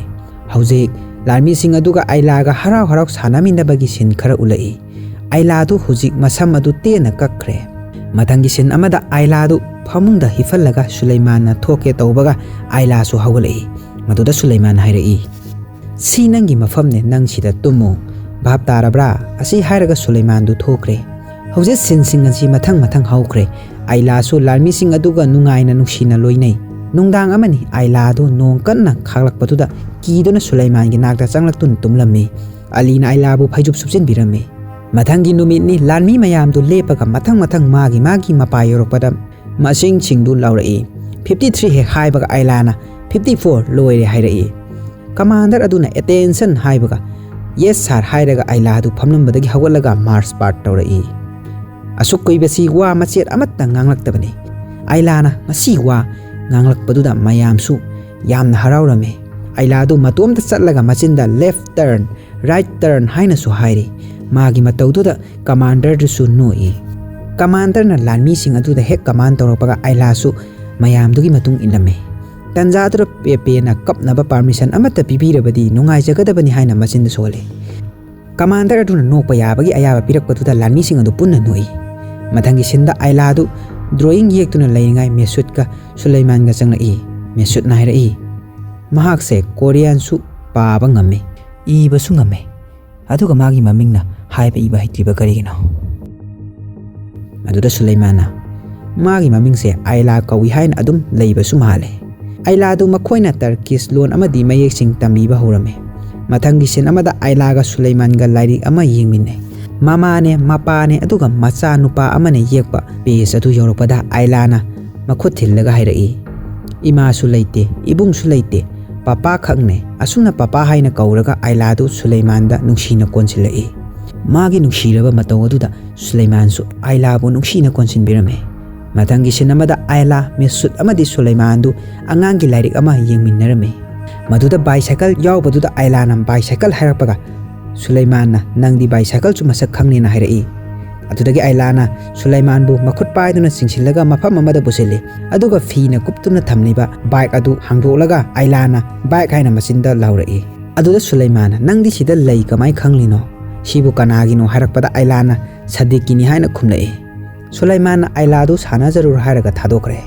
ꯍꯧꯖꯤꯛ ꯂꯥꯟꯃꯤꯁꯤꯡ ꯑꯗꯨꯒ ꯑꯥꯏꯂꯥꯒ ꯍꯔꯥꯎ ꯍꯔꯥꯎ ꯁꯥꯟꯅꯃꯤꯟꯅꯕꯒꯤ ꯁꯤꯟ ꯈꯔ ꯎꯠꯂꯛꯏ꯫ ꯑꯥꯏꯂꯥꯗꯨ ꯍꯧꯖꯤꯛ ꯃꯁꯝ ꯑꯗꯨ ꯇꯦꯟꯅ ꯀꯛꯈ꯭ꯔꯦ꯫ ꯃꯊꯪꯒꯤ ꯁꯤꯟ ꯑꯃꯗ ꯑꯥꯏꯂꯥꯗꯨ ꯐꯃꯨꯡꯗ ꯍꯤꯞꯍꯜꯂꯒ ꯁꯨꯂꯩꯃꯥꯟꯅ ꯊꯣꯛꯀꯦ ꯇꯧꯕꯒ ꯑꯥꯏꯂꯥꯁꯨ ꯍꯧꯒꯠꯂꯛꯏ꯫ ꯃꯗꯨꯗ ꯁꯨꯂꯩꯃꯥꯟꯅ ꯍꯥꯏꯔꯛꯏ, "ꯁꯤ ꯅꯪꯒꯤ ꯃꯐꯝꯅꯦ, ꯅꯪ ꯁꯤꯗ ꯇꯨꯝꯃꯨ꯫ ꯚꯥꯞ ꯇꯥꯔꯕ꯭ꯔꯥ?" ꯑꯁꯤ ꯍꯥꯏꯔꯒ ꯁꯨꯂꯩꯃꯥꯟꯗꯨ ꯊꯣꯛꯈ꯭ꯔꯦ꯫ ꯍꯧꯖꯤꯛ ꯁꯤꯟꯁꯤꯡ ꯑꯁꯤ ꯃꯊꯪ ꯃꯊꯪ ꯍꯧꯈ꯭ꯔꯦ꯫ ꯑꯥꯏꯂꯥꯁꯨ ꯂꯥꯟꯃꯤꯁꯤꯡ ꯑꯗꯨꯒ ꯅꯨꯡꯉꯥꯏꯅ ꯅꯨꯡꯁꯤꯅ ꯂꯣꯏꯅꯩ꯫ ꯅꯨꯡꯗꯥꯡ ꯑꯃꯅꯤ ꯑꯥꯏꯂꯥꯗꯨ ꯅꯣꯡ ꯀꯟꯅ ꯈꯥꯛꯂꯛꯄꯗꯨꯗ ꯀꯤꯗꯨꯅ ꯁꯨꯂꯩꯃꯥꯟꯒꯤ ꯅꯥꯛꯇ ꯆꯪꯂꯛꯇꯨꯅ ꯇꯨꯝꯂꯝꯃꯤ꯫ ꯑꯂꯤꯅ ꯑꯥꯏꯂꯥꯕꯨ ꯐꯩꯖꯨꯞ ꯁꯨꯞꯆꯤꯟꯕꯤꯔꯝꯃꯤ꯫ ꯃꯊꯪꯒꯤ ꯅꯨꯃꯤꯠꯅꯤ꯫ ꯂꯥꯟꯃꯤ ꯃꯌꯥꯝꯗꯨ ꯂꯦꯞꯄꯒ ꯃꯊꯪ ꯃꯊꯪ ꯃꯥꯒꯤ ꯃꯥꯒꯤ ꯃꯄꯥ ꯌꯧꯔꯛꯄꯗ ꯃꯁꯤꯡꯁꯤꯡꯗꯨ ꯂꯥꯎꯔꯛꯏ꯫ "ꯐꯤꯐꯇꯤ ꯊ꯭ꯔꯤ ꯍꯦꯛ" ꯍꯥꯏꯕꯒ ꯑꯥꯏꯂꯥꯅ "ꯐꯤꯐꯇꯤ ꯐꯣꯔ ꯂꯣꯏꯔꯦ" ꯍꯥꯏꯔꯛꯏ꯫ ꯀꯃꯥꯟꯗꯔ ꯑꯗꯨꯅ "ꯑꯦꯇꯦꯟꯁꯟ" ꯍꯥꯏꯕꯒ "ꯌꯦꯁ ꯁꯥꯔ" ꯍꯥꯏꯔꯒ ꯑꯥꯏꯂꯥꯗꯨ ꯐꯝꯂꯝꯕꯗꯒꯤ ꯍꯧꯒꯠꯂꯒ ꯃꯥꯔꯁ ꯄꯥꯔꯠ ꯇꯧꯔꯛꯏ꯫ ꯑꯁꯨꯛ ꯀꯨꯏꯕꯁꯤ ꯋꯥ ꯃꯆꯦꯠ ꯑꯃꯠꯇ ꯉꯥꯡꯂꯛꯇꯕꯅꯤ꯫ ꯑꯥꯏꯂꯥꯅ ꯃꯁꯤ ꯋꯥ ꯉꯥꯡꯂꯛꯄꯗꯨꯗ ꯃꯌꯥꯝꯁꯨ ꯌꯥꯝꯅ ꯍꯔꯥꯎꯔꯝꯃꯤ꯫ ꯑꯥꯏꯂꯥꯗꯨ ꯃꯇꯣꯝꯇ ꯆꯠꯂꯒ ꯃꯆꯤꯟꯗ "ꯂꯦꯐ ꯇꯔꯟ, ꯔꯥꯏꯠ ꯇꯔꯟ" ꯍꯥꯏꯅꯁꯨ ꯍꯥꯏꯔꯤ꯫ ꯃꯥꯒꯤ ꯃꯇꯧꯗꯨꯗ ꯀꯃꯥꯟꯗꯔꯗꯨꯁꯨ ꯅꯣꯛꯏ꯫ ꯀꯃꯥꯟꯗꯔꯅ ꯂꯥꯟꯃꯤꯁꯤꯡ ꯑꯗꯨꯗ ꯍꯦꯛ ꯀꯃꯥꯟ ꯇꯧꯔꯛꯄꯒ ꯑꯥꯏꯂꯥꯁꯨ ꯃꯌꯥꯝꯗꯨꯒꯤ ꯃꯇꯨꯡ ꯏꯜꯂꯝꯃꯤ꯫ ꯇꯟꯖꯥꯗꯨꯗ ꯄꯦꯄꯦꯅ ꯀꯞꯅꯕ ꯄꯥꯔꯃꯤꯁꯟ ꯑꯃꯠꯇ ꯄꯤꯕꯤꯔꯕꯗꯤ ꯅꯨꯡꯉꯥꯏꯖꯒꯗꯕꯅꯤ ꯍꯥꯏꯅ ꯃꯆꯤꯟꯗ ꯁꯣꯜꯂꯤ꯫ ꯀꯃꯥꯟꯗꯔ ꯑꯗꯨꯅ ꯅꯣꯛꯄ ꯌꯥꯕꯒꯤ ꯑꯌꯥꯕ ꯄꯤꯔꯛꯄꯗꯨꯗ ꯂꯥꯟꯃꯤꯁꯤꯡ ꯑꯗꯨ ꯄꯨꯟꯅ ꯅꯣꯛꯏ꯫ ꯃꯊꯪꯒꯤ ꯁꯤꯟꯗ ꯑꯥꯏꯂꯥꯗꯨ ꯗ꯭ꯔꯣꯌꯤꯡ ꯌꯦꯛꯇꯨꯅ ꯂꯩꯔꯤꯉꯥꯏ ꯃꯦꯁꯨꯠꯀ ꯁꯨꯂꯩꯃꯥꯟꯒ ꯆꯪꯂꯛꯏ꯫ ꯃꯦꯁꯨꯠꯅ ꯍꯥꯏꯔꯛꯏ, "ꯃꯍꯥꯛꯁꯦ ꯀꯣꯔꯤꯌꯥꯟꯁꯨ ꯄꯥꯕ ꯉꯝꯃꯤ, ꯏꯕꯁꯨ ꯉꯝꯃꯤ, ꯑꯗꯨꯒ ꯃꯥꯒꯤ ꯃꯃꯤꯡꯅ ꯍꯥꯏꯕ ꯏꯕ ꯍꯩꯇ꯭ꯔꯤꯕ ꯀꯔꯤꯒꯤꯅꯣ?" ꯑꯗꯨꯗ ꯁꯨꯂꯩꯃꯥꯟꯅ, "ꯃꯥꯒꯤ ꯃꯃꯤꯡꯁꯦ ꯑꯥꯏꯂꯥ ꯀꯧꯏ" ꯍꯥꯏꯅ ꯑꯗꯨꯝ ꯂꯩꯕꯁꯨ ꯃꯥꯜꯂꯦ꯫ ꯑꯥꯏꯂꯥꯗꯨ ꯃꯈꯣꯏꯅ ꯇꯔꯀꯤꯁ ꯂꯣꯟ ꯑꯃꯗꯤ ꯃꯌꯦꯛꯁꯤꯡ ꯇꯝꯕꯤꯕ ꯍꯧꯔꯝꯃꯤ꯫ ꯃꯊꯪꯒꯤ ꯁꯤꯟ ꯑꯃꯗ ꯑꯥꯏꯂꯥꯒ ꯁꯨꯂꯩꯃꯥꯟꯒ ꯂꯥꯏꯔꯤꯛ ꯑꯃ ꯌꯦꯡꯃꯤꯟꯅꯩ꯫ ꯃꯃꯥꯅꯦ, ꯃꯄꯥꯅꯦ, ꯑꯗꯨꯒ ꯃꯆꯥꯅꯨꯄꯥ ꯑꯃꯅꯦ ꯌꯦꯛꯄ ꯄꯦꯖ ꯑꯗꯨ ꯌꯧꯔꯛꯄꯗ ꯑꯥꯏꯂꯥꯅ ꯃꯈꯨꯠ ꯊꯤꯜꯂꯒ ꯍꯥꯏꯔꯛꯏ, "ꯏꯃꯥꯁꯨ ꯂꯩꯇꯦ, ꯏꯕꯨꯡꯁꯨ ꯂꯩꯇꯦ, ꯄꯄꯥ ꯈꯛꯅꯦ"꯫ ꯑꯁꯨꯝꯅ ꯄꯄꯥ ꯍꯥꯏꯅ ꯀꯧꯔꯒ ꯑꯥꯏꯂꯥꯗꯨ ꯁꯨꯂꯩꯃꯥꯟꯗ ꯅꯨꯡꯁꯤꯅ ꯀꯣꯟꯁꯤꯜꯂꯛꯏ꯫ ꯃꯥꯒꯤ ꯅꯨꯡꯁꯤꯔꯕ ꯃꯇꯧ ꯑꯗꯨꯗ ꯁꯨꯂꯩꯃꯥꯟꯁꯨ ꯑꯥꯏꯂꯥꯕꯨ ꯅꯨꯡꯁꯤꯅ ꯀꯣꯟꯁꯤꯟꯕꯤꯔꯝꯃꯤ꯫ ꯃꯊꯪꯒꯤ ꯁꯤꯟ ꯑꯃꯗ ꯑꯥꯏꯂꯥ, ꯃꯦꯁꯨꯠ ꯑꯃꯗꯤ ꯁꯨꯂꯩꯃꯥꯟꯗꯨ ꯑꯉꯥꯡꯒꯤ ꯂꯥꯏꯔꯤꯛ ꯑꯃ ꯌꯦꯡꯃꯤꯟꯅꯔꯝꯃꯤ꯫ ꯃꯗꯨꯗ ꯕꯥꯏꯁꯥꯏꯀꯜ ꯌꯥꯎꯕꯗꯨꯗ ꯑꯥꯏꯂꯥꯅ ꯕꯥꯏꯁꯥꯏꯀꯜ ꯍꯥꯏꯔꯛꯄꯒ ꯁꯨꯂꯩꯃꯥꯟꯅ "ꯅꯪꯗꯤ ꯕꯥꯏꯁꯥꯏꯀꯜꯁꯨ ꯃꯁꯛ ꯈꯪꯅꯦꯅ" ꯍꯥꯏꯔꯛꯏ꯫ ꯑꯗꯨꯗꯒꯤ ꯑꯥꯏꯂꯥꯅ ꯁꯨꯂꯩꯃꯥꯟꯕꯨ ꯃꯈꯨꯠ ꯄꯥꯏꯗꯨꯅ ꯆꯤꯡꯁꯤꯜꯂꯒ ꯃꯐꯝ ꯑꯃꯗ ꯄꯨꯁꯤꯜꯂꯤ꯫ ꯑꯗꯨꯒ ꯐꯤꯅ ꯀꯨꯞꯇꯨꯅ ꯊꯝꯂꯤꯕ ꯕꯥꯏꯛ ꯑꯗꯨ ꯍꯥꯡꯗꯣꯛꯂꯒ ꯑꯥꯏꯂꯥꯅ ꯕꯥꯏꯛ ꯍꯥꯏꯅ ꯃꯆꯤꯟꯗ ꯂꯥꯎꯔꯛꯏ꯫ ꯑꯗꯨꯗ ꯁꯨꯂꯩꯃꯥꯟꯅ "ꯅꯪꯗꯤ ꯁꯤꯗ ꯂꯩ ꯀꯃꯥꯏ ꯈꯪꯂꯤꯅꯣ? ꯁꯤꯕꯨ ꯀꯅꯥꯒꯤꯅꯣ?" ꯍꯥꯏꯔꯛꯄꯗ ꯑꯥꯏꯂꯥꯅ "ꯁꯗꯤꯛꯀꯤꯅꯤ" ꯍꯥꯏꯅ ꯈꯨꯝꯂꯛꯏ꯫ ꯁꯨꯂꯩꯃꯥꯟꯅ ꯑꯥꯏꯂꯥꯗꯨ "ꯁꯥꯟꯅꯖꯔꯨꯔꯣ" ꯍꯥꯏꯔꯒ ꯊꯥꯗꯣꯛꯈ꯭ꯔꯦ꯫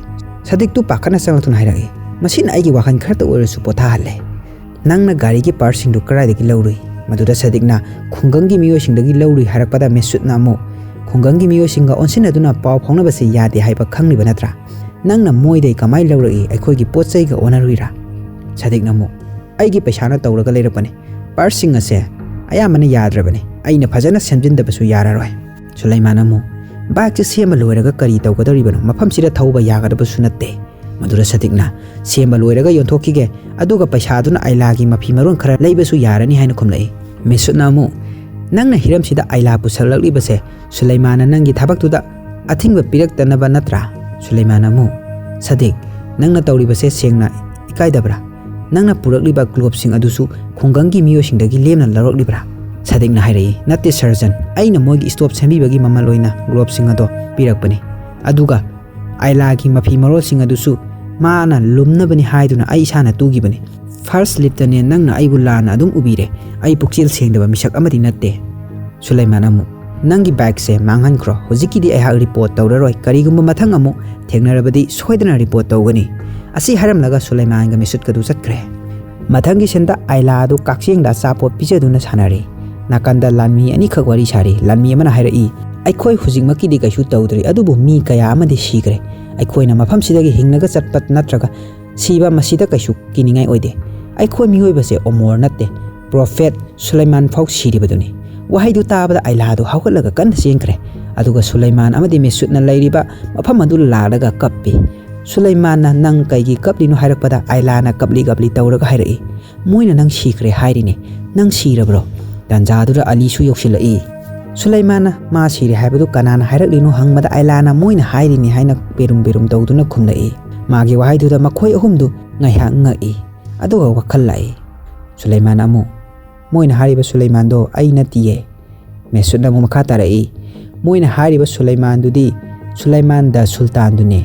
ꯁꯗꯤꯛꯇꯨ ꯄꯥꯈꯠꯅ ꯆꯪꯂꯛꯇꯨꯅ ꯍꯥꯏꯔꯛꯏ꯫ ꯃꯁꯤꯅ ꯑꯩꯒꯤ ꯋꯥꯈꯜ ꯈꯔꯇ ꯑꯣꯏꯔꯁꯨ ꯄꯣꯊꯥꯍꯜꯂꯦ꯫ "ꯅꯪꯅ ꯒꯥꯔꯤꯒꯤ ꯄꯥꯔꯠꯁꯤꯡꯗꯨ ꯀꯗꯥꯏꯗꯒꯤ ꯂꯧꯔꯨꯏ?" ꯃꯗꯨꯗ ꯁꯗꯤꯛꯅ "ꯈꯨꯡꯒꯪꯒꯤ ꯃꯤꯑꯣꯏꯁꯤꯡꯗꯒꯤ ꯂꯧꯔꯨꯏ" ꯍꯥꯏꯔꯛꯄꯗ ꯃꯦꯁꯨꯠꯅ ꯑꯃꯨꯛ "ꯈꯨꯡꯒꯪꯒꯤ ꯃꯤꯑꯣꯏꯁꯤꯡꯒ ꯑꯣꯟꯁꯤꯟꯅꯗꯨꯅ ꯄꯥꯎ ꯐꯥꯎꯅꯕꯁꯤ ꯌꯥꯗꯦ ꯍꯥꯏꯕ ꯈꯪꯂꯤꯕ ꯅꯠꯇ꯭ꯔꯥ? ꯅꯪꯅ ꯃꯣꯏꯗꯩ ꯀꯃꯥꯏ ꯂꯧꯔꯛꯏ? ꯑꯩꯈꯣꯏꯒꯤ ꯄꯣꯠ ꯆꯩꯒ ꯑꯣꯟꯅꯔꯨꯏꯔꯥ?" ꯁꯗꯤꯛꯅ ꯑꯃꯨꯛ "ꯑꯩꯒꯤ ꯄꯩꯁꯥꯅ ꯇꯧꯔꯒ ꯂꯩꯔꯛꯄꯅꯤ꯫ ꯄꯥꯔꯠꯁꯤꯡ ꯑꯁꯦ ꯑꯌꯥꯝꯕꯅ ꯌꯥꯗ꯭ꯔꯕꯅꯤ꯫ ꯑꯩꯅ ꯐꯖꯅ ꯁꯦꯝꯖꯤꯟꯗꯕꯁꯨ ꯌꯥꯔꯔꯣꯏ꯫" ꯁꯨꯂꯩꯃꯥꯟ ꯑꯃꯨꯛ "ꯕꯥꯏꯛꯁꯦ ꯁꯦꯝꯕ ꯂꯣꯏꯔꯒ ꯀꯔꯤ ꯇꯧꯒꯗꯧꯔꯤꯕꯅꯣ? ꯃꯐꯝꯁꯤꯗ ꯊꯧꯕ ꯌꯥꯒꯗꯕꯁꯨ ꯅꯠꯇꯦ꯫" ꯃꯗꯨꯗ ꯁꯗꯤꯛꯅ "ꯁꯦꯝꯕ ꯂꯣꯏꯔꯒ ꯌꯣꯟꯊꯣꯛꯈꯤꯒꯦ, ꯑꯗꯨꯒ ꯄꯩꯁꯥꯗꯨꯅ ꯑꯥꯏꯂꯥꯒꯤ ꯃꯐꯤ ꯃꯔꯣꯟ ꯈꯔ ꯂꯩꯕꯁꯨ ꯌꯥꯔꯅꯤ" ꯍꯥꯏꯅ ꯈꯨꯝꯂꯛꯏ꯫ ꯃꯦꯁꯨꯠꯅ ꯑꯃꯨꯛ "ꯅꯪꯅ ꯍꯤꯔꯝꯁꯤꯗ ꯑꯥꯏꯂꯥ ꯄꯨꯁꯜꯂꯛꯂꯤꯕꯁꯦ ꯁꯨꯂꯩꯃꯥꯟꯅ ꯅꯪꯒꯤ ꯊꯕꯛꯇꯨꯗ ꯑꯊꯤꯡꯕ ꯄꯤꯔꯛꯇꯅꯕ ꯅꯠꯇ꯭ꯔꯥ?" ꯁꯨꯂꯩꯃꯥꯟꯅ ꯑꯃꯨꯛ "ꯁꯗꯤꯛ, ꯅꯪꯅ ꯇꯧꯔꯤꯕꯁꯦ ꯁꯦꯡꯅ ꯏꯀꯥꯏꯗꯕ꯭ꯔꯥ? ꯅꯪꯅ ꯄꯨꯔꯛꯂꯤꯕ ꯒ꯭ꯂꯣꯞꯁꯤꯡ ꯑꯗꯨꯁꯨ ꯈꯨꯡꯒꯪꯒꯤ ꯃꯤꯑꯣꯏꯁꯤꯡꯗꯒꯤ ꯂꯦꯝꯅ ꯂꯧꯔꯛꯂꯤꯕ꯭ꯔꯥ?" ꯁꯗꯤꯛꯅ ꯍꯥꯏꯔꯛꯏ, "ꯅꯠꯇꯦ ꯁꯔꯖꯟ, ꯑꯩꯅ ꯃꯣꯏꯒꯤ ꯁ꯭ꯇꯣꯞ ꯁꯦꯝꯕꯤꯕꯒꯤ ꯃꯃꯜ ꯑꯣꯏꯅ ꯒ꯭ꯂꯣꯞꯁꯤꯡ ꯑꯗꯣ ꯄꯤꯔꯛꯄꯅꯤ꯫ ꯑꯗꯨꯒ ꯑꯥꯏꯂꯥꯒꯤ ꯃꯐꯤ ꯃꯔꯣꯜꯁꯤꯡ ꯑꯗꯨꯁꯨ ꯃꯥꯅ ꯂꯨꯝꯅꯕꯅꯤ ꯍꯥꯏꯗꯨꯅ ꯑꯩ ꯏꯁꯥꯅ ꯇꯨꯈꯤꯕꯅꯤ꯫ ꯐꯥꯔꯁ ꯂꯤꯞꯇꯅꯦ ꯅꯪꯅ ꯑꯩꯕꯨ ꯂꯥꯟꯅ ꯑꯗꯨꯝ ꯎꯕꯤꯔꯦ꯫ ꯑꯩ ꯄꯨꯛꯆꯦꯜ ꯁꯦꯡꯗꯕ ꯃꯤꯁꯛ ꯑꯃꯗꯤ ꯅꯠꯇꯦ꯫" ꯁꯨꯂꯩꯃꯥꯟ ꯑꯃꯨꯛ, "ꯅꯪꯒꯤ ꯕꯥꯏꯛꯁꯦ ꯃꯥꯡꯍꯟꯈ꯭ꯔꯣ꯫ ꯍꯧꯖꯤꯛꯀꯤꯗꯤ ꯑꯩꯍꯥꯛ ꯔꯤꯄꯣꯔꯠ ꯇꯧꯔꯔꯣꯏ꯫ ꯀꯔꯤꯒꯨꯝꯕ ꯃꯊꯪ ꯑꯃꯨꯛ ꯊꯦꯡꯅꯔꯕꯗꯤ ꯁꯣꯏꯗꯅ ꯔꯤꯄꯣꯔꯠ ꯇꯧꯒꯅꯤ꯫" ꯑꯁꯤ ꯍꯥꯏꯔꯝꯂꯒ ꯁꯨꯂꯩꯃꯥꯟꯒ ꯃꯤꯁꯨꯠꯀꯗꯨ ꯆꯠꯈ꯭ꯔꯦ꯫ ꯃꯊꯪꯒꯤ ꯁꯤꯟꯗ ꯑꯥꯏꯂꯥ ꯑꯗꯨ ꯀꯛꯆꯦꯡꯗ ꯑꯆꯥꯄꯣꯠ ꯄꯤꯖꯗꯨꯅ ꯁꯥꯟꯅꯔꯤ꯫ ꯅꯥꯀꯟꯗ ꯂꯥꯟꯃꯤ ꯑꯅꯤꯈꯛ ꯋꯥꯔꯤ ꯁꯥꯔꯤ꯫ ꯂꯥꯟꯃꯤ ꯑꯃꯅ ꯍꯥꯏꯔꯛꯏ, "ꯑꯩꯈꯣꯏ ꯍꯧꯖꯤꯛꯃꯛꯀꯤꯗꯤ ꯀꯩꯁꯨ ꯇꯧꯗ꯭ꯔꯤ, ꯑꯗꯨꯕꯨ ꯃꯤ ꯀꯌꯥ ꯑꯃꯗꯤ ꯁꯤꯈ꯭ꯔꯦ꯫ ꯑꯩꯈꯣꯏꯅ ꯃꯐꯝꯁꯤꯗꯒꯤ ꯍꯤꯡꯂꯒ ꯆꯠꯄ ꯅꯠꯇ꯭ꯔꯒ ꯁꯤꯕ, ꯃꯁꯤꯗ ꯀꯩꯁꯨ ꯀꯤꯅꯤꯡꯉꯥꯏ ꯑꯣꯏꯗꯦ꯫ ꯑꯩꯈꯣꯏ ꯃꯤꯑꯣꯏꯕꯁꯦ ꯑꯣꯃꯣꯔ ꯅꯠꯇꯦ, ꯄ꯭ꯔꯣꯐꯦꯠ ꯁꯨꯂꯩꯃꯥꯟ ꯐꯥꯎ ꯁꯤꯔꯤꯕꯗꯨꯅꯤ꯫" ꯋꯥꯍꯩꯗꯨ ꯇꯥꯕꯗ ꯑꯥꯏꯂꯥꯗꯨ ꯍꯧꯒꯠꯂꯒ ꯀꯟꯅ ꯆꯦꯟꯈ꯭ꯔꯦ꯫ ꯑꯗꯨꯒ ꯁꯨꯂꯩꯃꯥꯟ ꯑꯃꯗꯤ ꯃꯦꯁꯨꯠꯅ ꯂꯩꯔꯤꯕ ꯃꯐꯝ ꯑꯗꯨ ꯂꯥꯛꯂꯒ ꯀꯞꯄꯤ꯫ ꯁꯨꯂꯩꯃꯥꯟꯅ "ꯅꯪ ꯀꯩꯒꯤ ꯀꯞꯂꯤꯅꯣ?" ꯍꯥꯏꯔꯛꯄꯗ ꯑꯥꯏꯂꯥꯅ ꯀꯞꯂꯤ ꯀꯞꯂꯤ ꯇꯧꯔꯒ ꯍꯥꯏꯔꯛꯏ, "ꯃꯣꯏꯅ ꯅꯪ ꯁꯤꯈ꯭ꯔꯦ ꯍꯥꯏꯔꯤꯅꯦ꯫ ꯅꯪ ꯁꯤꯔꯕ꯭ꯔꯣ?" ꯇꯥꯟꯖꯥꯗꯨꯗ ꯑꯂꯤꯁꯨ ꯌꯧꯁꯤꯜꯂꯛꯏ꯫ ꯁꯨꯂꯩꯃꯥꯟꯅ ꯃꯥ ꯁꯤꯔꯦ ꯍꯥꯏꯕꯗꯨ ꯀꯅꯥꯅ ꯍꯥꯏꯔꯛꯂꯤꯅꯣ ꯍꯪꯕꯗ ꯑꯥꯏꯂꯥꯅ ꯃꯣꯏꯅ ꯍꯥꯏꯔꯤꯅꯤ ꯍꯥꯏꯅ ꯕꯦꯔꯨꯝ ꯕꯦꯔꯨꯝ ꯇꯧꯗꯨꯅ ꯈꯨꯝꯂꯛꯏ꯫ ꯃꯥꯒꯤ ꯋꯥꯍꯩꯗꯨꯗ ꯃꯈꯣꯏ ꯑꯍꯨꯝꯗꯨ ꯉꯥꯏꯍꯥꯛ ꯉꯛꯏ꯫ ꯑꯗꯨꯒ ꯋꯥꯈꯜ ꯂꯥꯛꯏ꯫ ꯁꯨꯂꯩꯃꯥꯟ ꯑꯃꯨꯛ, "ꯃꯣꯏꯅ ꯍꯥꯏꯔꯤꯕ ꯁꯨꯂꯩꯃꯥꯟꯗꯣ ꯑꯩ ꯅꯠꯇꯤꯌꯦ꯫" ꯃꯦꯁꯨꯠꯅ ꯑꯃꯨꯛ ꯃꯈꯥ ꯇꯥꯔꯛꯏ, "ꯃꯣꯏꯅ ꯍꯥꯏꯔꯤꯕ ꯁꯨꯂꯩꯃꯥꯟꯗꯨꯗꯤ ꯁꯨꯂꯩꯃꯥꯟ ꯗ ꯁꯨꯜꯇꯥꯟꯗꯨꯅꯦ꯫"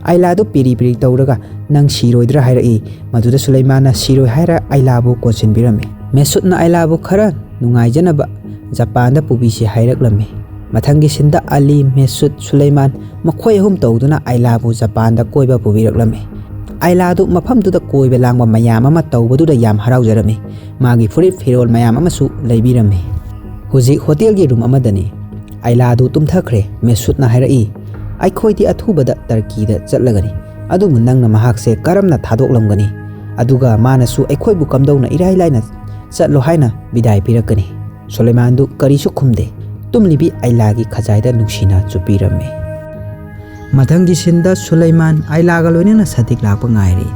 ꯑꯥꯏꯂꯥꯗꯨ ꯄꯤꯔꯤ ꯄꯤꯔꯤ ꯇꯧꯔꯒ, "ꯅꯪ ꯁꯤꯔꯣꯏꯗ꯭ꯔꯥ?" ꯍꯥꯏꯔꯛꯏ꯫ ꯃꯗꯨꯗ ꯁꯨꯂꯩꯃꯥꯟꯅ ꯁꯤꯔꯣꯏ ꯍꯥꯏꯔ ꯑꯥꯏꯂꯥꯕꯨ ꯀꯣꯟꯁꯤꯟꯕꯤꯔꯝꯃꯤ꯫ ꯃꯦꯁꯨꯠꯅ ꯑꯥꯏꯂꯥꯕꯨ ꯈꯔ ꯅꯨꯡꯉꯥꯏꯖꯅꯕ ꯖꯄꯥꯟꯗ ꯄꯨꯕꯤꯁꯤ ꯍꯥꯏꯔꯛꯂꯝꯃꯤ꯫ ꯃꯊꯪꯒꯤ ꯁꯤꯟꯗ ꯑꯂꯤ, ꯃꯦꯁꯨꯠ, ꯁꯨꯂꯩꯃꯥꯟ ꯃꯈꯣꯏ ꯑꯍꯨꯝ ꯇꯧꯗꯨꯅ ꯑꯥꯏꯂꯥꯕꯨ ꯖꯄꯥꯟꯗ ꯀꯣꯏꯕ ꯄꯨꯕꯤꯔꯛꯂꯝꯃꯤ꯫ ꯑꯥꯏꯂꯥꯗꯨ ꯃꯐꯝꯗꯨꯗ ꯀꯣꯏꯕ ꯂꯥꯡꯕ ꯃꯌꯥꯝ ꯑꯃ ꯇꯧꯕꯗꯨꯗ ꯌꯥꯝ ꯍꯔꯥꯎꯖꯔꯝꯃꯤ꯫ ꯃꯥꯒꯤ ꯐꯨꯔꯤꯠ ꯐꯤꯔꯣꯜ ꯃꯌꯥꯝ ꯑꯃꯁꯨ ꯂꯩꯕꯤꯔꯝꯃꯤ꯫ ꯍꯧꯖꯤꯛ ꯍꯣꯇꯦꯜꯒꯤ ꯔꯨꯝ ꯑꯃꯗꯅꯤ꯫ ꯑꯥꯏꯂꯥꯗꯨ ꯇꯨꯝꯊꯈ꯭ꯔꯦ꯫ ꯃꯦꯁꯨꯠꯅ ꯍꯥꯏꯔꯛꯏ, "ꯑꯩꯈꯣꯏꯗꯤ ꯑꯊꯨꯕꯗ ꯇꯔꯀꯤꯗ ꯆꯠꯂꯒꯅꯤ꯫ ꯑꯗꯨꯕꯨ ꯅꯪꯅ ꯃꯍꯥꯛꯁꯦ ꯀꯔꯝꯅ ꯊꯥꯗꯣꯛꯂꯝꯒꯅꯤ? ꯑꯗꯨꯒ ꯃꯥꯅꯁꯨ ꯑꯩꯈꯣꯏꯕꯨ ꯀꯝꯗꯧꯅ ꯏꯔꯥꯏ ꯂꯥꯏꯅ ꯆꯠꯂꯣ ꯍꯥꯏꯅ ꯕꯤꯗꯥꯏ ꯄꯤꯔꯛꯀꯅꯤ?" ꯁꯨꯂꯩꯃꯥꯟꯗꯨ ꯀꯔꯤꯁꯨ ꯈꯨꯝꯗꯦ꯫ ꯇꯨꯝꯂꯤꯕꯤ ꯑꯥꯏꯂꯥꯒꯤ ꯈꯖꯥꯏꯗ ꯅꯨꯡꯁꯤꯅ ꯆꯨꯞꯄꯤꯔꯝꯃꯤ꯫ ꯃꯊꯪꯒꯤ ꯁꯤꯟꯗ ꯁꯨꯂꯩꯃꯥꯟ ꯑꯥꯏꯂꯥꯒ ꯂꯣꯏꯅꯅ ꯁꯥꯗꯤꯛ ꯂꯥꯛꯄ ꯉꯥꯏꯔꯤ꯫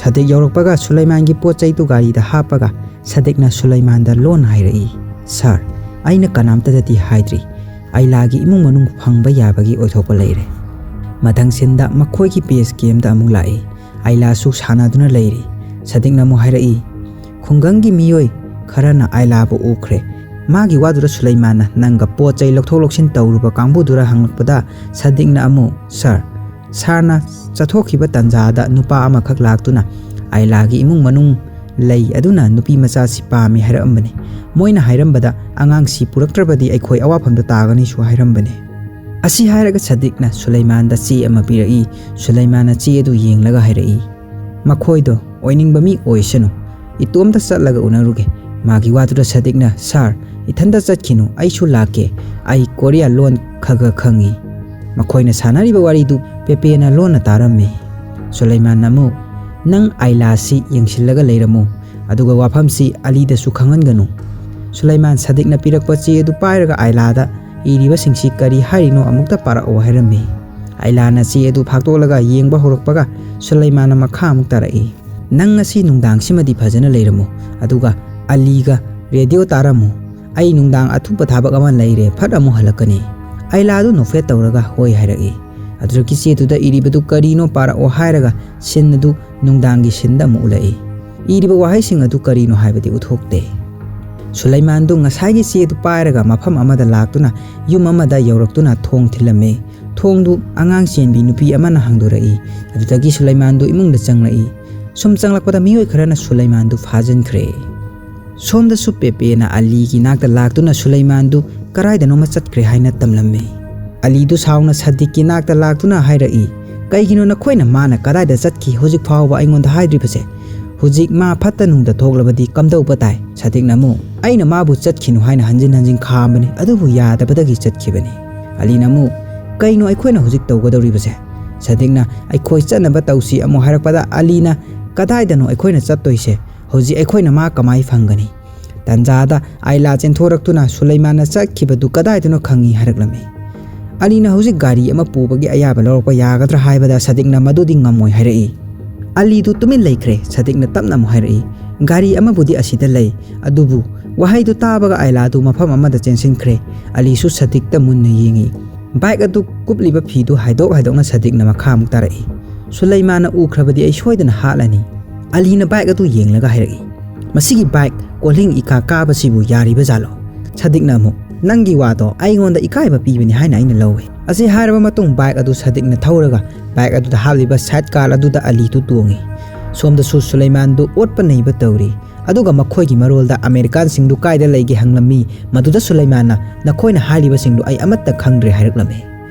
ꯁꯥꯗꯤꯛ ꯌꯧꯔꯛꯄꯒ ꯁꯨꯂꯩꯃꯥꯟꯒꯤ ꯄꯣꯠ ꯆꯩꯗꯨ ꯒꯥꯔꯤꯗ ꯍꯥꯞꯄꯒ ꯁꯥꯗꯤꯛꯅ ꯁꯨꯂꯩꯃꯥꯟꯗ ꯂꯣꯟ ꯍꯥꯏꯔꯛꯏ, "ꯁꯥꯔ, ꯑꯩꯅ ꯀꯅꯥꯝꯇꯗꯗꯤ ꯍꯥꯏꯗ꯭ꯔꯤ꯫ ꯑꯥꯏꯂꯥꯒꯤ ꯏꯃꯨꯡ ꯃꯅꯨꯡ ꯐꯪꯕ ꯌꯥꯕꯒꯤ ꯑꯣꯏꯊꯣꯛꯄ ꯂꯩꯔꯦ꯫" ꯃꯊꯪ ꯁꯤꯟꯗ ꯃꯈꯣꯏꯒꯤ ꯕꯦꯁ ꯀꯦꯝꯗ ꯑꯃꯨꯛ ꯂꯥꯛꯏ꯫ ꯑꯥꯏꯂꯥꯁꯨ ꯁꯥꯟꯅꯗꯨꯅ ꯂꯩꯔꯤ꯫ ꯁꯥꯗꯤꯛꯅ ꯑꯃꯨꯛ ꯍꯥꯏꯔꯛꯏ, "ꯈꯨꯡꯒꯪꯒꯤ ꯃꯤꯑꯣꯏ ꯈꯔꯅ ꯑꯥꯏꯂꯥꯕꯨ ꯎꯈ꯭ꯔꯦ꯫" ꯃꯥꯒꯤ ꯋꯥꯗꯨꯗ ꯁꯨꯂꯩꯃꯥꯟꯅ ꯅꯪꯒ ꯄꯣꯠ ꯆꯩ ꯂꯧꯊꯣꯛ ꯂꯧꯁꯤꯟ ꯇꯧꯔꯨꯕ ꯀꯥꯡꯕꯨꯗꯨꯔ ꯍꯪꯂꯛꯄꯗ, ꯁꯥꯗꯤꯛꯅ ꯑꯃꯨꯛ, "ꯁꯥꯔ, ꯁꯥꯔꯅ ꯆꯠꯊꯣꯛꯈꯤꯕ ꯇꯥꯟꯖꯥꯗ ꯅꯨꯄꯥ ꯑꯃꯈꯛ ꯂꯥꯛꯇꯨꯅ ꯑꯥꯏꯂꯥꯒꯤ ꯏꯃꯨꯡ ꯃꯅꯨꯡ ꯂꯩ, ꯑꯗꯨꯅ ꯅꯨꯄꯤ ꯃꯆꯥꯁꯤ ꯄꯥꯝꯃꯤ ꯍꯥꯏꯔꯛꯑꯝꯕꯅꯤ꯫ ꯃꯣꯏꯅ ꯍꯥꯏꯔꯝꯕꯗ ꯑꯉꯥꯡꯁꯤ ꯄꯨꯔꯛꯇ꯭ꯔꯕꯗꯤ ꯑꯩꯈꯣꯏ ꯑꯋꯥꯐꯝꯗ ꯇꯥꯒꯅꯤꯁꯨ ꯍꯥꯏꯔꯝꯕꯅꯤ꯫" ꯑꯁꯤ ꯍꯥꯏꯔꯒ ꯁꯥꯗꯤꯛꯅ ꯁꯨꯂꯩꯃꯥꯟꯗ ꯆꯦ ꯑꯃ ꯄꯤꯔꯛꯏ꯫ ꯁꯨꯂꯩꯃꯥꯟꯅ ꯆꯦ ꯑꯗꯨ ꯌꯦꯡꯂꯒ ꯍꯥꯏꯔꯛꯏ, "ꯃꯈꯣꯏꯗꯣ ꯑꯣꯏꯅꯤꯡꯕ ꯃꯤ ꯑꯣꯏꯁꯅꯨ, ꯏꯇꯣꯝꯇ ꯆꯠꯂꯒ ꯎꯅꯔꯨꯒꯦ꯫" ꯃꯥꯒꯤ ꯋꯥꯗꯨꯗ ꯁꯥꯗꯤꯛꯅ, "ꯁꯥꯔ, ꯏꯊꯟꯇ ꯆꯠꯈꯤꯅꯨ, ꯑꯩꯁꯨ ꯂꯥꯛꯀꯦ꯫ ꯑꯩ ꯀꯣꯔꯤꯌꯥ ꯂꯣꯟ ꯈꯔ ꯈꯔ ꯈꯪꯉꯤ꯫" ꯃꯈꯣꯏꯅ ꯁꯥꯟꯅꯔꯤꯕ ꯋꯥꯔꯤꯗꯨ ꯄꯦꯄꯦꯅ ꯂꯣꯟꯅ ꯇꯥꯔꯝꯃꯤ꯫ ꯁꯨꯂꯩꯃꯥꯟꯅ ꯑꯃꯨꯛ, "ꯅꯪ ꯑꯥꯏꯂꯥꯁꯤ ꯌꯦꯡꯁꯤꯜꯂꯒ ꯂꯩꯔꯝꯃꯨ, ꯑꯗꯨꯒ ꯋꯥꯐꯝꯁꯤ ꯑꯂꯤꯗꯁꯨ ꯈꯪꯍꯟꯒꯅꯨ꯫" ꯁꯨꯂꯩꯃꯥꯟ ꯁꯥꯗꯤꯛꯅ ꯄꯤꯔꯛꯄ ꯆꯦ ꯑꯗꯨ ꯄꯥꯏꯔꯒ ꯑꯥꯏꯂꯥꯗ, "ꯏꯔꯤꯕꯁꯤꯡꯁꯤ ꯀꯔꯤ ꯍꯥꯏꯔꯤꯅꯣ ꯑꯃꯨꯛꯇ ꯄꯥꯔꯛꯑꯣ" ꯍꯥꯏꯔꯝꯃꯤ꯫ ꯑꯥꯏꯂꯥꯅ ꯆꯦ ꯑꯗꯨ ꯐꯥꯛꯇꯣꯛꯂꯒ ꯌꯦꯡꯕ ꯍꯧꯔꯛꯄꯒ ꯁꯨꯂꯩꯃꯥꯟꯅ ꯃꯈꯥ ꯑꯃꯨꯛ ꯇꯥꯔꯛꯏ, "ꯅꯪ ꯉꯁꯤ ꯅꯨꯡꯗꯥꯡꯁꯤꯃꯗꯤ ꯐꯖꯅ ꯂꯩꯔꯝꯃꯨ, ꯑꯗꯨꯒ ꯑꯂꯤꯒ ꯔꯦꯗꯤꯑꯣ ꯇꯥꯔꯝꯃꯨ꯫ "ꯑꯩ ꯅꯨꯡꯗꯥꯡ ꯑꯊꯨꯕ ꯊꯕꯛ ꯑꯃ ꯂꯩꯔꯦ, ꯐꯠ ꯑꯃꯨꯛ ꯍꯜꯂꯛꯀꯅꯤ"꯫ ꯑꯥꯏꯂꯥꯗꯨ ꯅꯣꯛꯐꯦꯠ ꯇꯧꯔꯒ "ꯍꯣꯏ" ꯍꯥꯏꯔꯛꯏ꯫ ꯑꯗꯨꯗꯒꯤ ꯆꯦꯗꯨꯗ ꯏꯔꯤꯕꯗꯨ ꯀꯔꯤꯅꯣ ꯄꯥꯔꯛꯑꯣ ꯍꯥꯏꯔꯒ ꯁꯤꯟ ꯑꯗꯨ ꯅꯨꯡꯗꯥꯡꯒꯤ ꯁꯤꯟꯗ ꯑꯃꯨꯛ ꯎꯠꯂꯛꯏ꯫ ꯏꯔꯤꯕ ꯋꯥꯍꯩꯁꯤꯡ ꯑꯗꯨ ꯀꯔꯤꯅꯣ ꯍꯥꯏꯕꯗꯤ ꯎꯠꯊꯣꯛꯇꯦ꯫ ꯁꯨꯂꯩꯃꯥꯟꯗꯨ ꯉꯁꯥꯏꯒꯤ ꯆꯦꯗꯨ ꯄꯥꯏꯔꯒ ꯃꯐꯝ ꯑꯃꯗ ꯂꯥꯛꯇꯨꯅ ꯌꯨꯝ ꯑꯃꯗ ꯌꯧꯔꯛꯇꯨꯅ ꯊꯣꯡ ꯊꯤꯜꯂꯝꯃꯤ꯫ ꯊꯣꯡꯗꯨ ꯑꯉꯥꯡ ꯆꯦꯟꯕꯤ ꯅꯨꯄꯤ ꯑꯃꯅ ꯍꯥꯡꯗꯣꯔꯛꯏ꯫ ꯑꯗꯨꯗꯒꯤ ꯁꯨꯂꯩꯃꯥꯟꯗꯨ ꯏꯃꯨꯡꯗ ꯆꯪꯂꯛꯏ꯫ ꯁꯨꯝ ꯆꯪꯂꯛꯄꯗ ꯃꯤꯑꯣꯏ ꯈꯔꯅ ꯁꯨꯂꯩꯃꯥꯟꯗꯨ ꯐꯥꯖꯤꯟꯈ꯭ꯔꯦ꯫ ꯁꯣꯝꯗꯁꯨ ꯄꯦꯄꯦꯅ ꯑꯂꯤꯒꯤ ꯅꯥꯛꯇ ꯂꯥꯛꯇꯨꯅ ꯁꯨꯂꯩꯃꯥꯟꯗꯨ ꯀꯗꯥꯏꯗꯅꯣꯃ ꯆꯠꯈ꯭ꯔꯦ ꯍꯥꯏꯅ ꯇꯝꯂꯝꯃꯤ꯫ ꯑꯂꯤꯗꯨ ꯁꯥꯎꯅ ꯁꯥꯗꯤꯛꯀꯤ ꯅꯥꯛꯇ ꯂꯥꯛꯇꯨꯅ ꯍꯥꯏꯔꯛꯏ, "ꯀꯩꯒꯤꯅꯣ ꯅꯈꯣꯏꯅ ꯃꯥꯅ ꯀꯗꯥꯏꯗ ꯆꯠꯈꯤ ꯍꯧꯖꯤꯛ ꯐꯥꯎꯕ ꯑꯩꯉꯣꯟꯗ ꯍꯥꯏꯗ꯭ꯔꯤꯕꯁꯦ? ꯍꯧꯖꯤꯛ ꯃꯥ ꯐꯠꯇ ꯅꯨꯡꯗ ꯊꯣꯛꯂꯕꯗꯤ ꯀꯝꯗꯧꯕ ꯇꯥꯏ?" ꯁꯥꯗꯤꯛꯅ ꯑꯃꯨꯛ, "ꯑꯩꯅ ꯃꯥꯕꯨ ꯆꯠꯈꯤꯅꯨ ꯍꯥꯏꯅ ꯍꯟꯖꯤꯟ ꯍꯟꯖꯤꯟ ꯈꯥꯝꯕꯅꯤ, ꯑꯗꯨꯕꯨ ꯌꯥꯗꯕꯗꯒꯤ ꯆꯠꯈꯤꯕꯅꯤ"꯫ ꯑꯂꯤꯅ ꯑꯃꯨꯛ, "ꯀꯩꯅꯣ ꯑꯩꯈꯣꯏꯅ ꯍꯧꯖꯤꯛ ꯇꯧꯒꯗꯧꯔꯤꯕꯁꯦ?" ꯁꯥꯗꯤꯛꯅ, "ꯑꯩꯈꯣꯏ ꯆꯠꯅꯕ ꯇꯧꯁꯤ" ꯑꯃꯨꯛ ꯍꯥꯏꯔꯛꯄꯗ ꯑꯂꯤꯅ, "ꯀꯗꯥꯏꯗꯅꯣ ꯑꯩꯈꯣꯏꯅ ꯆꯠꯇꯣꯏꯁꯦ? ꯍꯧꯖꯤꯛ ꯑꯩꯈꯣꯏꯅ ꯃꯥ ꯀꯃꯥꯏ ꯐꯪꯒꯅꯤ?" ꯇꯟꯖꯥꯗ ꯑꯥꯏꯂꯥ ꯆꯦꯟꯊꯣꯔꯛꯇꯨꯅ ꯁꯨꯂꯩꯃꯥꯟꯅ ꯆꯠꯈꯤꯕꯗꯨ ꯀꯗꯥꯏꯗꯅꯣ ꯈꯪꯉꯤ ꯍꯥꯏꯔꯛꯂꯝꯃꯤ꯫ ꯑꯂꯤꯅ ꯍꯧꯖꯤꯛ ꯒꯥꯔꯤ ꯑꯃ ꯄꯨꯕꯒꯤ ꯑꯌꯥꯕ ꯂꯧꯔꯛꯄ ꯌꯥꯒꯗ꯭ꯔꯥ ꯍꯥꯏꯕꯗ ꯁꯥꯗꯤꯛꯅ ꯃꯗꯨꯗꯤ ꯉꯝꯃꯣꯏ ꯍꯥꯏꯔꯛꯏ꯫ ꯑꯂꯤꯗꯨ ꯇꯨꯃꯤꯟ ꯂꯩꯈ꯭ꯔꯦ꯫ ꯁꯥꯗꯤꯛꯅ ꯇꯞꯅ ꯑꯃꯨꯛ ꯍꯥꯏꯔꯛꯏ, "ꯒꯥꯔꯤ ꯑꯃꯕꯨꯗꯤ ꯑꯁꯤꯗ ꯂꯩ"꯫ ꯑꯗꯨꯕꯨ ꯋꯥꯍꯩꯗꯨ ꯇꯥꯕꯒ ꯑꯥꯏꯂꯥꯗꯨ ꯃꯐꯝ ꯑꯃꯗ ꯆꯦꯟꯁꯤꯟꯈ꯭ꯔꯦ꯫ ꯑꯂꯤꯁꯨ ꯁꯥꯗꯤꯛꯇ ꯃꯨꯟꯅ ꯌꯦꯡꯉꯤ꯫ ꯕꯥꯏꯛ ꯑꯗꯨ ꯀꯨꯞꯂꯤꯕ ꯐꯤꯗꯨ ꯍꯥꯏꯗꯣꯛ ꯍꯥꯏꯗꯣꯛꯅ ꯁꯥꯗꯤꯛꯅ ꯃꯈꯥ ꯑꯃꯨꯛ ꯇꯥꯔꯛꯏ꯫ "ꯁꯨꯂꯩꯃꯥꯟꯅ ꯎꯈ꯭ꯔꯕꯗꯤ ꯑꯩ ꯁꯣꯏꯗꯅ ꯍꯥꯠꯂꯅꯤ"꯫ ꯑꯂꯤꯅ ꯕꯥꯏꯛ ꯑꯗꯨ ꯌꯦꯡꯂꯒ ꯍꯥꯏꯔꯛꯏ, "ꯃꯁꯤꯒꯤ ꯕꯥꯏꯛ ꯀꯣꯜꯍꯤꯡ ꯏꯀꯥ ꯀꯥꯕꯁꯤꯕꯨ ꯌꯥꯔꯤꯕ ꯖꯥꯠꯂꯣ?" ꯁꯥꯗꯤꯛꯅ ꯑꯃꯨꯛ, "ꯅꯪꯒꯤ ꯋꯥꯗꯣ ꯑꯩꯉꯣꯟꯗ ꯏꯀꯥꯏꯕ ꯄꯤꯕꯅꯤ ꯍꯥꯏꯅ ꯑꯩꯅ ꯂꯧꯏ"꯫ ꯑꯁꯤ ꯍꯥꯏꯔꯕ ꯃꯇꯨꯡ ꯕꯥꯏꯛ ꯑꯗꯨ ꯁꯥꯗꯤꯛꯅ ꯊꯧꯔꯒ ꯕꯥꯏꯛ ꯑꯗꯨꯗ ꯍꯥꯞꯂꯤꯕ ꯁꯥꯏꯠ ꯀꯥꯔ ꯑꯗꯨꯗ ꯑꯂꯤꯗꯨ ꯇꯣꯡꯉꯤ꯫ ꯁꯣꯝꯗꯁꯨ ꯁꯨꯂꯩꯃꯥꯟꯗꯨ ꯑꯣꯠꯄ ꯅꯩꯕ ꯇꯧꯔꯤ꯫ ꯑꯗꯨꯒ ꯃꯈꯣꯏꯒꯤ ꯃꯔꯣꯜꯗ ꯑꯃꯦꯔꯤꯀꯥꯟꯁꯤꯡꯗꯨ ꯀꯥꯏꯗ ꯂꯩꯒꯦ ꯍꯪꯂꯝꯃꯤ꯫ ꯃꯗꯨꯗ ꯁꯨꯂꯩꯃꯥꯟꯅ, "ꯅꯈꯣꯏꯅ ꯍꯥꯏꯔꯤꯕꯁꯤꯡꯗꯨ ꯑꯩ ꯑꯃꯠꯇ ꯈꯪꯗ꯭ꯔꯦ" ꯍꯥꯏꯔꯛꯂꯝꯃꯤ꯫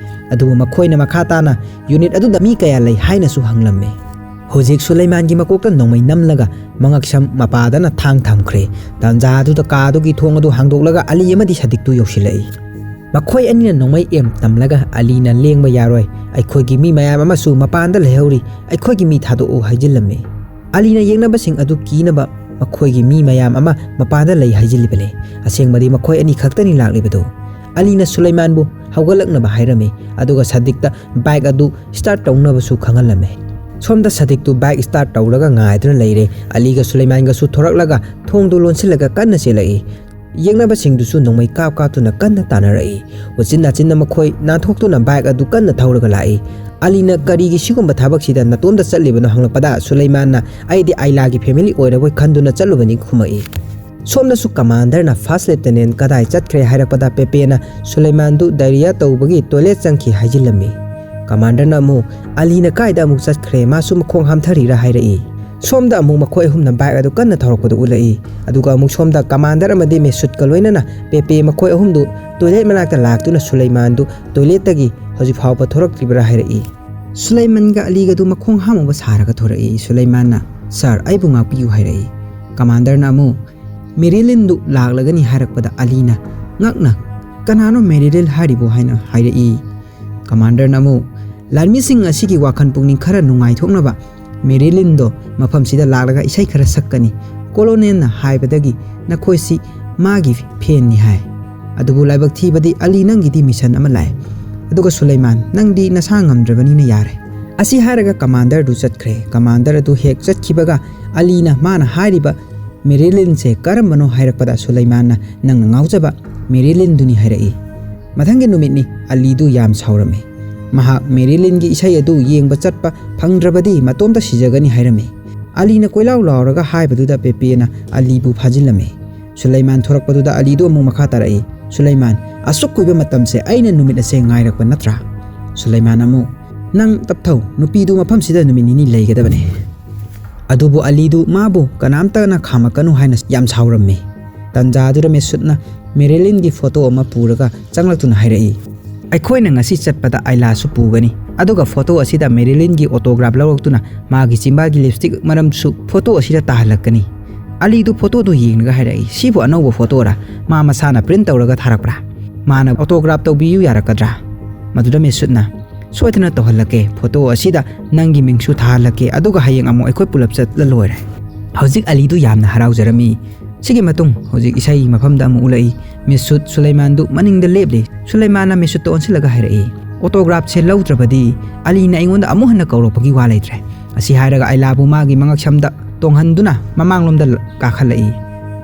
ꯑꯗꯨꯕꯨ ꯃꯈꯣꯏꯅ ꯃꯈꯥ ꯇꯥꯅ ꯌꯨꯅꯤꯠ ꯑꯗꯨꯗ ꯃꯤ ꯀꯌꯥ ꯂꯩ ꯍꯥꯏꯅꯁꯨ ꯍꯪꯂꯝꯃꯤ꯫ ꯍꯧꯖꯤꯛ ꯁꯨꯂꯩꯃꯥꯟꯒꯤ ꯃꯀꯣꯛꯇ ꯅꯣꯡꯃꯩ ꯅꯝꯂꯒ ꯃꯉꯛꯁꯝ ꯃꯄꯥꯗꯅ ꯊꯥꯡ ꯊꯝꯈ꯭ꯔꯦ꯫ ꯇꯥꯟꯖꯥ ꯑꯗꯨꯗ ꯀꯥ ꯑꯗꯨꯒꯤ ꯊꯣꯡ ꯑꯗꯨ ꯍꯥꯡꯗꯣꯛꯂꯒ ꯑꯂꯤ ꯑꯃꯗꯤ ꯁꯥꯗꯤꯛꯇꯨ ꯌꯧꯁꯤꯜꯂꯛꯏ꯫ ꯃꯈꯣꯏ ꯑꯅꯤꯅ ꯅꯣꯡꯃꯩ ꯑꯦꯝ ꯇꯝꯂꯒ ꯑꯂꯤꯅ ꯂꯦꯡꯕ ꯌꯥꯔꯣꯏ, ꯑꯩꯈꯣꯏꯒꯤ ꯃꯤ ꯃꯌꯥꯝ ꯑꯃꯁꯨ ꯃꯄꯥꯟꯗ ꯂꯩꯍꯧꯔꯤ, ꯑꯩꯈꯣꯏꯒꯤ ꯃꯤ ꯊꯥꯗꯣꯛꯎ ꯍꯥꯏꯖꯤꯜꯂꯝꯃꯤ꯫ ꯑꯂꯤꯅ ꯌꯦꯛꯅꯕꯁꯤꯡ ꯑꯗꯨ ꯀꯤꯅꯕ ꯃꯈꯣꯏꯒꯤ ꯃꯤ ꯃꯌꯥꯝ ꯑꯃ ꯃꯄꯥꯟꯗ ꯂꯩ ꯍꯥꯏꯖꯤꯜꯂꯤꯕꯅꯤ꯫ ꯑꯁꯦꯡꯕꯗꯤ ꯃꯈꯣꯏ ꯑꯅꯤ ꯈꯛꯇꯅꯤ ꯂꯥꯛꯂꯤꯕꯗꯨ꯫ ꯑꯂꯤꯅ ꯁꯨꯂꯩꯃꯥꯟꯕꯨ ꯍꯧꯒꯠꯂꯛꯅꯕ ꯍꯥꯏꯔꯝꯃꯤ, ꯑꯗꯨꯒ ꯁꯥꯗꯤꯛꯇ ꯕꯥꯏꯛ ꯑꯗꯨ ꯁ꯭ꯇꯥꯔꯠ ꯇꯧꯅꯕꯁꯨ ꯈꯪꯍꯜꯂꯝꯃꯤ꯫ ꯁꯣꯝꯗ ꯁꯥꯗꯤꯛꯇꯨ ꯕꯥꯏꯛ ꯁ꯭ꯇꯥꯔꯠ ꯇꯧꯔꯒ ꯉꯥꯏꯗꯨꯅ ꯂꯩꯔꯦ꯫ ꯑꯂꯤꯒ ꯁꯨꯂꯩꯃꯥꯟꯒꯁꯨ ꯊꯣꯔꯛꯂꯒ ꯊꯣꯡꯗꯨ ꯂꯣꯟꯁꯤꯜꯂꯒ ꯀꯟꯅ ꯆꯦꯜꯂꯛꯏ꯫ ꯌꯦꯡꯅꯕꯁꯤꯡꯗꯨꯁꯨ ꯅꯣꯡꯃꯩ ꯀꯥꯞ ꯀꯥꯞꯇꯨꯅ ꯀꯟꯅ ꯇꯥꯟꯅꯔꯛꯏ꯫ ꯎꯆꯤꯟ ꯅꯥꯆꯤꯟꯅ ꯃꯈꯣꯏ ꯅꯥꯟꯊꯣꯛꯇꯨꯅ ꯕꯥꯏꯛ ꯑꯗꯨ ꯀꯟꯅ ꯊꯧꯔꯒ ꯂꯥꯛꯏ꯫ ꯑꯂꯤꯅ "ꯀꯔꯤꯒꯤ ꯁꯤꯒꯨꯝꯕ ꯊꯕꯛꯁꯤꯗ ꯅꯇꯣꯝꯇ ꯆꯠꯂꯤꯕꯅꯣ?" ꯍꯪꯂꯛꯄꯗ ꯁꯨꯂꯩꯃꯥꯟꯅ "ꯑꯩꯗꯤ ꯑꯥꯏꯂꯥꯒꯤ ꯐꯦꯃꯤꯂꯤ ꯑꯣꯏꯔꯕꯣꯏ ꯈꯟꯗꯨꯅ ꯆꯠꯂꯨꯕꯅꯤ" ꯈꯨꯝꯃꯛꯏ꯫ ꯁꯣꯝꯗꯁꯨ ꯀꯃꯥꯟꯗꯔꯅ "ꯐꯥꯔꯁ ꯂꯦꯐꯇꯤꯅꯦꯟ ꯀꯗꯥꯏ ꯆꯠꯈ꯭ꯔꯦ?" ꯍꯥꯏꯔꯛꯄꯗ ꯄꯦꯄꯦꯅ "ꯁꯨꯂꯩꯃꯥꯟꯗꯨ ꯗꯥꯏꯔꯤꯌꯥ ꯇꯧꯕꯒꯤ ꯇꯣꯏꯂꯦꯠ ꯆꯪꯈꯤ" ꯍꯥꯏꯖꯤꯜꯂꯝꯃꯤ꯫ ꯀꯃꯥꯟꯗꯔꯅ ꯑꯃꯨꯛ "ꯑꯂꯤꯅ ꯀꯥꯏꯗ ꯑꯃꯨꯛ ꯆꯠꯈ꯭ꯔꯦ? ꯃꯥꯁꯨ ꯃꯈꯣꯡ ꯍꯥꯝꯊꯔꯤꯔꯥ?" ꯍꯥꯏꯔꯛꯏ꯫ ꯁꯣꯝꯗ ꯑꯃꯨꯛ ꯃꯈꯣꯏ ꯑꯍꯨꯝꯅ ꯕꯥꯏꯛ ꯑꯗꯨ ꯀꯟꯅ ꯊꯧꯔꯛꯄꯗꯨ ꯎꯠꯂꯛꯏ꯫ ꯑꯗꯨꯒ ꯑꯃꯨꯛ ꯁꯣꯝꯗ ꯀꯃꯥꯟꯗꯔ ꯑꯃꯗꯤ ꯃꯦꯁꯨꯠꯀ ꯂꯣꯏꯅꯅ ꯄꯦꯄꯦ ꯃꯈꯣꯏ ꯑꯍꯨꯝꯗꯨ ꯇꯣꯏꯂꯦꯠ ꯃꯅꯥꯛꯇ ꯂꯥꯛꯇꯨꯅ ꯁꯨꯂꯩꯃꯥꯟꯗꯨ ꯇꯣꯏꯂꯦꯠꯇꯒꯤ ꯍꯧꯖꯤꯛ ꯐꯥꯎꯕ ꯊꯣꯔꯛꯇ꯭ꯔꯤꯕ꯭ꯔꯥ ꯍꯥꯏꯔꯛꯏ꯫ ꯁꯨꯂꯩꯃꯥꯟꯒ ꯑꯂꯤꯒꯗꯨ ꯃꯈꯣꯡ ꯍꯥꯝꯃꯨꯕ ꯁꯥꯔꯒ ꯊꯣꯔꯛꯏ꯫ ꯁꯨꯂꯩꯃꯥꯟꯅ "ꯁꯥꯔ, ꯑꯩꯕꯨ ꯉꯥꯛꯄꯤꯌꯨ" ꯍꯥꯏꯔꯛꯏ꯫ ꯀꯃꯥꯟꯗꯔꯅ ꯑꯃꯨꯛ "ꯃꯦꯔꯤꯂꯤꯟꯗꯨ ꯂꯥꯛꯂꯒꯅꯤ" ꯍꯥꯏꯔꯛꯄꯗ ꯑꯂꯤꯅ ꯉꯛꯅ "ꯀꯅꯥꯅꯣ ꯃꯦꯔꯤꯂꯤꯟ ꯍꯥꯏꯔꯤꯕꯣ?" ꯍꯥꯏꯅ ꯍꯥꯏꯔꯛꯏ꯫ ꯀꯃꯥꯟꯗꯔꯅ ꯑꯃꯨꯛ "ꯂꯥꯟꯃꯤꯁꯤꯡ ꯑꯁꯤꯒꯤ ꯋꯥꯈꯜ ꯄꯨꯛꯅꯤꯡ ꯈꯔ ꯅꯨꯡꯉꯥꯏꯊꯣꯛꯅꯕ ꯃꯦꯔꯤꯂꯤꯟꯗꯣ ꯃꯐꯝꯁꯤꯗ ꯂꯥꯛꯂꯒ ꯏꯁꯩ ꯈꯔ ꯁꯛꯀꯅꯤ꯫ ꯀꯣꯂꯣꯅꯦꯜꯅ ꯍꯥꯏꯕꯗꯒꯤ ꯅꯈꯣꯏꯁꯤ ꯃꯥꯒꯤ ꯐꯦꯟꯅꯤ" ꯍꯥꯏ꯫ "ꯑꯗꯨꯕꯨ ꯂꯥꯏꯕꯛ ꯊꯤꯕꯗꯤ ꯑꯂꯤ, ꯅꯪꯒꯤꯗꯤ ꯃꯤꯁꯟ ꯑꯃ ꯂꯥꯛꯑꯦ꯫ ꯑꯗꯨꯒ ꯁꯨꯂꯩꯃꯥꯟ, ꯅꯪꯗꯤ ꯅꯁꯥ ꯉꯝꯗ꯭ꯔꯕꯅꯤꯅ ꯌꯥꯔꯦ"꯫ ꯑꯁꯤ ꯍꯥꯏꯔꯒ ꯀꯃꯥꯟꯗꯔꯗꯨ ꯆꯠꯈ꯭ꯔꯦ꯫ ꯀꯃꯥꯟꯗꯔ ꯑꯗꯨ ꯍꯦꯛ ꯆꯠꯈꯤꯕꯒ ꯑꯂꯤꯅ ꯃꯥꯅ ꯍꯥꯏꯔꯤꯕ ꯃꯦꯔꯤꯂꯤꯟꯁꯦ ꯀꯔꯝꯕꯅꯣ ꯍꯥꯏꯔꯛꯄꯗ ꯁꯨꯂꯩꯃꯥꯟꯅ "ꯅꯪꯅ ꯉꯥꯎꯖꯕ ꯃꯦꯔꯤꯂꯤꯟꯗꯨꯅꯤ" ꯍꯥꯏꯔꯛꯏ꯫ ꯃꯊꯪꯒꯤ ꯅꯨꯃꯤꯠꯅꯤ꯫ ꯑꯂꯤꯗꯨ ꯌꯥꯝ ꯁꯥꯎꯔꯝꯃꯤ꯫ ꯃꯍꯥꯛ ꯃꯦꯔꯤꯂꯤꯟꯒꯤ ꯏꯁꯩ ꯑꯗꯨ ꯌꯦꯡꯕ ꯆꯠꯄ ꯐꯪꯗ꯭ꯔꯕꯗꯤ ꯃꯇꯣꯝꯇ ꯁꯤꯖꯒꯅꯤ ꯍꯥꯏꯔꯝꯃꯤ꯫ ꯑꯂꯤꯅ ꯀꯣꯏꯂꯥꯎ ꯂꯥꯎꯔꯒ ꯍꯥꯏꯕꯗꯨꯗ ꯄꯦꯄꯦꯅ ꯑꯂꯤꯕꯨ ꯐꯥꯖꯤꯜꯂꯝꯃꯤ꯫ ꯁꯨꯂꯩꯃꯥꯟ ꯊꯣꯔꯛꯄꯗꯨꯗ ꯑꯂꯤꯗꯨ ꯑꯃꯨꯛ ꯃꯈꯥ ꯇꯥꯔꯛꯏ꯫ "ꯁꯨꯂꯩꯃꯥꯟ, ꯑꯁꯨꯛ ꯀꯨꯏꯕ ꯃꯇꯝꯁꯦ ꯑꯩꯅ ꯅꯨꯃꯤꯠ ꯑꯁꯦ ꯉꯥꯏꯔꯛꯄ ꯅꯠꯇ꯭ꯔꯥ?" ꯁꯨꯂꯩꯃꯥꯟ ꯑꯃꯨꯛ, "ꯅꯪ ꯇꯞꯊꯧ, ꯅꯨꯄꯤꯗꯨ ꯃꯐꯝꯁꯤꯗ ꯅꯨꯃꯤꯠ ꯅꯤꯅꯤ ꯂꯩꯒꯗꯕꯅꯤ꯫ ꯑꯗꯨꯕꯨ ꯑꯂꯤꯗꯨ ꯃꯥꯕꯨ ꯀꯅꯥꯝꯇꯅ ꯈꯥꯝꯃꯛꯀꯅꯨ" ꯍꯥꯏꯅ ꯌꯥꯝ ꯁꯥꯎꯔꯝꯃꯤ꯫ ꯇꯟꯖꯥꯗꯨꯗ ꯃꯦꯁꯨꯠꯅ ꯃꯦꯔꯤꯂꯤꯟꯒꯤ ꯐꯣꯇꯣ ꯑꯃ ꯄꯨꯔꯒ ꯆꯪꯂꯛꯇꯨꯅ ꯍꯥꯏꯔꯛꯏ, "ꯑꯩꯈꯣꯏꯅ ꯉꯁꯤ ꯆꯠꯄꯗ ꯑꯥꯏꯂꯥꯁꯨ ꯄꯨꯒꯅꯤ, ꯑꯗꯨꯒ ꯐꯣꯇꯣ ꯑꯁꯤꯗ ꯃꯦꯔꯤꯂꯤꯟꯒꯤ ꯑꯣꯇꯣꯒ꯭ꯔꯥꯐ ꯂꯧꯔꯛꯇꯨꯅ ꯃꯥꯒꯤ ꯆꯤꯝꯕꯥꯜꯒꯤ ꯂꯤꯞꯁꯇꯤꯛ ꯃꯔꯝꯁꯨ ꯐꯣꯇꯣ ꯑꯁꯤꯗ ꯇꯥꯍꯜꯂꯛꯀꯅꯤ"꯫ ꯑꯂꯤꯗꯨ ꯐꯣꯇꯣꯗꯨ ꯌꯦꯡꯂꯒ ꯍꯥꯏꯔꯛꯏ, "ꯁꯤꯕꯨ ꯑꯅꯧꯕ ꯐꯣꯇꯣꯔꯥ? ꯃꯥ ꯃꯁꯥꯅ ꯄ꯭ꯔꯤꯟ ꯇꯧꯔꯒ ꯊꯥꯔꯛꯄ꯭ꯔꯥ? ꯃꯥꯅ ꯑꯣꯇꯣꯒ꯭ꯔꯥꯐ ꯇꯧꯕꯤꯌꯨ ꯌꯥꯔꯛꯀꯗ꯭ꯔꯥ?" ꯃꯗꯨꯗ ꯃꯦꯁꯨꯠꯅ, "ꯁꯣꯏꯗꯅ ꯇꯧꯍꯜꯂꯛꯀꯦ, ꯐꯣꯇꯣ ꯑꯁꯤꯗ ꯅꯪꯒꯤ ꯃꯤꯡꯁꯨ ꯊꯥꯍꯜꯂꯛꯀꯦ, ꯑꯗꯨꯒ ꯍꯌꯦꯡ ꯑꯃꯨꯛ ꯑꯩꯈꯣꯏ ꯄꯨꯂꯞ ꯆꯠꯂ ꯂꯣꯏꯔꯦ"꯫ ꯍꯧꯖꯤꯛ ꯑꯂꯤꯗꯨ ꯌꯥꯝꯅ ꯍꯔꯥꯎꯖꯔꯝꯃꯤ꯫ ꯁꯤꯒꯤ ꯃꯇꯨꯡ ꯍꯧꯖꯤꯛ ꯏꯁꯩꯒꯤ ꯃꯐꯝꯗ ꯑꯃꯨꯛ ꯎꯠꯂꯛꯏ꯫ ꯃꯦꯁꯨꯠ ꯁꯨꯂꯩꯃꯥꯟꯗꯨ ꯃꯅꯤꯡꯗ ꯂꯦꯞꯂꯤ꯫ ꯁꯨꯂꯩꯃꯥꯟꯅ ꯃꯦꯁꯨꯠꯇ ꯑꯣꯟꯁꯤꯜꯂꯒ ꯍꯥꯏꯔꯛꯏ, "ꯑꯣꯇꯣꯒ꯭ꯔꯥꯐꯁꯦ ꯂꯧꯗ꯭ꯔꯕꯗꯤ ꯑꯂꯤꯅ ꯑꯩꯉꯣꯟꯗ ꯑꯃꯨꯛ ꯍꯟꯅ ꯀꯧꯔꯛꯄꯒꯤ ꯋꯥ ꯂꯩꯇ꯭ꯔꯦ"꯫ ꯑꯁꯤ ꯍꯥꯏꯔꯒ ꯑꯥꯏꯂꯥꯕꯨ ꯃꯥꯒꯤ ꯃꯉꯛꯁꯝꯗ ꯇꯣꯡꯍꯟꯗꯨꯅ ꯃꯃꯥꯡꯂꯣꯝꯗ ꯀꯥꯈꯠꯂꯛꯏ꯫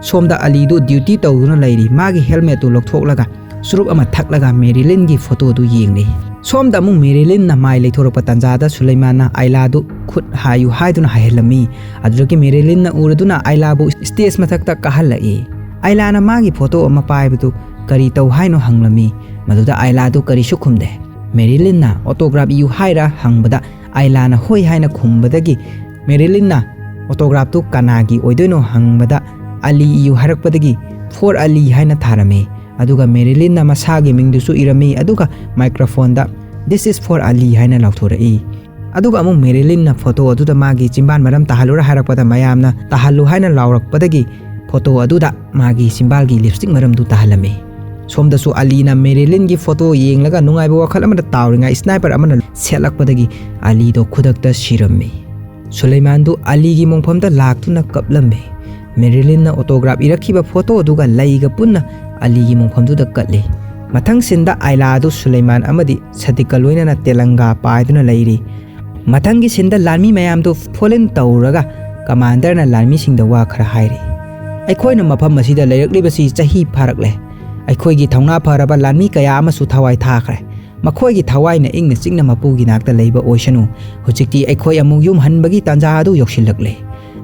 ꯁꯣꯝꯗ ꯑꯂꯤꯗꯨ ꯗ꯭ꯌꯨꯇꯤ ꯇꯧꯗꯨꯅ ꯂꯩꯔꯤ꯫ ꯃꯥꯒꯤ ꯍꯦꯜꯃꯦꯠꯇꯨ ꯂꯧꯊꯣꯛꯂꯒ ꯆꯨꯔꯨꯞ ꯑꯃ ꯊꯛꯂꯒ ꯃꯦꯔꯤꯂꯤꯟꯒꯤ ꯐꯣꯇꯣꯗꯨ ꯌꯦꯡꯂꯤ꯫ ꯁꯣꯝꯗ ꯑꯃꯨꯛ ꯃꯦꯔꯤꯂꯤꯟꯅ ꯃꯥꯏ ꯂꯩꯊꯣꯔꯛꯄ ꯇꯥꯟꯖꯥꯗ ꯁꯨꯂꯩꯃꯥꯟꯅ ꯑꯥꯏꯂꯥꯗꯨ ꯈꯨꯠ ꯍꯥꯏꯌꯨ ꯍꯥꯏꯗꯨꯅ ꯍꯥꯏꯍꯜꯂꯝꯃꯤ꯫ ꯑꯗꯨꯗꯒꯤ ꯃꯦꯔꯤꯂꯤꯟꯅ ꯎꯔꯗꯨꯅ ꯑꯥꯏꯂꯥꯕꯨ ꯁ꯭ꯇꯦꯖ ꯃꯊꯛꯇ ꯀꯥꯍꯜꯂꯛꯏ꯫ ꯑꯥꯏꯂꯥꯅ ꯃꯥꯒꯤ ꯐꯣꯇꯣ ꯑꯃ ꯄꯥꯏꯕꯗꯨ ꯀꯔꯤ ꯇꯧ ꯍꯥꯏꯅꯣ ꯍꯪꯂꯝꯃꯤ꯫ ꯃꯗꯨꯗ ꯑꯥꯏꯂꯥꯗꯨ ꯀꯔꯤꯁꯨ ꯈꯨꯝꯗꯦ꯫ ꯃꯦꯔꯤꯂꯤꯟꯅ ꯑꯣꯇꯣꯒ꯭ꯔꯥꯐ ꯏꯌꯨ ꯍꯥꯏꯔ ꯍꯪꯕꯗ ꯑꯥꯏꯂꯥꯅ ꯍꯣꯏ ꯍꯥꯏꯅ ꯈꯨꯝꯕꯗꯒꯤ ꯃꯦꯔꯤꯂꯤꯟꯅ ꯑꯣꯇꯣꯒ꯭ꯔꯥꯐꯇꯨ ꯀꯅꯥꯒꯤ ꯑꯣꯏꯗꯣꯏꯅꯣ ꯍꯪꯕꯗ ꯑꯂꯤ ꯏꯌꯨ ꯍꯥꯏꯔꯛꯄꯗꯒꯤ "For Ali" ꯍꯥꯏꯅ ꯊꯥꯔꯝꯃꯤ꯫ ꯑꯗꯨꯒ ꯃꯦꯔꯤꯂꯤꯟꯅ ꯃꯁꯥꯒꯤ ꯃꯤꯡꯗꯨꯁꯨ ꯏꯔꯝꯃꯤ꯫ ꯑꯗꯨꯒ ꯃꯥꯏꯀ꯭ꯔꯣꯐꯣꯟꯗ "This is for Ali" ꯍꯥꯏꯅ ꯂꯥꯎꯊꯣꯔꯛꯏ꯫ ꯑꯗꯨꯒ ꯑꯃꯨꯛ ꯃꯦꯔꯤꯂꯤꯟꯅ ꯐꯣꯇꯣ ꯑꯗꯨꯗ ꯃꯥꯒꯤ ꯆꯤꯝꯕꯥꯟ ꯃꯔꯝ ꯇꯥꯍꯜꯂꯨꯔ ꯍꯥꯏꯔꯛꯄꯗ ꯃꯌꯥꯝꯅ ꯇꯥꯍꯜꯂꯨ ꯍꯥꯏꯅ ꯂꯥꯎꯔꯛꯄꯗꯒꯤ ꯐꯣꯇꯣ ꯑꯗꯨꯗ ꯃꯥꯒꯤ ꯆꯤꯝꯕꯥꯜꯒꯤ ꯂꯤꯞꯁꯇꯤꯛ ꯃꯔꯝꯗꯨ ꯇꯥꯍꯜꯂꯝꯃꯤ꯫ ꯁꯣꯝꯗꯁꯨ ꯑꯂꯤꯅ ꯃꯦꯔꯤꯂꯤꯟꯒꯤ ꯐꯣꯇꯣ ꯌꯦꯡꯂꯒ ꯅꯨꯡꯉꯥꯏꯕ ꯋꯥꯈꯜ ꯑꯃꯗ ꯇꯥꯎꯔꯤꯉꯥꯏ ꯁ꯭ꯅꯥꯏꯄꯔ ꯑꯃꯅ ꯁꯦꯠꯂꯛꯄꯗꯒꯤ ꯑꯂꯤꯗꯣ ꯈꯨꯗꯛꯇ ꯁꯤꯔꯝꯃꯤ꯫ ꯁꯨꯂꯩꯃꯥꯟꯗꯨ ꯑꯂꯤꯒꯤ ꯃꯣꯡꯐꯝꯗ ꯂꯥꯛꯇꯨꯅ ꯀꯞꯂꯝꯃꯤ꯫ ꯃꯦꯔꯤꯂꯤꯟꯅ ꯑꯣꯇꯣꯒ꯭ꯔꯥꯐ ꯏꯔꯛꯈꯤꯕ ꯐꯣꯇꯣꯗꯨꯒ ꯂꯩꯒ ꯄꯨꯟꯅ ꯑꯂꯤꯒꯤ ꯃꯣꯡꯐꯝꯗꯨꯗ ꯀꯠꯂꯤ꯫ ꯃꯊꯪ ꯁꯤꯟꯗ ꯑꯥꯏꯂꯥ ꯑꯗꯨ ꯁꯨꯂꯩꯃꯥꯟ ꯑꯃꯗꯤ ꯁꯗꯤꯛꯀ ꯂꯣꯏꯅꯅ ꯇꯦꯂꯪꯒꯥ ꯄꯥꯏꯗꯨꯅ ꯂꯩꯔꯤ꯫ ꯃꯊꯪꯒꯤ ꯁꯤꯟꯗ ꯂꯥꯟꯃꯤ ꯃꯌꯥꯝꯗꯨ ꯐꯣꯟ ꯏꯟ ꯇꯧꯔꯒ ꯀꯃꯥꯟꯗꯔꯅ ꯂꯥꯟꯃꯤꯁꯤꯡꯗ ꯋꯥ ꯈꯔ ꯍꯥꯏꯔꯤ꯫ "ꯑꯩꯈꯣꯏꯅ ꯃꯐꯝ ꯑꯁꯤꯗ ꯂꯩꯔꯛꯂꯤꯕꯁꯤ ꯆꯍꯤ ꯐꯥꯔꯛꯂꯦ꯫ ꯑꯩꯈꯣꯏꯒꯤ ꯊꯧꯅꯥ ꯐꯔꯕ ꯂꯥꯟꯃꯤ ꯀꯌꯥ ꯑꯃꯁꯨ ꯊꯋꯥꯏ ꯊꯥꯈ꯭ꯔꯦ꯫ ꯃꯈꯣꯏꯒꯤ ꯊꯋꯥꯏꯅ ꯏꯪꯅ ꯆꯤꯛꯅ ꯃꯄꯨꯒꯤ ꯅꯥꯛꯇ ꯂꯩꯕ ꯑꯣꯏꯁꯅꯨ꯫ ꯍꯧꯖꯤꯛꯇꯤ ꯑꯩꯈꯣꯏ ꯑꯃꯨꯛ ꯌꯨꯝ ꯍꯟꯕꯒꯤ ꯇꯥꯟꯖꯥ ꯑꯗꯨ ꯌꯧꯁꯤꯜꯂꯛꯂꯦ꯫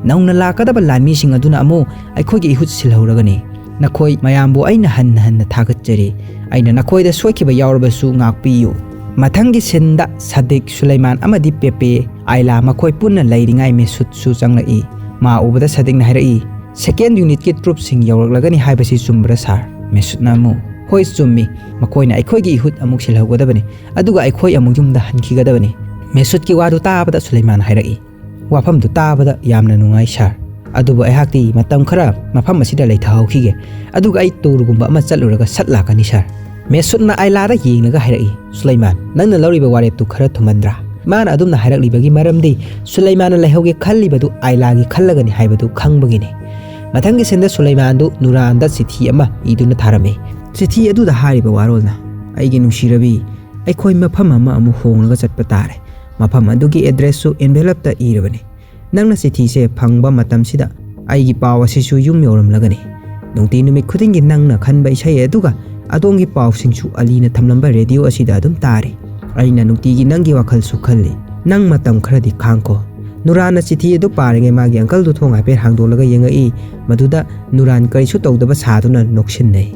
ꯅꯧꯅ ꯂꯥꯛꯀꯗꯕ ꯂꯥꯟꯃꯤꯁꯤꯡ ꯑꯗꯨꯅ ꯑꯃꯨꯛ ꯑꯩꯈꯣꯏꯒꯤ ꯏꯍꯨꯠ ꯁꯤꯜꯍꯧꯔꯒꯅꯤ꯫ ꯅꯈꯣꯏ ꯃꯌꯥꯝꯕꯨ ꯑꯩꯅ ꯍꯟꯅ ꯍꯟꯅ ꯊꯥꯒꯠꯆꯔꯤ꯫ ꯑꯩꯅ ꯅꯈꯣꯏꯗ ꯁꯣꯏꯈꯤꯕ ꯌꯥꯎꯔꯕꯁꯨ ꯉꯥꯛꯄꯤꯌꯨ꯫" ꯃꯊꯪꯒꯤ ꯁꯤꯟꯗ ꯁꯗꯤꯛ, ꯁꯨꯂꯩꯃꯥꯟ ꯑꯃꯗꯤ ꯄꯦꯄꯦ ꯑꯥꯏꯂꯥ ꯃꯈꯣꯏ ꯄꯨꯟꯅ ꯂꯩꯔꯤꯉꯥꯏ ꯃꯦꯁꯨꯠꯁꯨ ꯆꯪꯂꯛꯏ꯫ ꯃꯥ ꯎꯕꯗ ꯁꯗꯤꯛꯅ ꯍꯥꯏꯔꯛꯏ, "ꯁꯦꯀꯦꯟ ꯌꯨꯅꯤꯠꯀꯤ ꯇ꯭ꯔꯨꯞꯁꯤꯡ ꯌꯧꯔꯛꯂꯒꯅꯤ ꯍꯥꯏꯕꯁꯤ ꯆꯨꯝꯕ꯭ꯔꯥ ꯁꯥꯔ?" ꯃꯦꯁꯨꯠꯅ ꯑꯃꯨꯛ, "ꯍꯣꯏ ꯆꯨꯝꯃꯤ, ꯃꯈꯣꯏꯅ ꯑꯩꯈꯣꯏꯒꯤ ꯏꯍꯨꯠ ꯑꯃꯨꯛ ꯁꯤꯜꯍꯧꯒꯗꯕꯅꯤ, ꯑꯗꯨꯒ ꯑꯩꯈꯣꯏ ꯑꯃꯨꯛ ꯌꯨꯝꯗ ꯍꯟꯈꯤꯒꯗꯕꯅꯤ꯫" ꯃꯦꯁꯨꯠꯀꯤ ꯋꯥꯗꯨ ꯇꯥꯕꯗ ꯁꯨꯂꯩꯃꯥꯟ ꯍꯥꯏꯔꯛꯏ, "ꯋꯥꯐꯝꯗꯨ ꯇꯥꯕꯗ ꯌꯥꯝꯅ ꯅꯨꯡꯉꯥꯏ ꯁꯥꯔ, ꯑꯗꯨꯕꯨ ꯑꯩꯍꯥꯛꯇꯤ ꯃꯇꯝ ꯈꯔ ꯃꯐꯝ ꯑꯁꯤꯗ ꯂꯩꯊꯍꯧꯈꯤꯒꯦ, ꯑꯗꯨꯒ ꯑꯩ ꯇꯨꯔꯒꯨꯝꯕ ꯑꯃ ꯆꯠꯂꯨꯔꯒ ꯁꯠ ꯂꯥꯛꯀꯅꯤ ꯁꯥꯔ꯫" ꯃꯦꯁꯨꯠꯅ ꯑꯥꯏꯂꯥꯗ ꯌꯦꯡꯂꯒ ꯍꯥꯏꯔꯛꯏ, "ꯁꯨꯂꯩꯃꯥꯟ, ꯅꯪꯅ ꯂꯧꯔꯤꯕ ꯋꯥꯔꯦꯞꯇꯨ ꯈꯔ ꯊꯨꯃꯟꯗ꯭ꯔꯥ?" ꯃꯥꯅ ꯑꯗꯨꯝꯅ ꯍꯥꯏꯔꯛꯂꯤꯕꯒꯤ ꯃꯔꯝꯗꯤ ꯁꯨꯂꯩꯃꯥꯟꯅ ꯂꯩꯍꯧꯒꯦ ꯈꯜꯂꯤꯕꯗꯨ ꯑꯥꯏꯂꯥꯒꯤ ꯈꯜꯂꯒꯅꯤ ꯍꯥꯏꯕꯗꯨ ꯈꯪꯕꯒꯤꯅꯤ꯫ ꯃꯊꯪꯒꯤ ꯁꯤꯟꯗ ꯁꯨꯂꯩꯃꯥꯟꯗꯨ ꯅꯨꯔꯥꯟꯗ ꯆꯤꯊꯤ ꯑꯃ ꯏꯗꯨꯅ ꯊꯥꯔꯝꯃꯤ꯫ ꯆꯤꯊꯤ ꯑꯗꯨꯗ ꯍꯥꯏꯔꯤꯕ ꯋꯥꯔꯣꯜꯅ, "ꯑꯩꯒꯤ ꯅꯨꯡꯁꯤꯔꯕꯤ, ꯑꯩꯈꯣꯏ ꯃꯐꯝ ꯑꯃ ꯑꯃꯨꯛ ꯍꯣꯡꯂꯒ ꯆꯠꯄ ꯇꯥꯔꯦ꯫ ꯃꯐꯝ ꯑꯗꯨꯒꯤ ꯑꯦꯗ꯭ꯔꯦꯁꯁꯨ ꯑꯦꯟꯚꯦꯂꯞꯇ ꯏꯔꯕꯅꯤ꯫ ꯅꯪꯅ ꯆꯤꯊꯤꯁꯦ ꯐꯪꯕ ꯃꯇꯝꯁꯤꯗ ꯑꯩꯒꯤ ꯄꯥꯎ ꯑꯁꯤꯁꯨ ꯌꯨꯝ ꯌꯧꯔꯝꯂꯒꯅꯤ꯫ ꯅꯨꯡꯇꯤ ꯅꯨꯃꯤꯠ ꯈꯨꯗꯤꯡꯒꯤ ꯅꯪꯅ ꯈꯟꯕ ꯏꯁꯩ ꯑꯗꯨꯒ ꯑꯗꯣꯝꯒꯤ ꯄꯥꯎꯁꯤꯡꯁꯨ ꯑꯂꯤꯅ ꯊꯝꯂꯝꯕ ꯔꯦꯗꯤꯑꯣ ꯑꯁꯤꯗ ꯑꯗꯨꯝ ꯇꯥꯔꯤ꯫ ꯑꯩꯅ ꯅꯨꯡꯇꯤꯒꯤ ꯅꯪꯒꯤ ꯋꯥꯈꯜꯁꯨ ꯈꯜꯂꯤ꯫ ꯅꯪ ꯃꯇꯝ ꯈꯔꯗꯤ ꯈꯥꯡꯈꯣ꯫ ꯅꯨꯔꯥꯟꯅ ꯆꯤꯊꯤ ꯑꯗꯨ ꯄꯥꯔꯤꯉꯩ ꯃꯥꯒꯤ ꯑꯪꯀꯜꯗꯨ ꯊꯣꯡ ꯍꯥꯏꯐꯦꯠ ꯍꯥꯡꯗꯣꯛꯂꯒ ꯌꯦꯡꯉꯛꯏ꯫ ꯃꯗꯨꯗ ꯅꯨꯔꯥꯟ ꯀꯔꯤꯁꯨ ꯇꯧꯗꯕ ꯁꯥꯗꯨꯅ ꯅꯣꯛꯁꯤꯟꯅꯩ꯫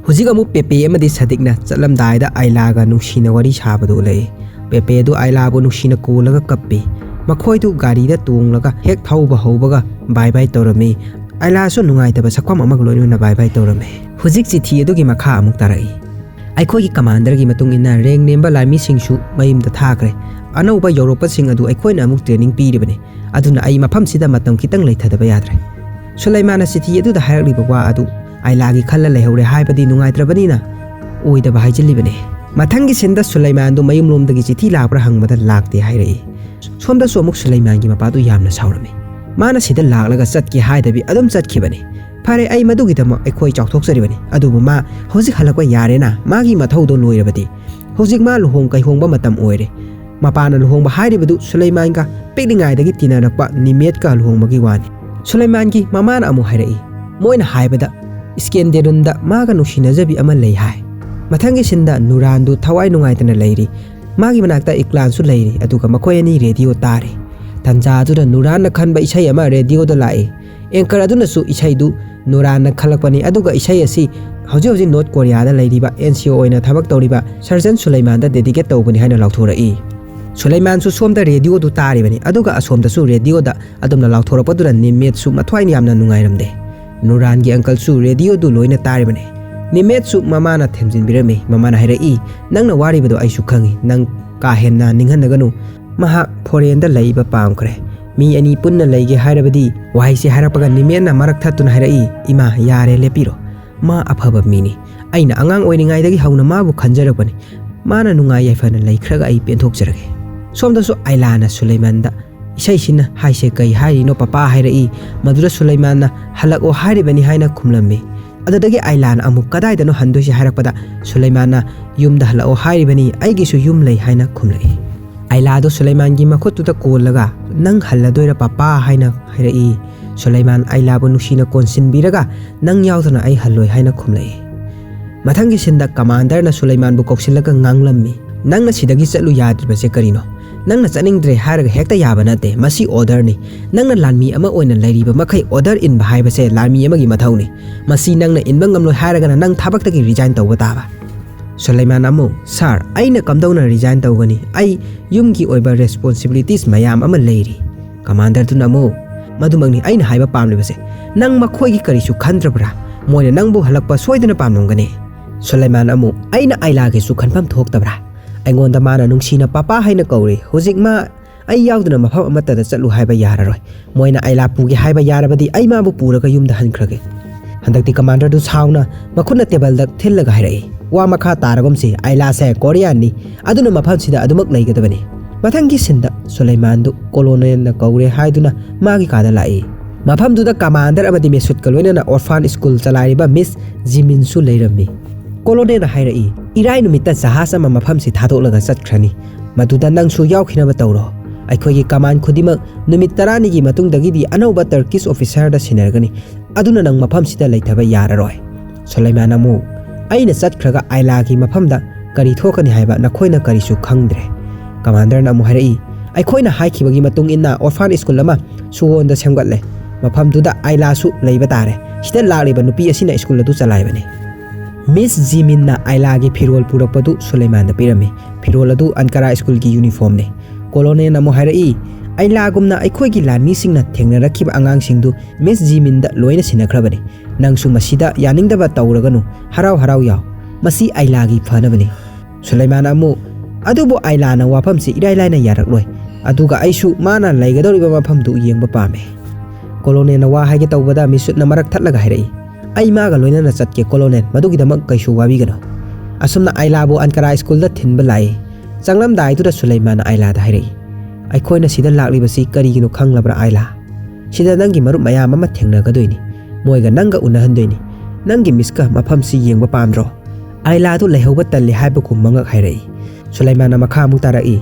ꯍꯧꯖꯤꯛ ꯑꯃꯨꯛ ꯄꯦꯄꯦ ꯑꯃꯗꯤ ꯁꯗꯤꯛꯅ ꯆꯠꯂꯝꯗꯥꯏꯗ ꯑꯥꯏꯂꯥꯒ ꯅꯨꯡꯁꯤꯅ ꯋꯥꯔꯤ ꯁꯥꯕꯗꯨ ꯎꯠꯂꯛꯏ꯫ ꯄꯦꯄꯦ ꯑꯗꯨ ꯑꯥꯏꯂꯥꯕꯨ ꯅꯨꯡꯁꯤꯅ ꯀꯣꯜꯂꯒ ꯀꯞꯄꯤ꯫ ꯃꯈꯣꯏꯗꯨ ꯒꯥꯔꯤꯗ ꯇꯣꯡꯂꯒ ꯍꯦꯛ ꯊꯧꯕ ꯍꯧꯕꯒ ꯕꯥꯏ ꯕꯥꯏ ꯇꯧꯔꯝꯃꯤ꯫ ꯑꯥꯏꯂꯥꯁꯨ ꯅꯨꯡꯉꯥꯏꯇꯕ ꯁꯛꯐꯝ ꯑꯃꯒ ꯂꯣꯏꯅꯅ ꯕꯥꯏ ꯕꯥꯏ ꯇꯧꯔꯝꯃꯤ꯫ ꯍꯧꯖꯤꯛ ꯆꯤꯊꯤ ꯑꯗꯨꯒꯤ ꯃꯈꯥ ꯑꯃꯨꯛ ꯇꯥꯔꯛꯏ꯫ ꯑꯩꯈꯣꯏꯒꯤ ꯀꯃꯥꯟꯗꯔꯒꯤ ꯃꯇꯨꯡ ꯏꯟꯅ ꯔꯦꯡ ꯅꯦꯝꯕ ꯂꯥꯟꯃꯤꯁꯤꯡꯁꯨ ꯃꯌꯨꯝꯗ ꯊꯥꯈ꯭ꯔꯦ꯫ ꯑꯅꯧꯕ ꯌꯧꯔꯛꯄꯁꯤꯡ ꯑꯗꯨ ꯑꯩꯈꯣꯏꯅ ꯑꯃꯨꯛ ꯇ꯭ꯔꯦꯅꯤꯡ ꯄꯤꯔꯤꯕꯅꯤ꯫ ꯑꯗꯨꯅ ꯑꯩ ꯃꯐꯝꯁꯤꯗ ꯃꯇꯝ ꯈꯤꯇꯪ ꯂꯩꯊꯗꯕ ꯌꯥꯗ꯭ꯔꯦ꯫ ꯁꯨꯂꯩꯃꯥꯟꯅ ꯆꯤꯊꯤ ꯑꯗꯨꯗ ꯍꯥꯏꯔꯛꯂꯤꯕ ꯋꯥ ꯑꯗꯨ ꯑꯥꯏꯂꯥꯒꯤ ꯈꯜꯂ ꯂꯩꯍꯧꯔꯦ ꯍꯥꯏꯕꯗꯤ ꯅꯨꯡꯉꯥꯏꯇ꯭ꯔꯕꯅꯤꯅ ꯑꯣꯏꯗꯕ ꯍꯥꯏꯖꯤꯜꯂꯤꯕꯅꯤ꯫ ꯃꯊꯪꯒꯤ ꯁꯤꯟꯗ ꯁꯨꯂꯩꯃꯥꯟꯗꯨ ꯃꯌꯨꯝꯂꯣꯝꯗꯒꯤ ꯆꯤꯊꯤ ꯂꯥꯛꯄ꯭ꯔꯥ ꯍꯪꯕꯗ ꯂꯥꯛꯇꯦ ꯍꯥꯏꯔꯛꯏ꯫ ꯁꯣꯝꯗꯁꯨ ꯑꯃꯨꯛ ꯁꯨꯂꯩꯃꯥꯟꯒꯤ ꯃꯄꯥꯗꯨ ꯌꯥꯝꯅ ꯁꯥꯎꯔꯝꯃꯤ꯫ ꯃꯥꯅ ꯁꯤꯗ ꯂꯥꯛꯂꯒ ꯆꯠꯀꯦ ꯍꯥꯏꯗꯕꯤ ꯑꯗꯨꯝ ꯆꯠꯈꯤꯕꯅꯤ꯫ ꯐꯔꯦ, ꯑꯩ ꯃꯗꯨꯒꯤꯗꯃꯛ ꯑꯩꯈꯣꯏ ꯆꯥꯎꯊꯣꯛꯆꯔꯤꯕꯅꯤ꯫ ꯑꯗꯨꯕꯨ ꯃꯥ ꯍꯧꯖꯤꯛ ꯍꯜꯂꯛꯄ ꯌꯥꯔꯦꯅ, ꯃꯥꯒꯤ ꯃꯊꯧꯗꯣ ꯂꯣꯏꯔꯕꯗꯤ꯫ ꯍꯧꯖꯤꯛ ꯃꯥ ꯂꯨꯍꯣꯡ ꯀꯩꯍꯣꯡꯕ ꯃꯇꯝ ꯑꯣꯏꯔꯦ꯫ ꯃꯄꯥꯅ ꯂꯨꯍꯣꯡꯕ ꯍꯥꯏꯔꯤꯕꯗꯨ ꯁꯨꯂꯩꯃꯥꯟꯒ ꯄꯤꯛꯂꯤꯉꯩꯗꯒꯤ ꯇꯤꯟꯅꯔꯛꯄ ꯅꯤꯃꯦꯠꯀ ꯂꯨꯍꯣꯡꯕꯒꯤ ꯋꯥꯅꯤ꯫ ꯁꯨꯂꯩꯃꯥꯟꯒꯤ ꯃꯃꯥꯅ ꯑꯃꯨꯛ ꯍꯥꯏꯔꯛꯏ, ꯃꯣꯏꯅ ꯍꯥꯏꯕꯗ ꯏꯁꯀꯦꯟꯗꯦꯔꯨꯟꯗ ꯃꯥꯒ ꯅꯨꯡꯁꯤꯅꯖꯕꯤ ꯑꯃ ꯂꯩ ꯍꯥꯏ꯫ ꯃꯊꯪꯒꯤ ꯁꯤꯟꯗ ꯅꯨꯔꯥꯟꯗꯨ ꯊꯋꯥꯏ ꯅꯨꯡꯉꯥꯏꯇꯅ ꯂꯩꯔꯤ꯫ ꯃꯥꯒꯤ ꯃꯅꯥꯛꯇ ꯏꯀ꯭ꯂꯥꯟꯁꯨ ꯂꯩꯔꯤ, ꯑꯗꯨꯒ ꯃꯈꯣꯏ ꯑꯅꯤ ꯔꯦꯗꯤꯑꯣ ꯇꯥꯔꯤ꯫ ꯇꯟꯖꯥ ꯑꯗꯨꯗ ꯅꯨꯔꯥꯟꯅ ꯈꯟꯕ ꯏꯁꯩ ꯑꯃ ꯔꯦꯗꯤꯑꯣꯗ ꯂꯥꯛꯏ꯫ ꯑꯦꯡꯀꯔ ꯑꯗꯨꯅꯁꯨ ꯏꯁꯩꯗꯨ ꯅꯨꯔꯥꯟꯅ ꯈꯜꯂꯛꯄꯅꯤ, ꯑꯗꯨꯒ ꯏꯁꯩ ꯑꯁꯤ ꯍꯧꯖꯤꯛ ꯍꯧꯖꯤꯛ ꯅꯣꯔꯠ ꯀꯣꯔꯤꯌꯥꯗ ꯂꯩꯔꯤꯕ ꯑꯦꯟ ꯁꯤ ꯑꯣ ꯑꯣꯏꯅ ꯊꯕꯛ ꯇꯧꯔꯤꯕ ꯁꯔꯖꯟ ꯁꯨꯂꯩꯃꯥꯟꯗ ꯗꯦꯗꯤꯀꯦꯠ ꯇꯧꯕꯅꯤ ꯍꯥꯏꯅ ꯂꯥꯎꯊꯣꯔꯛꯏ꯫ ꯁꯨꯂꯩꯃꯥꯟꯁꯨ ꯁꯣꯝꯗ ꯔꯦꯗꯤꯑꯣꯗꯨ ꯇꯥꯔꯤꯕꯅꯤ, ꯑꯗꯨꯒ ꯑꯁꯣꯝꯗꯁꯨ ꯔꯦꯗꯤꯑꯣꯗ ꯑꯗꯨꯝꯅ ꯂꯥꯎꯊꯣꯔꯛꯄꯗꯨꯅ ꯅꯤꯃꯦꯠꯁꯨ ꯃꯊ꯭ꯋꯥꯏ ꯌꯥꯝꯅ ꯅꯨꯡꯉꯥꯏꯔꯝꯗꯦ꯫ ꯅꯨꯔꯥꯟꯒꯤ ꯑꯪꯀꯜꯁꯨ ꯔꯦꯗꯤꯑꯣꯗꯨ ꯂꯣꯏꯅ ꯇꯥꯔꯤꯕꯅꯤ꯫ ꯅꯤꯃꯦꯠꯁꯨ ꯃꯃꯥꯅ ꯊꯦꯝꯖꯤꯟꯕꯤꯔꯝꯃꯤ꯫ ꯃꯃꯥꯅ ꯍꯥꯏꯔꯛꯏ, "ꯅꯪꯅ ꯋꯥꯔꯤꯕꯗꯣ ꯑꯩꯁꯨ ꯈꯪꯏ꯫ ꯅꯪ ꯀꯥ ꯍꯦꯟꯅ ꯅꯤꯡꯍꯟꯅꯒꯅꯨ꯫ ꯃꯍꯥꯛ ꯐꯣꯔꯦꯟꯗ ꯂꯩꯕ ꯄꯥꯝꯈ꯭ꯔꯦ꯫ ꯃꯤ ꯑꯅꯤ ꯄꯨꯟꯅ ꯂꯩꯒꯦ ꯍꯥꯏꯔꯕꯗꯤ," ꯋꯥꯍꯩꯁꯤ ꯍꯥꯏꯔꯛꯄꯒ ꯅꯤꯃꯦꯠꯅ ꯃꯔꯛ ꯊꯠꯇꯨꯅ ꯍꯥꯏꯔꯛꯏ, "ꯏꯃꯥ, ꯌꯥꯔꯦ, ꯂꯦꯞꯄꯤꯔꯣ꯫ ꯃꯥ ꯑꯐꯕ ꯃꯤꯅꯤ꯫ ꯑꯩꯅ ꯑꯉꯥꯡ ꯑꯣꯏꯔꯤꯉꯩꯗꯒꯤ ꯍꯧꯅ ꯃꯥꯕꯨ ꯈꯟꯖꯔꯛꯄꯅꯤ꯫ ꯃꯥꯅ ꯅꯨꯡꯉꯥꯏ ꯌꯥꯏꯐꯅ ꯂꯩꯈ꯭ꯔꯒ ꯑꯩ ꯄꯦꯟꯊꯣꯛꯆꯔꯒꯦ꯫" ꯁꯣꯝꯗꯁꯨ ꯑꯥꯏꯂꯥꯅ ꯁꯨꯂꯩꯃꯥꯟꯗ, "ꯏꯁꯩꯁꯤꯅ ꯍꯥꯏꯁꯦ ꯀꯩ ꯍꯥꯏꯔꯤꯅꯣ ꯄꯄꯥ?" ꯍꯥꯏꯔꯛꯏ꯫ ꯃꯗꯨꯗ ꯁꯨꯂꯩꯃꯥꯟꯅ, "ꯍꯜꯂꯛꯑꯣ ꯍꯥꯏꯔꯤꯕꯅꯤ" ꯍꯥꯏꯅ ꯈꯨꯝꯂꯝꯃꯤ꯫ ꯑꯗꯨꯗꯒꯤ ꯑꯥꯏꯂꯥꯅ ꯑꯃꯨꯛ, "ꯀꯗꯥꯏꯗꯅꯣ ꯍꯟꯗꯣꯏꯁꯦ?" ꯍꯥꯏꯔꯛꯄꯗ ꯁꯨꯂꯩꯃꯥꯟꯅ, "ꯌꯨꯝꯗ ꯍꯜꯂꯛꯑꯣ ꯍꯥꯏꯔꯤꯕꯅꯤ, ꯑꯩꯒꯤꯁꯨ ꯌꯨꯝ ꯂꯩ" ꯍꯥꯏꯅ ꯈꯨꯝꯂꯛꯏ꯫ ꯑꯥꯏꯂꯥꯗꯣ ꯁꯨꯂꯩꯃꯥꯟꯒꯤ ꯃꯈꯨꯠꯇꯨꯗ ꯀꯣꯜꯂꯒ, "ꯅꯪ ꯍꯜꯂꯗꯣꯏꯔꯥ ꯄꯄꯥ?" ꯍꯥꯏꯅ ꯍꯥꯏꯔꯛꯏ꯫ ꯁꯨꯂꯩꯃꯥꯟ ꯑꯥꯏꯂꯥꯕꯨ ꯅꯨꯡꯁꯤꯅ ꯀꯣꯟꯁꯤꯟꯕꯤꯔꯒ, "ꯅꯪ ꯌꯥꯎꯗꯅ ꯑꯩ ꯍꯜꯂꯣꯏ" ꯍꯥꯏꯅ ꯈꯨꯝꯂꯛꯏ꯫ ꯃꯊꯪꯒꯤ ꯁꯤꯟꯗ ꯀꯃꯥꯟꯗꯔꯅ ꯁꯨꯂꯩꯃꯥꯟꯕꯨ ꯀꯧꯁꯤꯜꯂꯒ ꯉꯥꯡꯂꯝꯃꯤ, "ꯅꯪꯅ ꯁꯤꯗꯒꯤ ꯆꯠꯂꯨ ꯌꯥꯗ꯭ꯔꯤꯕꯁꯦ ꯀꯔꯤꯅꯣ? ꯅꯪꯅ ꯆꯠꯅꯤꯡꯗ꯭ꯔꯦ ꯍꯥꯏꯔꯒ ꯍꯦꯛꯇ ꯌꯥꯕ ꯅꯠꯇꯦ꯫ ꯃꯁꯤ ꯑꯣꯔꯗꯔꯅꯤ꯫ ꯅꯪꯅ ꯂꯥꯟꯃꯤ ꯑꯃ ꯑꯣꯏꯅ ꯂꯩꯔꯤꯕ ꯃꯈꯩ ꯑꯣꯔꯗꯔ ꯏꯟꯕ ꯍꯥꯏꯕꯁꯦ ꯂꯥꯟꯃꯤ ꯑꯃꯒꯤ ꯃꯊꯧꯅꯤ꯫ ꯃꯁꯤ ꯅꯪꯅ ꯏꯟꯕ ꯉꯝꯂꯣꯏ ꯍꯥꯏꯔꯒꯅ ꯅꯪ ꯊꯕꯛꯇꯒꯤ ꯔꯤꯖꯥꯏꯟ ꯇꯧꯕ ꯇꯥꯕ"꯫ ꯁꯨꯂꯩꯃꯥꯟ ꯑꯃꯨꯛ, "ꯁꯥꯔ, ꯑꯩꯅ ꯀꯝꯗꯧꯅ ꯔꯤꯖꯥꯏꯟ ꯇꯧꯒꯅꯤ? ꯑꯩ ꯌꯨꯝꯒꯤ ꯑꯣꯏꯕ ꯔꯦꯁꯄꯣꯟꯁꯤꯕꯤꯂꯤꯇꯤꯁ ꯃꯌꯥꯝ ꯑꯃ ꯂꯩꯔꯤ"꯫ ꯀꯃꯥꯟꯗꯔꯗꯨꯅ ꯑꯃꯨꯛ, "ꯃꯗꯨꯃꯛꯅꯤ ꯑꯩꯅ ꯍꯥꯏꯕ ꯄꯥꯝꯂꯤꯕꯁꯦ꯫ ꯅꯪ ꯃꯈꯣꯏꯒꯤ ꯀꯔꯤꯁꯨ ꯈꯟꯗ꯭ꯔꯕ꯭ꯔꯥ? ꯃꯣꯏꯅ ꯅꯪꯕꯨ ꯍꯜꯂꯛꯄ ꯁꯣꯏꯗꯅ ꯄꯥꯝꯂꯝꯒꯅꯤ"꯫ ꯁꯨꯂꯩꯃꯥꯟ ꯑꯃꯨꯛ, "ꯑꯩꯅ ꯑꯥꯏꯂꯥꯒꯤꯁꯨ ꯈꯟꯐꯝ ꯊꯣꯛꯇꯕ꯭ꯔꯥ? ꯑꯩꯉꯣꯟꯗ ꯃꯥꯅ ꯅꯨꯡꯁꯤꯅ ꯄꯥꯄꯥ ꯍꯥꯏꯅ ꯀꯧꯔꯤ꯫ ꯍꯧꯖꯤꯛ ꯃꯥ ꯑꯩ ꯌꯥꯎꯗꯅ ꯃꯐꯝ ꯑꯃꯠꯇꯗ ꯆꯠꯂꯨ ꯍꯥꯏꯕ ꯌꯥꯔꯔꯣꯏ꯫ ꯃꯣꯏꯅ ꯑꯥꯏꯂꯥ ꯄꯨꯒꯦ ꯍꯥꯏꯕ ꯌꯥꯔꯕꯗꯤ ꯑꯩ ꯃꯥꯕꯨ ꯄꯨꯔꯒ ꯌꯨꯝꯗ ꯍꯟꯈ꯭ꯔꯒꯦ"꯫ ꯍꯟꯗꯛꯇꯤ ꯀꯃꯥꯟꯗꯔꯗꯨ ꯁꯥꯎꯅ ꯃꯈꯨꯠꯅ ꯇꯦꯕꯜꯗ ꯊꯤꯜꯂꯒ ꯍꯥꯏꯔꯛꯏ, "ꯋꯥ ꯃꯈꯥ ꯇꯥꯔꯒꯨꯝꯁꯤ, ꯑꯥꯏꯂꯥꯁꯦ ꯀꯣꯔꯤꯌꯥꯟꯅꯤ, ꯑꯗꯨꯅ ꯃꯐꯝꯁꯤꯗ ꯑꯗꯨꯃꯛ ꯂꯩꯒꯗꯕꯅꯤ"꯫ ꯃꯊꯪꯒꯤ ꯁꯤꯟꯗ ꯁꯨꯂꯩꯃꯥꯟꯗꯨ ꯀꯣꯂꯣꯅꯦꯜꯅ ꯀꯧꯔꯦ ꯍꯥꯏꯗꯨꯅ ꯃꯥꯒꯤ ꯀꯥꯗ ꯂꯥꯛꯏ꯫ ꯃꯐꯝꯗꯨꯗ ꯀꯃꯥꯟꯗꯔ ꯑꯃꯗꯤ ꯃꯦꯁꯨꯠꯀ ꯂꯣꯏꯅꯅ ꯑꯣꯔꯐꯥꯟ ꯁ꯭ꯀꯨꯜ ꯆꯂꯥꯏꯔꯤꯕ ꯃꯤꯁ ꯖꯤꯃꯤꯟꯁꯨ ꯂꯩꯔꯝꯃꯤ꯫ ꯀꯣꯂꯣꯅꯦꯜꯅ ꯍꯥꯏꯔꯛꯏ, "ꯏꯔꯥꯏ ꯅꯨꯃꯤꯠꯇ ꯖꯍꯥꯖ ꯑꯃ ꯃꯐꯝꯁꯤ ꯊꯥꯗꯣꯛꯂꯒ ꯆꯠꯈ꯭ꯔꯅꯤ꯫ ꯃꯗꯨꯗ ꯅꯪꯁꯨ ꯌꯥꯎꯈꯤꯅꯕ ꯇꯧꯔꯣ꯫ ꯑꯩꯈꯣꯏꯒꯤ ꯀꯃꯥꯟ ꯈꯨꯗꯤꯡꯃꯛ ꯅꯨꯃꯤꯠ ꯇꯔꯥꯅꯤꯒꯤ ꯃꯇꯨꯡꯗꯒꯤꯗꯤ ꯑꯅꯧꯕ ꯇꯔꯀꯤꯁ ꯑꯣꯐꯤꯁꯥꯔꯗ ꯁꯤꯟꯅꯔꯒꯅꯤ꯫ ꯑꯗꯨꯅ ꯅꯪ ꯃꯐꯝꯁꯤꯗ ꯂꯩꯊꯕ ꯌꯥꯔꯔꯣꯏ"꯫ ꯁꯨꯂꯩꯃꯥꯟ ꯑꯃꯨꯛ, "ꯑꯩꯅ ꯆꯠꯈ꯭ꯔꯒ ꯑꯥꯏꯂꯥꯒꯤ ꯃꯐꯝꯗ ꯀꯔꯤ ꯊꯣꯛꯀꯅꯤ ꯍꯥꯏꯕ ꯅꯈꯣꯏꯅ ꯀꯔꯤꯁꯨ ꯈꯪꯗ꯭ꯔꯦ"꯫ ꯀꯃꯥꯟꯗꯔꯅ ꯑꯃꯨꯛ ꯍꯥꯏꯔꯛꯏ, "ꯑꯩꯈꯣꯏꯅ ꯍꯥꯏꯈꯤꯕꯒꯤ ꯃꯇꯨꯡ ꯏꯟꯅ ꯑꯣꯔꯐꯥꯟ ꯁ꯭ꯀꯨꯜ ꯑꯃ ꯁꯨꯋꯣꯟꯗ ꯁꯦꯝꯒꯠꯂꯦ꯫ ꯃꯐꯝꯗꯨꯗ ꯑꯥꯏꯂꯥꯁꯨ ꯂꯩꯕ ꯇꯥꯔꯦ꯫ ꯁꯤꯗ ꯂꯥꯛꯂꯤꯕ ꯅꯨꯄꯤ ꯑꯁꯤꯅ ꯁ꯭ꯀꯨꯜ ꯑꯗꯨ ꯆꯂꯥꯏꯕꯅꯤ"꯫ ꯃꯤꯁ ꯖꯤꯃꯤꯟꯅ ꯑꯥꯏꯂꯥꯒꯤ ꯐꯤꯔꯣꯜ ꯄꯨꯔꯛꯄꯗꯨ ꯁꯨꯂꯩꯃꯥꯟꯗ ꯄꯤꯔꯝꯃꯤ꯫ ꯐꯤꯔꯣꯜ ꯑꯗꯨ ꯑꯟꯀꯥꯔꯥ ꯁ꯭ꯀꯨꯜꯒꯤ ꯌꯨꯅꯤꯐꯣꯔꯝꯅꯤ꯫ ꯀꯣꯂꯣꯅꯦꯜꯅ ꯑꯃꯨꯛ ꯍꯥꯏꯔꯛꯏ, "ꯑꯥꯏꯂꯥꯒꯨꯝꯅ ꯑꯩꯈꯣꯏꯒꯤ ꯂꯥꯟꯃꯤꯁꯤꯡꯅ ꯊꯦꯡꯅꯔꯛꯈꯤꯕ ꯑꯉꯥꯡꯁꯤꯡꯗꯨ ꯃꯤꯁ ꯖꯤꯃꯤꯟꯗ ꯂꯣꯏꯅ ꯁꯤꯟꯅꯈ꯭ꯔꯕꯅꯤ꯫ ꯅꯪꯁꯨ ꯃꯁꯤꯗ ꯌꯥꯅꯤꯡꯗꯕ ꯇꯧꯔꯒꯅꯨ, ꯍꯔꯥꯎ ꯍꯔꯥꯎ ꯌꯥꯎ꯫ ꯃꯁꯤ ꯑꯥꯏꯂꯥꯒꯤ ꯐꯅꯕꯅꯤ"꯫ ꯁꯨꯂꯩꯃꯥꯟ ꯑꯃꯨꯛ, "ꯑꯗꯨꯕꯨ ꯑꯥꯏꯂꯥꯅ ꯋꯥꯐꯝꯁꯤ ꯏꯔꯥꯏ ꯂꯥꯏꯅ ꯌꯥꯔꯛꯂꯣꯏ꯫ ꯑꯗꯨꯒ ꯑꯩꯁꯨ ꯃꯥꯅ ꯂꯩꯒꯗꯧꯔꯤꯕ ꯃꯐꯝꯗꯨ ꯌꯦꯡꯕ ꯄꯥꯝꯃꯦ"꯫ ꯀꯣꯂꯣꯅꯦꯜꯅ ꯋꯥ ꯍꯥꯏꯒꯦ ꯇꯧꯕꯗ ꯃꯤꯁꯨꯠꯅ ꯃꯔꯛ ꯊꯠꯂꯒ ꯍꯥꯏꯔꯛꯏ, "ꯑꯩ ꯃꯥꯒ ꯂꯣꯏꯅꯅ ꯆꯠꯀꯦ ꯀꯣꯂꯣꯅꯦꯜ, ꯃꯗꯨꯒꯤꯗꯃꯛ ꯀꯩꯁꯨ ꯋꯥꯕꯤꯒꯅꯨ"꯫ ꯑꯁꯨꯝꯅ ꯑꯥꯏꯂꯥꯕꯨ ꯑꯟꯀꯥꯔꯥ ꯁ꯭ꯀꯨꯜꯗ ꯊꯤꯟꯕ ꯂꯥꯛꯏ꯫ ꯆꯪꯂꯝꯗꯥꯏꯗꯨꯗ ꯁꯨꯂꯩꯃꯥꯟꯅ ꯑꯥꯏꯂꯥꯗ ꯍꯥꯏꯔꯛꯏ, "ꯑꯩꯈꯣꯏꯅ ꯁꯤꯗ ꯂꯥꯛꯂꯤꯕꯁꯤ ꯀꯔꯤꯒꯤꯅꯣ ꯈꯪꯂꯕ꯭ꯔꯥ ꯑꯥꯏꯂꯥ? ꯁꯤꯗ ꯅꯪꯒꯤ ꯃꯔꯨꯞ ꯃꯌꯥꯝ ꯑꯃ ꯊꯦꯡꯅꯒꯗꯣꯏꯅꯤ꯫ ꯃꯣꯏꯒ ꯅꯪꯒ ꯎꯅꯍꯟꯗꯣꯏꯅꯤ꯫ ꯅꯪꯒꯤ ꯃꯤꯁꯀ ꯃꯐꯝꯁꯤ ꯌꯦꯡꯕ ꯄꯥꯝꯗ꯭ꯔꯣ?" ꯑꯥꯏꯂꯥꯗꯨ ꯂꯩꯍꯧꯕ ꯇꯜꯂꯤ ꯍꯥꯏꯕꯒꯨꯝ ꯃꯉꯛ ꯍꯥꯏꯔꯛꯏ꯫ ꯁꯨꯂꯩꯃꯥꯟꯅ ꯃꯈꯥ ꯑꯃꯨꯛ ꯇꯥꯔꯛꯏ,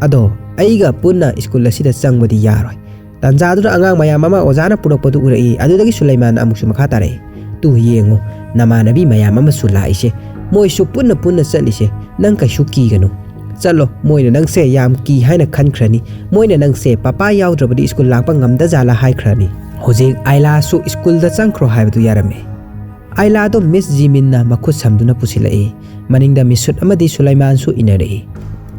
"ꯑꯗꯣ ꯑꯩꯒ ꯄꯨꯟꯅ ꯁ꯭ꯀꯨꯜ ꯑꯁꯤꯗ ꯆꯪꯕꯗꯤ ꯌꯥꯔꯣꯏ꯫ ꯇꯥꯟꯖꯥꯗꯨꯗ ꯑꯉꯥꯡ ꯃꯌꯥꯝ ꯑꯃ ꯑꯣꯖꯥꯅ ꯄꯨꯔꯛꯄꯗꯨ ꯎꯔꯛꯏ꯫ ꯑꯗꯨꯗꯒꯤ ꯁꯨꯂꯩꯃꯥꯟꯅ ꯑꯃꯨꯛꯁꯨ ꯃꯈꯥ ꯇꯥꯔꯛꯏ, "ꯇꯨ ꯌꯦꯡꯉꯨ, ꯅꯃꯥꯟꯅꯕꯤ ꯃꯌꯥꯝ ꯑꯃꯁꯨ ꯂꯥꯛꯏꯁꯦ, ꯃꯣꯏꯁꯨ ꯄꯨꯟꯅ ꯄꯨꯟꯅ ꯆꯠꯂꯤꯁꯦ, ꯅꯪ ꯀꯩꯁꯨ ꯀꯤꯒꯅꯨ꯫ ꯆꯠꯂꯣ, ꯃꯣꯏꯅ ꯅꯪꯁꯦ ꯌꯥꯝ ꯀꯤ ꯍꯥꯏꯅ ꯈꯟꯈ꯭ꯔꯅꯤ, ꯃꯣꯏꯅ ꯅꯪꯁꯦ ꯄꯄꯥ ꯌꯥꯎꯗ꯭ꯔꯕꯗꯤ ꯁ꯭ꯀꯨꯜ ꯂꯥꯛꯄ ꯉꯝꯗꯖꯥꯠꯂ ꯍꯥꯏꯈ꯭ꯔꯅꯤ꯫ ꯍꯧꯖꯤꯛ ꯑꯥꯏꯂꯥꯁꯨ ꯁ꯭ꯀꯨꯜꯗ ꯆꯪꯈ꯭ꯔꯣ ꯍꯥꯏꯕꯗꯨ ꯌꯥꯔꯝꯃꯦ"꯫ ꯑꯥꯏꯂꯥꯗꯣ ꯃꯤꯁ ꯖꯤꯃꯤꯟꯅ ꯃꯈꯨꯠ ꯁꯝꯗꯨꯅ ꯄꯨꯁꯤꯜꯂꯛꯏ꯫ ꯃꯅꯤꯡꯗ ꯃꯤꯁꯨꯠ ꯑꯃꯗꯤ ꯁꯨꯂꯩꯃꯥꯟꯁꯨ ꯏꯟꯅꯔꯛꯏ꯫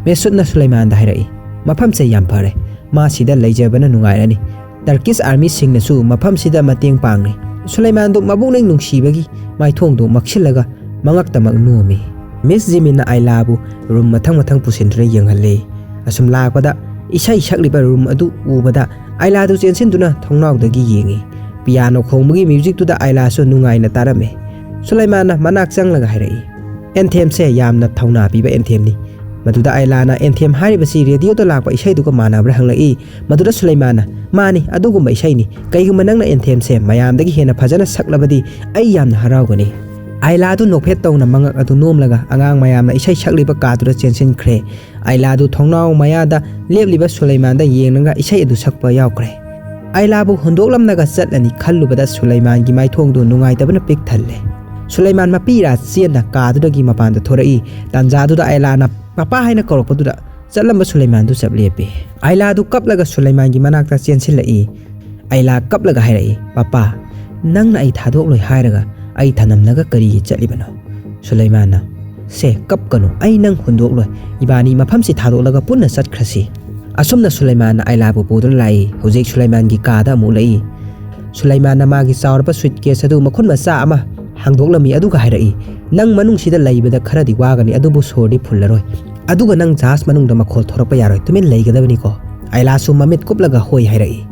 ꯃꯤꯁꯨꯠꯅ ꯁꯨꯂꯩꯃꯥꯟꯗ ꯍꯥꯏꯔꯛꯏ, "ꯃꯐꯝꯁꯦ ꯌꯥꯝ ꯐꯔꯦ, ꯃꯥ ꯁꯤꯗ ꯂꯩꯖꯕꯅ ꯅꯨꯡꯉꯥꯏꯔꯅꯤ꯫ ꯇꯔꯀꯤꯁ ꯑꯥꯔꯃꯤꯁꯤꯡꯅꯁꯨ ꯃꯐꯝꯁꯤꯗ ꯃꯇꯦꯡ ꯄꯥꯡꯂꯤ"꯫ ꯁꯨꯂꯩꯃꯥꯟꯗꯨ ꯃꯕꯨꯛꯅꯤꯡ ꯅꯨꯡꯁꯤꯕꯒꯤ ꯃꯥꯏꯊꯣꯡꯗꯨ ꯃꯛꯁꯤꯜꯂꯒ ꯃꯉꯛꯇꯃꯛ ꯅꯣꯝꯃꯤ꯫ ꯃꯤꯁ ꯖꯤꯃꯤꯟꯅ ꯑꯥꯏꯂꯥꯕꯨ ꯔꯨꯝ ꯃꯊꯪ ꯃꯊꯪ ꯄꯨꯁꯤꯟꯗꯨꯅ ꯌꯦꯡꯍꯜꯂꯤ꯫ ꯑꯁꯨꯝ ꯂꯥꯛꯄꯗ ꯏꯁꯩ ꯁꯛꯂꯤꯕ ꯔꯨꯝ ꯑꯗꯨ ꯎꯕꯗ ꯑꯥꯏꯂꯥꯗꯨ ꯆꯦꯟꯁꯤꯟꯗꯨꯅ ꯊꯣꯡꯅꯥꯎꯗꯒꯤ ꯌꯦꯡꯉꯤ꯫ ꯄꯤꯌꯥꯅꯣ ꯈꯣꯡꯕꯒꯤ ꯃ꯭ꯌꯨꯖꯤꯛꯇꯨꯗ ꯑꯥꯏꯂꯥꯁꯨ ꯅꯨꯡꯉꯥꯏꯅ ꯇꯥꯔꯝꯃꯤ꯫ ꯁꯨꯂꯩꯃꯥꯟꯅ ꯃꯅꯥꯛ ꯆꯪꯂꯒ ꯍꯥꯏꯔꯛꯏ, "ꯑꯦꯟꯊꯦꯝꯁꯦ ꯌꯥꯝꯅ ꯊꯧꯅꯥ ꯄꯤꯕ ꯑꯦꯟꯊꯦꯝꯅꯤ"꯫ ꯃꯗꯨꯗ ꯑꯥꯏꯂꯥꯅ ꯑꯦꯟꯊꯦꯝ ꯍꯥꯏꯔꯤꯕꯁꯤ ꯔꯦꯗꯤꯑꯣꯗ ꯂꯥꯛꯄ ꯏꯁꯩꯗꯨꯒ ꯃꯥꯟꯅꯕ꯭ꯔꯥ ꯍꯪꯂꯛꯏ꯫ ꯃꯗꯨꯗ ꯁꯨꯂꯩꯃꯥꯟꯅ, "ꯃꯥꯅꯤ, ꯑꯗꯨꯒꯨꯝꯕ ꯏꯁꯩꯅꯤ꯫ ꯀꯩꯒꯨꯝꯕ ꯅꯪꯅ ꯑꯦꯟꯊꯦꯝꯁꯦ ꯃꯌꯥꯝꯗꯒꯤ ꯍꯦꯟꯅ ꯐꯖꯅ ꯁꯛꯂꯕꯗꯤ ꯑꯩ ꯌꯥꯝꯅ ꯍꯔꯥꯎꯒꯅꯤ"꯫ ꯑꯥꯏꯂꯥꯗꯨ ꯅꯣꯛꯐꯦꯠ ꯇꯧꯅ ꯃꯉꯛ ꯑꯗꯨ ꯅꯣꯝꯂꯒ ꯑꯉꯥꯡ ꯃꯌꯥꯝꯅ ꯏꯁꯩ ꯁꯛꯂꯤꯕ ꯀꯥꯗꯨꯗ ꯆꯦꯟꯁꯤꯟꯈ꯭ꯔꯦ꯫ ꯑꯥꯏꯂꯥꯗꯨ ꯊꯣꯡꯅꯥꯎ ꯃꯌꯥꯗ ꯂꯦꯞꯂꯤꯕ ꯁꯨꯂꯩꯃꯥꯟꯗ ꯌꯦꯡꯂꯒ ꯏꯁꯩ ꯑꯗꯨ ꯁꯛꯄ ꯌꯥꯎꯈ꯭ꯔꯦ꯫ ꯑꯥꯏꯂꯥꯕꯨ ꯍꯨꯟꯗꯣꯛꯂꯝꯂꯒ ꯆꯠꯂꯅꯤ ꯈꯜꯂꯨꯕꯗ ꯁꯨꯂꯩꯃꯥꯟꯒꯤ ꯃꯥꯏꯊꯣꯡꯗꯨ ꯅꯨꯡꯉꯥꯏꯇꯕꯅ ꯄꯤꯛ ꯊꯜꯂꯦ꯫ ꯁꯨꯂꯩꯃꯥꯟ ꯃꯄꯤ ꯏꯔꯥ ꯆꯦꯟꯅ ꯀꯥꯗꯨꯗꯒꯤ ꯃꯄꯥꯟꯗ ꯊꯣꯔꯛꯏ꯫ ꯇꯥꯟꯖꯥꯗꯨꯗ ꯑꯥꯏꯂꯥꯅ ꯄꯄꯥ ꯍꯥꯏꯅ ꯀꯧꯔꯛꯄꯗꯨꯗ ꯆꯠꯂꯝꯕ ꯁꯨꯂꯩꯃꯥꯟꯗꯨ ꯆꯞ ꯂꯦꯞꯄꯤ꯫ ꯑꯥꯏꯂꯥꯗꯨ ꯀꯞꯂꯒ ꯁꯨꯂꯩꯃꯥꯟꯒꯤ ꯃꯅꯥꯛꯇ ꯆꯦꯟꯁꯤꯜꯂꯛꯏ꯫ ꯑꯥꯏꯂꯥ ꯀꯞꯂꯒ ꯍꯥꯏꯔꯛꯏ, "ꯄꯄꯥ, ꯅꯪꯅ ꯑꯩ ꯊꯥꯗꯣꯛꯂꯣꯏ ꯍꯥꯏꯔꯒ ꯑꯩ ꯊꯅꯝꯂꯒ ꯀꯔꯤꯒꯤ ꯆꯠꯂꯤꯕꯅꯣ?" ꯁꯨꯂꯩꯃꯥꯟꯅ, "ꯁꯦ, ꯀꯞꯀꯅꯨ, ꯑꯩ ꯅꯪ ꯍꯨꯟꯗꯣꯛꯂꯣꯏ꯫ ꯏꯕꯥꯅꯤ ꯃꯐꯝꯁꯤ ꯊꯥꯗꯣꯛꯂꯒ ꯄꯨꯟꯅ ꯆꯠꯈ꯭ꯔꯁꯤ"꯫ ꯑꯁꯨꯝꯅ ꯁꯨꯂꯩꯃꯥꯟꯅ ꯑꯥꯏꯂꯥꯕꯨ ꯄꯨꯗꯨꯅ ꯂꯥꯛꯏ꯫ ꯍꯧꯖꯤꯛ ꯁꯨꯂꯩꯃꯥꯟꯒꯤ ꯀꯥꯗ ꯑꯃꯨꯛ ꯂꯥꯛꯏ꯫ ꯁꯨꯂꯩꯃꯥꯟꯅ ꯃꯥꯒꯤ ꯆꯥꯎꯔꯕ ꯁꯨꯠꯀꯦꯁ ꯑꯗꯨ ꯃꯈꯨꯟ ꯃꯆꯥ ꯑꯃ ꯍꯥꯡꯗꯣꯛꯂꯝꯃꯤ, ꯑꯗꯨꯒ ꯍꯥꯏꯔꯛꯏ, "ꯅꯪ ꯃꯅꯨꯡꯁꯤꯗ ꯂꯩꯕꯗ ꯈꯔꯗꯤ ꯋꯥꯒꯅꯤ, ꯑꯗꯨꯕꯨ ꯁꯣꯔꯗꯤ ꯐꯨꯜꯂꯔꯣꯏ꯫ ꯑꯗꯨꯒ ꯅꯪ ꯖꯍꯥꯖ ꯃꯅꯨꯡꯗ ꯃꯈꯣꯜ ꯊꯣꯔꯛꯄ ꯌꯥꯔꯣꯏ, ꯇꯨꯃꯤꯟ ꯂꯩꯒꯗꯕꯅꯤꯀꯣ"꯫ ꯑꯥꯏꯂꯥꯁꯨ ꯃꯃꯤꯠ ꯀꯨꯞꯂꯒ ꯍꯣꯏ ꯍꯥꯏꯔꯛꯏ꯫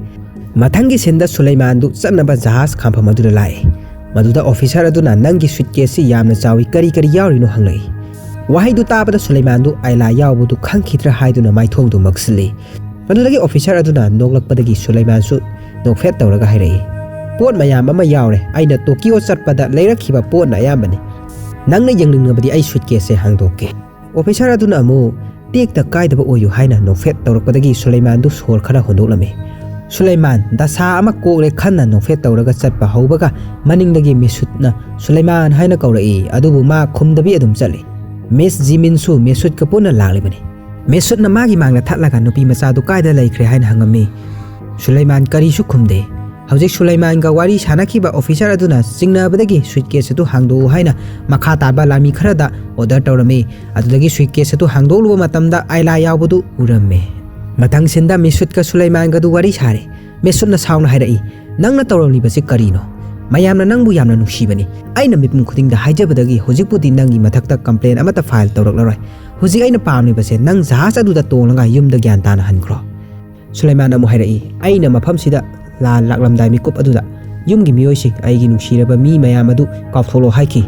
ꯃꯊꯪꯒꯤ ꯁꯤꯟꯗ ꯁꯨꯂꯩꯃꯥꯟꯗꯨ ꯆꯠꯅꯕ ꯖꯍꯥꯖ ꯈꯥꯝꯐꯝ ꯑꯗꯨꯗ ꯂꯥꯛꯏ꯫ ꯃꯗꯨꯗ ꯑꯣꯐꯤꯁꯥꯔ ꯑꯗꯨꯅ, "ꯅꯪꯒꯤ ꯁꯨꯠꯀꯦꯁꯁꯤ ꯌꯥꯝꯅ ꯆꯥꯎꯏ, ꯀꯔꯤ ꯀꯔꯤ ꯌꯥꯎꯔꯤꯅꯣ?" ꯍꯪꯂꯛꯏ꯫ ꯋꯥꯍꯩꯗꯨ ꯇꯥꯕꯗ ꯁꯨꯂꯩꯃꯥꯟꯗꯨ ꯑꯥꯏꯂꯥ ꯌꯥꯎꯕꯗꯨ ꯈꯪꯈꯤꯗ꯭ꯔꯥ ꯍꯥꯏꯗꯨꯅ ꯃꯥꯏꯊꯣꯡꯗꯨ ꯃꯛꯁꯤꯜꯂꯤ꯫ ꯃꯗꯨꯗꯒꯤ ꯑꯣꯐꯤꯁꯥꯔ ꯑꯗꯨꯅ ꯅꯣꯛꯂꯛꯄꯗꯒꯤ ꯁꯨꯂꯩꯃꯥꯟꯁꯨ ꯅꯣꯛꯐꯦꯠ ꯇꯧꯔꯒ ꯍꯥꯏꯔꯛꯏ, "ꯄꯣꯠ ꯃꯌꯥꯝ ꯑꯃ ꯌꯥꯎꯔꯦ, ꯑꯩꯅ ꯇꯣꯀꯤꯌꯣ ꯆꯠꯄꯗ ꯂꯩꯔꯛꯈꯤꯕ ꯄꯣꯠꯅ ꯑꯌꯥꯝꯕꯅꯤ꯫ ꯅꯪꯅ ꯌꯦꯡꯅꯤꯡꯂꯕꯗꯤ ꯑꯩ ꯁꯨꯠꯀꯦꯁꯁꯦ ꯍꯥꯡꯗꯣꯛꯀꯦ"꯫ ꯑꯣꯐꯤꯁꯥꯔ ꯑꯗꯨꯅ ꯑꯃꯨꯛ, "ꯇꯦꯛꯇ ꯀꯥꯏꯗꯕ ꯑꯣꯏꯌꯨ" ꯍꯥꯏꯅ ꯅꯣꯛꯐꯦꯠ ꯇꯧꯔꯛꯄꯗꯒꯤ ꯁꯨꯂꯩꯃꯥꯟꯗꯨ ꯁꯣꯔ ꯈꯔ ꯍꯣꯟꯗꯣꯛꯂꯝꯃꯤ꯫ ꯁꯨꯂꯩꯃꯥꯟ ꯗꯁꯥ ꯑꯃ ꯀꯣꯛꯂꯦ ꯈꯟꯅ ꯅꯣꯛꯐꯦꯠ ꯇꯧꯔꯒ ꯆꯠꯄ ꯍꯧꯕꯒ ꯃꯅꯤꯡꯗꯒꯤ ꯃꯤꯁꯨꯠꯅ ꯁꯨꯂꯩꯃꯥꯟ ꯍꯥꯏꯅ ꯀꯧꯔꯛꯏ꯫ ꯑꯗꯨꯕꯨ ꯃꯥ ꯈꯨꯝꯗꯕꯤ ꯑꯗꯨꯝ ꯆꯠꯂꯤ꯫ ꯃꯤꯁ ꯖꯤꯃꯤꯟꯁꯨ ꯃꯤꯁꯨꯠꯀ ꯄꯨꯟꯅ ꯂꯥꯛꯂꯤꯕꯅꯤ꯫ ꯃꯤꯁꯨꯠꯅ ꯃꯥꯒꯤ ꯃꯥꯡꯗ ꯊꯠꯂꯒ ꯅꯨꯄꯤ ꯃꯆꯥꯗꯨ ꯀꯥꯏꯗ ꯂꯩꯈ꯭ꯔꯦ ꯍꯥꯏꯅ ꯍꯪꯉꯝꯃꯤ꯫ ꯁꯨꯂꯩꯃꯥꯟ ꯀꯔꯤꯁꯨ ꯈꯨꯝꯗꯦ꯫ ꯍꯧꯖꯤꯛ ꯁꯨꯂꯩꯃꯥꯟꯒ ꯋꯥꯔꯤ ꯁꯥꯟꯅꯈꯤꯕ ꯑꯣꯐꯤꯁꯔ ꯑꯗꯨꯅ ꯁꯨꯏꯠꯀꯦꯁ ꯑꯗꯨ ꯍꯥꯡꯗꯣꯛꯎ ꯍꯥꯏꯅ ꯃꯈꯥ ꯇꯥꯕ ꯂꯥꯟꯃꯤ ꯈꯔꯗ ꯑꯣꯔꯗꯔ ꯇꯧꯔꯝꯃꯤ꯫ ꯑꯗꯨꯗꯒꯤ ꯁꯨꯏꯠꯀꯦꯁ ꯑꯗꯨ ꯍꯥꯡꯗꯣꯛꯂꯨꯕ ꯃꯇꯝꯗ ꯑꯥꯏꯂꯥ ꯌꯥꯎꯕꯗꯨ ꯎꯔꯝꯃꯤ꯫ ꯃꯊꯪ ꯁꯤꯟꯗ ꯃꯤꯁꯨꯠꯀ ꯁꯨꯂꯩꯃꯥꯟꯒꯗꯨ ꯋꯥꯔꯤ ꯁꯥꯔꯦ꯫ ꯃꯤꯁꯨꯠꯅ ꯁꯥꯎꯅ ꯍꯥꯏꯔꯛꯏ, "ꯅꯪꯅ ꯇꯧꯔꯝꯂꯤꯕꯁꯤ ꯀꯔꯤꯅꯣ? ꯃꯌꯥꯝꯅ ꯅꯪꯕꯨ ꯌꯥꯝꯅ ꯅꯨꯡꯁꯤꯕꯅꯤ꯫ ꯑꯩꯅ ꯃꯤꯄꯨꯝ ꯈꯨꯗꯤꯡꯗ ꯍꯥꯏꯖꯕꯗꯒꯤ ꯍꯧꯖꯤꯛꯄꯨꯗꯤ ꯅꯪꯒꯤ ꯃꯊꯛꯇ ꯀꯝꯄ꯭ꯂꯦꯟ ꯑꯃꯠꯇ ꯐꯥꯏꯜ ꯇꯧꯔꯛꯂꯔꯣꯏ꯫ ꯍꯧꯖꯤꯛ ꯑꯩꯅ ꯄꯥꯝꯂꯤꯕꯁꯦ ꯅꯪ ꯖꯍꯥꯖ ꯑꯗꯨꯗ ꯇꯣꯡꯂꯒ ꯌꯨꯝꯗ ꯒ꯭ꯌꯥꯟ ꯇꯥꯅ ꯍꯟꯈ꯭ꯔꯣ꯫" ꯁꯨꯂꯩꯃꯥꯟ ꯑꯃꯨꯛ ꯍꯥꯏꯔꯛꯏ, "ꯑꯩꯅ ꯃꯐꯝꯁꯤꯗ ꯂꯥꯟ ꯂꯥꯛꯂꯝꯗꯥꯏ ꯃꯤꯀꯨꯞ ꯑꯗꯨꯗ ꯌꯨꯝꯒꯤ ꯃꯤꯑꯣꯏꯁꯤꯡ, ꯑꯩꯒꯤ ꯅꯨꯡꯁꯤꯔꯕ ꯃꯤ ꯃꯌꯥꯝ ꯑꯗꯨ ꯀꯥꯎꯊꯣꯛꯂꯣ ꯍꯥꯏꯈꯤ꯫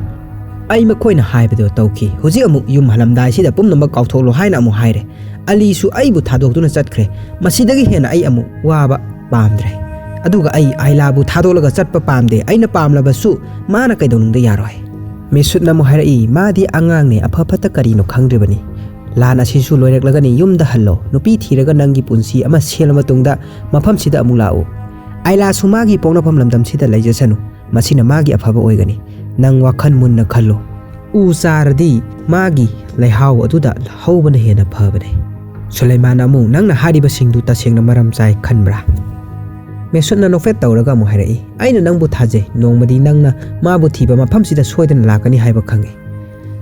ꯑꯩ ꯃꯈꯣꯏꯅ ꯍꯥꯏꯕꯗꯣ ꯇꯧꯈꯤ꯫ ꯍꯧꯖꯤꯛ ꯑꯃꯨꯛ ꯌꯨꯝ ꯍꯜꯂꯝꯗꯥꯏꯁꯤꯗ ꯄꯨꯝꯅꯃꯛ ꯀꯥꯎꯊꯣꯛꯂꯣ ꯍꯥꯏꯅ ꯑꯃꯨꯛ ꯍꯥꯏꯔꯦ꯫ ꯑꯂꯤꯁꯨ ꯑꯩꯕꯨ ꯊꯥꯗꯣꯛꯇꯨꯅ ꯆꯠꯈ꯭ꯔꯦ꯫ ꯃꯁꯤꯗꯒꯤ ꯍꯦꯟꯅ ꯑꯩ ꯑꯃꯨꯛ ꯋꯥꯕ ꯄꯥꯝꯗ꯭ꯔꯦ꯫ ꯑꯗꯨꯒ ꯑꯩ ꯑꯥꯏꯂꯥꯕꯨ ꯊꯥꯗꯣꯛꯂꯒ ꯆꯠꯄ ꯄꯥꯝꯗꯦ꯫ ꯑꯩꯅ ꯄꯥꯝꯂꯕꯁꯨ ꯃꯥꯅ ꯀꯩꯗꯧꯅꯨꯡꯗ ꯌꯥꯔꯣꯏ꯫" ꯃꯤꯁꯨꯠꯅ ꯑꯃꯨꯛ ꯍꯥꯏꯔꯛꯏ, "ꯃꯥꯗꯤ ꯑꯉꯥꯡꯅꯦ, ꯑꯐ ꯐꯠꯇ ꯀꯔꯤꯅꯣ ꯈꯪꯗ꯭ꯔꯤꯕꯅꯤ꯫ ꯂꯥꯟ ꯑꯁꯤꯁꯨ ꯂꯣꯏꯔꯛꯂꯒꯅꯤ, ꯌꯨꯝꯗ ꯍꯜꯂꯣ꯫ ꯅꯨꯄꯤ ꯊꯤꯔꯒ ꯅꯪꯒꯤ ꯄꯨꯟꯁꯤ ꯑꯃ ꯁꯦꯝꯂ ꯃꯇꯨꯡꯗ ꯃꯐꯝꯁꯤꯗ ꯑꯃꯨꯛ ꯂꯥꯛꯎ꯫ ꯑꯥꯏꯂꯥꯁꯨ ꯃꯥꯒꯤ ꯄꯣꯛꯅꯐꯝ ꯂꯝꯗꯝꯁꯤꯗ ꯂꯩꯖꯁꯅꯨ꯫ ꯃꯁꯤꯅ ꯃꯥꯒꯤ ꯑꯐꯕ ꯑꯣꯏꯒꯅꯤ꯫ ꯅꯪ ꯋꯥꯈꯜ ꯃꯨꯟꯅ ꯈꯜꯂꯨ꯫ ꯎ ꯆꯥꯔꯗꯤ ꯃꯥꯒꯤ ꯂꯩꯍꯥꯎ ꯑꯗꯨꯗ ꯍꯧꯕꯅ ꯍꯦꯟꯅ ꯐꯕꯅꯤ꯫" ꯁꯨꯂꯩꯃꯥꯟ ꯑꯃꯨꯛ, "ꯅꯪꯅ ꯍꯥꯏꯔꯤꯕꯁꯤꯡꯗꯨ ꯇꯁꯦꯡꯅ ꯃꯔꯝ ꯆꯥꯏ ꯈꯟꯕ꯭ꯔꯥ?" ꯃꯦꯁꯨꯠꯅ ꯅꯣꯛꯐꯦꯠ ꯇꯧꯔꯒ ꯑꯃꯨꯛ ꯍꯥꯏꯔꯛꯏ, "ꯑꯩꯅ ꯅꯪꯕꯨ ꯊꯥꯖꯩ꯫ ꯅꯣꯡꯃꯗꯤ ꯅꯪꯅ ꯃꯥꯕꯨ ꯊꯤꯕ ꯃꯐꯝꯁꯤꯗ ꯁꯣꯏꯗꯅ ꯂꯥꯛꯀꯅꯤ ꯍꯥꯏꯕ ꯈꯪꯏ꯫"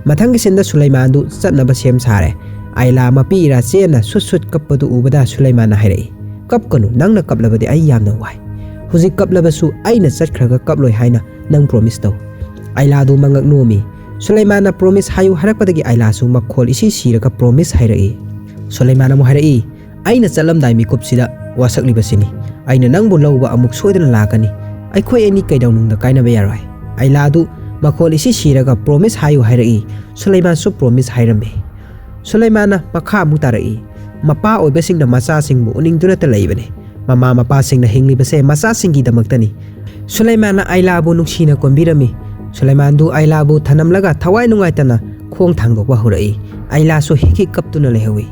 ꯃꯊꯪꯒꯤ ꯁꯤꯟꯗ ꯁꯨꯂꯩꯃꯥꯟꯗꯨ ꯆꯠꯅꯕ ꯁꯦꯝ ꯁꯥꯔꯦ꯫ ꯑꯥꯏꯂꯥ ꯃꯄꯤ ꯏꯔꯥ ꯆꯦꯟꯅ ꯁꯨꯠ ꯁꯨꯠ ꯀꯞꯄꯗꯨ ꯎꯕꯗ ꯁꯨꯂꯩꯃꯥꯟꯅ ꯍꯥꯏꯔꯛꯏ, "ꯀꯞꯀꯅꯨ, ꯅꯪꯅ ꯀꯞꯂꯕꯗꯤ ꯑꯩ ꯌꯥꯝꯅ ꯋꯥꯏ꯫ ꯍꯧꯖꯤꯛ ꯀꯞꯂꯕꯁꯨ ꯑꯩꯅ ꯆꯠꯈ꯭ꯔꯒ ꯀꯞꯂꯣꯏ ꯍꯥꯏꯅ ꯅꯪ ꯄ꯭ꯔꯣꯃꯤꯁ ꯇꯧ꯫" ꯑꯥꯏꯂꯥꯗꯨ ꯃꯉꯛ ꯅꯣꯝꯃꯤ꯫ ꯁꯨꯂꯩꯃꯥꯟꯅ ꯄ꯭ꯔꯣꯃꯤꯁ ꯍꯥꯏꯌꯨ ꯍꯥꯏꯔꯛꯄꯗꯒꯤ ꯑꯥꯏꯂꯥꯁꯨ ꯃꯈꯣꯜ ꯏꯁꯤ ꯁꯤꯔꯒ ꯄ꯭ꯔꯣꯃꯤꯁ ꯍꯥꯏꯔꯛꯏ꯫ ꯁꯨꯂꯩꯃꯥꯟ ꯑꯃꯨꯛ ꯍꯥꯏꯔꯛꯏ, "ꯑꯩꯅ ꯆꯠꯂꯝꯗꯥꯏ ꯃꯤꯀꯨꯞꯁꯤꯗ ꯋꯥꯁꯛꯂꯤꯕꯁꯤꯅꯤ꯫ ꯑꯩꯅ ꯅꯪꯕꯨ ꯂꯧꯕ ꯑꯃꯨꯛ ꯁꯣꯏꯗꯅ ꯂꯥꯛꯀꯅꯤ꯫ ꯑꯩꯈꯣꯏ ꯑꯅꯤ ꯀꯩꯗꯧꯅꯨꯡꯗ ꯀꯥꯏꯅꯕ ꯌꯥꯔꯣꯏ꯫" ꯑꯥꯏꯂꯥꯗꯨ ꯃꯈꯣꯜ ꯏꯁꯤ ꯁꯤꯔꯒ ꯄ꯭ꯔꯣꯃꯤꯁ ꯍꯥꯏꯌꯨ ꯍꯥꯏꯔꯛꯏ꯫ ꯁꯨꯂꯩꯃꯥꯟꯁꯨ ꯄ꯭ꯔꯣꯃꯤꯁ ꯍꯥꯏꯔꯝꯃꯤ꯫ ꯁꯨꯂꯩꯃꯥꯟꯅ ꯃꯈꯥ ꯑꯃꯨꯛ ꯇꯥꯔꯛꯏ, "ꯃꯄꯥ ꯑꯣꯏꯕꯁꯤꯡꯅ ꯃꯆꯥꯁꯤꯡꯕꯨ ꯎꯅꯤꯡꯗꯨꯅꯇ ꯂꯩꯕꯅꯤ꯫ ꯃꯃꯥ ꯃꯄꯥꯁꯤꯡꯅ ꯍꯤꯡꯂꯤꯕꯁꯦ ꯃꯆꯥꯁꯤꯡꯒꯤꯗꯃꯛꯇꯅꯤ꯫" ꯁꯨꯂꯩꯃꯥꯟꯅ ꯑꯥꯏꯂꯥꯕꯨ ꯅꯨꯡꯁꯤꯅ ꯀꯣꯟꯕꯤꯔꯝꯃꯤ꯫ ꯁꯨꯂꯩꯃꯥꯟꯗꯨ ꯑꯥꯏꯂꯥꯕꯨ ꯊꯅꯝꯂꯒ ꯊꯋꯥꯏ ꯅꯨꯡꯉꯥꯏꯇꯅ ꯈꯣꯡ ꯊꯥꯡꯗꯣꯛꯄ ꯍꯧꯔꯛꯏ꯫ ꯑꯥꯏꯂꯥꯁꯨ ꯍꯤꯛ ꯍꯤꯛ ꯀꯞꯇꯨꯅ ꯂꯩꯍꯧꯏ꯫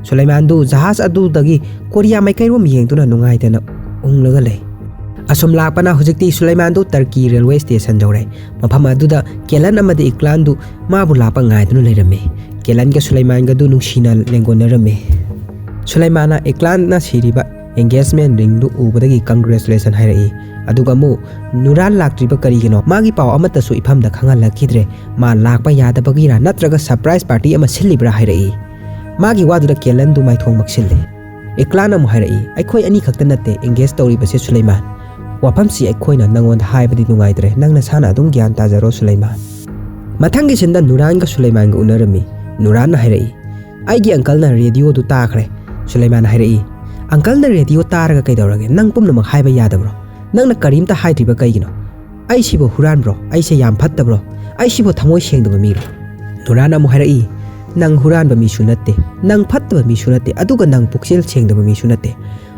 ꯁꯨꯂꯩꯃꯥꯟꯗꯨ ꯖꯍꯥꯖ ꯑꯗꯨꯗꯒꯤ ꯀꯣꯔꯤꯌꯥ ꯃꯥꯏꯀꯩꯔꯣꯝ ꯌꯦꯡꯗꯨꯅ ꯅꯨꯡꯉꯥꯏꯇꯅ ꯎꯪꯂꯒ ꯂꯩ꯫ ꯑꯁꯨꯝ ꯂꯥꯛꯄꯅ ꯍꯧꯖꯤꯛꯇꯤ ꯁꯨꯂꯩꯃꯥꯟꯗꯨ ꯇꯔꯀꯤ ꯔꯦꯜꯋꯦ ꯁ꯭ꯇꯦꯁꯟ ꯌꯧꯔꯦ꯫ ꯃꯐꯝ ꯑꯗꯨꯗ ꯀꯦꯂꯟ ꯑꯃꯗꯤ ꯏꯀ꯭ꯂꯥꯟꯗꯨ ꯃꯥꯕꯨ ꯂꯥꯛꯄ ꯉꯥꯏꯗꯨꯅ ꯂꯩꯔꯝꯃꯤ꯫ ꯀꯦꯂꯟꯒ ꯁꯨꯂꯩꯃꯥꯟꯒꯗꯨ ꯅꯨꯡꯁꯤꯅ ꯂꯦꯡꯒꯣꯟꯅꯔꯝꯃꯤ꯫ ꯁꯨꯂꯩꯃꯥꯟꯅ ꯏꯀ꯭ꯂꯥꯟꯅ ꯁꯤꯔꯤꯕ engagement ring ꯗꯨ ꯎꯕꯗꯒꯤ congratulation ꯍꯥꯏꯔꯛꯏ꯫ ꯑꯗꯨꯒ ꯑꯃꯨꯛ ꯅꯨꯔꯥꯟ ꯂꯥꯛꯇ꯭ꯔꯤꯕ ꯀꯔꯤꯒꯤꯅꯣ? ꯃꯥꯒꯤ ꯄꯥꯎ ꯑꯃꯠꯇꯁꯨ ꯏꯐꯝꯗ ꯈꯪꯍꯜꯂꯛꯈꯤꯗ꯭ꯔꯦ꯫ ꯃꯥ ꯂꯥꯛꯄ ꯌꯥꯗꯕꯒꯤꯔꯥ ꯅꯠꯇ꯭ꯔꯒ surprise party ꯑꯃ ꯁꯤꯜꯂꯤꯕ꯭ꯔꯥ ꯍꯥꯏꯔꯛꯏ꯫ ꯃꯥꯒꯤ ꯋꯥꯗꯨꯗ ꯀꯦꯂꯟꯗꯨ ꯃꯥꯏꯊꯣꯡ ꯃꯛꯁꯤꯜꯂꯦ꯫ ꯏꯀ꯭ꯂꯥꯟ ꯑꯃꯨꯛ ꯍꯥꯏꯔꯛꯏ, "ꯑꯩꯈꯣꯏ ꯑꯅꯤ ꯈꯛꯇ ꯅꯠꯇꯦ engage ꯇꯧꯔꯤꯕꯁꯦ ꯁꯨꯂꯩꯃꯥꯟ꯫ ꯋꯥꯐꯝꯁꯤ ꯑꯩꯈꯣꯏꯅ ꯅꯪꯉꯣꯟꯗ ꯍꯥꯏꯕꯗꯤ ꯅꯨꯡꯉꯥꯏꯇ꯭ꯔꯦ, ꯅꯪ ꯅꯁꯥꯅ ꯑꯗꯨꯝ ꯒ꯭ꯌꯥꯟ ꯇꯥꯖꯔꯣ ꯁꯨꯂꯩꯃꯥꯟ"꯫ ꯃꯊꯪꯒꯤ ꯁꯤꯟꯗ ꯅꯨꯔꯥꯟꯒ ꯁꯨꯂꯩꯃꯥꯟꯒ ꯎꯅꯔꯝꯃꯤ꯫ ꯅꯨꯔꯥꯟꯅ ꯍꯥꯏꯔꯛꯏ, "ꯑꯩꯒꯤ ꯑꯪꯀꯜꯅ ꯔꯦꯗꯤꯑꯣꯗꯨ ꯇꯥꯈ꯭ꯔꯦ"꯫ ꯁꯨꯂꯩꯃꯥꯟꯅ ꯍꯥꯏꯔꯛꯏ, "ꯑꯪꯀꯜꯅ ꯔꯦꯗꯤꯑꯣ ꯇꯥꯔꯒ ꯀꯩꯗꯧꯔꯒꯦ? ꯅꯪ ꯄꯨꯝꯅꯃꯛ ꯍꯥꯏꯕ ꯌꯥꯗꯕ꯭ꯔꯣ? ꯅꯪꯅ ꯀꯔꯤꯝꯇ ꯍꯥꯏꯗ꯭ꯔꯤꯕ ꯀꯩꯒꯤꯅꯣ? ꯑꯩꯁꯤꯕꯨ ꯍꯨꯔꯥꯟꯕ꯭ꯔꯣ? ꯑꯩꯁꯦ ꯌꯥꯝ ꯐꯠꯇꯕ꯭ꯔꯣ? ꯑꯩꯁꯤꯕꯨ ꯊꯃꯣꯏ ꯁꯦꯡꯗꯕ ꯃꯤꯔꯣ?" ꯅꯨꯔꯥꯟꯅ ꯑꯃꯨꯛ ꯍꯥꯏꯔꯛꯏ, "ꯅꯪ ꯍꯨꯔꯥꯟꯕ ꯃꯤꯁꯨ ꯅꯠꯇꯦ, ꯅꯪ ꯐꯠꯇꯕ ꯃꯤꯁꯨ ꯅꯠꯇꯦ, ꯑꯗꯨꯒ ꯅꯪ ꯄꯨꯛꯆꯦꯜ ꯁꯦꯡꯗꯕ ꯃꯤꯁꯨ ꯅꯠꯇꯦ꯫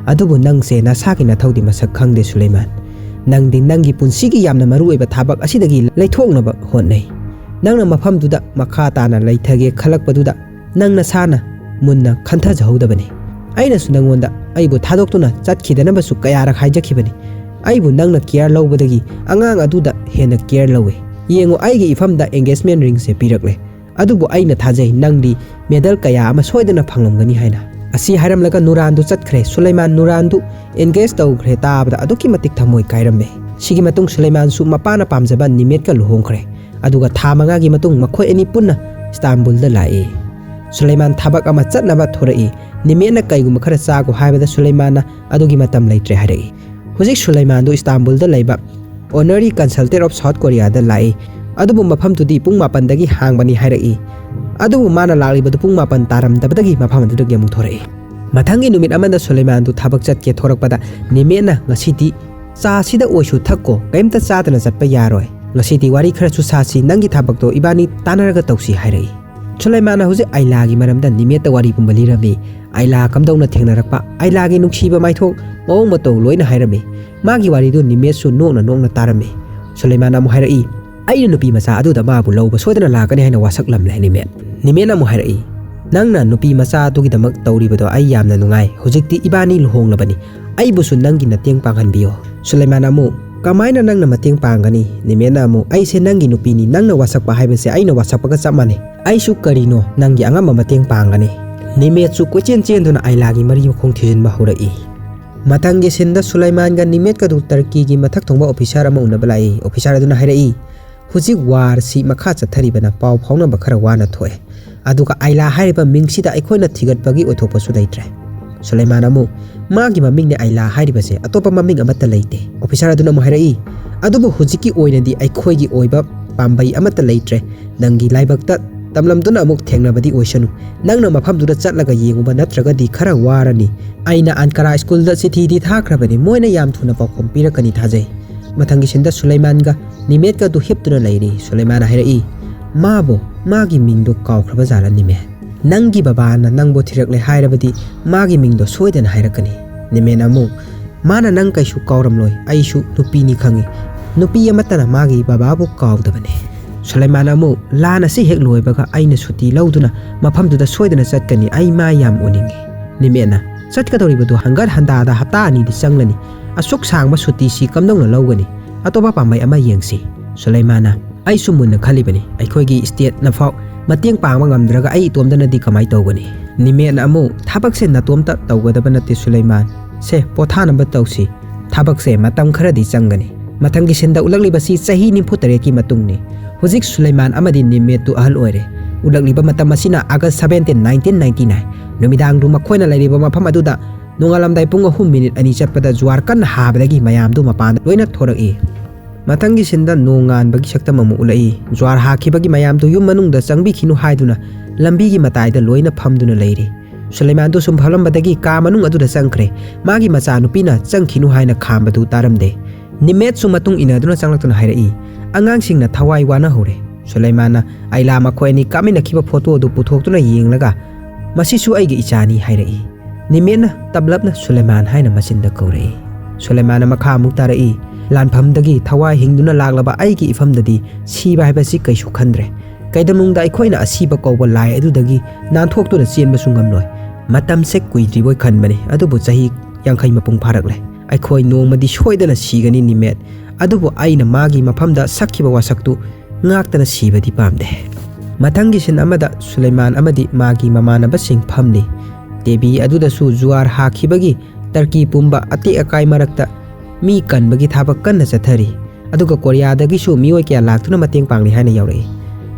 ꯑꯗꯨꯕꯨ ꯅꯪꯁꯦ ꯅꯁꯥꯒꯤ ꯅꯊꯧꯗꯤ ꯃꯁꯛ ꯈꯪꯗꯦ ꯁꯨꯂꯩꯃꯥꯟ꯫ ꯅꯪꯗꯤ ꯅꯪꯒꯤ ꯄꯨꯟꯁꯤꯒꯤ ꯌꯥꯝꯅ ꯃꯔꯨꯑꯣꯏꯕ ꯊꯕꯛ ꯑꯁꯤꯗꯒꯤ ꯂꯩꯊꯣꯛꯅꯕ ꯍꯣꯠꯅꯩ꯫ ꯅꯪꯅ ꯃꯐꯝꯗꯨꯗ ꯃꯈꯥ ꯇꯥꯅ ꯂꯩꯊꯒꯦ ꯈꯜꯂꯛꯄꯗꯨꯗ ꯅꯪ ꯅꯁꯥꯅ ꯃꯨꯟꯅ ꯈꯟꯊꯖꯍꯧꯗꯕꯅꯤ꯫ ꯑꯩꯅꯁꯨ ꯅꯪꯉꯣꯟꯗ ꯑꯩꯕꯨ ꯊꯥꯗꯣꯛꯇꯨꯅ ꯆꯠꯈꯤꯗꯅꯕꯁꯨ ꯀꯌꯥꯔꯛ ꯍꯥꯏꯖꯈꯤꯕꯅꯤ꯫ ꯑꯩꯕꯨ ꯅꯪꯅ care ꯂꯧꯕꯗꯒꯤ ꯑꯉꯥꯡ ꯑꯗꯨꯗ ꯍꯦꯟꯅ care ꯂꯧꯏ꯫ ꯌꯦꯡꯉꯨ, ꯑꯩꯒꯤ ꯏꯐꯝꯗ engagement ring ꯁꯦ ꯄꯤꯔꯛꯂꯦ꯫ ꯑꯗꯨꯕꯨ ꯑꯩꯅ ꯊꯥꯖꯩ ꯅꯪꯗꯤ medal ꯀꯌꯥ ꯑꯃ ꯁꯣꯏꯗꯅ ꯐꯪꯂꯝꯒꯅꯤ ꯍꯥꯏꯅ"꯫ ꯑꯁꯤ ꯍꯥꯏꯔꯝꯂꯒ ꯅꯨꯔꯥꯟꯗꯨ ꯆꯠꯈ꯭ꯔꯦ꯫ ꯁꯨꯂꯩꯃꯥꯟ ꯅꯨꯔꯥꯟꯗꯨ engage ꯇꯧꯈ꯭ꯔꯦ ꯇꯥꯕꯗ ꯑꯗꯨꯛꯀꯤ ꯃꯇꯤꯛ ꯊꯃꯣꯏ ꯀꯥꯏꯔꯝꯃꯦ꯫ ꯁꯤꯒꯤ ꯃꯇꯨꯡ ꯁꯨꯂꯩꯃꯥꯟꯁꯨ ꯃꯄꯥꯅ ꯄꯥꯝꯖꯕ ꯅꯤꯃꯦꯠꯀ ꯂꯨꯍꯣꯡꯈ꯭ꯔꯦ꯫ ꯑꯗꯨꯒ ꯊꯥ ꯃꯉꯥꯒꯤ ꯃꯇꯨꯡ ꯃꯈꯣꯏ ꯑꯅꯤ ꯄꯨꯟꯅ ꯏꯁꯇꯥꯟꯕꯨꯜꯗ ꯂꯥꯛꯏ꯫ ꯁꯨꯂꯩꯃꯥꯟ ꯊꯕꯛ ꯑꯃ ꯆꯠꯅꯕ ꯊꯣꯔꯛꯏ꯫ ꯅꯤꯃꯦꯠꯅ ꯀꯩꯒꯨꯝꯕ ꯈꯔ ꯆꯥꯒꯣ ꯍꯥꯏꯕꯗ ꯁꯨꯂꯩꯃꯥꯟꯅ ꯑꯗꯨꯒꯤ ꯃꯇꯝ ꯂꯩꯇ꯭ꯔꯦ ꯍꯥꯏꯔꯛꯏ꯫ ꯍꯧꯖꯤꯛ ꯁꯨꯂꯩꯃꯥꯟꯗꯨ ꯏꯁꯇꯥꯟꯕꯨꯜꯗ ꯂꯩꯕ Honorary Consulate of South Korea ꯗ ꯂꯥꯛꯏ꯫ ꯑꯗꯨꯕꯨ ꯃꯐꯝꯗꯨꯗꯤ ꯄꯨꯡ ꯃꯥꯄꯟꯗꯒꯤ ꯍꯥꯡꯕꯅꯤ ꯍꯥꯏꯔꯛꯏ꯫ ꯑꯗꯨꯕꯨ ꯃꯥꯅ ꯂꯥꯛꯂꯤꯕꯗꯨ ꯄꯨꯡ ꯃꯥꯄꯟ ꯇꯥꯔꯝꯗꯕꯗꯒꯤ ꯃꯐꯝ ꯑꯗꯨꯗꯒꯤ ꯑꯃꯨꯛ ꯊꯣꯔꯛꯏ꯫ ꯃꯊꯪꯒꯤ ꯅꯨꯃꯤꯠ ꯑꯃꯗ ꯁꯨꯂꯩꯃꯥꯟꯗꯨ ꯊꯕꯛ ꯆꯠꯀꯦ ꯊꯣꯔꯛꯄꯗ ꯅꯤꯃꯦꯠꯅ, "ꯉꯁꯤꯗꯤ ꯆꯥꯁꯤꯗ ꯑꯣꯏꯁꯨ ꯊꯛꯀꯣ, ꯀꯔꯤꯝꯇ ꯆꯥꯗꯅ ꯆꯠꯄ ꯌꯥꯔꯣꯏ꯫ ꯉꯁꯤꯗꯤ ꯋꯥꯔꯤ ꯈꯔꯁꯨ ꯁꯥꯁꯤ, ꯅꯪꯒꯤ ꯊꯕꯛꯇꯣ ꯏꯕꯥꯅꯤ ꯇꯥꯟꯅꯔꯒ ꯇꯧꯁꯤ" ꯍꯥꯏꯔꯛꯏ꯫ ꯁꯨꯂꯩꯃꯥꯟꯅ ꯍꯧꯖꯤꯛ ꯑꯥꯏꯂꯥꯒꯤ ꯃꯔꯝꯗ ꯅꯤꯃꯦꯠꯇ ꯋꯥꯔꯤ ꯄꯨꯝꯕ ꯂꯤꯔꯝꯃꯤ꯫ ꯑꯥꯏꯂꯥ ꯀꯝꯗꯧꯅ ꯊꯦꯡꯅꯔꯛꯄ, ꯑꯥꯏꯂꯥꯒꯤ ꯅꯨꯡꯁꯤꯕ ꯃꯥꯏꯊꯣꯡ, ꯃꯑꯣꯡ ꯃꯇꯧ ꯂꯣꯏꯅ ꯍꯥꯏꯔꯝꯃꯤ꯫ ꯃꯥꯒꯤ ꯋꯥꯔꯤꯗꯨ ꯅꯤꯃꯦꯠꯁꯨ ꯅꯣꯛꯅ ꯅꯣꯛꯅ ꯇꯥꯔꯝꯃꯤ꯫ ꯁꯨꯂꯩꯃꯥꯟꯅ ꯑꯃꯨꯛ ꯍꯥꯏꯔꯛꯏ, "ꯑꯩꯅ ꯅꯨꯄꯤ ꯃꯆꯥ ꯑꯗꯨꯗ ꯃꯥꯕꯨ ꯂꯧꯕ ꯁꯣꯏꯗꯅ ꯂꯥꯛꯀꯅꯤ" ꯍꯥꯏꯅ ꯋꯥꯁꯛꯂꯝꯂꯦ ꯅꯤꯃꯦꯠ꯫ ꯅꯤꯃꯦꯠꯅ ꯑꯃꯨꯛ ꯍꯥꯏꯔꯛꯏ, "ꯅꯪꯅ ꯅꯨꯄꯤ ꯃꯆꯥ ꯑꯗꯨꯒꯤꯗꯃꯛ ꯇꯧꯔꯤꯕꯗꯣ ꯑꯩ ꯌꯥꯝꯅ ꯅꯨꯡꯉꯥꯏ꯫ ꯍꯧꯖꯤꯛꯇꯤ ꯏꯕꯥꯅꯤ ꯂꯨꯍꯣꯡꯂꯕꯅꯤ꯫ ꯑꯩꯕꯨꯁꯨ ꯅꯪꯒꯤ ꯅꯇꯦꯡ ꯄꯥꯡꯍꯟꯕꯤꯌꯣ꯫" ꯁꯨꯂꯩꯃꯥꯟ ꯑꯃꯨꯛ, "ꯀꯃꯥꯏꯅ ꯅꯪꯅ ꯃꯇꯦꯡ ꯄꯥꯡꯒꯅꯤ?" ꯅꯤꯃꯦꯠꯅ ꯑꯃꯨꯛ, "ꯑꯩꯁꯦ ꯅꯪꯒꯤ ꯅꯨꯄꯤꯅꯤ, ꯅꯪꯅ ꯋꯥꯁꯛꯄ ꯍꯥꯏꯕꯁꯦ ꯑꯩꯅ ꯋꯥꯁꯛꯄꯒ ꯆꯞ ꯃꯥꯟꯅꯩ꯫ ꯑꯩꯁꯨ ꯀꯔꯤꯅꯣ ꯅꯪꯒꯤ ꯑꯉꯝꯕ ꯃꯇꯦꯡ ꯄꯥꯡꯒꯅꯤ꯫" ꯅꯤꯃꯦꯠꯁꯨ ꯀꯣꯏꯆꯦꯟ ꯆꯦꯟꯗꯨꯅ ꯑꯥꯏꯂꯥꯒꯤ ꯃꯔꯤ ꯃꯈꯣꯡ ꯊꯤꯖꯤꯟꯕ ꯍꯧꯔꯛꯏ꯫ ꯃꯊꯪꯒꯤ ꯁꯤꯟꯗ ꯁꯨꯂꯩꯃꯥꯟꯒ ꯅꯤꯃꯦꯠꯀꯗꯨ ꯇꯔꯀꯤꯒꯤ ꯃꯊꯛ ꯊꯣꯡꯕ ꯑꯣꯐꯤꯁꯥꯔ ꯑꯃ ꯎꯅꯕ ꯂꯥꯛꯏ꯫ ꯑꯣꯐꯤꯁꯥꯔ ꯑꯗꯨꯅ ꯍꯥꯏꯔꯛꯏ, "ꯍꯧꯖꯤꯛ ꯋꯥꯔꯁꯤ ꯃꯈꯥ ꯆꯠꯊꯔꯤꯕꯅ ꯄꯥꯎ ꯐꯥꯎꯅꯕ ꯈꯔ ꯋꯥꯅ ꯊꯣꯛꯑꯦ꯫ ꯑꯗꯨꯒ ꯑꯥꯏꯂꯥ ꯍꯥꯏꯔꯤꯕ ꯃꯤꯡꯁꯤꯗ ꯑꯩꯈꯣꯏꯅ ꯊꯤꯒꯠꯄꯒꯤ ꯑꯣꯏꯊꯣꯛꯄꯁꯨ ꯂꯩꯇ꯭ꯔꯦ꯫" ꯁꯨꯂꯩꯃꯥꯟ ꯑꯃꯨꯛ, "ꯃꯥꯒꯤ ꯃꯃꯤꯡꯅꯦ ꯑꯥꯏꯂꯥ ꯍꯥꯏꯔꯤꯕꯁꯦ, ꯑꯇꯣꯞꯄ ꯃꯃꯤꯡ ꯑꯃꯠꯇ ꯂꯩꯇꯦ꯫" ꯑꯣꯐꯤꯁꯥꯔ ꯑꯗꯨꯅ ꯑꯃꯨꯛ ꯍꯥꯏꯔꯛꯏ, "ꯑꯗꯨꯕꯨ ꯍꯧꯖꯤꯛꯀꯤ ꯑꯣꯏꯅꯗꯤ ꯑꯩꯈꯣꯏꯒꯤ ꯑꯣꯏꯕ ꯄꯥꯝꯕꯩ ꯑꯃꯠꯇ ꯂꯩꯇ꯭ꯔꯦ꯫ ꯅꯪꯒꯤ ꯂꯥꯏꯕꯛꯇ ꯇꯝꯂꯝꯗꯨꯅ ꯑꯃꯨꯛ ꯊꯦꯡꯅꯕꯗꯤ ꯑꯣꯏꯁꯅꯨ꯫ ꯅꯪꯅ ꯃꯐꯝꯗꯨꯗ ꯆꯠꯂꯒ ꯌꯦꯡꯉꯨꯕ ꯅꯠꯇ꯭ꯔꯒꯗꯤ ꯈꯔ ꯋꯥꯔꯅꯤ꯫ ꯑꯩꯅ ꯑꯟꯀꯥꯔꯥ ꯁ꯭ꯀꯨꯜꯗ ꯆꯤꯊꯤꯗꯤ ꯊꯥꯈ꯭ꯔꯕꯅꯤ, ꯃꯣꯏꯅ ꯌꯥꯝ ꯊꯨꯅ ꯄꯥꯎꯈꯨꯝ ꯄꯤꯔꯛꯀꯅꯤ ꯊꯥꯖꯩ꯫" ꯃꯊꯪꯒꯤ ꯁꯤꯟꯗ ꯁꯨꯂꯩꯃꯥꯟꯒ ꯅꯤꯃꯦꯠꯀꯗꯨ ꯍꯤꯞꯇꯨꯅ ꯂꯩꯔꯤ꯫ ꯁꯨꯂꯩꯃꯥꯟꯅ ꯍꯥꯏꯔꯛꯏ, "ꯃꯥꯕꯨ ꯃꯥꯒꯤ ꯃꯤꯡꯗꯣ ꯀꯥꯎꯈ꯭ꯔꯕ ꯖꯥꯠꯂ ꯅꯤꯃꯦꯠ? ꯅꯪꯒꯤ ꯕꯕꯥꯅ ꯅꯪꯕꯨ ꯊꯤꯔꯛꯂꯦ ꯍꯥꯏꯔꯕꯗꯤ ꯃꯥꯒꯤ ꯃꯤꯡꯗꯣ ꯁꯣꯏꯗꯅ ꯍꯥꯏꯔꯛꯀꯅꯤ꯫" ꯅꯤꯃꯦꯠꯅ ꯑꯃꯨꯛ, "ꯃꯥꯅ ꯅꯪ ꯀꯩꯁꯨ ꯀꯥꯎꯔꯝꯂꯣꯏ, ꯑꯩꯁꯨ ꯅꯨꯄꯤꯅꯤ ꯈꯪꯉꯤ꯫ ꯅꯨꯄꯤ ꯑꯃꯠꯇꯅ ꯃꯥꯒꯤ ꯕꯕꯥꯕꯨ ꯀꯥꯎꯗꯕꯅꯤ꯫" ꯁꯨꯂꯩꯃꯥꯟ ꯑꯃꯨꯛ, "ꯂꯥꯟ ꯑꯁꯤ ꯍꯦꯛ ꯂꯣꯏꯕꯒ ꯑꯩꯅ ꯁꯨꯇꯤ ꯂꯧꯗꯨꯅ ꯃꯐꯝꯗꯨꯗ ꯁꯣꯏꯗꯅ ꯆꯠꯀꯅꯤ, ꯑꯩ ꯃꯥ ꯌꯥꯝ ꯎꯅꯤꯡꯉꯤ꯫" ꯅꯤꯃꯦꯠꯅ, "ꯆꯠꯀꯗꯧꯔꯤꯕꯗꯨ ꯍꯪꯒꯠ ꯍꯟꯗꯥꯗ ꯍꯞꯇꯥ ꯑꯅꯤꯗꯤ ꯆꯪꯂꯅꯤ꯫ ꯑꯁꯨꯛ ꯁꯥꯡꯕ ꯁꯨꯇꯤꯁꯤ ꯀꯝꯗꯧꯅ ꯂꯧꯒꯅꯤ? ꯑꯇꯣꯞꯄ ꯄꯥꯝꯕꯩ ꯑꯃ ꯌꯦꯡꯁꯤ꯫" ꯁꯨꯂꯩꯃꯥꯟꯅ, "ꯑꯩꯁꯨ ꯃꯨꯟꯅ ꯈꯜꯂꯤꯕꯅꯤ, ꯑꯩꯈꯣꯏꯒꯤ ꯁ꯭ꯇꯦꯠꯅ ꯐꯥꯎ ꯃꯇꯦꯡ ꯄꯥꯡꯕ ꯉꯝꯗ꯭ꯔꯒ ꯑꯩ ꯏꯇꯣꯝꯗꯅꯗꯤ ꯀꯃꯥꯏ ꯇꯧꯒꯅꯤ?" ꯅꯤꯃꯦꯠꯅ ꯑꯃꯨꯛ, "ꯊꯕꯛꯁꯦ ꯅꯇꯣꯝꯇ ꯇꯧꯒꯗꯕ ꯅꯠꯇꯦ ꯁꯨꯂꯩꯃꯥꯟ, ꯁꯦ ꯄꯣꯊꯥꯅꯕ ꯇꯧꯁꯤ꯫ ꯊꯕꯛꯁꯦ ꯃꯇꯝ ꯈꯔꯗꯤ ꯆꯪꯒꯅꯤ꯫" ꯃꯊꯪꯒꯤ ꯁꯤꯟꯗ ꯎꯠꯂꯛꯂꯤꯕꯁꯤ ꯆꯍꯤ ꯅꯤꯐꯨ ꯇꯔꯦꯠꯀꯤ ꯃꯇꯨꯡꯅꯤ꯫ ꯍꯧꯖꯤꯛ ꯁꯨꯂꯩꯃꯥꯟ ꯑꯃꯗꯤ ꯅꯤꯃꯦꯠꯇꯨ ꯑꯍꯜ ꯑꯣꯏꯔꯦ꯫ ꯎꯠꯂꯛꯂꯤꯕ ꯃꯇꯝ ꯑꯁꯤꯅ ꯑꯥꯒꯁ ꯁꯕꯦꯟꯇꯤꯟ, ꯅꯥꯏꯟꯇꯤꯟ ꯅꯥꯏꯟꯇꯤ ꯅꯥꯏꯟ꯫ ꯅꯨꯃꯤꯗꯥꯡꯗꯨ ꯃꯈꯣꯏꯅ ꯂꯩꯔꯤꯕ ꯃꯐꯝ ꯑꯗꯨꯗ ꯅꯣꯡꯉꯥꯜꯂꯝꯗꯥꯏ ꯄꯨꯡ ꯑꯍꯨꯝ ꯃꯤꯅꯤꯠ ꯑꯅꯤ ꯆꯠꯄꯗ ꯖꯨꯋꯥꯔ ꯀꯟꯅ ꯍꯥꯕꯗꯒꯤ ꯃꯌꯥꯝꯗꯨ ꯃꯄꯥꯟꯗ ꯂꯣꯏꯅ ꯊꯣꯔꯛꯏ꯫ ꯃꯊꯪꯒꯤ ꯁꯤꯟꯗ ꯅꯣꯡ ꯉꯥꯟꯕꯒꯤ ꯁꯛꯇꯝ ꯑꯃꯨꯛ ꯎꯠꯂꯛꯏ꯫ ꯖꯨꯋꯥꯔ ꯍꯥꯈꯤꯕꯒꯤ ꯃꯌꯥꯝꯗꯨ ꯌꯨꯝ ꯃꯅꯨꯡꯗ ꯆꯪꯕꯤꯈꯤꯅꯨ ꯍꯥꯏꯗꯨꯅ ꯂꯝꯕꯤꯒꯤ ꯃꯇꯥꯏꯗ ꯂꯣꯏꯅ ꯐꯝꯗꯨꯅ ꯂꯩꯔꯤ꯫ ꯁꯨꯂꯩꯃꯥꯟꯗꯨ ꯁꯨꯝ ꯐꯝꯂꯝꯕꯗꯒꯤ ꯀꯥ ꯃꯅꯨꯡ ꯑꯗꯨꯗ ꯆꯪꯈ꯭ꯔꯦ꯫ ꯃꯥꯒꯤ ꯃꯆꯥꯅꯨꯄꯤꯅ ꯆꯪꯈꯤꯅꯨ ꯍꯥꯏꯅ ꯈꯥꯝꯕꯗꯨ ꯇꯥꯔꯝꯗꯦ꯫ ꯅꯤꯃꯦꯠꯁꯨ ꯃꯇꯨꯡ ꯏꯟꯅꯗꯨꯅ ꯆꯪꯂꯛꯇꯨꯅ ꯍꯥꯏꯔꯛꯏ, "ꯑꯉꯥꯡꯁꯤꯡꯅ ꯊꯋꯥꯏ ꯋꯥꯅ ꯍꯧꯔꯦ꯫" ꯁꯨꯂꯩꯃꯥꯟꯅ ꯑꯥꯏꯂꯥ ꯃꯈꯣꯏ ꯑꯅꯤ ꯀꯥꯞꯃꯤꯟꯅꯈꯤꯕ ꯐꯣꯇꯣ ꯑꯗꯨ ꯄꯨꯊꯣꯛꯇꯨꯅ ꯌꯦꯡꯂꯒ, "ꯃꯁꯤꯁꯨ ꯑꯩꯒꯤ ꯏꯆꯥꯅꯤ," ꯍꯥꯏꯔꯛꯏ꯫ ꯅꯤꯃꯦꯠꯅ ꯇꯞꯂꯞꯅ ꯁꯨꯂꯩꯃꯥꯟ ꯍꯥꯏꯅ ꯃꯆꯤꯟꯗ ꯀꯧꯔꯛꯏ꯫ ꯁꯨꯂꯩꯃꯥꯟꯅ ꯃꯈꯥ ꯑꯃꯨꯛ ꯇꯥꯔꯛꯏ, "ꯂꯥꯟꯐꯝꯗꯒꯤ ꯊꯋꯥꯏ ꯍꯤꯡꯗꯨꯅ ꯂꯥꯛꯂꯕ ꯑꯩꯒꯤ ꯏꯐꯝꯗꯗꯤ ꯁꯤꯕ ꯍꯥꯏꯕꯁꯤ ꯀꯩꯁꯨ ꯈꯟꯗ꯭ꯔꯦ꯫ ꯀꯩꯗꯧꯅꯨꯡꯗ ꯑꯩꯈꯣꯏꯅ ꯑꯁꯤꯕ ꯀꯧꯕ ꯂꯥꯏ ꯑꯗꯨꯗꯒꯤ ꯅꯥꯟꯊꯣꯛꯇꯨꯅ ꯆꯦꯟꯕꯁꯨ ꯉꯝꯂꯣꯏ꯫ ꯃꯇꯝꯁꯦ ꯀꯨꯏꯗ꯭ꯔꯤꯕꯣꯏ ꯈꯟꯕꯅꯤ, ꯑꯗꯨꯕꯨ ꯆꯍꯤ ꯌꯥꯡꯈꯩ ꯃꯄꯨꯡ ꯐꯥꯔꯛꯂꯦ꯫ ꯑꯩꯈꯣꯏ ꯅꯣꯡꯃꯗꯤ ꯁꯣꯏꯗꯅ ꯁꯤꯒꯅꯤ ꯅꯤꯃꯦꯠ, ꯑꯗꯨꯕꯨ ꯑꯩꯅ ꯃꯥꯒꯤ ꯃꯐꯝꯗ ꯁꯛꯈꯤꯕ ꯋꯥꯁꯛꯇꯨ ꯉꯥꯛꯇꯅ ꯁꯤꯕꯗꯤ ꯄꯥꯝꯗꯦ꯫ ꯃꯊꯪꯒꯤ ꯁꯤꯟ ꯑꯃꯗ ꯁꯨꯂꯩꯃꯥꯟ ꯑꯃꯗꯤ ꯃꯥꯒꯤ ꯃꯃꯥꯟꯅꯕꯁꯤꯡ ꯐꯝꯂꯤ꯫ ꯇꯦꯕꯤ ꯑꯗꯨꯗꯁꯨ ꯖꯨꯋꯥꯔ ꯍꯥꯈꯤꯕꯒꯤ ꯇꯔꯀꯤ ꯄꯨꯝꯕ ꯑꯇꯦꯛ ꯑꯀꯥꯏ ꯃꯔꯛꯇ ꯃꯤ ꯀꯟꯕꯒꯤ ꯊꯕꯛ ꯀꯟꯅ ꯆꯠꯊꯔꯤ꯫ ꯑꯗꯨꯒ ꯀꯣꯔꯤꯌꯥꯗꯒꯤꯁꯨ ꯃꯤꯑꯣꯏ ꯀꯌꯥ ꯂꯥꯛꯇꯨꯅ ꯃꯇꯦꯡ ꯄꯥꯡꯂꯤ ꯍꯥꯏꯅ ꯌꯥꯎꯔꯛꯏ꯫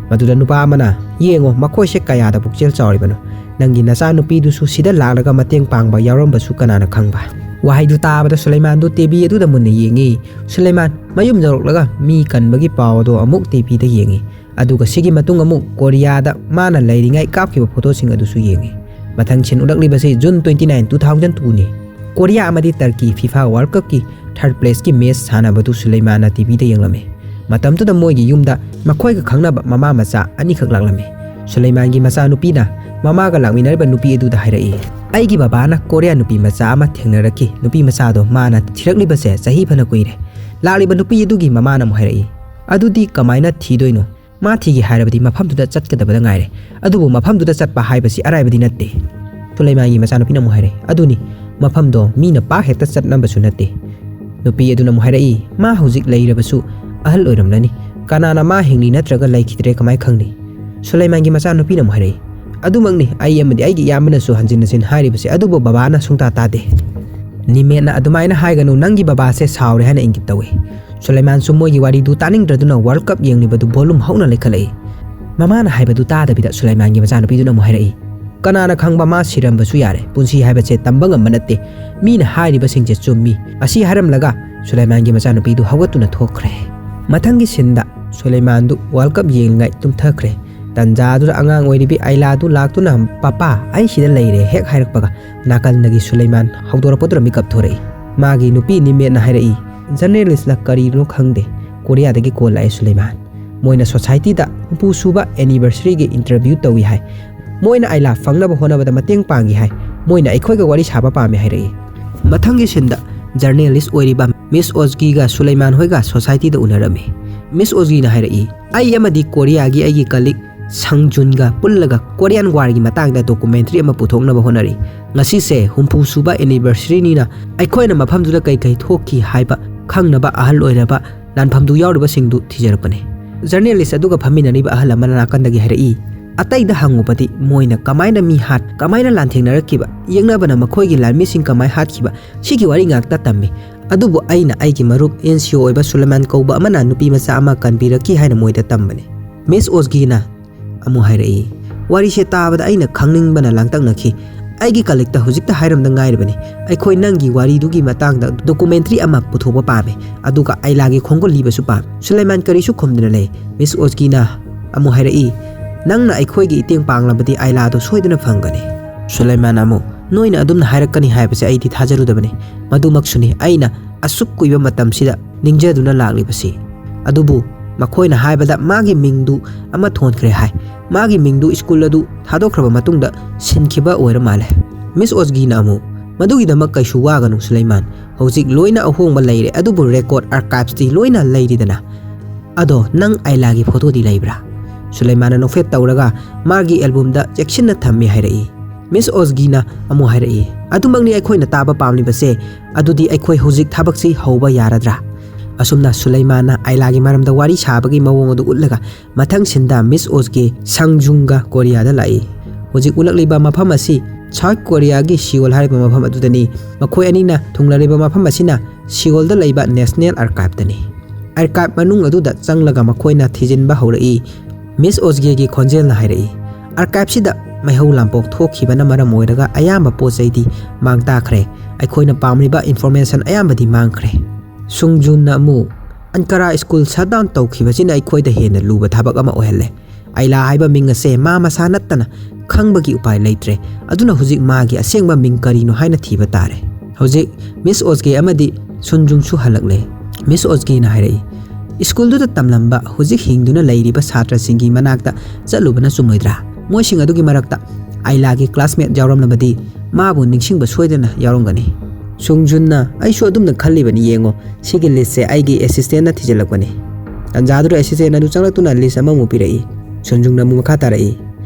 ꯃꯗꯨꯗ ꯅꯨꯄꯥ ꯑꯃꯅ, "ꯌꯦꯡꯉꯣ, ꯃꯈꯣꯏꯁꯦ ꯀꯌꯥꯗ ꯄꯨꯛꯆꯦꯜ ꯆꯥꯎꯔꯤꯕꯅꯣ꯫ ꯅꯪꯒꯤ ꯅꯆꯥꯅꯨꯄꯤꯗꯨꯁꯨ ꯁꯤꯗ ꯂꯥꯛꯂꯒ ꯃꯇꯦꯡ ꯄꯥꯡꯕ ꯌꯥꯎꯔꯝꯕꯁꯨ ꯀꯅꯥꯅ ꯈꯪꯕ?" ꯋꯥꯍꯩꯗꯨ ꯇꯥꯕꯗ ꯁꯨꯂꯩꯃꯥꯟꯗꯨ ꯇꯦꯕꯤ ꯑꯗꯨꯗ ꯃꯨꯟꯅ ꯌꯦꯡꯉꯤ꯫ ꯁꯨꯂꯩꯃꯥꯟ ꯃꯌꯨꯝ ꯌꯧꯔꯛꯂꯒ ꯃꯤ ꯀꯟꯕꯒꯤ ꯄꯥꯎ ꯑꯗꯣ ꯑꯃꯨꯛ ꯇꯦꯕꯤꯗ ꯌꯦꯡꯉꯤ꯫ ꯑꯗꯨꯒ ꯁꯤꯒꯤ ꯃꯇꯨꯡ ꯑꯃꯨꯛ ꯀꯣꯔꯤꯌꯥꯗ ꯃꯥꯅ ꯂꯩꯔꯤꯉꯩ ꯀꯥꯞꯈꯤꯕ ꯐꯣꯇꯣꯁꯤꯡ ꯑꯗꯨꯁꯨ ꯌꯦꯡꯉꯤ꯫ ꯃꯊꯪ ꯁꯤꯟ ꯎꯠꯂꯛꯂꯤꯕꯁꯤ June twenty nine, two thousand two ꯅꯤ꯫ ꯀꯣꯔꯤꯌꯥ ꯑꯃꯗꯤ Turkey FIFA World Cupꯀꯤ third placeꯀꯤ match ꯁꯥꯟꯅꯕꯗꯨ ꯁꯨꯂꯩꯃꯥꯟꯅ ꯇꯤꯚꯤꯗ ꯌꯦꯡꯂꯝꯃꯤ꯫ ꯃꯇꯝꯗꯨꯗ ꯃꯣꯏꯒꯤ ꯌꯨꯝꯗ ꯃꯈꯣꯏꯒ ꯈꯪꯅꯕ ꯃꯃꯥ ꯃꯆꯥ ꯑꯅꯤꯈꯛ ꯂꯥꯛꯂꯝꯃꯤ꯫ ꯁꯨꯂꯩꯃꯥꯟꯒꯤ ꯃꯆꯥꯅꯨꯄꯤꯅ ꯃꯃꯥꯒ ꯂꯥꯛꯃꯤꯟꯅꯔꯤꯕ ꯅꯨꯄꯤ ꯑꯗꯨꯗ ꯍꯥꯏꯔꯛꯏ, "ꯑꯩꯒꯤ ꯕꯕꯥꯅ ꯀꯣꯔꯤꯌꯥ ꯅꯨꯄꯤ ꯃꯆꯥ ꯑꯃ ꯊꯦꯡꯅꯔꯛꯈꯤ꯫ ꯅꯨꯄꯤ ꯃꯆꯥꯗꯣ ꯃꯥꯅ ꯊꯤꯔꯛꯂꯤꯕꯁꯦ ꯆꯍꯤ ꯐꯅ ꯀꯨꯏꯔꯦ꯫" ꯂꯥꯛꯂꯤꯕ ꯅꯨꯄꯤ ꯑꯗꯨꯒꯤ ꯃꯃꯥꯅ ꯑꯃꯨꯛ ꯍꯥꯏꯔꯛꯏ, "ꯑꯗꯨꯗꯤ ꯀꯃꯥꯏꯅ ꯊꯤꯗꯣꯏꯅꯣ? ꯃꯥ ꯊꯤꯒꯦ ꯍꯥꯏꯔꯕꯗꯤ ꯃꯐꯝꯗꯨꯗ ꯆꯠꯀꯗꯕꯗ ꯉꯥꯏꯔꯦ꯫ ꯑꯗꯨꯕꯨ ꯃꯐꯝꯗꯨꯗ ꯆꯠꯄ ꯍꯥꯏꯕꯁꯤ ꯑꯔꯥꯏꯕꯗꯤ ꯅꯠꯇꯦ꯫" ꯁꯨꯂꯩꯃꯥꯟꯒꯤ ꯃꯆꯥꯅꯨꯄꯤꯅ ꯑꯃꯨꯛ ꯍꯥꯏꯔꯛꯏ, "ꯑꯗꯨꯅꯤ, ꯃꯐꯝꯗꯣ ꯃꯤꯅ ꯄꯥꯛ ꯍꯦꯛꯇ ꯆꯠꯅꯕꯁꯨ ꯅꯠꯇꯦ꯫" ꯅꯨꯄꯤ ꯑꯗꯨꯅ ꯑꯃꯨꯛ ꯍꯥꯏꯔꯛꯏ, "ꯃꯥ ꯍꯧꯖꯤꯛ ꯂꯩꯔꯕꯁꯨ ꯑꯍꯜ ꯑꯣꯏꯔꯝꯂꯅꯤ꯫ ꯀꯅꯥꯅ ꯃꯥ ꯍꯤꯡꯂꯤ ꯅꯠꯇ꯭ꯔꯒ ꯂꯩꯈꯤꯗ꯭ꯔꯦ ꯀꯃꯥꯏ ꯈꯪꯅꯤ?" ꯁꯨꯂꯩꯃꯥꯟꯒꯤ ꯃꯆꯥꯅꯨꯄꯤꯅ ꯑꯃꯨꯛ ꯍꯥꯏꯔꯛꯏ, "ꯑꯗꯨꯃꯛꯅꯤ, ꯑꯩ ꯑꯃꯗꯤ ꯑꯩꯒꯤ ꯏꯌꯥꯝꯕꯅꯁꯨ ꯍꯟꯖꯤꯟ ꯍꯟꯖꯤꯟ ꯍꯥꯏꯔꯤꯕꯁꯦ, ꯑꯗꯨꯕꯨ ꯕꯕꯥꯅ ꯁꯨꯡꯇꯥ ꯇꯥꯗꯦ꯫" ꯅꯤꯃꯦꯠꯅ, "ꯑꯗꯨꯃꯥꯏꯅ ꯍꯥꯏꯒꯅꯨ, ꯅꯪꯒꯤ ꯕꯕꯥꯁꯦ ꯁꯥꯎꯔꯦ" ꯍꯥꯏꯅ ꯏꯪꯒꯤꯠ ꯇꯧꯏ꯫ ꯁꯨꯂꯩꯃꯥꯟꯁꯨ ꯃꯣꯏꯒꯤ ꯋꯥꯔꯤꯗꯨ ꯇꯥꯅꯤꯡꯗ꯭ꯔꯗꯨꯅ World Cup ꯌꯦꯡꯂꯤꯕꯗꯨ volume ꯍꯧꯅ ꯂꯩꯈꯠꯂꯛꯏ꯫ ꯃꯃꯥꯅ ꯍꯥꯏꯕꯗꯨ ꯇꯥꯗꯕꯤꯗ ꯁꯨꯂꯩꯃꯥꯟꯒꯤ ꯃꯆꯥꯅꯨꯄꯤꯗꯨꯅ ꯑꯃꯨꯛ ꯍꯥꯏꯔꯛꯏ, "ꯀꯅꯥꯅ ꯈꯪꯕ, ꯃꯥ ꯁꯤꯔꯝꯕꯁꯨ ꯌꯥꯔꯦ꯫ ꯄꯨꯟꯁꯤ ꯍꯥꯏꯕꯁꯦ ꯇꯝꯕ ꯉꯝꯕ ꯅꯠꯇꯦ꯫ ꯃꯤꯅ ꯍꯥꯏꯔꯤꯕꯁꯤꯡꯁꯦ ꯆꯨꯝꯃꯤ꯫" ꯑꯁꯤ ꯍꯥꯏꯔꯝꯂꯒ ꯁꯨꯂꯩꯃꯥꯟꯒꯤ ꯃꯆꯥꯅꯨꯄꯤꯗꯨ ꯍꯧꯒꯠꯇꯨꯅ ꯊꯣꯛꯈ꯭ꯔꯦ꯫ ꯃꯊꯪꯒꯤ ꯁꯤꯟꯗ ꯁꯨꯂꯩꯃꯥꯟꯗꯨ World Cup ꯌꯦꯡꯂꯤꯉꯩ ꯇꯨꯝꯊꯈ꯭ꯔꯦ꯫ ꯇꯟꯖꯥꯗꯨꯗ ꯑꯉꯥꯡ ꯑꯣꯏꯔꯤꯕꯤ ꯑꯥꯏꯂꯥꯗꯨ ꯂꯥꯛꯇꯨꯅ, "ꯄꯥꯄꯥ, ꯑꯩ ꯁꯤꯗ ꯂꯩꯔꯦ" ꯍꯦꯛ ꯍꯥꯏꯔꯛꯄꯒ ꯅꯥꯀꯜꯗꯒꯤ ꯁꯨꯂꯩꯃꯥꯟ ꯍꯧꯗꯣꯔꯛꯄꯗꯨꯗ ꯃꯤꯀꯞ ꯊꯣꯔꯛꯏ꯫ ꯃꯥꯒꯤ ꯅꯨꯄꯤ ꯅꯤꯃꯦꯠꯅ ꯍꯥꯏꯔꯛꯏ, "ꯖꯔꯅꯦꯂꯤꯁꯂ ꯀꯔꯤꯅꯣ ꯈꯪꯗꯦ, ꯀꯣꯔꯤꯌꯥꯗꯒꯤ call ꯂꯥꯛꯑꯦ ꯁꯨꯂꯩꯃꯥꯟ꯫ ꯃꯣꯏꯅ societyꯗ ꯍꯨꯝꯐꯨ ꯁꯨꯕ anniversaryꯒꯤ interview ꯇꯧꯏ ꯍꯥꯏ꯫ ꯃꯣꯏꯅ ꯑꯥꯏꯂꯥ ꯐꯪꯅꯕ ꯍꯣꯠꯅꯕꯗ ꯃꯇꯦꯡ ꯄꯥꯡꯏ ꯍꯥꯏ꯫ ꯃꯣꯏꯅ ꯑꯩꯈꯣꯏꯒ ꯋꯥꯔꯤ ꯁꯥꯕ ꯄꯥꯝꯃꯦ" ꯍꯥꯏꯔꯛꯏ꯫ ꯃꯊꯪꯒꯤ ꯁꯤꯟꯗ ꯖꯔꯅꯦꯂꯤꯁ ꯑꯣꯏꯔꯤꯕ ꯃꯤꯁ ꯑꯣꯖꯒꯤꯒ ꯁꯨꯂꯩꯃꯥꯟ ꯍꯣꯏꯒ societyꯗ ꯎꯅꯔꯝꯃꯤ꯫ ꯃꯤꯁ ꯑꯣꯖꯒꯤꯅ ꯍꯥꯏꯔꯛꯏ, ꯑꯩ ꯑꯃꯗꯤ ꯀꯣꯔꯤꯌꯥꯒꯤ ꯑꯩꯒꯤ ꯀꯂꯤꯛ ꯁꯪꯖꯨꯟꯒ ꯄꯨꯜꯂꯒ ꯀꯣꯔꯤꯌꯥꯟ ꯋꯥꯔꯒꯤ ꯃꯇꯥꯡꯗ ꯗꯣꯀꯨꯃꯦꯟꯇꯔꯤ ꯑꯃ ꯄꯨꯊꯣꯛꯅꯕ ꯍꯣꯠꯅꯔꯤ꯫ ꯉꯁꯤꯁꯦ ꯍꯨꯝꯐꯨ ꯁꯨꯕ ꯑꯦꯅꯤꯚꯔꯁꯔꯤꯅꯤꯅ ꯑꯩꯈꯣꯏꯅ ꯃꯐꯝꯗꯨꯗ ꯀꯩ ꯀꯩ ꯊꯣꯛꯈꯤ ꯍꯥꯏꯕ ꯈꯪꯅꯕ ꯑꯍꯜ ꯑꯣꯏꯔꯕ ꯂꯥꯟꯐꯝꯗꯨ ꯌꯥꯎꯔꯤꯕꯁꯤꯡꯗꯨ ꯊꯤꯖꯔꯛꯄꯅꯤ꯫ ꯖꯔꯅꯦꯂꯤꯁ ꯑꯗꯨꯒ ꯐꯝꯃꯤꯟꯅꯔꯤꯕ ꯑꯍꯜ ꯑꯃꯅ ꯅꯥꯀꯟꯗꯒꯤ ꯍꯥꯏꯔꯛꯏ, "ꯑꯇꯩꯗ ꯍꯪꯉꯨꯕꯗꯤ ꯃꯣꯏꯅ ꯀꯃꯥꯏꯅ ꯃꯤ ꯍꯥꯠ, ꯀꯃꯥꯏꯅ ꯂꯥꯟꯊꯦꯡꯅꯔꯛꯈꯤꯕ, ꯌꯦꯛꯅꯕꯅ ꯃꯈꯣꯏꯒꯤ ꯂꯥꯟꯃꯤꯁꯤꯡ ꯀꯃꯥꯏ ꯍꯥꯠꯈꯤꯕ, ꯁꯤꯒꯤ ꯋꯥꯔꯤ ꯉꯥꯛꯇ ꯇꯝꯃꯤ꯫ ꯑꯗꯨꯕꯨ ꯑꯩꯅ ꯑꯩꯒꯤ ꯃꯔꯨꯞ ꯑꯦꯟ ꯁꯤ ꯑꯣ ꯑꯣꯏꯕ ꯁꯨꯂꯦꯃꯥꯟ ꯀꯧꯕ ꯑꯃꯅ ꯅꯨꯄꯤ ꯃꯆꯥ ꯑꯃ ꯀꯟꯕꯤꯔꯛꯈꯤ ꯍꯥꯏꯅ ꯃꯣꯏꯗ ꯇꯝꯕꯅꯤ꯫" ꯃꯤꯁ ꯑꯣꯁꯒꯤꯅ ꯑꯃꯨꯛ ꯍꯥꯏꯔꯛꯏ, "ꯋꯥꯔꯤꯁꯦ ꯇꯥꯕꯗ ꯑꯩꯅ ꯈꯪꯅꯤꯡꯕꯅ ꯂꯥꯡꯇꯛꯅꯈꯤ꯫ ꯑꯩꯒꯤ ꯀꯂꯤꯛꯇ ꯍꯧꯖꯤꯛꯇ ꯍꯥꯏꯔꯝꯗ ꯉꯥꯏꯔꯤꯕꯅꯤ꯫ ꯑꯩꯈꯣꯏ ꯅꯪꯒꯤ ꯋꯥꯔꯤꯗꯨꯒꯤ ꯃꯇꯥꯡꯗ ꯗꯣꯀꯨꯃꯦꯟꯇꯔꯤ ꯑꯃ ꯄꯨꯊꯣꯛꯄ ꯄꯥꯝꯃꯤ, ꯑꯗꯨꯒ ꯑꯥꯏꯂꯥꯒꯤ ꯈꯣꯡꯒꯨꯜ ꯂꯤꯕꯁꯨ ꯄꯥꯝꯃꯤ꯫" ꯁꯨꯂꯦꯃꯥꯟ ꯀꯔꯤꯁꯨ ꯈꯨꯝꯗꯨꯅ ꯂꯩ꯫ ꯃꯤꯁ ꯑꯣꯁꯒꯤꯅ ꯑꯃꯨꯛ ꯍꯥꯏꯔꯛꯏ, "ꯅꯪꯅ ꯑꯩꯈꯣꯏꯒꯤ ꯏꯇꯦꯡ ꯄꯥꯡꯂꯕꯗꯤ ꯑꯥꯏꯂꯥꯗꯣ ꯁꯣꯏꯗꯅ ꯐꯪꯒꯅꯤ꯫" ꯁꯨꯂꯦꯃꯥꯟ ꯑꯃꯨꯛ, "ꯅꯣꯏꯅ ꯑꯗꯨꯝꯅ ꯍꯥꯏꯔꯛꯀꯅꯤ ꯍꯥꯏꯕꯁꯦ ꯑꯩꯗꯤ ꯊꯥꯖꯔꯨꯗꯕꯅꯤ꯫ ꯃꯗꯨꯃꯛꯁꯨꯅꯤ ꯑꯩꯅ ꯑꯁꯨꯛ ꯀꯨꯏꯕ ꯃꯇꯝꯁꯤꯗ ꯅꯤꯡꯖꯗꯨꯅ ꯂꯥꯛꯂꯤꯕꯁꯤ꯫ ꯑꯗꯨꯕꯨ ꯃꯈꯣꯏꯅ ꯍꯥꯏꯕꯗ ꯃꯥꯒꯤ ꯃꯤꯡꯗꯨ ꯑꯃ ꯊꯣꯟꯈ꯭ꯔꯦ ꯍꯥꯏ꯫ ꯃꯥꯒꯤ ꯃꯤꯡꯗꯨ ꯁ꯭ꯀꯨꯜ ꯑꯗꯨ ꯊꯥꯗꯣꯛꯈ꯭ꯔꯕ ꯃꯇꯨꯡꯗ ꯁꯤꯟꯈꯤꯕ ꯑꯣꯏꯔ ꯃꯥꯜꯂꯦ꯫" ꯃꯤꯁ ꯑꯣꯁꯒꯤꯅ ꯑꯃꯨꯛ, "ꯃꯗꯨꯒꯤꯗꯃꯛ ꯀꯩꯁꯨ ꯋꯥꯒꯅꯨ ꯁꯨꯂꯩꯃꯥꯟ, ꯍꯧꯖꯤꯛ ꯂꯣꯏꯅ ꯑꯍꯣꯡꯕ ꯂꯩꯔꯦ, ꯑꯗꯨꯕꯨ ꯔꯦꯀꯣꯔꯗ ꯑꯥꯔꯀꯥꯏꯚꯁꯇꯤ ꯂꯣꯏꯅ ꯂꯩꯔꯤꯗꯅ꯫ ꯑꯗꯣ ꯅꯪ ꯑꯥꯏꯂꯥꯒꯤ ꯐꯣꯇꯣꯗꯤ ꯂꯩꯕ꯭ꯔꯥ?" ꯁꯨꯂꯩꯃꯥꯟꯅ ꯅꯣꯛꯐꯦꯠ ꯇꯧꯔꯒ ꯃꯥꯒꯤ ꯑꯦꯜꯕꯝꯗ ꯆꯦꯛꯁꯤꯟꯅ ꯊꯝꯃꯤ ꯍꯥꯏꯔꯛꯏ꯫ ꯃꯤꯁ ꯑꯣꯁꯒꯤꯅ ꯑꯃꯨꯛ ꯍꯥꯏꯔꯛꯏ, "ꯑꯗꯨꯃꯛꯅꯤ ꯑꯩꯈꯣꯏꯅ ꯇꯥꯕ ꯄꯥꯝꯂꯤꯕꯁꯦ꯫ ꯑꯗꯨꯗꯤ ꯑꯩꯈꯣꯏ ꯍꯧꯖꯤꯛ ꯊꯕꯛꯁꯤ ꯍꯧꯕ ꯌꯥꯔꯗ꯭ꯔꯥ?" ꯑꯁꯨꯝꯅ ꯁꯨꯂꯩꯃꯥꯟꯅ ꯑꯥꯏꯂꯥꯒꯤ ꯃꯔꯝꯗ ꯋꯥꯔꯤ ꯁꯥꯕꯒꯤ ꯃꯑꯣꯡ ꯑꯗꯨ ꯎꯠꯂꯒ ꯃꯊꯪ ꯁꯤꯟꯗ ꯃꯤꯁ ꯑꯣꯁꯒꯤ ꯁꯪꯖꯨꯡꯒ ꯀꯣꯔꯤꯌꯥꯗ ꯂꯥꯛꯏ꯫ ꯍꯧꯖꯤꯛ ꯎꯠꯂꯛꯂꯤꯕ ꯃꯐꯝ ꯑꯁꯤ ꯁꯥꯎꯠ ꯀꯣꯔꯤꯌꯥꯒꯤ ꯁꯤꯑꯣꯜ ꯍꯥꯏꯔꯤꯕ ꯃꯐꯝ ꯑꯗꯨꯗꯅꯤ꯫ ꯃꯈꯣꯏ ꯑꯅꯤꯅ ꯊꯨꯡꯂꯔꯤꯕ ꯃꯐꯝ ꯑꯁꯤꯅ ꯁꯤꯑꯣꯜꯗ ꯂꯩꯕ ꯅꯦꯁꯅꯦꯜ ꯑꯥꯔꯀꯥꯏꯚꯇꯅꯤ꯫ ꯑꯥꯔꯀꯥꯏꯚ ꯃꯅꯨꯡ ꯑꯗꯨꯗ ꯆꯪꯂꯒ ꯃꯈꯣꯏꯅ ꯊꯤꯖꯤꯟꯕ ꯍꯧꯔꯛꯏ꯫ ꯃꯤꯁ ꯑꯣꯁꯒꯦꯒꯤ ꯈꯣꯟꯖꯦꯜꯅ ꯍꯥꯏꯔꯛꯏ, "ꯑꯥꯔꯀꯥꯏꯚꯁꯤꯗ ꯃꯩꯍꯧ ꯂꯥꯡꯄꯣꯛ ꯊꯣꯛꯈꯤꯕꯅ ꯃꯔꯝ ꯑꯣꯏꯔꯒ ꯑꯌꯥꯝꯕ ꯄꯣꯠ ꯆꯩꯗꯤ ꯃꯥꯡ ꯇꯥꯈ꯭ꯔꯦ꯫ ꯑꯩꯈꯣꯏꯅ ꯄꯥꯝꯂꯤꯕ ꯏꯟꯐꯣꯔꯃꯦꯁꯟ ꯑꯌꯥꯝꯕꯗꯤ ꯃꯥꯡꯈ꯭ꯔꯦ꯫" ꯁꯨꯡꯖꯨꯟꯅ ꯑꯃꯨꯛ, "ꯑꯟꯀꯥꯔꯥ ꯁ꯭ꯀꯨꯜ ꯁꯠ ꯗꯥꯎꯟ ꯇꯧꯈꯤꯕꯁꯤꯅ ꯑꯩꯈꯣꯏꯗ ꯍꯦꯟꯅ ꯂꯨꯕ ꯊꯕꯛ ꯑꯃ ꯑꯣꯏꯍꯜꯂꯦ꯫ ꯑꯥꯏꯂꯥ ꯍꯥꯏꯕ ꯃꯤꯡ ꯑꯁꯦ ꯃꯥ ꯃꯁꯥ ꯅꯠꯇꯅ ꯈꯪꯕꯒꯤ ꯎꯄꯥꯏ ꯂꯩꯇ꯭ꯔꯦ꯫ ꯑꯗꯨꯅ ꯍꯧꯖꯤꯛ ꯃꯥꯒꯤ ꯑꯁꯦꯡꯕ ꯃꯤꯡ ꯀꯔꯤꯅꯣ ꯍꯥꯏꯅ ꯊꯤꯕ ꯇꯥꯔꯦ꯫" ꯍꯧꯖꯤꯛ ꯃꯤꯁ ꯑꯣꯁꯒꯦ ꯑꯃꯗꯤ ꯁꯨꯟꯖꯨꯡꯁꯨ ꯍꯜꯂꯛꯂꯦ꯫ ꯃꯤꯁ ꯑꯣꯁꯒꯦꯅ ꯍꯥꯏꯔꯛꯏ, "ꯁ꯭ꯀꯨꯜꯗꯨꯗ ꯇꯝꯂꯝꯕ ꯍꯧꯖꯤꯛ ꯍꯤꯡꯗꯨꯅ ꯂꯩꯔꯤꯕ ꯁꯥꯇ꯭ꯔꯁꯤꯡꯒꯤ ꯃꯅꯥꯛꯇ ꯆꯠꯂꯨꯕꯅ ꯆꯨꯝꯂꯣꯏꯗ꯭ꯔꯥ? ꯃꯣꯏꯁꯤꯡ ꯑꯗꯨꯒꯤ ꯃꯔꯛꯇ ꯑꯥꯏꯂꯥꯒꯤ ꯀ꯭ꯂꯥꯁꯃꯦꯠ ꯌꯥꯎꯔꯝꯂꯕꯗꯤ ꯃꯥꯕꯨ ꯅꯤꯡꯁꯤꯡꯕ ꯁꯣꯏꯗꯅ ꯌꯥꯎꯔꯝꯒꯅꯤ꯫" ꯁꯨꯡꯖꯨꯟꯅ, "ꯑꯩꯁꯨ ꯑꯗꯨꯝꯅ ꯈꯜꯂꯤꯕꯅꯤ, ꯌꯦꯡꯉꯣ, ꯁꯤꯒꯤ ꯂꯤꯁꯁꯦ ꯑꯩꯒꯤ ꯑꯦꯁꯤꯁꯇꯦꯟꯅ ꯊꯤꯖꯤꯜꯂꯛꯄꯅꯤ꯫" ꯇꯥꯟꯖꯥꯗꯨꯗ ꯑꯦꯁꯤꯁꯇꯦꯟ ꯑꯗꯨ ꯆꯪꯂꯛꯇꯨꯅ ꯂꯤꯁ ꯑꯃꯃꯨꯛ ꯄꯤꯔꯛꯏ꯫ ꯁꯨꯟꯖꯨꯡꯅ ꯑꯃꯨꯛ ꯃꯈꯥ ꯇꯥꯔꯛꯏ,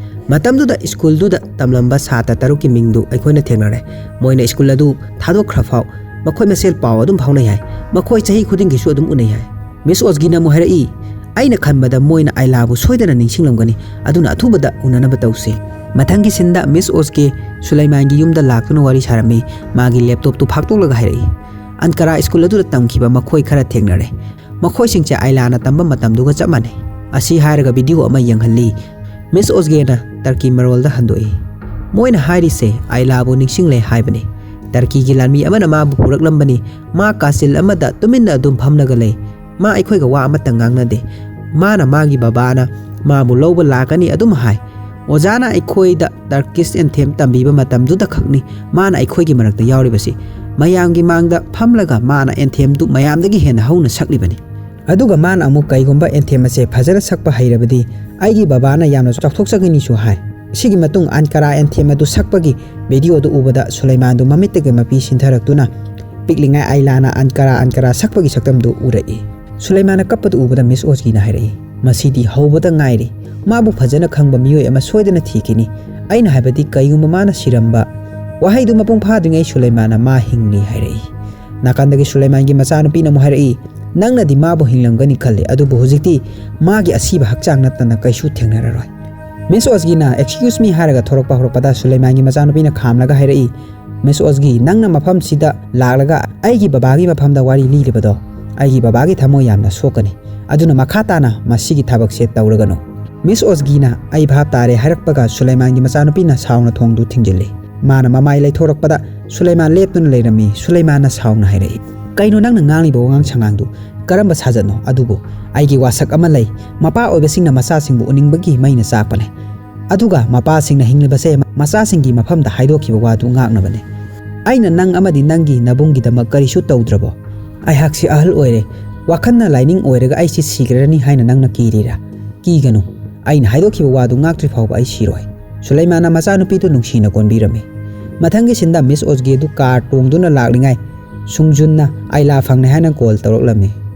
ꯃꯇꯝꯗꯨꯗ ꯁ꯭ꯀꯨꯜꯗꯨꯗ ꯇꯝꯂꯝꯕ ꯁꯥꯇ꯭ꯔ ꯇꯔꯨꯛꯀꯤ ꯃꯤꯡꯗꯨ ꯑꯩꯈꯣꯏꯅ ꯊꯦꯡꯅꯔꯦ꯫ ꯃꯣꯏꯅ ꯁ꯭ꯀꯨꯜ ꯑꯗꯨ ꯊꯥꯗꯣꯛꯈ꯭ꯔ ꯐꯥꯎ ꯃꯈꯣꯏ ꯃꯁꯦꯜ ꯄꯥꯎ ꯑꯗꯨꯝ ꯐꯥꯎꯅꯩ ꯍꯥꯏ꯫ ꯃꯈꯣꯏ ꯆꯍꯤ ꯈꯨꯗꯤꯡꯒꯤꯁꯨ ꯑꯗꯨꯝ ꯎꯅꯩ ꯍꯥꯏ꯫ ꯃꯤꯁ ꯑꯣꯁꯒꯤꯅ ꯑꯃꯨꯛ ꯍꯥꯏꯔꯛꯏ, ꯑꯩꯅ ꯈꯟꯕꯗ ꯃꯣꯏꯅ ꯑꯥꯏꯂꯥꯕꯨ ꯁꯣꯏꯗꯅ ꯅꯤꯡꯁꯤꯡꯂꯝꯒꯅꯤ, ꯑꯗꯨꯅ ꯑꯊꯨꯕꯗ ꯎꯅꯅꯕ ꯇꯧꯁꯤ꯫ ꯃꯊꯪꯒꯤ ꯁꯤꯟꯗ ꯃꯤꯁ ꯑꯣꯁꯒꯦ ꯁꯨꯂꯩꯃꯥꯟꯒꯤ ꯌꯨꯝꯗ ꯂꯥꯛꯇꯨꯅ ꯋꯥꯔꯤ ꯁꯥꯔꯝꯃꯤ꯫ ꯃꯥꯒꯤ ꯂꯦꯞꯇꯣꯞꯇꯨ ꯐꯥꯛꯇꯣꯛꯂꯒ ꯍꯥꯏꯔꯛꯏ, ꯑꯟꯀꯥꯔꯥ ꯁ꯭ꯀꯨꯜ ꯑꯗꯨꯗ ꯇꯝꯈꯤꯕ ꯃꯈꯣꯏ ꯈꯔ ꯊꯦꯡꯅꯔꯦ꯫ ꯃꯈꯣꯏꯁꯤꯡꯁꯦ ꯑꯥꯏꯂꯥꯅ ꯇꯝꯕ ꯃꯇꯝꯗꯨꯒ ꯆꯞ ꯃꯥꯟꯅꯩ꯫ ꯑꯁꯤ ꯍꯥꯏꯔꯒ ꯚꯤꯗꯤꯑꯣ ꯑꯃ ꯌꯦꯡꯍꯜꯂꯤ꯫ ꯃꯤꯁ ꯑꯣꯁꯒꯦꯅ ꯇꯔꯀꯤ ꯃꯔꯣꯜꯗ ꯍꯟꯗꯣꯛꯏ꯫ ꯃꯣꯏꯅ ꯍꯥꯏꯔꯤꯁꯦ ꯑꯥꯏꯂꯥꯕꯨ ꯅꯤꯡꯁꯤꯡꯂꯦ ꯍꯥꯏꯕꯅꯤ꯫ ꯇꯔꯀꯤꯒꯤ ꯂꯥꯟꯃꯤ ꯑꯃꯅ ꯃꯥꯕꯨ ꯄꯨꯔꯛꯂꯝꯕꯅꯤ꯫ ꯃꯥ ꯀꯥꯁꯤꯜ ꯑꯃꯗ ꯇꯨꯃꯤꯟꯅ ꯑꯗꯨꯝ ꯐꯝꯂꯒ ꯂꯩ꯫ ꯃꯥ ꯑꯩꯈꯣꯏꯒ ꯋꯥ ꯑꯃꯠꯇ ꯉꯥꯡꯅꯗꯦ꯫ ꯃꯥꯅ ꯃꯥꯒꯤ ꯕꯕꯥꯅ ꯃꯥꯕꯨ ꯂꯧꯕ ꯂꯥꯛꯀꯅꯤ ꯑꯗꯨꯝ ꯍꯥꯏ꯫ ꯑꯣꯖꯥꯅ ꯑꯩꯈꯣꯏꯗ ꯇꯔꯀꯤꯁ ꯑꯦꯟꯊꯦꯝ ꯇꯝꯕꯤꯕ ꯃꯇꯝꯗꯨꯗ ꯈꯛꯅꯤ ꯃꯥꯅ ꯑꯩꯈꯣꯏꯒꯤ ꯃꯔꯛꯇ ꯌꯥꯎꯔꯤꯕꯁꯤ꯫ ꯃꯌꯥꯝꯒꯤ ꯃꯥꯡꯗ ꯐꯝꯂꯒ ꯃꯥꯅ ꯑꯦꯟꯊꯦꯝꯗꯨ ꯃꯌꯥꯝꯗꯒꯤ ꯍꯦꯟꯅ ꯍꯧꯅ ꯁꯛꯂꯤꯕꯅꯤ꯫ ꯑꯗꯨꯒ ꯃꯥꯅ ꯑꯃꯨꯛ ꯀꯩꯒꯨꯝꯕ ꯑꯦꯟꯊꯦꯝ ꯑꯁꯦ ꯐꯖꯅ ꯁꯛꯄ ꯍꯩꯔꯕꯗꯤ ꯑꯩꯒꯤ ꯕꯕꯥꯅ ꯌꯥꯝꯅ ꯆꯥꯎꯊꯣꯛꯆꯒꯅꯤꯁꯨ ꯍꯥꯏ꯫ ꯁꯤꯒꯤ ꯃꯇꯨꯡ ꯑꯟꯀꯥꯔꯥ ꯑꯦꯟꯊꯦꯝ ꯑꯗꯨ ꯁꯛꯄꯒꯤ ꯚꯤꯗꯤꯑꯣꯗꯨ ꯎꯕꯗ ꯁꯨꯂꯩꯃꯥꯟꯗꯨ ꯃꯃꯤꯠꯇꯒꯤ ꯃꯄꯤ ꯁꯤꯟꯊꯔꯛꯇꯨꯅ ꯄꯤꯛꯂꯤꯉꯥꯏ ꯑꯥꯏꯂꯥꯅ ꯑꯟꯀꯥꯔꯥ ꯑꯟꯀꯥꯔꯥ ꯁꯛꯄꯒꯤ ꯁꯛꯇꯝꯗꯨ ꯎꯔꯛꯏ꯫ ꯁꯨꯂꯩꯃꯥꯟꯅ ꯀꯞꯄꯗꯨ ꯎꯕꯗ ꯃꯤꯁ ꯑꯣꯁꯒꯤꯅ ꯍꯥꯏꯔꯛꯏ, ꯃꯁꯤꯗꯤ ꯍꯧꯕꯗ ꯉꯥꯏꯔꯤ꯫ ꯃꯥꯕꯨ ꯐꯖꯅ ꯈꯪꯕ ꯃꯤꯑꯣꯏ ꯑꯃ ꯁꯣꯏꯗꯅ ꯊꯤꯈꯤꯅꯤ꯫ ꯑꯩꯅ ꯍꯥꯏꯕꯗꯤ ꯀꯩꯒꯨꯝꯕ ꯃꯥꯅ ꯁꯤꯔꯝꯕ꯫ ꯋꯥꯍꯩꯗꯨ ꯃꯄꯨꯡ ꯐꯥꯗ꯭ꯔꯤꯉꯩ ꯁꯨꯂꯩꯃꯥꯟꯅ ꯃꯥ ꯍꯤꯡꯂꯤ ꯍꯥꯏꯔꯛꯏ꯫ ꯅꯥꯀꯟꯗꯒꯤ ꯁꯨꯂꯩꯃꯥꯟꯒꯤ ꯃꯆꯥꯅꯨꯄꯤꯅ ꯑꯃꯨꯛ ꯍꯥꯏꯔꯛꯏ, ꯅꯪꯅꯗꯤ ꯃꯥꯕꯨ ꯍꯤꯡꯂꯝꯒꯅꯤ ꯈꯜꯂꯤ, ꯑꯗꯨꯕꯨ ꯍꯧꯖꯤꯛꯇꯤ ꯃꯥꯒꯤ ꯑꯁꯤꯕ ꯍꯛꯆꯥꯡ ꯅꯠꯇꯅ ꯀꯩꯁꯨ ꯊꯦꯡꯅꯔꯔꯣꯏ꯫ ꯃꯤꯁ ꯑꯣꯁꯒꯤꯅ "Excuse me" ꯍꯥꯏꯔꯒ ꯊꯣꯔꯛꯄ ꯍꯧꯔꯛꯄꯗ ꯁꯨꯂꯩꯃꯥꯟꯒꯤ ꯃꯆꯥꯅꯨꯄꯤꯅ ꯈꯥꯝꯂꯒ ꯍꯥꯏꯔꯛꯏ, ꯃꯤꯁ ꯑꯣꯁꯒꯤ, ꯅꯪꯅ ꯃꯐꯝꯁꯤꯗ ꯂꯥꯛꯂꯒ ꯑꯩꯒꯤ ꯕꯕꯥꯒꯤ ꯃꯐꯝꯗ ꯋꯥꯔꯤ ꯂꯤꯔꯤꯕꯗꯣ ꯑꯩꯒꯤ ꯕꯕꯥꯒꯤ ꯊꯃꯣꯏ ꯌꯥꯝꯅ ꯁꯣꯛꯀꯅꯤ꯫ ꯑꯗꯨꯅ ꯃꯈꯥ ꯇꯥꯅ ꯃꯁꯤꯒꯤ ꯊꯕꯛꯁꯦ ꯇꯧꯔꯒꯅꯨ꯫ ꯃꯤꯁ ꯑꯣꯁꯒꯤꯅ "ꯑꯩ ꯚꯥꯞ ꯇꯥꯔꯦ" ꯍꯥꯏꯔꯛꯄꯒ ꯁꯨꯂꯩꯃꯥꯟꯒꯤ ꯃꯆꯥꯅꯨꯄꯤꯅ ꯁꯥꯎꯅ ꯊꯣꯡꯗꯨ ꯊꯤꯡꯖꯤꯜꯂꯤ꯫ ꯃꯥꯅ ꯃꯃꯥꯏ ꯂꯩꯊꯣꯔꯛꯄꯗ ꯁꯨꯂꯩꯃꯥꯟ ꯂꯦꯞꯇꯨꯅ ꯂꯩꯔꯝꯃꯤ꯫ ꯁꯨꯂꯩꯃꯥꯟꯅ ꯁꯥꯎꯅ ꯍꯥꯏꯔꯛꯏ, "ꯀꯩꯅꯣ ꯅꯪꯅ ꯉꯥꯡꯂꯤꯕ ꯋꯥꯉꯥꯡ ꯁꯉꯥꯡꯗꯨ? ꯀꯔꯝꯕ ꯁꯥꯖꯠꯅꯣ? ꯑꯗꯨꯕꯨ ꯑꯩꯒꯤ ꯋꯥꯁꯛ ꯑꯃ ꯂꯩ꯫ ꯃꯄꯥ ꯑꯣꯏꯕꯁꯤꯡꯅ ꯃꯆꯥꯁꯤꯡꯕꯨ ꯎꯅꯤꯡꯕꯒꯤ ꯃꯩꯅ ꯆꯥꯛꯄꯅꯦ꯫ ꯑꯗꯨꯒ ꯃꯄꯥꯁꯤꯡꯅ ꯍꯤꯡꯂꯤꯕꯁꯦ ꯃꯆꯥꯁꯤꯡꯒꯤ ꯃꯐꯝꯗ ꯍꯥꯏꯗꯣꯛꯈꯤꯕ ꯋꯥꯗꯨ ꯉꯥꯛꯅꯕꯅꯦ꯫ ꯑꯩꯅ ꯅꯪ ꯑꯃꯗꯤ ꯅꯪꯒꯤ ꯅꯕꯨꯡꯒꯤꯗꯃꯛ ꯀꯔꯤꯁꯨ ꯇꯧꯗ꯭ꯔꯕꯣ? ꯑꯩꯍꯥꯛꯁꯤ ꯑꯍꯜ ꯑꯣꯏꯔꯦ꯫ ꯋꯥꯈꯜꯅ ꯂꯥꯏꯅꯤꯡ ꯑꯣꯏꯔꯒ ꯑꯩꯁꯤ ꯁꯤꯈ꯭ꯔꯅꯤ ꯍꯥꯏꯅ ꯅꯪꯅ ꯀꯤꯔꯤꯔꯥ? ꯀꯤꯒꯅꯨ꯫ ꯑꯩꯅ ꯍꯥꯏꯗꯣꯛꯈꯤꯕ ꯋꯥꯗꯨ ꯉꯥꯛꯇ꯭ꯔꯤ ꯐꯥꯎꯕ ꯑꯩ ꯁꯤꯔꯣꯏ꯫" ꯁꯨꯂꯩꯃꯥꯟꯅ ꯃꯆꯥꯅꯨꯄꯤꯗꯨ ꯅꯨꯡꯁꯤꯅ ꯀꯣꯟꯕꯤꯔꯝꯃꯤ꯫ ꯃꯊꯪꯒꯤ ꯁꯤꯟꯗ ꯃꯤꯁ ꯑꯣꯁꯒꯦꯗꯨ ꯀꯥꯔ ꯇꯣꯡꯗꯨꯅ ꯂꯥꯛꯂꯤꯉꯥꯏ ꯁꯨꯡꯖꯨꯟꯅ ꯑꯥꯏꯂꯥ ꯐꯪꯂꯦ ꯍꯥꯏꯅ ꯀꯣꯜ ꯇꯧꯔꯛꯂꯝꯃꯤ꯫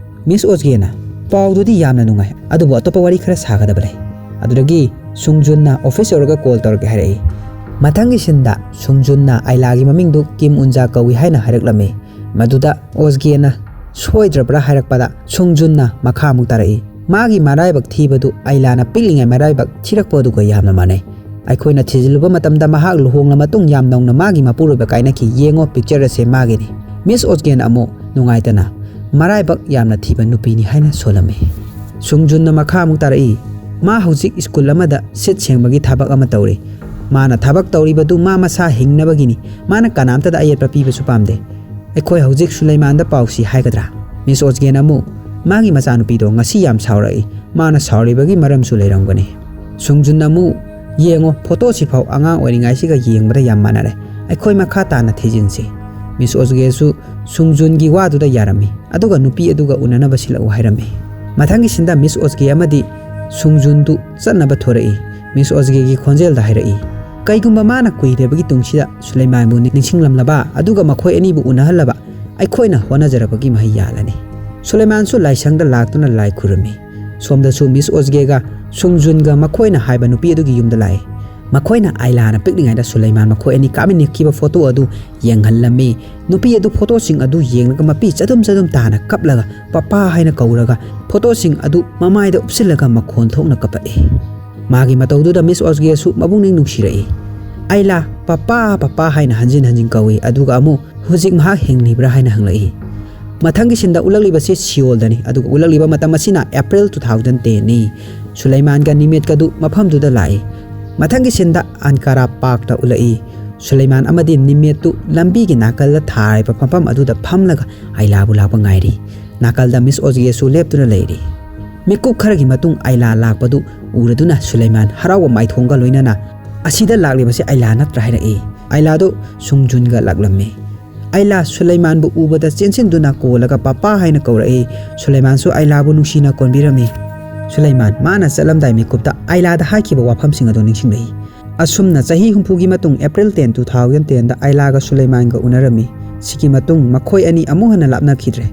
ꯃꯤꯁ ꯑꯣꯁꯒꯦꯅ, ꯄꯥꯎꯗꯨꯗꯤ ꯌꯥꯝꯅ ꯅꯨꯡꯉꯥꯏ, ꯑꯗꯨꯕꯨ ꯑꯇꯣꯞꯄ ꯋꯥꯔꯤ ꯈꯔ ꯁꯥꯒꯗꯕ ꯂꯩ꯫ ꯑꯗꯨꯗꯒꯤ ꯁꯨꯡꯖꯨꯟꯅ ꯑꯣꯐꯤꯁ ꯌꯧꯔꯒ ꯀꯣꯜ ꯇꯧꯔꯛꯀꯦ ꯍꯥꯏꯔꯛꯏ꯫ ꯃꯊꯪꯒꯤ ꯁꯤꯟꯗ ꯁꯨꯡꯖꯨꯟꯅ ꯑꯥꯏꯂꯥꯒꯤ ꯃꯃꯤꯡꯗꯨ ꯀꯤꯝ ꯎꯟꯖꯥ ꯀꯧꯏ ꯍꯥꯏꯅ ꯍꯥꯏꯔꯛꯂꯝꯃꯤ꯫ ꯃꯗꯨꯗ ꯑꯣꯁꯒꯦꯅ ꯁꯣꯏꯗ꯭ꯔꯕ꯭ꯔꯥ ꯍꯥꯏꯔꯛꯄꯗ ꯁꯨꯡꯖꯨꯟꯅ ꯃꯈꯥ ꯑꯃꯨꯛ ꯇꯥꯔꯛꯏ, ꯃꯥꯒꯤ ꯃꯔꯥꯏꯕꯛ ꯊꯤꯕꯗꯨ ꯑꯥꯏꯂꯥꯅ ꯄꯤꯛꯂꯤꯉꯩ ꯃꯔꯥꯏꯕꯛ ꯊꯤꯔꯛꯄ ꯑꯗꯨꯒ ꯌꯥꯝꯅ ꯃꯥꯟꯅꯩ꯫ ꯑꯩꯈꯣꯏꯅ ꯊꯤꯖꯤꯜꯂꯨꯕ ꯃꯇꯝꯗ ꯃꯍꯥꯛ ꯂꯨꯍꯣꯡꯂ ꯃꯇꯨꯡ ꯌꯥꯝ ꯅꯧꯅ ꯃꯥꯒꯤ ꯃꯄꯨꯔꯣꯏꯕ ꯀꯥꯏꯅꯈꯤ꯫ ꯌꯦꯡꯉꯣ, ꯄꯤꯛꯆꯔ ꯑꯁꯦ ꯃꯥꯒꯤꯅꯤ꯫ ꯃꯤꯁ ꯑꯣꯁꯒꯦꯟ ꯑꯃꯨꯛ ꯅꯨꯡꯉꯥꯏꯇꯅ, "ꯃꯔꯥꯏꯕꯛ ꯌꯥꯝꯅ ꯊꯤꯕ ꯅꯨꯄꯤꯅꯤ" ꯍꯥꯏꯅ ꯁꯣꯜꯂꯝꯃꯤ꯫ ꯁꯨꯡꯖꯨꯟꯅ ꯃꯈꯥ ꯑꯃꯨꯛ ꯇꯥꯔꯛꯏ, "ꯃꯥ ꯍꯧꯖꯤꯛ ꯁ꯭ꯀꯨꯜ ꯑꯃꯗ ꯁꯤꯠ ꯁꯦꯡꯕꯒꯤ ꯊꯕꯛ ꯑꯃ ꯇꯧꯔꯤ꯫ ꯃꯥꯅ ꯊꯕꯛ ꯇꯧꯔꯤꯕꯗꯨ ꯃꯥ ꯃꯁꯥ ꯍꯤꯡꯅꯕꯒꯤꯅꯤ꯫ ꯃꯥꯅ ꯀꯅꯥꯝꯇꯗ ꯑꯌꯦꯠꯄ ꯄꯤꯕꯁꯨ ꯄꯥꯝꯗꯦ꯫ ꯑꯩꯈꯣꯏ ꯍꯧꯖꯤꯛ ꯁꯨꯂꯩꯃꯥꯟꯗ ꯄꯥꯎꯁꯤ ꯍꯥꯏꯒꯗ꯭ꯔꯥ?" ꯃꯤꯁ ꯑꯣꯁꯒꯦꯟ ꯑꯃꯨꯛ, "ꯃꯥꯒꯤ ꯃꯆꯥꯅꯨꯄꯤꯗꯣ ꯉꯁꯤ ꯌꯥꯝ ꯁꯥꯎꯔꯛꯏ꯫ ꯃꯥꯅ ꯁꯥꯎꯔꯤꯕꯒꯤ ꯃꯔꯝꯁꯨ ꯂꯩꯔꯝꯒꯅꯤ꯫" ꯁꯨꯡꯖꯨꯟ ꯑꯃꯨꯛ, "ꯌꯦꯡꯉꯣ, ꯐꯣꯇꯣꯁꯤ ꯐꯥꯎ ꯑꯉꯥꯡ ꯑꯣꯏꯔꯤꯉꯩꯁꯤꯒ ꯌꯦꯡꯕꯗ ꯌꯥꯝ ꯃꯥꯟꯅꯔꯦ꯫ ꯑꯩꯈꯣꯏ ꯃꯈꯥ ꯇꯥꯅ ꯊꯤꯖꯤꯟꯁꯤ꯫" ꯃꯤꯁ ꯑꯣꯁꯒꯦꯁꯨ ꯁꯨꯡꯖꯨꯟꯒꯤ ꯋꯥꯗꯨꯗ ꯌꯥꯔꯝꯃꯤ, ꯑꯗꯨꯒ ꯅꯨꯄꯤ ꯑꯗꯨꯒ ꯎꯅꯅꯕ ꯁꯤꯜꯂꯛꯎ ꯍꯥꯏꯔꯝꯃꯤ꯫ ꯃꯊꯪꯒꯤ ꯁꯤꯟꯗ ꯃꯤꯁ ꯑꯣꯁꯒꯦ ꯑꯃꯗꯤ ꯁꯨꯡꯖꯨꯟꯗꯨ ꯆꯠꯅꯕ ꯊꯣꯔꯛꯏ꯫ ꯃꯤꯁ ꯑꯣꯁꯒꯦꯒꯤ ꯈꯣꯟꯖꯦꯜꯗ ꯍꯥꯏꯔꯛꯏ, "ꯀꯩꯒꯨꯝꯕ ꯃꯥꯅ ꯀꯨꯏꯗꯕꯒꯤ ꯇꯨꯡꯁꯤꯗ ꯁꯨꯂꯩꯃꯥꯟꯕꯨ ꯅꯤꯡꯁꯤꯡꯂꯝꯂꯕ, ꯑꯗꯨꯒ ꯃꯈꯣꯏ ꯑꯅꯤꯕꯨ ꯎꯅꯍꯜꯂꯕ, ꯑꯩꯈꯣꯏꯅ ꯍꯣꯠꯅꯖꯔꯕꯒꯤ ꯃꯍꯩ ꯌꯥꯜꯂꯅꯤ꯫" ꯁꯨꯂꯩꯃꯥꯟꯁꯨ ꯂꯥꯏꯁꯪꯗ ꯂꯥꯛꯇꯨꯅ ꯂꯥꯏ ꯈꯨꯔꯨꯝꯃꯤ꯫ ꯁꯣꯝꯗꯁꯨ ꯃꯤꯁ ꯑꯣꯁꯒꯦꯒ ꯁꯨꯡꯖꯨꯟꯒ ꯃꯈꯣꯏꯅ ꯍꯥꯏꯕ ꯅꯨꯄꯤ ꯑꯗꯨꯒꯤ ꯌꯨꯝꯗ ꯂꯥꯛꯏ꯫ ꯃꯈꯣꯏꯅ ꯑꯥꯏꯂꯥꯅ ꯄꯤꯛꯂꯤꯉꯩꯗ ꯁꯨꯂꯩꯃꯥꯟ ꯃꯈꯣꯏ ꯑꯅꯤ ꯀꯥꯃꯤꯟꯅꯈꯤꯕ ꯐꯣꯇꯣ ꯑꯗꯨ ꯌꯦꯡꯍꯜꯂꯝꯃꯤ꯫ ꯅꯨꯄꯤ ꯑꯗꯨ ꯐꯣꯇꯣꯁꯤꯡ ꯑꯗꯨ ꯌꯦꯡꯂꯒ ꯃꯄꯤ ꯆꯗꯨꯝ ꯆꯗꯨꯝ ꯇꯥꯅ ꯀꯞꯂꯒ "ꯄꯄꯥ" ꯍꯥꯏꯅ ꯀꯧꯔꯒ ꯐꯣꯇꯣꯁꯤꯡ ꯑꯗꯨ ꯃꯃꯥꯏꯗ ꯎꯞꯁꯤꯜꯂꯒ ꯃꯈꯣꯟ ꯊꯣꯛꯅ ꯀꯞꯂꯛꯏ꯫ ꯃꯥꯒꯤ ꯃꯇꯧꯗꯨꯗ ꯃꯤꯁ ꯑꯣꯁꯒꯦꯁꯨ ꯃꯕꯨꯛꯅꯤꯡ ꯅꯨꯡꯁꯤꯔꯛꯏ꯫ "ꯑꯥꯏꯂꯥ, ꯄꯄꯥ, ꯄꯄꯥ" ꯍꯥꯏꯅ ꯍꯟꯖꯤꯟ ꯍꯟꯖꯤꯟ ꯀꯧꯏ, ꯑꯗꯨꯒ ꯑꯃꯨꯛ "ꯍꯧꯖꯤꯛ ꯃꯍꯥꯛ ꯍꯤꯡꯂꯤꯕ꯭ꯔꯥ?" ꯍꯥꯏꯅ ꯍꯪꯂꯛꯏ꯫ ꯃꯊꯪꯒꯤ ꯁꯤꯟꯗ ꯎꯠꯂꯛꯂꯤꯕꯁꯤ ꯁꯤꯑꯣꯜꯗꯅꯤ, ꯑꯗꯨꯒ ꯎꯠꯂꯛꯂꯤꯕ ꯃꯇꯝ ꯑꯁꯤꯅ ꯑꯦꯄ꯭ꯔꯤꯜ two thousand ten ꯅꯤ꯫ ꯁꯨꯂꯩꯃꯥꯟꯒ ꯅꯤꯃꯦꯠꯀꯗꯨ ꯃꯐꯝꯗꯨꯗ ꯂꯥꯛꯏ꯫ ꯃꯊꯪꯒꯤ ꯁꯤꯟꯗ ꯑꯟꯀꯥꯔꯥ ꯄꯥꯔꯛꯇ ꯎꯠꯂꯛꯏ꯫ ꯁꯨꯂꯩꯃꯥꯟ ꯑꯃꯗꯤ ꯅꯤꯃꯦꯠꯇꯨ ꯂꯝꯕꯤꯒꯤ ꯅꯥꯀꯜꯗ ꯊꯥꯔꯤꯕ ꯃꯐꯝ ꯑꯗꯨꯗ ꯐꯝꯂꯒ ꯑꯥꯏꯂꯥꯕꯨ ꯂꯥꯛꯄ ꯉꯥꯏꯔꯤ꯫ ꯅꯥꯀꯜꯗ ꯃꯤꯁ ꯑꯣꯖꯤꯌꯦꯁꯨ ꯂꯦꯞꯇꯨꯅ ꯂꯩꯔꯤ꯫ ꯃꯤꯀꯨꯞ ꯈꯔꯒꯤ ꯃꯇꯨꯡ ꯑꯥꯏꯂꯥ ꯂꯥꯛꯄꯗꯨ ꯎꯔꯗꯨꯅ ꯁꯨꯂꯩꯃꯥꯟ ꯍꯔꯥꯎꯕ ꯃꯥꯏꯊꯣꯡꯒ ꯂꯣꯏꯅꯅ, "ꯑꯁꯤꯗ ꯂꯥꯛꯂꯤꯕꯁꯤ ꯑꯥꯏꯂꯥ ꯅꯠꯇ꯭ꯔꯥ?" ꯍꯥꯏꯔꯛꯏ꯫ ꯑꯥꯏꯂꯥꯗꯨ ꯁꯨꯡꯖꯨꯟꯒ ꯂꯥꯛꯂꯝꯃꯤ꯫ ꯑꯥꯏꯂꯥ ꯁꯨꯂꯩꯃꯥꯟꯕꯨ ꯎꯕꯗ ꯆꯦꯟꯁꯤꯟꯗꯨꯅ ꯀꯣꯜꯂꯒ "ꯄꯄꯥ" ꯍꯥꯏꯅ ꯀꯧꯔꯛꯏ꯫ ꯁꯨꯂꯩꯃꯥꯟꯁꯨ ꯑꯥꯏꯂꯥꯕꯨ ꯅꯨꯡꯁꯤꯅ ꯀꯣꯟꯕꯤꯔꯝꯃꯤ꯫ ꯁꯨꯂꯩꯃꯥꯟ ꯃꯥꯅ ꯆꯠꯂꯝꯗꯥꯏ ꯃꯤꯀꯨꯞꯇ ꯑꯥꯏꯂꯥꯗ ꯍꯥꯏꯈꯤꯕ ꯋꯥꯐꯝꯁꯤꯡ ꯑꯗꯨ ꯅꯤꯡꯁꯤꯡꯂꯛꯏ꯫ ꯑꯁꯨꯝꯅ ꯆꯍꯤ ꯍꯨꯝꯐꯨꯒꯤ ꯃꯇꯨꯡ April ten, two thousand ten ꯗ ꯑꯥꯏꯂꯥꯒ ꯁꯨꯂꯩꯃꯥꯟꯒ ꯎꯅꯔꯝꯃꯤ꯫ ꯁꯤꯒꯤ ꯃꯇꯨꯡ ꯃꯈꯣꯏ ꯑꯅꯤ ꯑꯃꯨꯛ ꯍꯟꯅ ꯂꯥꯞꯅꯈꯤꯗ꯭ꯔꯦ꯫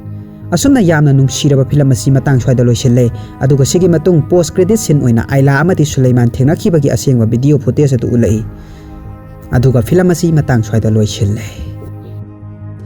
ꯑꯁꯨꯝꯅ ꯌꯥꯝꯅ ꯅꯨꯡꯁꯤꯔꯕ ꯐꯤꯂꯝ ꯑꯁꯤ ꯃꯇꯥꯡ ꯁ꯭ꯋꯥꯏꯗ ꯂꯣꯏꯁꯤꯜꯂꯦ꯫ ꯑꯗꯨꯒ ꯁꯤꯒꯤ ꯃꯇꯨꯡ post credit scene ꯑꯣꯏꯅ ꯑꯥꯏꯂꯥ ꯑꯃꯗꯤ ꯁꯨꯂꯩꯃꯥꯟ ꯊꯦꯡꯅꯈꯤꯕꯒꯤ ꯑꯁꯦꯡꯕ video footage ꯑꯗꯨ ꯎꯠꯂꯛꯏ꯫ ꯑꯗꯨꯒ ꯐꯤꯂꯝ ꯑꯁꯤ ꯃꯇꯥꯡ ꯁ꯭ꯋꯥꯏꯗ ꯂꯣꯏꯁꯤꯜꯂꯦ꯫